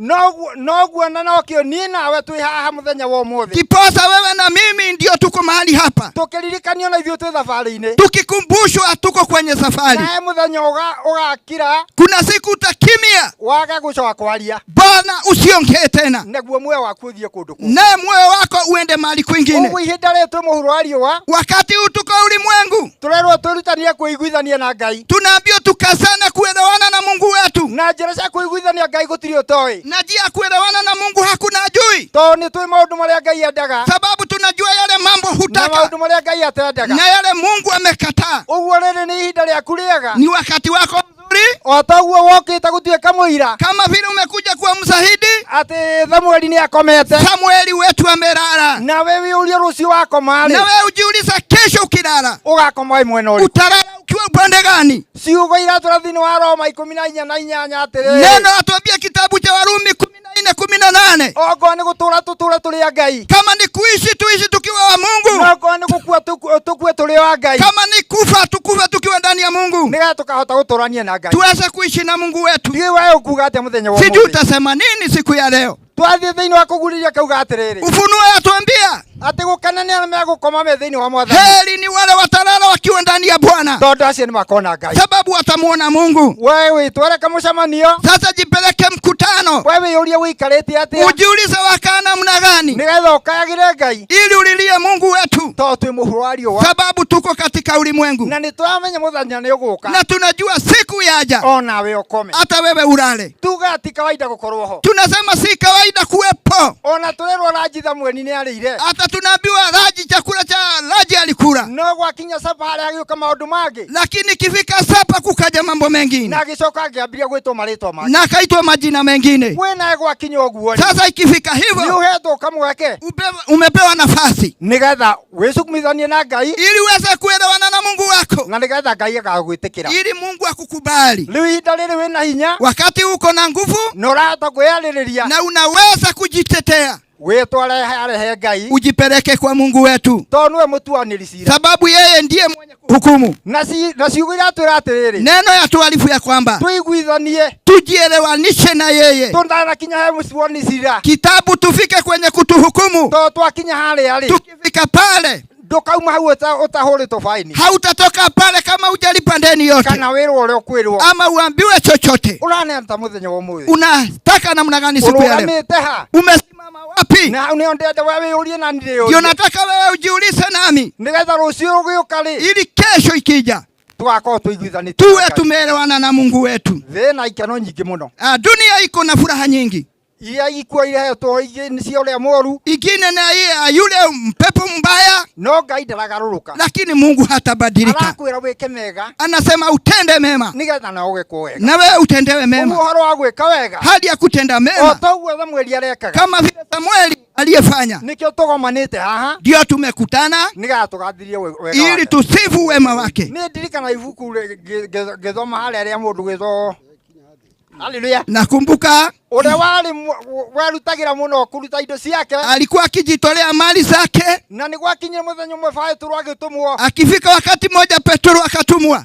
Noguo na nokĩo niĩ nawe twĩ haha mũthenya wa ũmũthĩ. Kiposa wewe na mimi ndio tuko mahali hapa Tũkĩririkanio na ithuĩ twĩ thabarĩ-inĩ. tukikumbushwa tuko kwenye safari. Nawe mũthenya ũgakira Kuna siku utakimia, wage gũcoka kwaria Bwana usiongee tena, nĩguo muoyo waku ũthiĩ kũndũ kũngĩ. naye moyo wako uende mahali kwingine. Ũguo ihinda rĩrĩ twĩ mũhuro wa riũa Wakati huu tuko ulimwengu, tũrerwo twĩrutanie kwĩiguithania na Ngai. tunaambiwa tukazane kuelewana na Mungu wetu, Na njĩra cia kwĩiguithania Ngai gũtirĩ ũtoĩ. na njia ya kuelewana na Mungu hakuna ajui, Tondũ nĩ tũĩ maũndũ marĩa Ngai endaga sababu tunajua yale mambo na hutaka maũndũ marĩa Ngai atendaga. na yale Mungu amekataa. Ũguo rĩrĩ nĩ ihinda rĩaku rĩega. Ni wakati wako mzuri, O ta ũguo wokĩte gũtuĩka mũira kama vile umekuja kuwa mshahidi. atĩ Samueli nĩ akomete. Samueli wetu amelala, Nawe wĩyũrie rũciũ wakoma rĩ na wewe ujiuliza, kesho ukilala ũgakoma wĩ mwena ũrĩkũ? utalala ukiwa upande gani? Ciugo iratwĩra thĩinĩ wa Roma 14:8 atĩrĩrĩ Neno latuambia kitabu cha Warumi 14:18, okorwo nĩ gũtũũra tũtũũre tũrĩ a Ngai kama ni kuishi tuishi tukiwa wa Mungu, na okorwo nĩ gũkua tũkue tũrĩ a Ngai kama ni kufa tukufe tukiwa ndani ya Mungu, nĩgetha tũkahota gũtũrania na Ngai. tuweze kuishi na Mungu wetu. Ndiũĩ we ũkuga atĩa mũthenya wa Sijui ũmũthĩ. utasema nini siku ya leo. Twathiĩ thĩinĩ wa kũgurĩria kauga atĩrĩrĩ Ufunuo yatuambia atĩ gũkena nĩ arĩa megũkoma me thĩinĩ wa Mwathani heri ni wale watalala wakiwa ndani ya Bwana, tondũ acio nĩ makona Ngai. sababu watamuona Mungu. We wĩtware kamũcemanio Sasa jipeleke mkutano, we wĩyũrie wĩikarĩte atĩa ujiulize wakaa namna gani, nĩgetha ũkayagĩre Ngai ili ulilie Mungu wetu, tondũ twĩ mũhuro wa riũa sababu tuko katika ulimwengu na nĩ tũramenya mũthenya nĩ ũgũka na tunajua siku yaja, onawe ũkome. hata wewe ulale. Tuga ti kawaida gũkorwo ho Tunasema si kawaida kuwepo, ona tũrerwo ranji Samueli nĩ arĩire hata tunaambiwa Raji, chakula cha Raji alikula, no gwakinya saba harĩa agĩũka maũndũ mangĩ lakini ikifika sapa kukaja mambo mengine na agĩcoka akĩambĩrĩria gwĩtwo marĩtwa mangĩ na akaitwa majina mengine. wĩ nawe gwakinya ũguo rĩ Sasa ikifika nĩ hivyo ũhetwo kamweke umepewa nafasi nĩgetha wĩcukumithanie na Ngai ili uweze kuelewana na Mungu wako, na nĩgetha Ngai agagwĩtĩkĩra. ili Mungu akukubali. Rĩu ihinda rĩrĩ wĩna hinya Wakati uko na nguvu na ũrahota kwĩyarĩrĩria na unaweza kujitetea, wĩtware harĩa he Ngai ujipeleke kwa Mungu wetu, tondũ nĩwe mũtuanĩri cira sababu yeye ndiye mwenye kuhukumu. Na ciugo iratwĩra atĩrĩrĩ Neno ya tuarifu ya kwamba tũiguithanie tujielewanishe na yeye, tũtanakinya he mũtuani cira kitabu tufike kwenye kutuhukumu. tondũ twakinya harĩa rĩ Tukifika pale ndũkauma hau ũtahũrĩtwo baini hautatoka pale kama hujalipa deni yote kana wĩrwo ũrĩa ũkwĩrwo ama uambiwe chochote. Ũraneana ta mũthenya wa ũmũthĩ Unataka namna gani siku ya leo? ũrũgamĩte ha Umesimama wapi? Na hau nĩho ndĩrenda we wĩyũrie na Ndio ndirĩyũrie nataka wewe ujiulize nami, nĩgetha rũciũ rũgĩũka rĩ ili kesho ikija tũgakorwo tũiguithanĩtie tuwe na Ngai. tumeelewana na Mungu wetu. Thĩ ĩna ikeno nyingĩ mũno Dunia iko na furaha nyingi, iria ikuo irehetwo ingĩ nĩ cia ũrĩa mũũru ingine na ya yule mpepo mbaya, no Ngai ndaragarũrũka lakini Mungu hatabadilika. Arakwĩra wĩke mega Anasema utende mema nĩgetha nawe ũgĩkwo wega na wewe utendewe Ũguo mema. ũhoro wa gwĩka wega Hali ya kutenda o mema ta ũguo Samueli arekaga kama vile Samueli aliyefanya, nĩkĩo tũgomanĩte haha ndio tumekutana nĩgetha tũgathĩrĩrie wega ili wake. tusifu wema wake. Nĩ ndirikana ibuku ngĩthoma harĩa rĩa mũndũ gwĩtwo Haleluya. Nakumbuka Ũrĩa warĩ werutagĩra mũno kũruta indo ciake alikuwa akijitolea mali zake. Na nĩ gwakinyire mũthenya ũmwe Petero agĩtũmwo. Akifika wakati mmoja Petro akatumwa,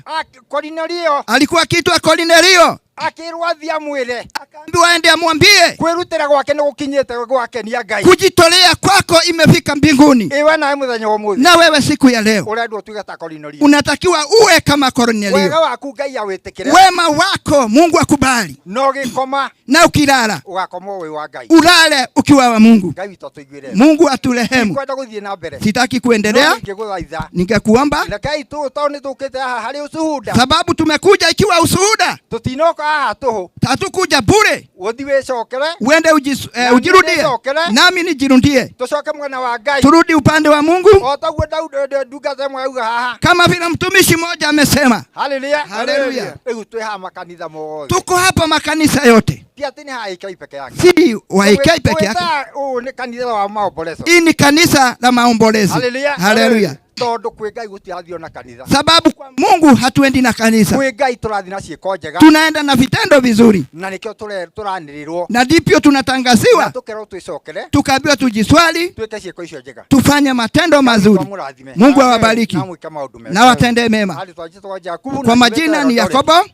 Korinelio alikuwa akiitwa Kornelio, Akĩrwo athiĩ amwĩre. Akaambiwa aende amwambie Kwĩrutĩra gwake nĩ gũkinyĩte gwakenia Ngai. kujitolea kwako imefika mbinguni. Ĩwe nawe mũthenya wa ũmũthĩ. Na wewe siku ya leo Ũrendwo ũtuĩke ta Korinelio. unatakiwa uwe kama Kornelio. Wega waku Ngai awĩtĩkĩre. Wema wako Mungu akubali, No gĩkoma na ukilala ũgakoma wĩ wa Ngai. ulale ukiwa wa Mungu. Ngai witũ atũiguĩre. Mungu aturehemu. Ndikwenda gũthiĩ na mbere. Sitaki kuendelea, No ingĩgũthaitha. ningekuomba Rekei tu tondũ nĩ tũkĩte haha harĩ ũcuhuda. sababu tumekuja ikiwa ushuhuda, Tũtinoka haha tũhũ. hatukuja bure. Ũthiĩ wĩcokere. Uende Nami ujirudie, nĩcokere. nami nijirudie, Tũcoke mwena wa Ngai. turudi upande wa Mungu O taguo Daudi ndungata ĩmwe yauga haha. kama vile mtumishi mmoja amesema. Haleluya. Haleluya. Rĩu twĩ haha makanitha mothe. Tuko hapa makanisa yote, Ti atĩ nĩ haha AK peke yake. si wa AK peke yake. Twĩta ũũ nĩ kanitha wa maombolezo. Hii ni kanisa la maombolezi. Haleluya. Haleluya. Tondũ kwĩ Ngai gũtirathiĩ na kanitha. Sababu kwa Mungu hatuendi na kanisa, Kwĩ Ngai tũrathiĩ na ciĩko njega. tunaenda na vitendo vizuri, Na nĩkĩo tũranĩrĩrwo. na ndipyo Na tunatangaziwa, tũkerwo twĩcokere. tukaambiwa tujiswali, Twĩke ciĩko icio njega. tufanye matendo mazuri. Amũrathime. Mungu awabariki Na mwĩke maũndũ mega. na watende mema. Hali twanjĩtwo Jakubu na Kwa nyumĩte majina ni Eldoret. Yakobo,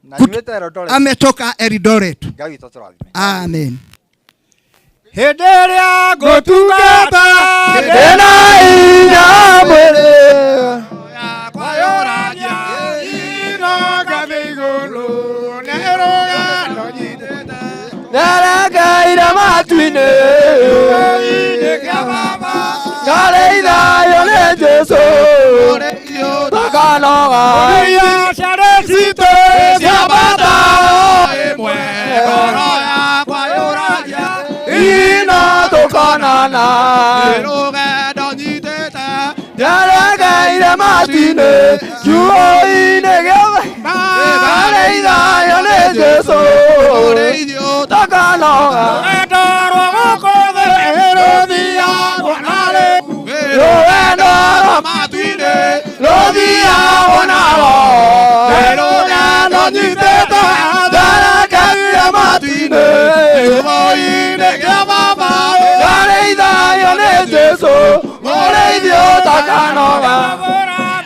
Na nyumĩte Eldoret. ametoka Eldoret. Ngai witũ atũrathime. Amen. Hĩndĩ ĩrĩa ngũtungata ndĩna hinya mwĩrĩ Nderekeire matu-inĩ ngarĩithagio nĩ Jesũ takanoga ciarĩ citũ ciambata ĩmwe ngoro yakwa yũragia ino tũkonana rũgendo nyitĩte nderekeire matu-inĩ kiugo-inĩ gĩothe ngarĩithagio nĩ Jesũ takanoga rũgendo rwa gũkũ thĩ rũthiagwo na rũgendo rwa matu-inĩ rũthiagwo naro rũgendo nyitĩte nderekeire matu-inĩ kiugo-inĩ kĩa baba ngarĩithagio nĩ Jesũ mũrĩithi ũtakanoga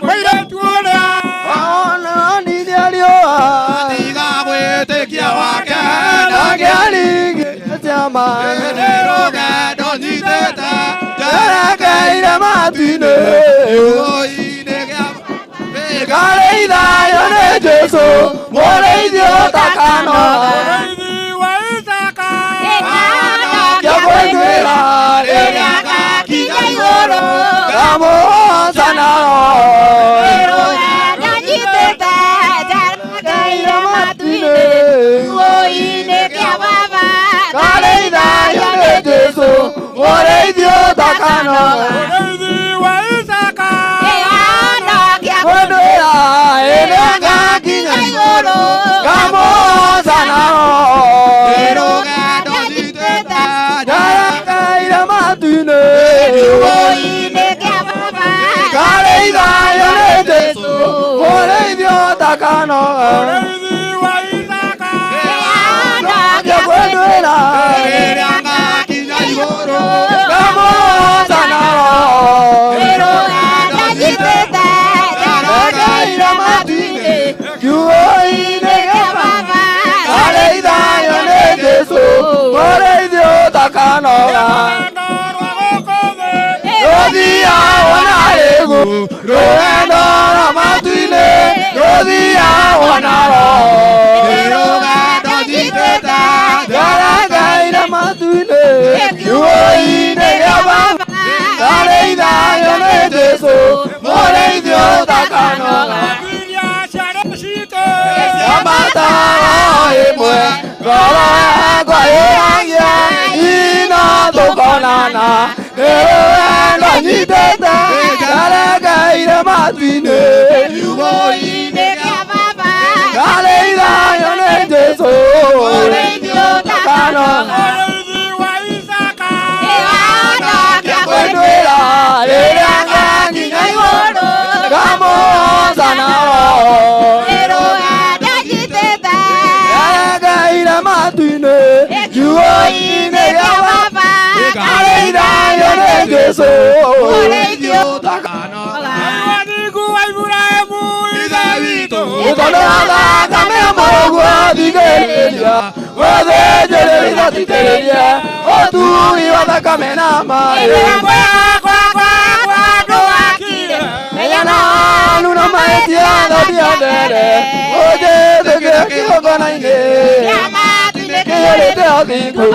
mũirĩtu ũrĩa onanirie riũa tiga gwĩtĩkia wake ndangĩaringire ciama nĩ rũgendo nyitĩte nderekeire matu-inĩ kiugo-inĩ kĩa ngarĩithagio nĩ Jesũ mũrĩithi ũtakanoga ngĩkwĩtuĩra rĩrĩa ngakinya igũrũ ngamũhooca nao ngarĩithagio nĩ Jesũ mũrĩithi ũtakanoga kwĩndwĩra rĩrĩa ngakinya igũrũ ngamũhooca nao nderekeire matu-inĩ ngarĩithagio nĩ Jesũ mũrĩithi ũtakanoga ngĩkwĩndwĩra rĩrĩa ngakinya igũrũ ngamũhooca nao nderekeire matu-inĩ kiugo-inĩ kĩa baba ngarĩithagio nĩ Jesũ mũrĩithi ũtakanoga rũthiagwo na rĩgu rũgendo rwa matu-inĩ rũthiagwo naro rũgendo nyitĩte nderekeire matu-inĩ kiugo-inĩ kĩa baba ngarĩithagio nĩ Jesũ mũrĩithi ũtakanoga ciambata ĩmwe ngoro yakwa ĩragia ino tũkonana nĩ rũgendo nyitĩte nderekeire matu-inĩ kiugo-inĩ kĩa ngarĩithagio nĩ Jesũ mũrĩithi ũtakanoga kwĩndwĩra rĩrĩa ngakinya igũrũ ngamũhooca nao nderekeire matu-inĩ kiugo-inĩ kĩa baba ngarĩithagio nĩ Jesũ mũrĩithi ũtakanoga Mũthingu wa Iburahĩmu Ithe witũ ũtondũ thakame mũguo thigĩrĩria gũthĩnjĩrĩria gatitĩrĩrie ũtui wa thakame na maĩ Menyana no mahĩtia thambia ndere ũnjĩtĩkĩre kĩgongona-inĩ kĩiyũrĩte ũthingu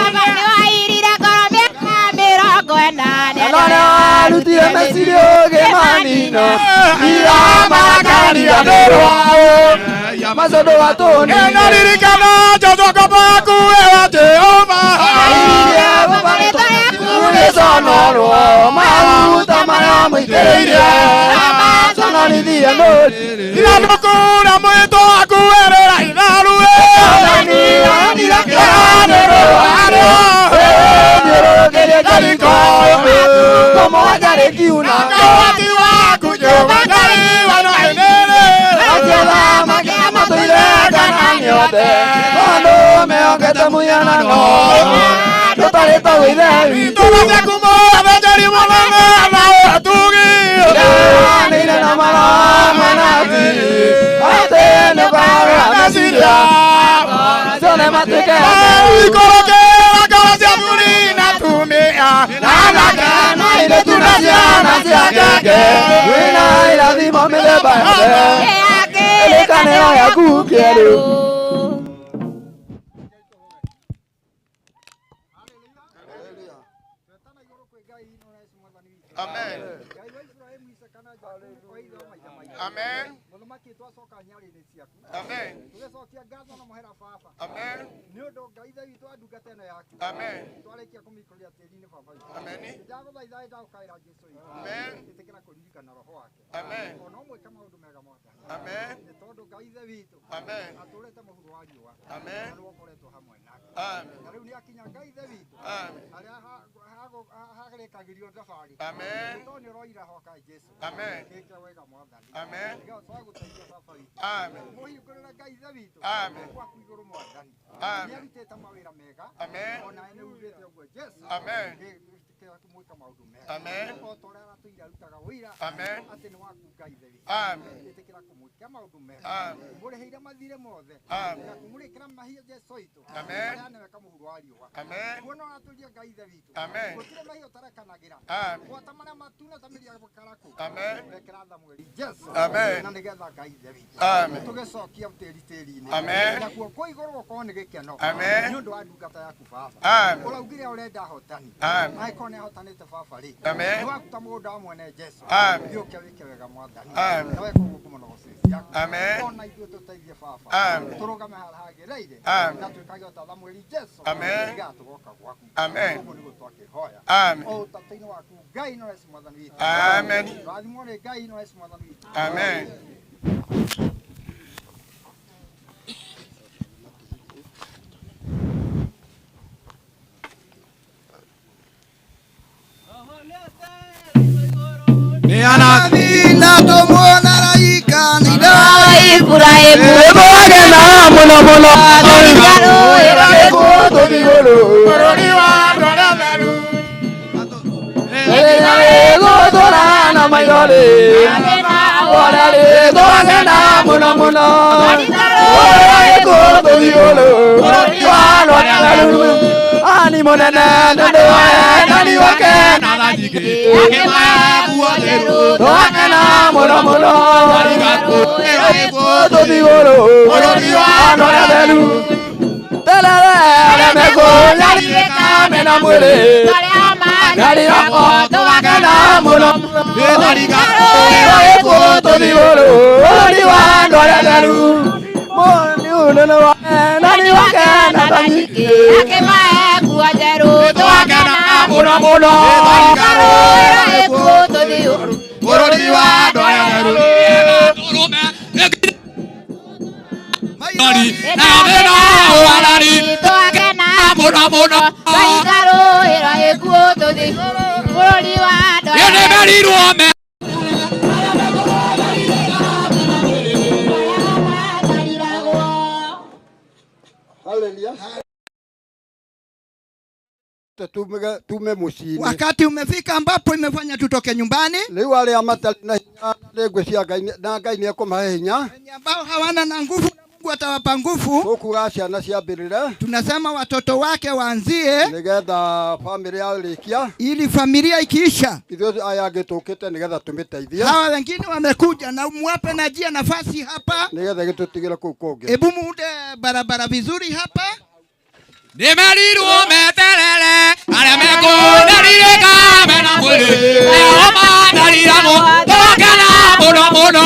na nĩwarutire meciria ũgĩmanina iramakariganĩrwo macondo watũnine Naririkana Jojokobaku ewa Jehova nĩconorwo maguta marĩa mũitĩrĩirie conorithie mũri Iranukura mwĩtũ waku werera itharue Kawati waku Jehova Ngai wanoinĩrĩ mehokete mũhianano tũtarĩ ta wĩithe witũ Tũgathekumo athĩnjĩri mũnene na ũtugi nĩire na maramanati atĩ nĩũkarora meciria ciothe matuĩke Ikũrũkĩra ngoro cia athuri na atumia na anake na airĩtu na ciana cia ngenge wĩna irathimo mĩthemba yothe kĩrĩkanĩro gĩaku kĩerũ. Amen. Amen. Mũthamaki twacoka nyarĩrĩ ciaku. Amen. Tũgĩcokia ngatho na mũhera baba. Amen. Nĩ ũndũ Ngai ithe witũ wa ndungata ĩno yaku. Amen. Twarĩkia kũmĩikũrũria tĩri-inĩ baba witũ. Amen. Ndagũthaitha ndagũkaĩra Jesũ witũ. Amen. Ĩtĩkĩra kũririkana roho wake. Amen. Ona ũmwĩke maũndũ mega mwathani. Amen. Nĩ tondũ Ngai ithe witũ. Amen. Atũrĩte mũhuro wa riũa. Amen. Na nĩwe ũkoretwo hamwe nake. Amen. Na rĩu nĩakinya Ngai ithe witũ. Amen. Harĩa harĩkagĩrio thabarĩ. Amen. Nĩ tondũ nĩũroira hoka Jesũ. Amen. Gĩke wega mwathani. Amen. Nĩgetha twagũteithia baba witũ. Amen. Mũhingũrĩre Ngai ithe witũ. Amen. Gwaku igũrũ mwathani. Amen. Nĩarutĩte mawĩra mega. Amen. Ona we nĩugĩte ũguo Jesũ. Amen. Gĩtĩkĩra kũmwĩka maũndũ mega. Amen. O ta ũrĩa aratũire arutaga ũira. Amen. Atĩ nĩ waku Ngai ithe witũ. Amen. Ĩtĩkĩra kũmwĩka maũndũ mega. Amen. Mũrĩhĩire mathirĩ mothe. Amen. Na kũmũrĩkĩra mahia Jesũ witũ. Amen. Marĩa nĩwe kamũhuro wa riũa. Amen. Kuona ũratũria Ngai ithe witũ. Amen. Gũtirĩ mahia ũtarekanagĩra. Amen. Gwata marĩa matune ta mĩri ya gĩkarakũ. Amen. Rekera Thamueli Jesũ. Amen. Na nĩgetha Ngai ithe witũ. Amen. Tũgĩcokia tĩri tĩri-inĩ. Amen. Nakuo kũu igũrũ gũkorwo nĩ gĩkeno. Amen. Nĩ ũndũ wa ndungata yaku baba. Amen. Ũraugire ũrenda ahotani. Amen. Angĩkorwo nĩ ahotanĩte baba rĩ. Amen. Nĩ waruta mũgũnda wa mwene Jesũ. Amen. Gĩũke wĩke wega mwathani. Amen. Na weka ũguo ngumo na ũgooci ciaku. Amen. Ona ithuĩ tũteithie baba. Amen. Tũrũgame harĩa hagĩrĩire. Amen. Na twĩkage o ta Thamueli Jesũ. Amen. Nĩgetha tũgoka gwaku. Amen. Ũguo nĩguo twakĩhoya. Amen. O ũtata-inĩ waku Ngai no Yesu mwathani witũ. Amen. Rathimwo nĩ Ngai no Yesu mwathani witũ. Amen. Na tũmuona raika nĩ Ibrahimu Nĩmwagena mũno mũno tũthiĩ igũrũ Bũrũri wa andũ arĩa atheru rĩrĩa rĩgũtũra na maithori ũrĩa rĩtwagena mũno mũno ũrĩa gĩkũtũthiĩ igũrũ bũrũri wa andũ arĩa atheru ani mũnene nĩũndũ wa wendani wake na tha nyingĩ twakena mũno mũno tũthiĩ igũrũ bũrũri wa andũ arĩa atheru terere arĩa mekũnyarirĩka mena mwĩrĩ nyarirako twakena mũno tũthiĩ igũrũ bũrũri wa andũ arĩa atheru mũnene wa wendani wake na tha nyingĩ Akĩmahe nguo njerũ twakena mũno mũno bũrũri wa andũ arĩa atheru twakena mũno mũno tũikarũĩra ĩkuũ tũthiĩ bũrũri wa andũ arĩa nĩmerirwo me Hallelujah. Tume muciĩ-inĩ. Wakati umefika ambapo imefanya tutoke nyumbani. Rĩu arĩa matarĩ na hinya nĩ ngwĩciria Ngai na Ngai nĩ ekũmahe hinya. Ambao hawana na nguvu na Mungu atawapa nguvu. Tũkuga ciana ciambĩrĩre. Tunasema watoto wake waanzie nĩgetha bamĩrĩ yarĩkia, ili familia ikiisha, ithuĩ aya angĩ tũkĩte nĩgetha tũmĩteithie, hawa wengine wamekuja, na muwape na njia nafasi hapa, nĩgetha gĩtũtigĩre kũu kũngĩ. Hebu muunde barabara vizuri hapa. Nĩmerirwo meterere arĩa mekũnyarirĩka mena mwĩrĩ nao manyariragwo tũgakena mũno mũno.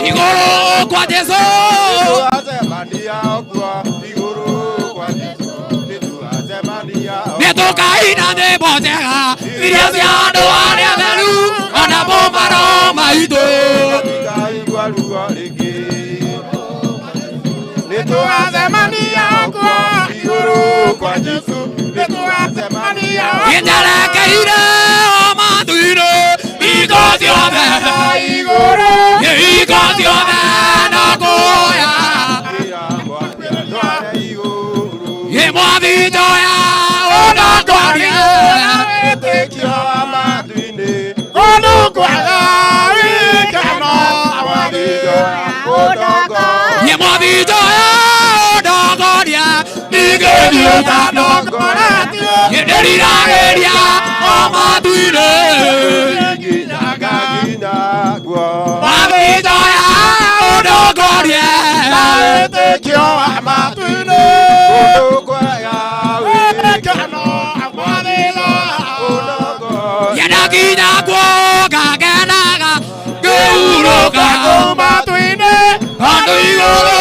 Igũrũ kwa Jesũ. Nĩtũkaina nyĩmbo njega iria cia andũ arĩa atheru ona momaro maitũ. Nĩtũgacemania kuo igũrũ kwa Jesũ, nĩtũgacemania Njerekeire o matu-inĩ hingo ciothe, hingo ciothe na kũhoya. Ĩ Mwathi njoya ũndongorie. Wĩtĩkio wa matu-inĩ kũndũ kwaga gĩkeno, Mwathi njoya ũndongorie. Ĩ Mwathi njoya ũndongorie ningĩ ũtandongoretie. Nĩndĩriragĩria o matu-inĩ. Mwathi njoya ũndongorie. Wĩtĩkio wa matu-inĩ kũndũ kwaga gĩkeno, Mwathi njoya ũndongorie. Nyendakinya kuo ngakenaga ngĩhurũka matu-inĩ. Handũ igũrũ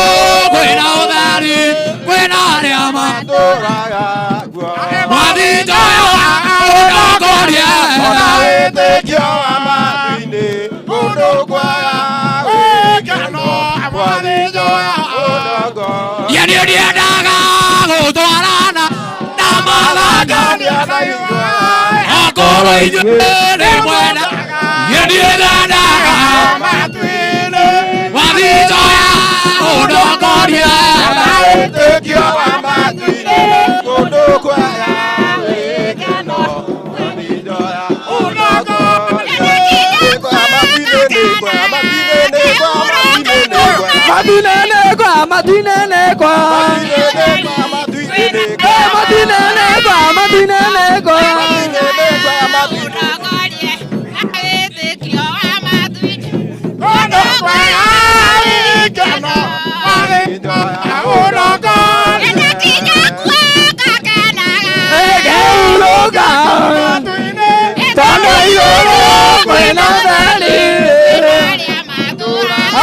kwĩna ũtheri kwĩna arĩa matũraga kuo. Mwathi njoya ũndongorie. Ona wĩtĩkio wa matu-inĩ kũndũ kwaga gĩkeno, Mwathi njoya ũndongorie. Niĩ ndiendaga gũtwarana na mathangania okorwo inyuĩ nĩ mwena. Niĩ ndiendaga Mwathi njoya ũndongorie. Wĩtĩkio wa matu-inĩ kũndũ kwaga gĩkeno, Mwathi njoya ũndongorie. Matu-inĩ kwa, matu-inĩ kwa, matu-inĩ kwa, matu-inĩ kwa. Ngĩhurũka tondũ igũrũ kwĩna ũtheri.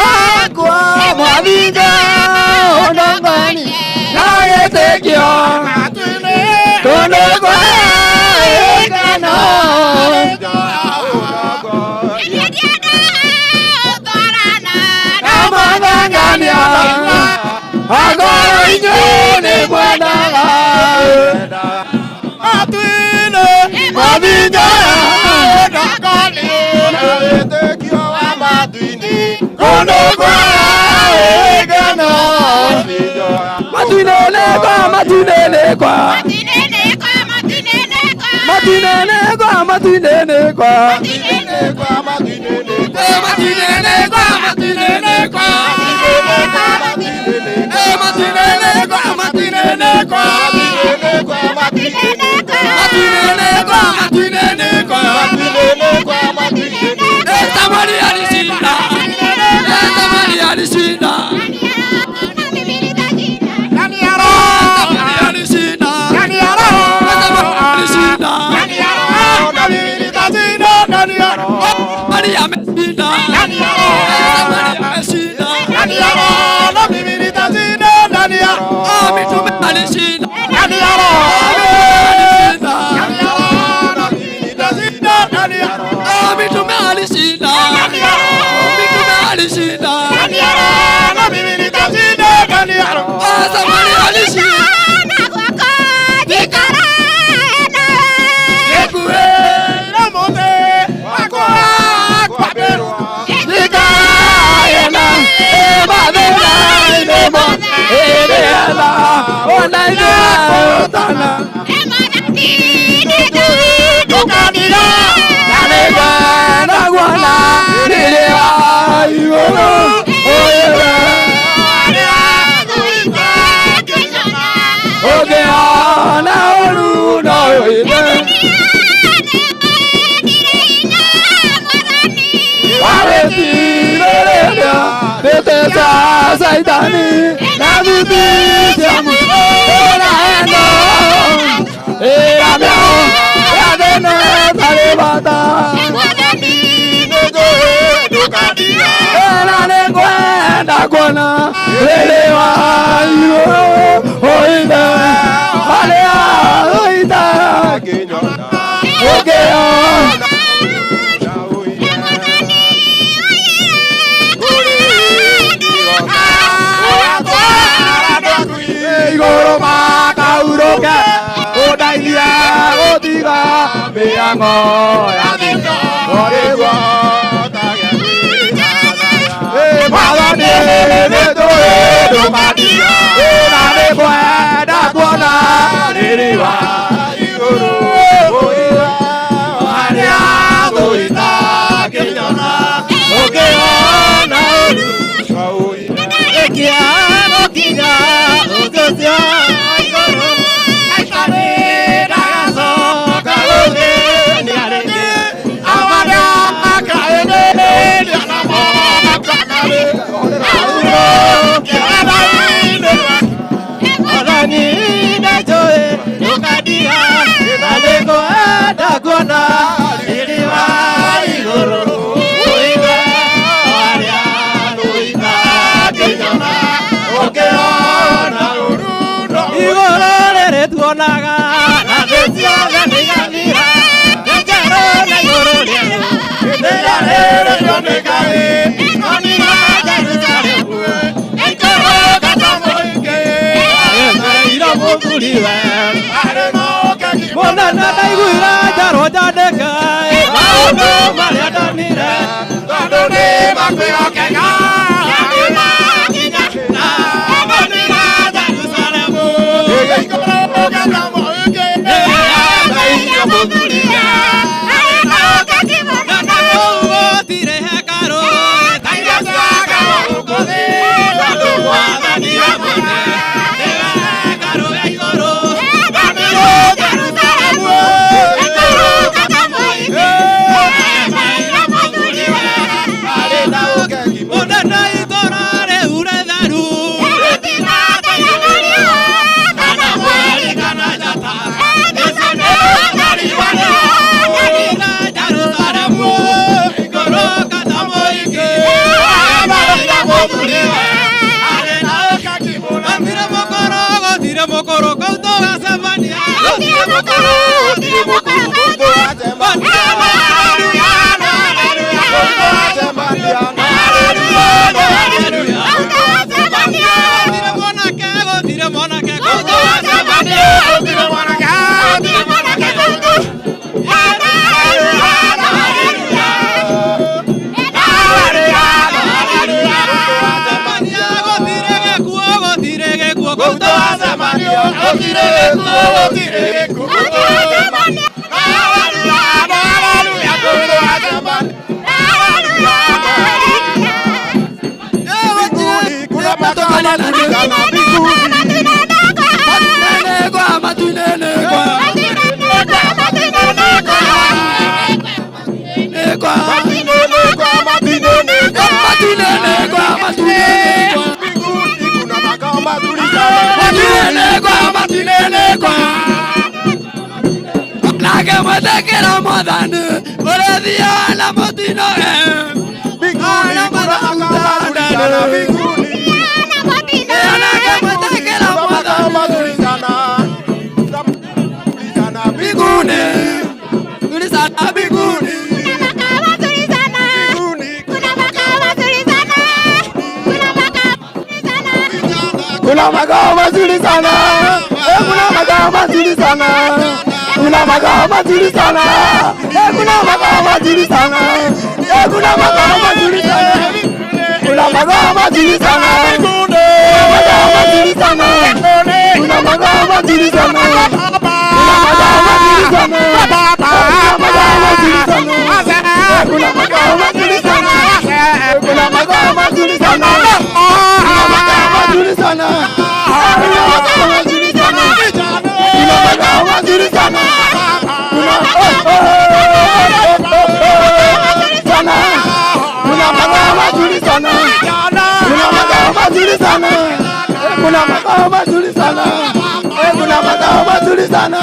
Akwa Mwathi njoya ũndongorie na wĩtĩkio kũndũ kwa gĩkeno. Na mathangania akorwo inyuĩ nĩ mwendaga Mwathi njoya ũndongorie. Matinene kwa matinene kwa matinene kwa matinene kwa matinene kwa matinene kwa matinene kwa matinene kwa matinene kwa matinene kwa matinene. Esta María alishinda, esta María alishinda, María ameshinda, María ameshinda, mitume alishinda, mitume alishinda, mitume alishinda, María alishinda. Saitani na bibi ya muera no era mio ya de no talebata era ne kwenda kuona lelewa yo oida alea oida okay. Igoro makauroke odailia otiga miango ya origwo mwathani nĩtũĩ ndũkatia na nĩngwenda kuona riri wa igũrũ harĩa thũ ũkĩona ũru ĩkĩagũkinya ũcio igũrũ aikarĩ ndagacoka gũthĩnia rĩngĩ amarĩa akaĩrĩria namo makanarĩ aurũkĩarainĩ Mwathani nĩnjũĩ ndũkandiga na nĩngwenda kuona riri wa igũrũ ũigue arĩa thũitangĩnyona ũkĩona ũru igũrũ rĩrĩ tuonaga na thĩ ciothe nĩigathira thĩ njerũ na igũrũ rĩerũ rĩrĩa rĩrĩ rĩonekaga no nĩga Jerusalemu ĩikũrũka ta mũingĩ ira mũthuriwe mũnene ndaiguire njarwo njandĩke maũndũ marĩa ndonire tondũ nĩ makwĩhokeka Gũtirĩ gĩkuũ, gũtirĩ gĩkuũ. Ũngĩmwĩtĩkĩra mwathani ũrĩthiaga na mũtino Mbinguni kuna makao mazuri sana mbinguni. Ũngĩmwĩtĩkĩra Kuna makao mazuri sana. Sana mbinguni. Mazuri sana mbinguni. Kuna makao mazuri sana. Eh, kuna makao mazuri sana. Kuna makao mazuri sana. Eh, kuna makao mazuri sana. Eh, kuna makao mazuri sana. Kuna makao mazuri sana. Kuna makao mazuri sana. Kuna makao mazuri sana. Kuna makao mazuri sana. Kuna makao mazuri sana. Kuna makao mazuri sana. Kuna makao mazuri sana. Kuna makao mazuri sana. Kuna makao mazuri sana. Kuna makao mazuri sana. Kuna sana. Kuna makao mazuri sana. Kuna makao mazuri sana. Kuna makao mazuri sana. Kuna makao mazuri sana.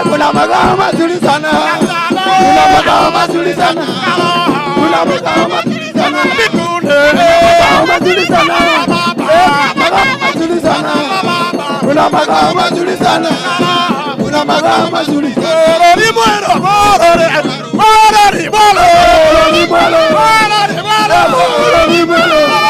Kuna makao mazuri sana. Kuna makao mazuri sana. Kuna makao mazuri sana. Makao mazuri sana. Makao mazuri sana. Kuna makao mazuri sana. Kuna makao mazuri sana. Morori mwero, morori, morori, morori, morori, morori, morori, morori,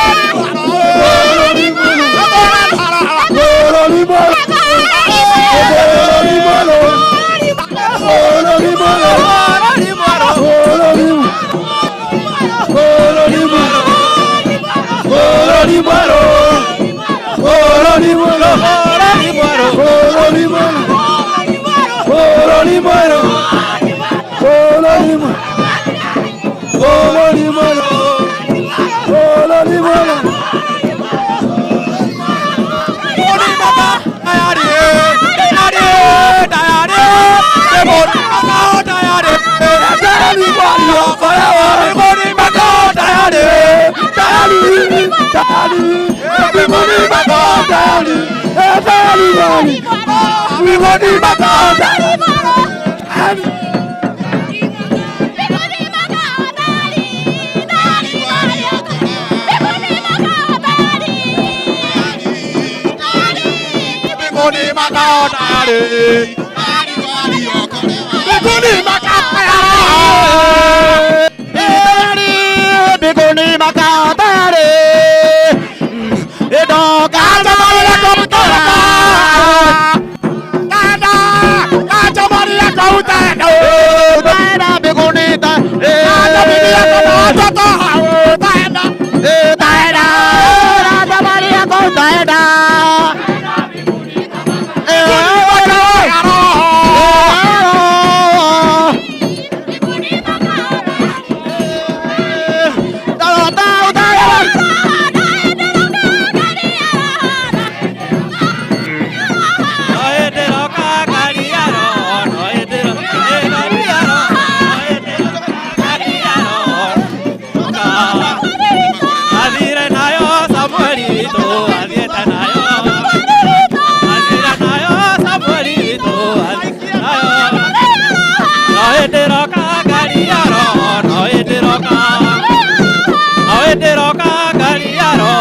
Mbinguni makao tayari. Mbinguni makao tayari. Mbinguni makao tayari.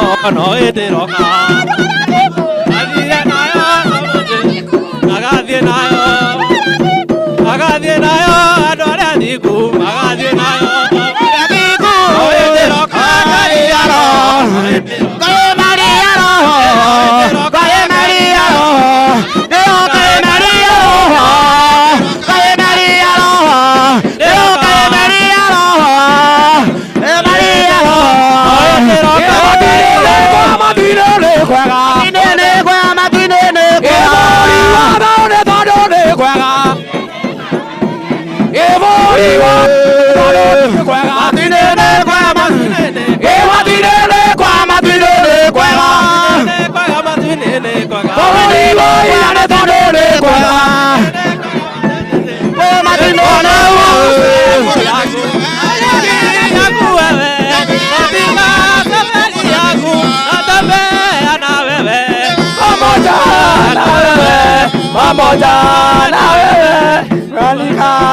Pamoja na wewe,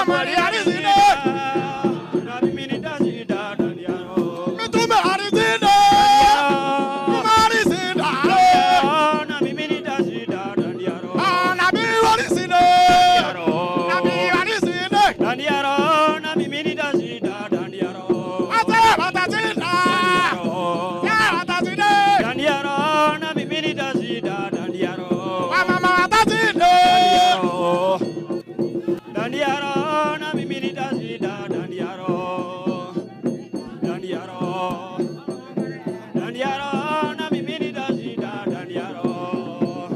Samueli alishinda, na mimi nitashinda ndani ya roho. Mitume alishinda, Mtume alishinda, na mimi nitashinda ndani ya roho. Nabii walishinda, nabii walishinda ndani ya roho, na mimi nitashinda ndani ya roho. Wazee watashinda, wazee watashinda ndani ya roho, na mimi nitashinda ndani ya roho. Wamama watashinda ndani ya roho, na mimi nitashinda ndani ya roho, ndani ya roho, ndani ya roho, na mimi nitashinda ndani ya roho.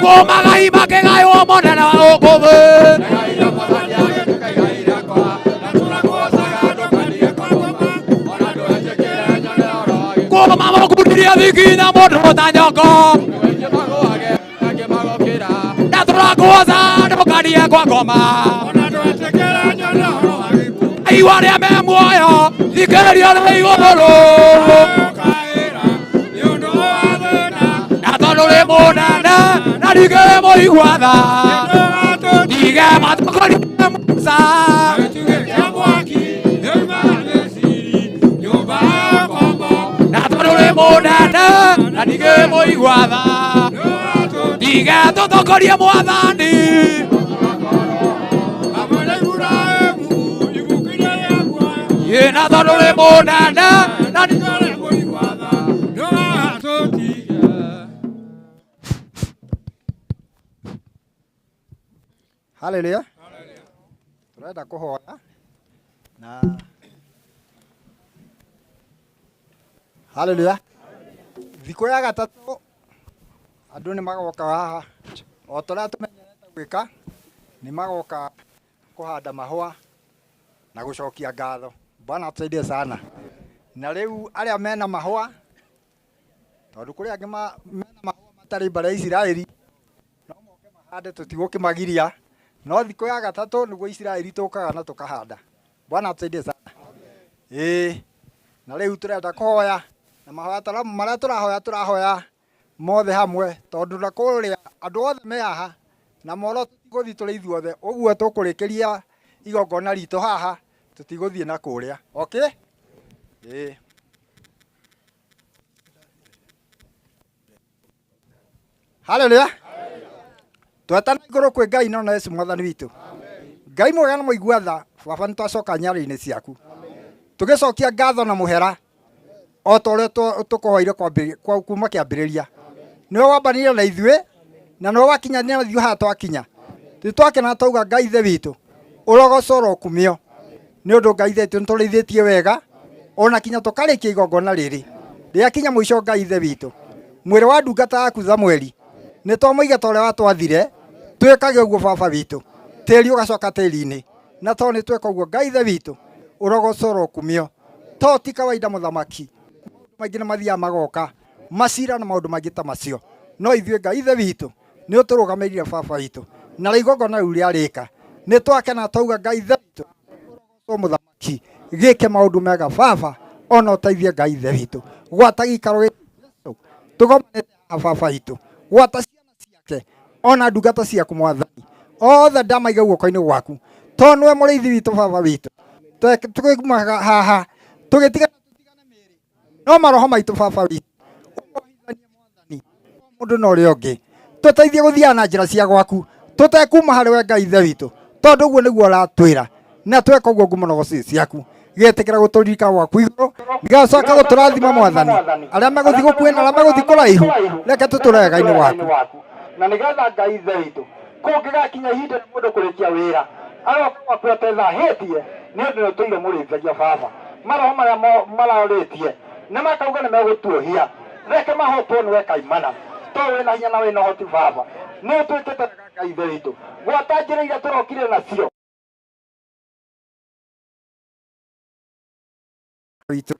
Kumagai makegaywo mũnene wa gũkũ thĩ. Kuma Iria thikinya mũndũ ta nyoko Ndatũra ndũkarie kwa ngoma Aigua arĩa me muoyo thikĩrĩria rĩ igũrũ Na tondũ rĩ mũnene na ningĩ mũigua tha Ndige matongorie Musa Na tondũ rĩ mũnene na ningĩ mũigua tha Ndige tũtongorie mwathani Na tondũ rĩ mũnene na ningĩ mũigua tha Haleluya. Turenda kuhoya na Haleluya. Thikũ ya gatatũ andũ nĩ magoka haha o ta ũrĩa tũmenyerete gwĩka nĩ magoka kũhanda mahũa na gũcokia ngatho. Bwana atusaidie sana. Na rĩu arĩa mena mahũa tondũ kũrĩ angĩ mena mahũa matarĩ mbere ya Isiraeli no moke mahande tũtigũkĩmagiria no thikũ ya gatatũ nĩguo Isiraeli tũkaga na tũkahanda. Bwana atusaidie sana. Ĩĩ na rĩu tũrenda kũhoya na mahoya marĩa tũrahoya tũrahoya mothe hamwe tondũ na kũrĩa andũ othe me haha na moro tũtigũthiĩ tũrĩ ithuothe ũguo tũkũrĩkĩria igongona ritũ haha tũtigũthiĩ na kũrĩa. Okay? Ĩĩ. Haleluya. Twetana igũrũ kwĩ Ngai no na Yesu mwathani witũ. Ngai mwega na mũigua tha baba nĩ twacoka nyarĩinĩ ciaku tũgĩcokia ngatho na mũhera o ta ũrĩa tũkũhoire kuma kĩambĩrĩria. Nĩwe wambanire na ithuĩ na nĩwe wakinyanĩra ithuĩ haha twakinya. Twakena twauga Ngai ithe witũ ũrogocwo ũrokumio nĩ ũndũ Ngai ithe witũ nĩtũrĩithĩtie wega ona kinya tũkarĩkia igongona rĩrĩ rĩakinya mũico Ngai ithe witũ mwĩrĩ wa ndungata yaku Samueli nĩ twamũiga ta ũrĩa watwathire twĩkage ũguo baba witũ tĩri ũgacoka tĩri-inĩ na tondũ nĩ tweka ũguo Ngai ithe witũ ũrogocwo ũrokumio to ti kawaida mũthamaki maũndũ maingĩ nĩ mathiaga magoka macira na maũndũ mangĩ ta macio no ithuĩ Ngai ithe witũ nĩ ũtũrũgamĩrĩire baba witũ na rĩ igongona rĩu rĩarĩka nĩ twakena twauga Ngai ithe witũ ũrogocwo mũthamaki gĩke maũndũ mega baba ona ũteithie Ngai ithe witũ gwata gĩikaro gĩkĩ Jesũ tũgomanĩte haha baba witũ gwata ciana ciake ona ndungata ciaku mwathani othe ndamaiga guoko-inĩ gwaku tondũ nĩwe mũrĩithi witũ baba witũ tũgĩkumaga haha tũgĩtigana no maroho maitũ baba witũ ũhithanie mwathani mũndũ na ũrĩa ũngĩ tũteithie gũthiaga na njĩra cia gwaku tũtekuma harĩ we Ngai ithe witũ tondũ ũguo nĩguo ũratwĩra na tweka ũguo ngumo na ũgoci ciaku gĩtĩkĩra gũtũririkana gwaku igũrũ gĩgacoka gũtũrathima mwathani arĩa megũthiĩ gũkuhĩ na arĩa megũthiĩ kũraihu reke tũtũre wega-inĩ waku na nĩgetha Ngai ithe witũ kũngĩgakinya ihinda rĩa mũndũ kũrĩkia wĩra aroka gwaku atethahĩtie nĩ ũndũ nĩ ũtũire mũrĩithagia baba maroho marĩa marorĩtie nĩ makauga nĩ megũtuohia reke mahotwo nĩwe kaimana tondũ wĩna hinya na wĩna ũhoti baba nĩ ũtwĩkĩte wega Ngai ithe witũ gwata njĩra iria tũrokire nacio witũ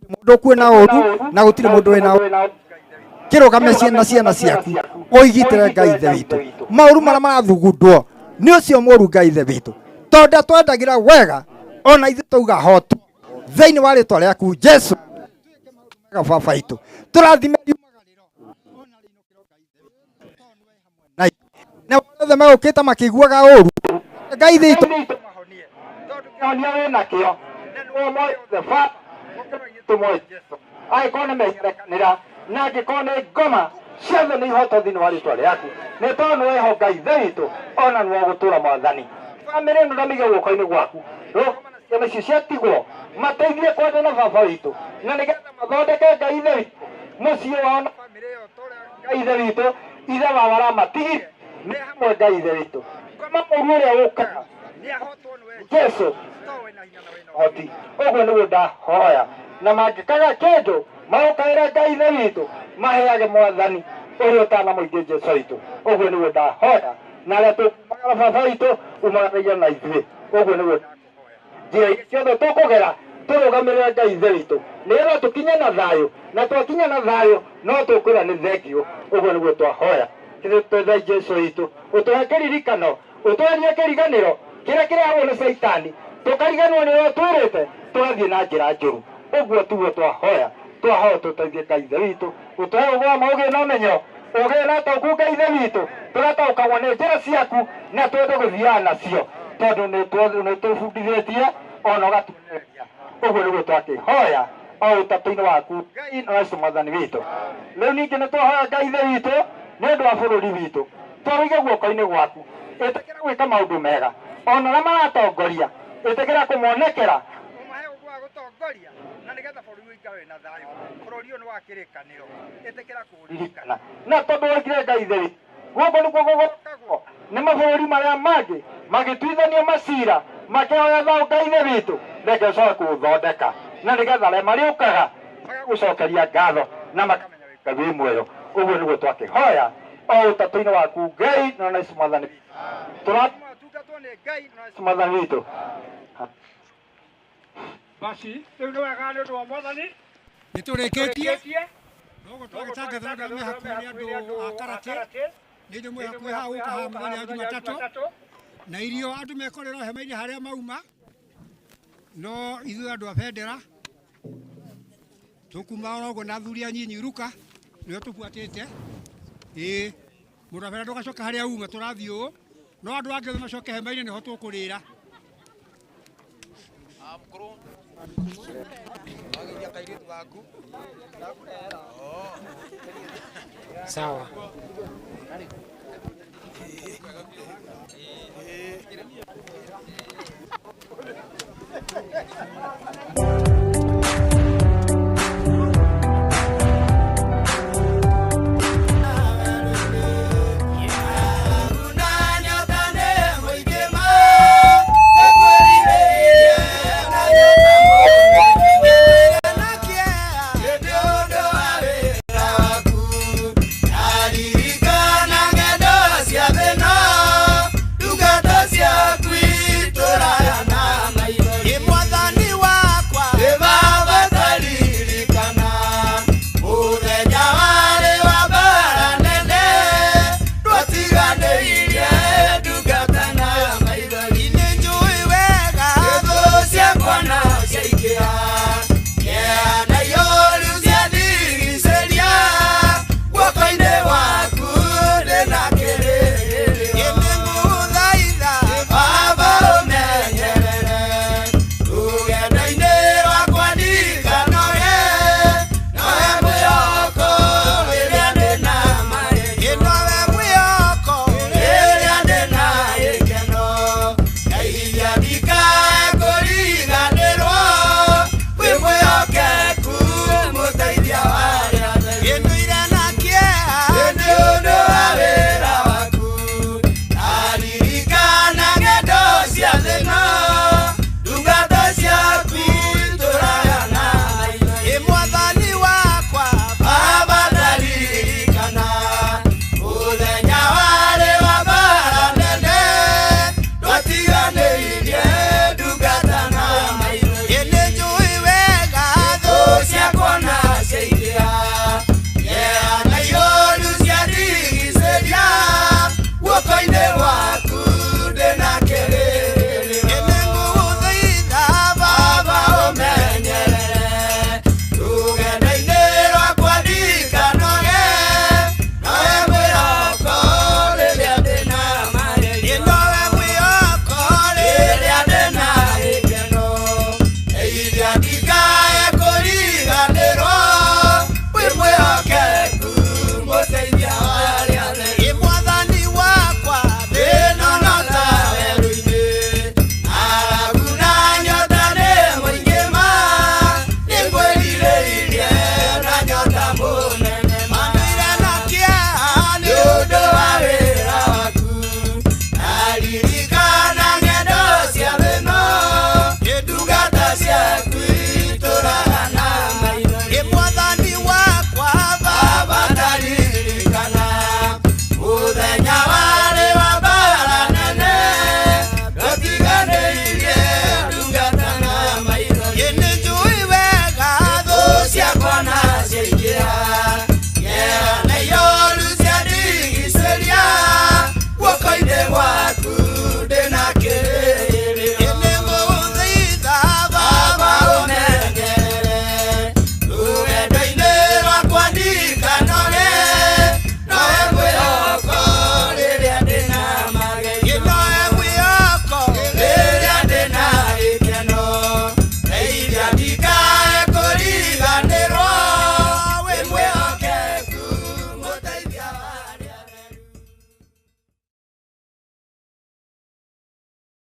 mũndũ kuona ũru na gũtirĩ mũndũ wĩna kĩrũgame ciana ciana ciaku ũigitĩre Ngai ithe witũ maũru marĩa marathugundwo nĩ ũcio mũru Ngai ithe witũ tondũ ndatwendagĩra wega ona ithuĩ twauga hotwo thĩinĩ wa rĩtwa rĩaku Jesu mega baba witũ tũrathime na othe megũkĩte makĩiguaga ũru Ngai ithe witũ kĩhonia wĩnakĩo na nĩwe moĩ othe baba tũmoĩ Jesu angĩkorwo nĩ meherekanĩra na angĩkorwo nĩ ngoma ciothe nĩ ihoto thĩinĩ wa rĩtwa rĩaku nĩ tondũ nĩwe ho Ngai ithe witũ ona nĩwe ũgũtũra mwathani bamĩrĩ ĩno ndamĩige guoko-inĩ gwaku rũgama na ciana icio ciatigwo mateithie kwendana baba witũ na nĩgetha mathondeke Ngai ithe witũ mũciĩ wao na bamĩrĩ ĩyo ta ũrĩa Ngai ithe witũ ithe wao aramatigire nĩ hamwe Ngai ithe witũ ngoma mũru ũrĩa ũkaga Jesu hoti ũguo nĩguo ndahoya na mangĩkaga kĩndũ maũkaĩra Ngai ithe witũ maheage mwathani ũrĩa ũtanamũingĩ Jesu witũ ũguo nĩguo ndahoya na arĩa tũkumagara baba witũ umagaragia na ithuĩ ũguo nĩguo njĩra iria ciothe tũkũgera Tũrũgamĩrĩre Ngai ithe witũ nĩgetha tũkinye na thayũ, na twakinya na thayũ no tũkwĩra nĩ thengio. Ũguo nĩguo twahoya. Twetha Jesu witũ ũtũhe kĩririkano, ũtweherie kĩriganĩro kĩrĩa kĩrehagwo nĩ caitani, tũkariganĩrwo nĩ ũrĩa twĩrĩte, tũgathiĩ na njĩra njũru. Ũguo tiguo twahoya. Twahoya tũteithie Ngai ithe witũ, ũtũhe ũgĩ wa maũgĩ na ũmenyo, ũgĩ na ũtaũku Ngai ithe witũ, tũgataũkagwo nĩ njĩra ciaku na twende gũthiaga nacio, tondũ nĩ tũbundithĩtie ona ũgatuonereria. Ũguo nĩguo twakĩhoya o ũtatũ-inĩ waku Ngai na Yesu mwathani witũ. Rĩu ningĩ nĩ twahoya Ngai ithe witũ nĩ ũndũ wa bũrũri witũ, twaũige guoko-inĩ gwaku, ĩtĩkĩra gwĩka maũndũ mega ona arĩa maratongoria, ĩtĩkĩra kũmonekera ũmahe ũguo wa gũtongoria na nĩgetha bũrũri ũikare wĩna thayũ. Bũrũri ũyũ nĩ wa kĩrĩkanĩro, ĩtĩkĩra kũũririkana. Na tondũ woigire Ngai ithe witũ, gũkũ nĩkuo gũgũkagwo nĩ mabũrũri marĩa mangĩ magĩtuithania macira makĩhoya thayũ Ngai ithe witũ, reke ũcoke kũũthondeka na nĩgetha arĩa marĩũkaga magagũcokeria ngatho na makamenya wĩ Ngai wĩ muoyo. Ũguo nĩguo twakĩhoya o ũtatũ-inĩ waku Ngai na Yesu mwathani witũ. Tũratungatwo nĩ Ngai na Yesu mwathani witũ. Basi rĩu nĩ wega nĩ ũndũ wa mwathani nĩ tũrĩkĩtie noguo twagĩtangatha andũ arĩa me hakuhĩ nĩ andũ a Karate, nĩ inyuĩ mwĩ hakuhĩ haha gũka haha mũthenya wa Jumatatũ, na irio andũ mekorera hema-inĩ harĩa mauma, no ithuĩ andũ a bendera tũkuma oro ũguo na athuri a nyinyi ruka nĩo tũbuatĩte. Ĩĩ mũndũ wa bendera ndũgacoke harĩa uma, tũrathiĩ ũũ, no andũ angĩ othe macoke hema-inĩ nĩho tũkũrĩra. Sawa. Ndirikana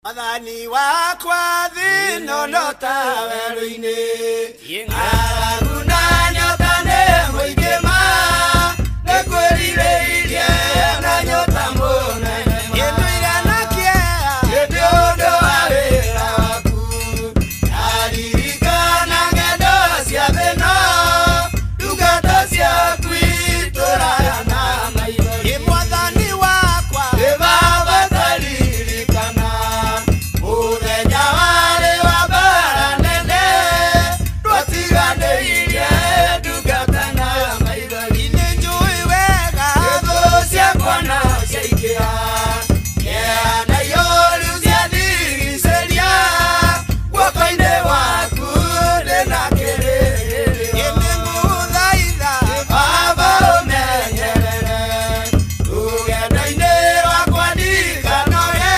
Mwathani wakwa thĩno no ta werũ-inĩ ng'aragu na nyota nĩ mũingĩ ma nĩngwĩrirĩirie na nyota mũnene ĩndũire na kĩeha ĩndĩ ũndũ wa wĩra waku ndaririkana ng'endo cia thĩno ndungata ciaku itũraga na maithori ĩ Mwathani wakwa ĩ Baba taririkana mũthenya warĩ wa mbara nene twatiganĩirie ndungata na maithori nĩ njũĩ wega thũ ciakwa na ciaingĩha kĩeha na ihooru ciandigicĩria guoko-inĩ waku ndĩna kĩrĩgĩrĩro nĩ ngũgũthaitha Baba ũmenyerere rũgendo-inĩ rwakwa ndikanoge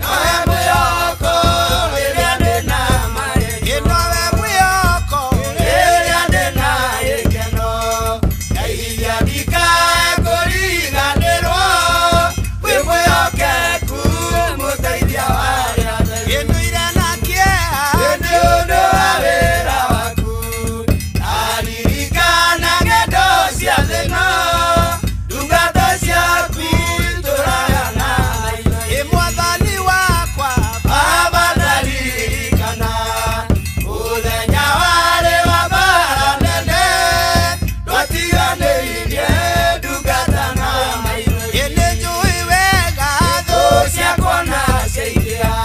nowe mwĩhoko rĩrĩa ndĩna magerio nowe mwĩhoko rĩrĩa ndĩna gĩkeno ndeithia ndikae kũriganĩrwo wĩ mwĩhokeku mũteithia wa arĩa atheru ndũire na kĩeha nĩ ũndũ wa wĩra waku ndaririkana ng'endo cia thĩno ndungata ciaku itũraga na maithori ĩ Mwathani wakwa Baba ndaririkana mũthenya warĩ wa mbara nene twatiganĩirie ndungata na maithori nĩ njũĩ wega thũ ciakwa na ciaingĩha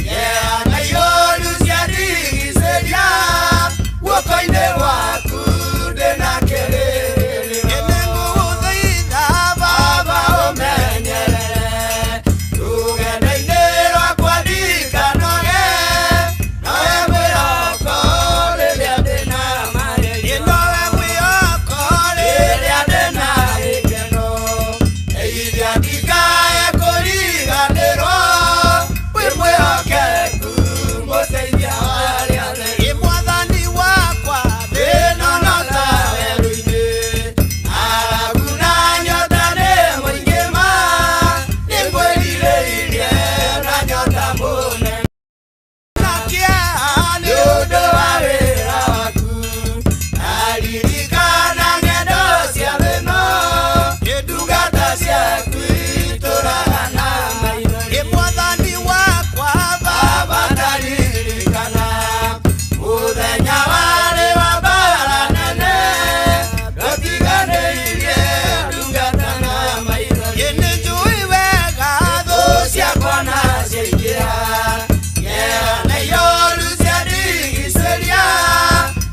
kĩeha na ihooru ciandigicĩria guoko-inĩ gwaku ndĩna kĩrĩgĩrĩro nĩ ngũgũthaitha Baba ũmenyerere rũgendo-inĩ rwakwa ndikanoge nowe mwĩhoko rĩrĩa ndĩna magerio nowe mwĩhoko rĩrĩa ndĩna gĩkeno ndeithia ndikae kũriganĩrwo wĩ mwĩhokeku mũteithia wa arĩa atheru ĩ Mwathani wakwa thĩno no ta werũ-inĩ ng'aragu na nyota nĩ mũingĩ ma nĩngwĩrirĩirie na nyota mũnene na kĩeha nĩ ũndũ wa wĩra waku ndaririkana ng'endo cia thĩno ndungata ciaku itũraga na maithori ĩ Mwathani wakwa Baba ndaririkana mũthenya warĩ wa mbara nene twatiganĩirie ndungata na maithori nĩ njũĩ wega thũ ciakwa na ciaingĩha kĩeha na ihooru ciandigicĩria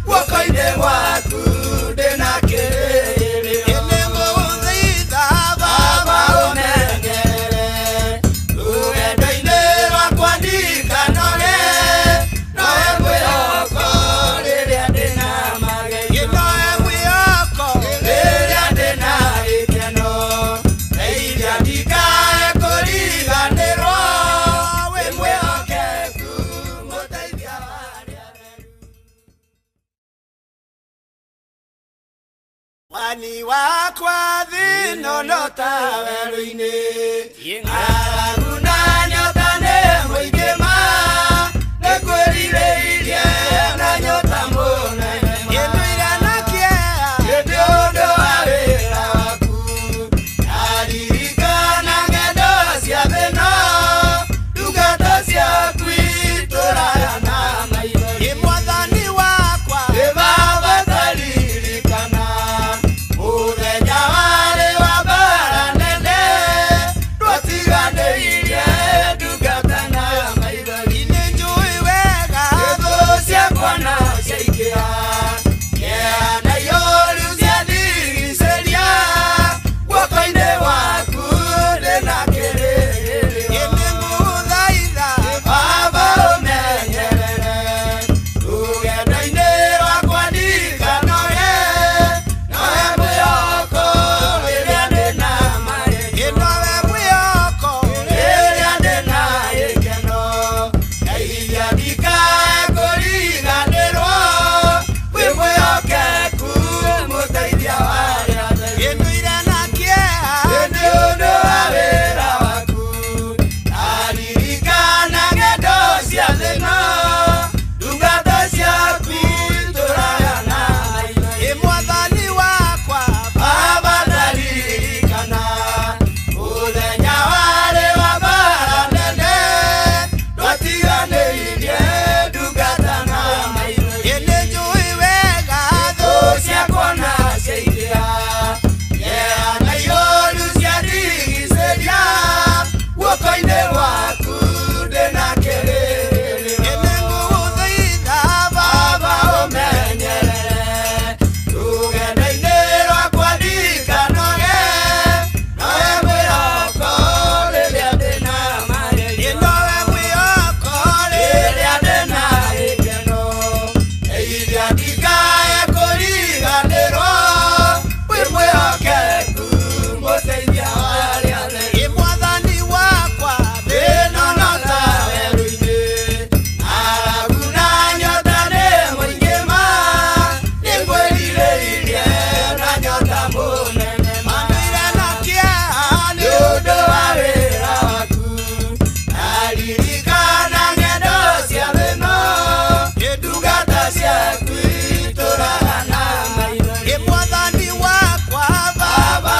guoko-inĩ gwaku ndĩna kĩrĩgĩrĩro nĩ ngũgũthaitha Baba ũmenyerere rũgendo-inĩ rwakwa ndikanoge nowe mwĩhoko rĩrĩa ndĩna magerio nowe mwĩhoko rĩrĩa ndĩna gĩkeno ndeithia ndikae kũriganĩrwo wĩ mwĩhokeku mũteithia wa arĩa atheru Mwathani wakwa thĩno no ta werũ-inĩ.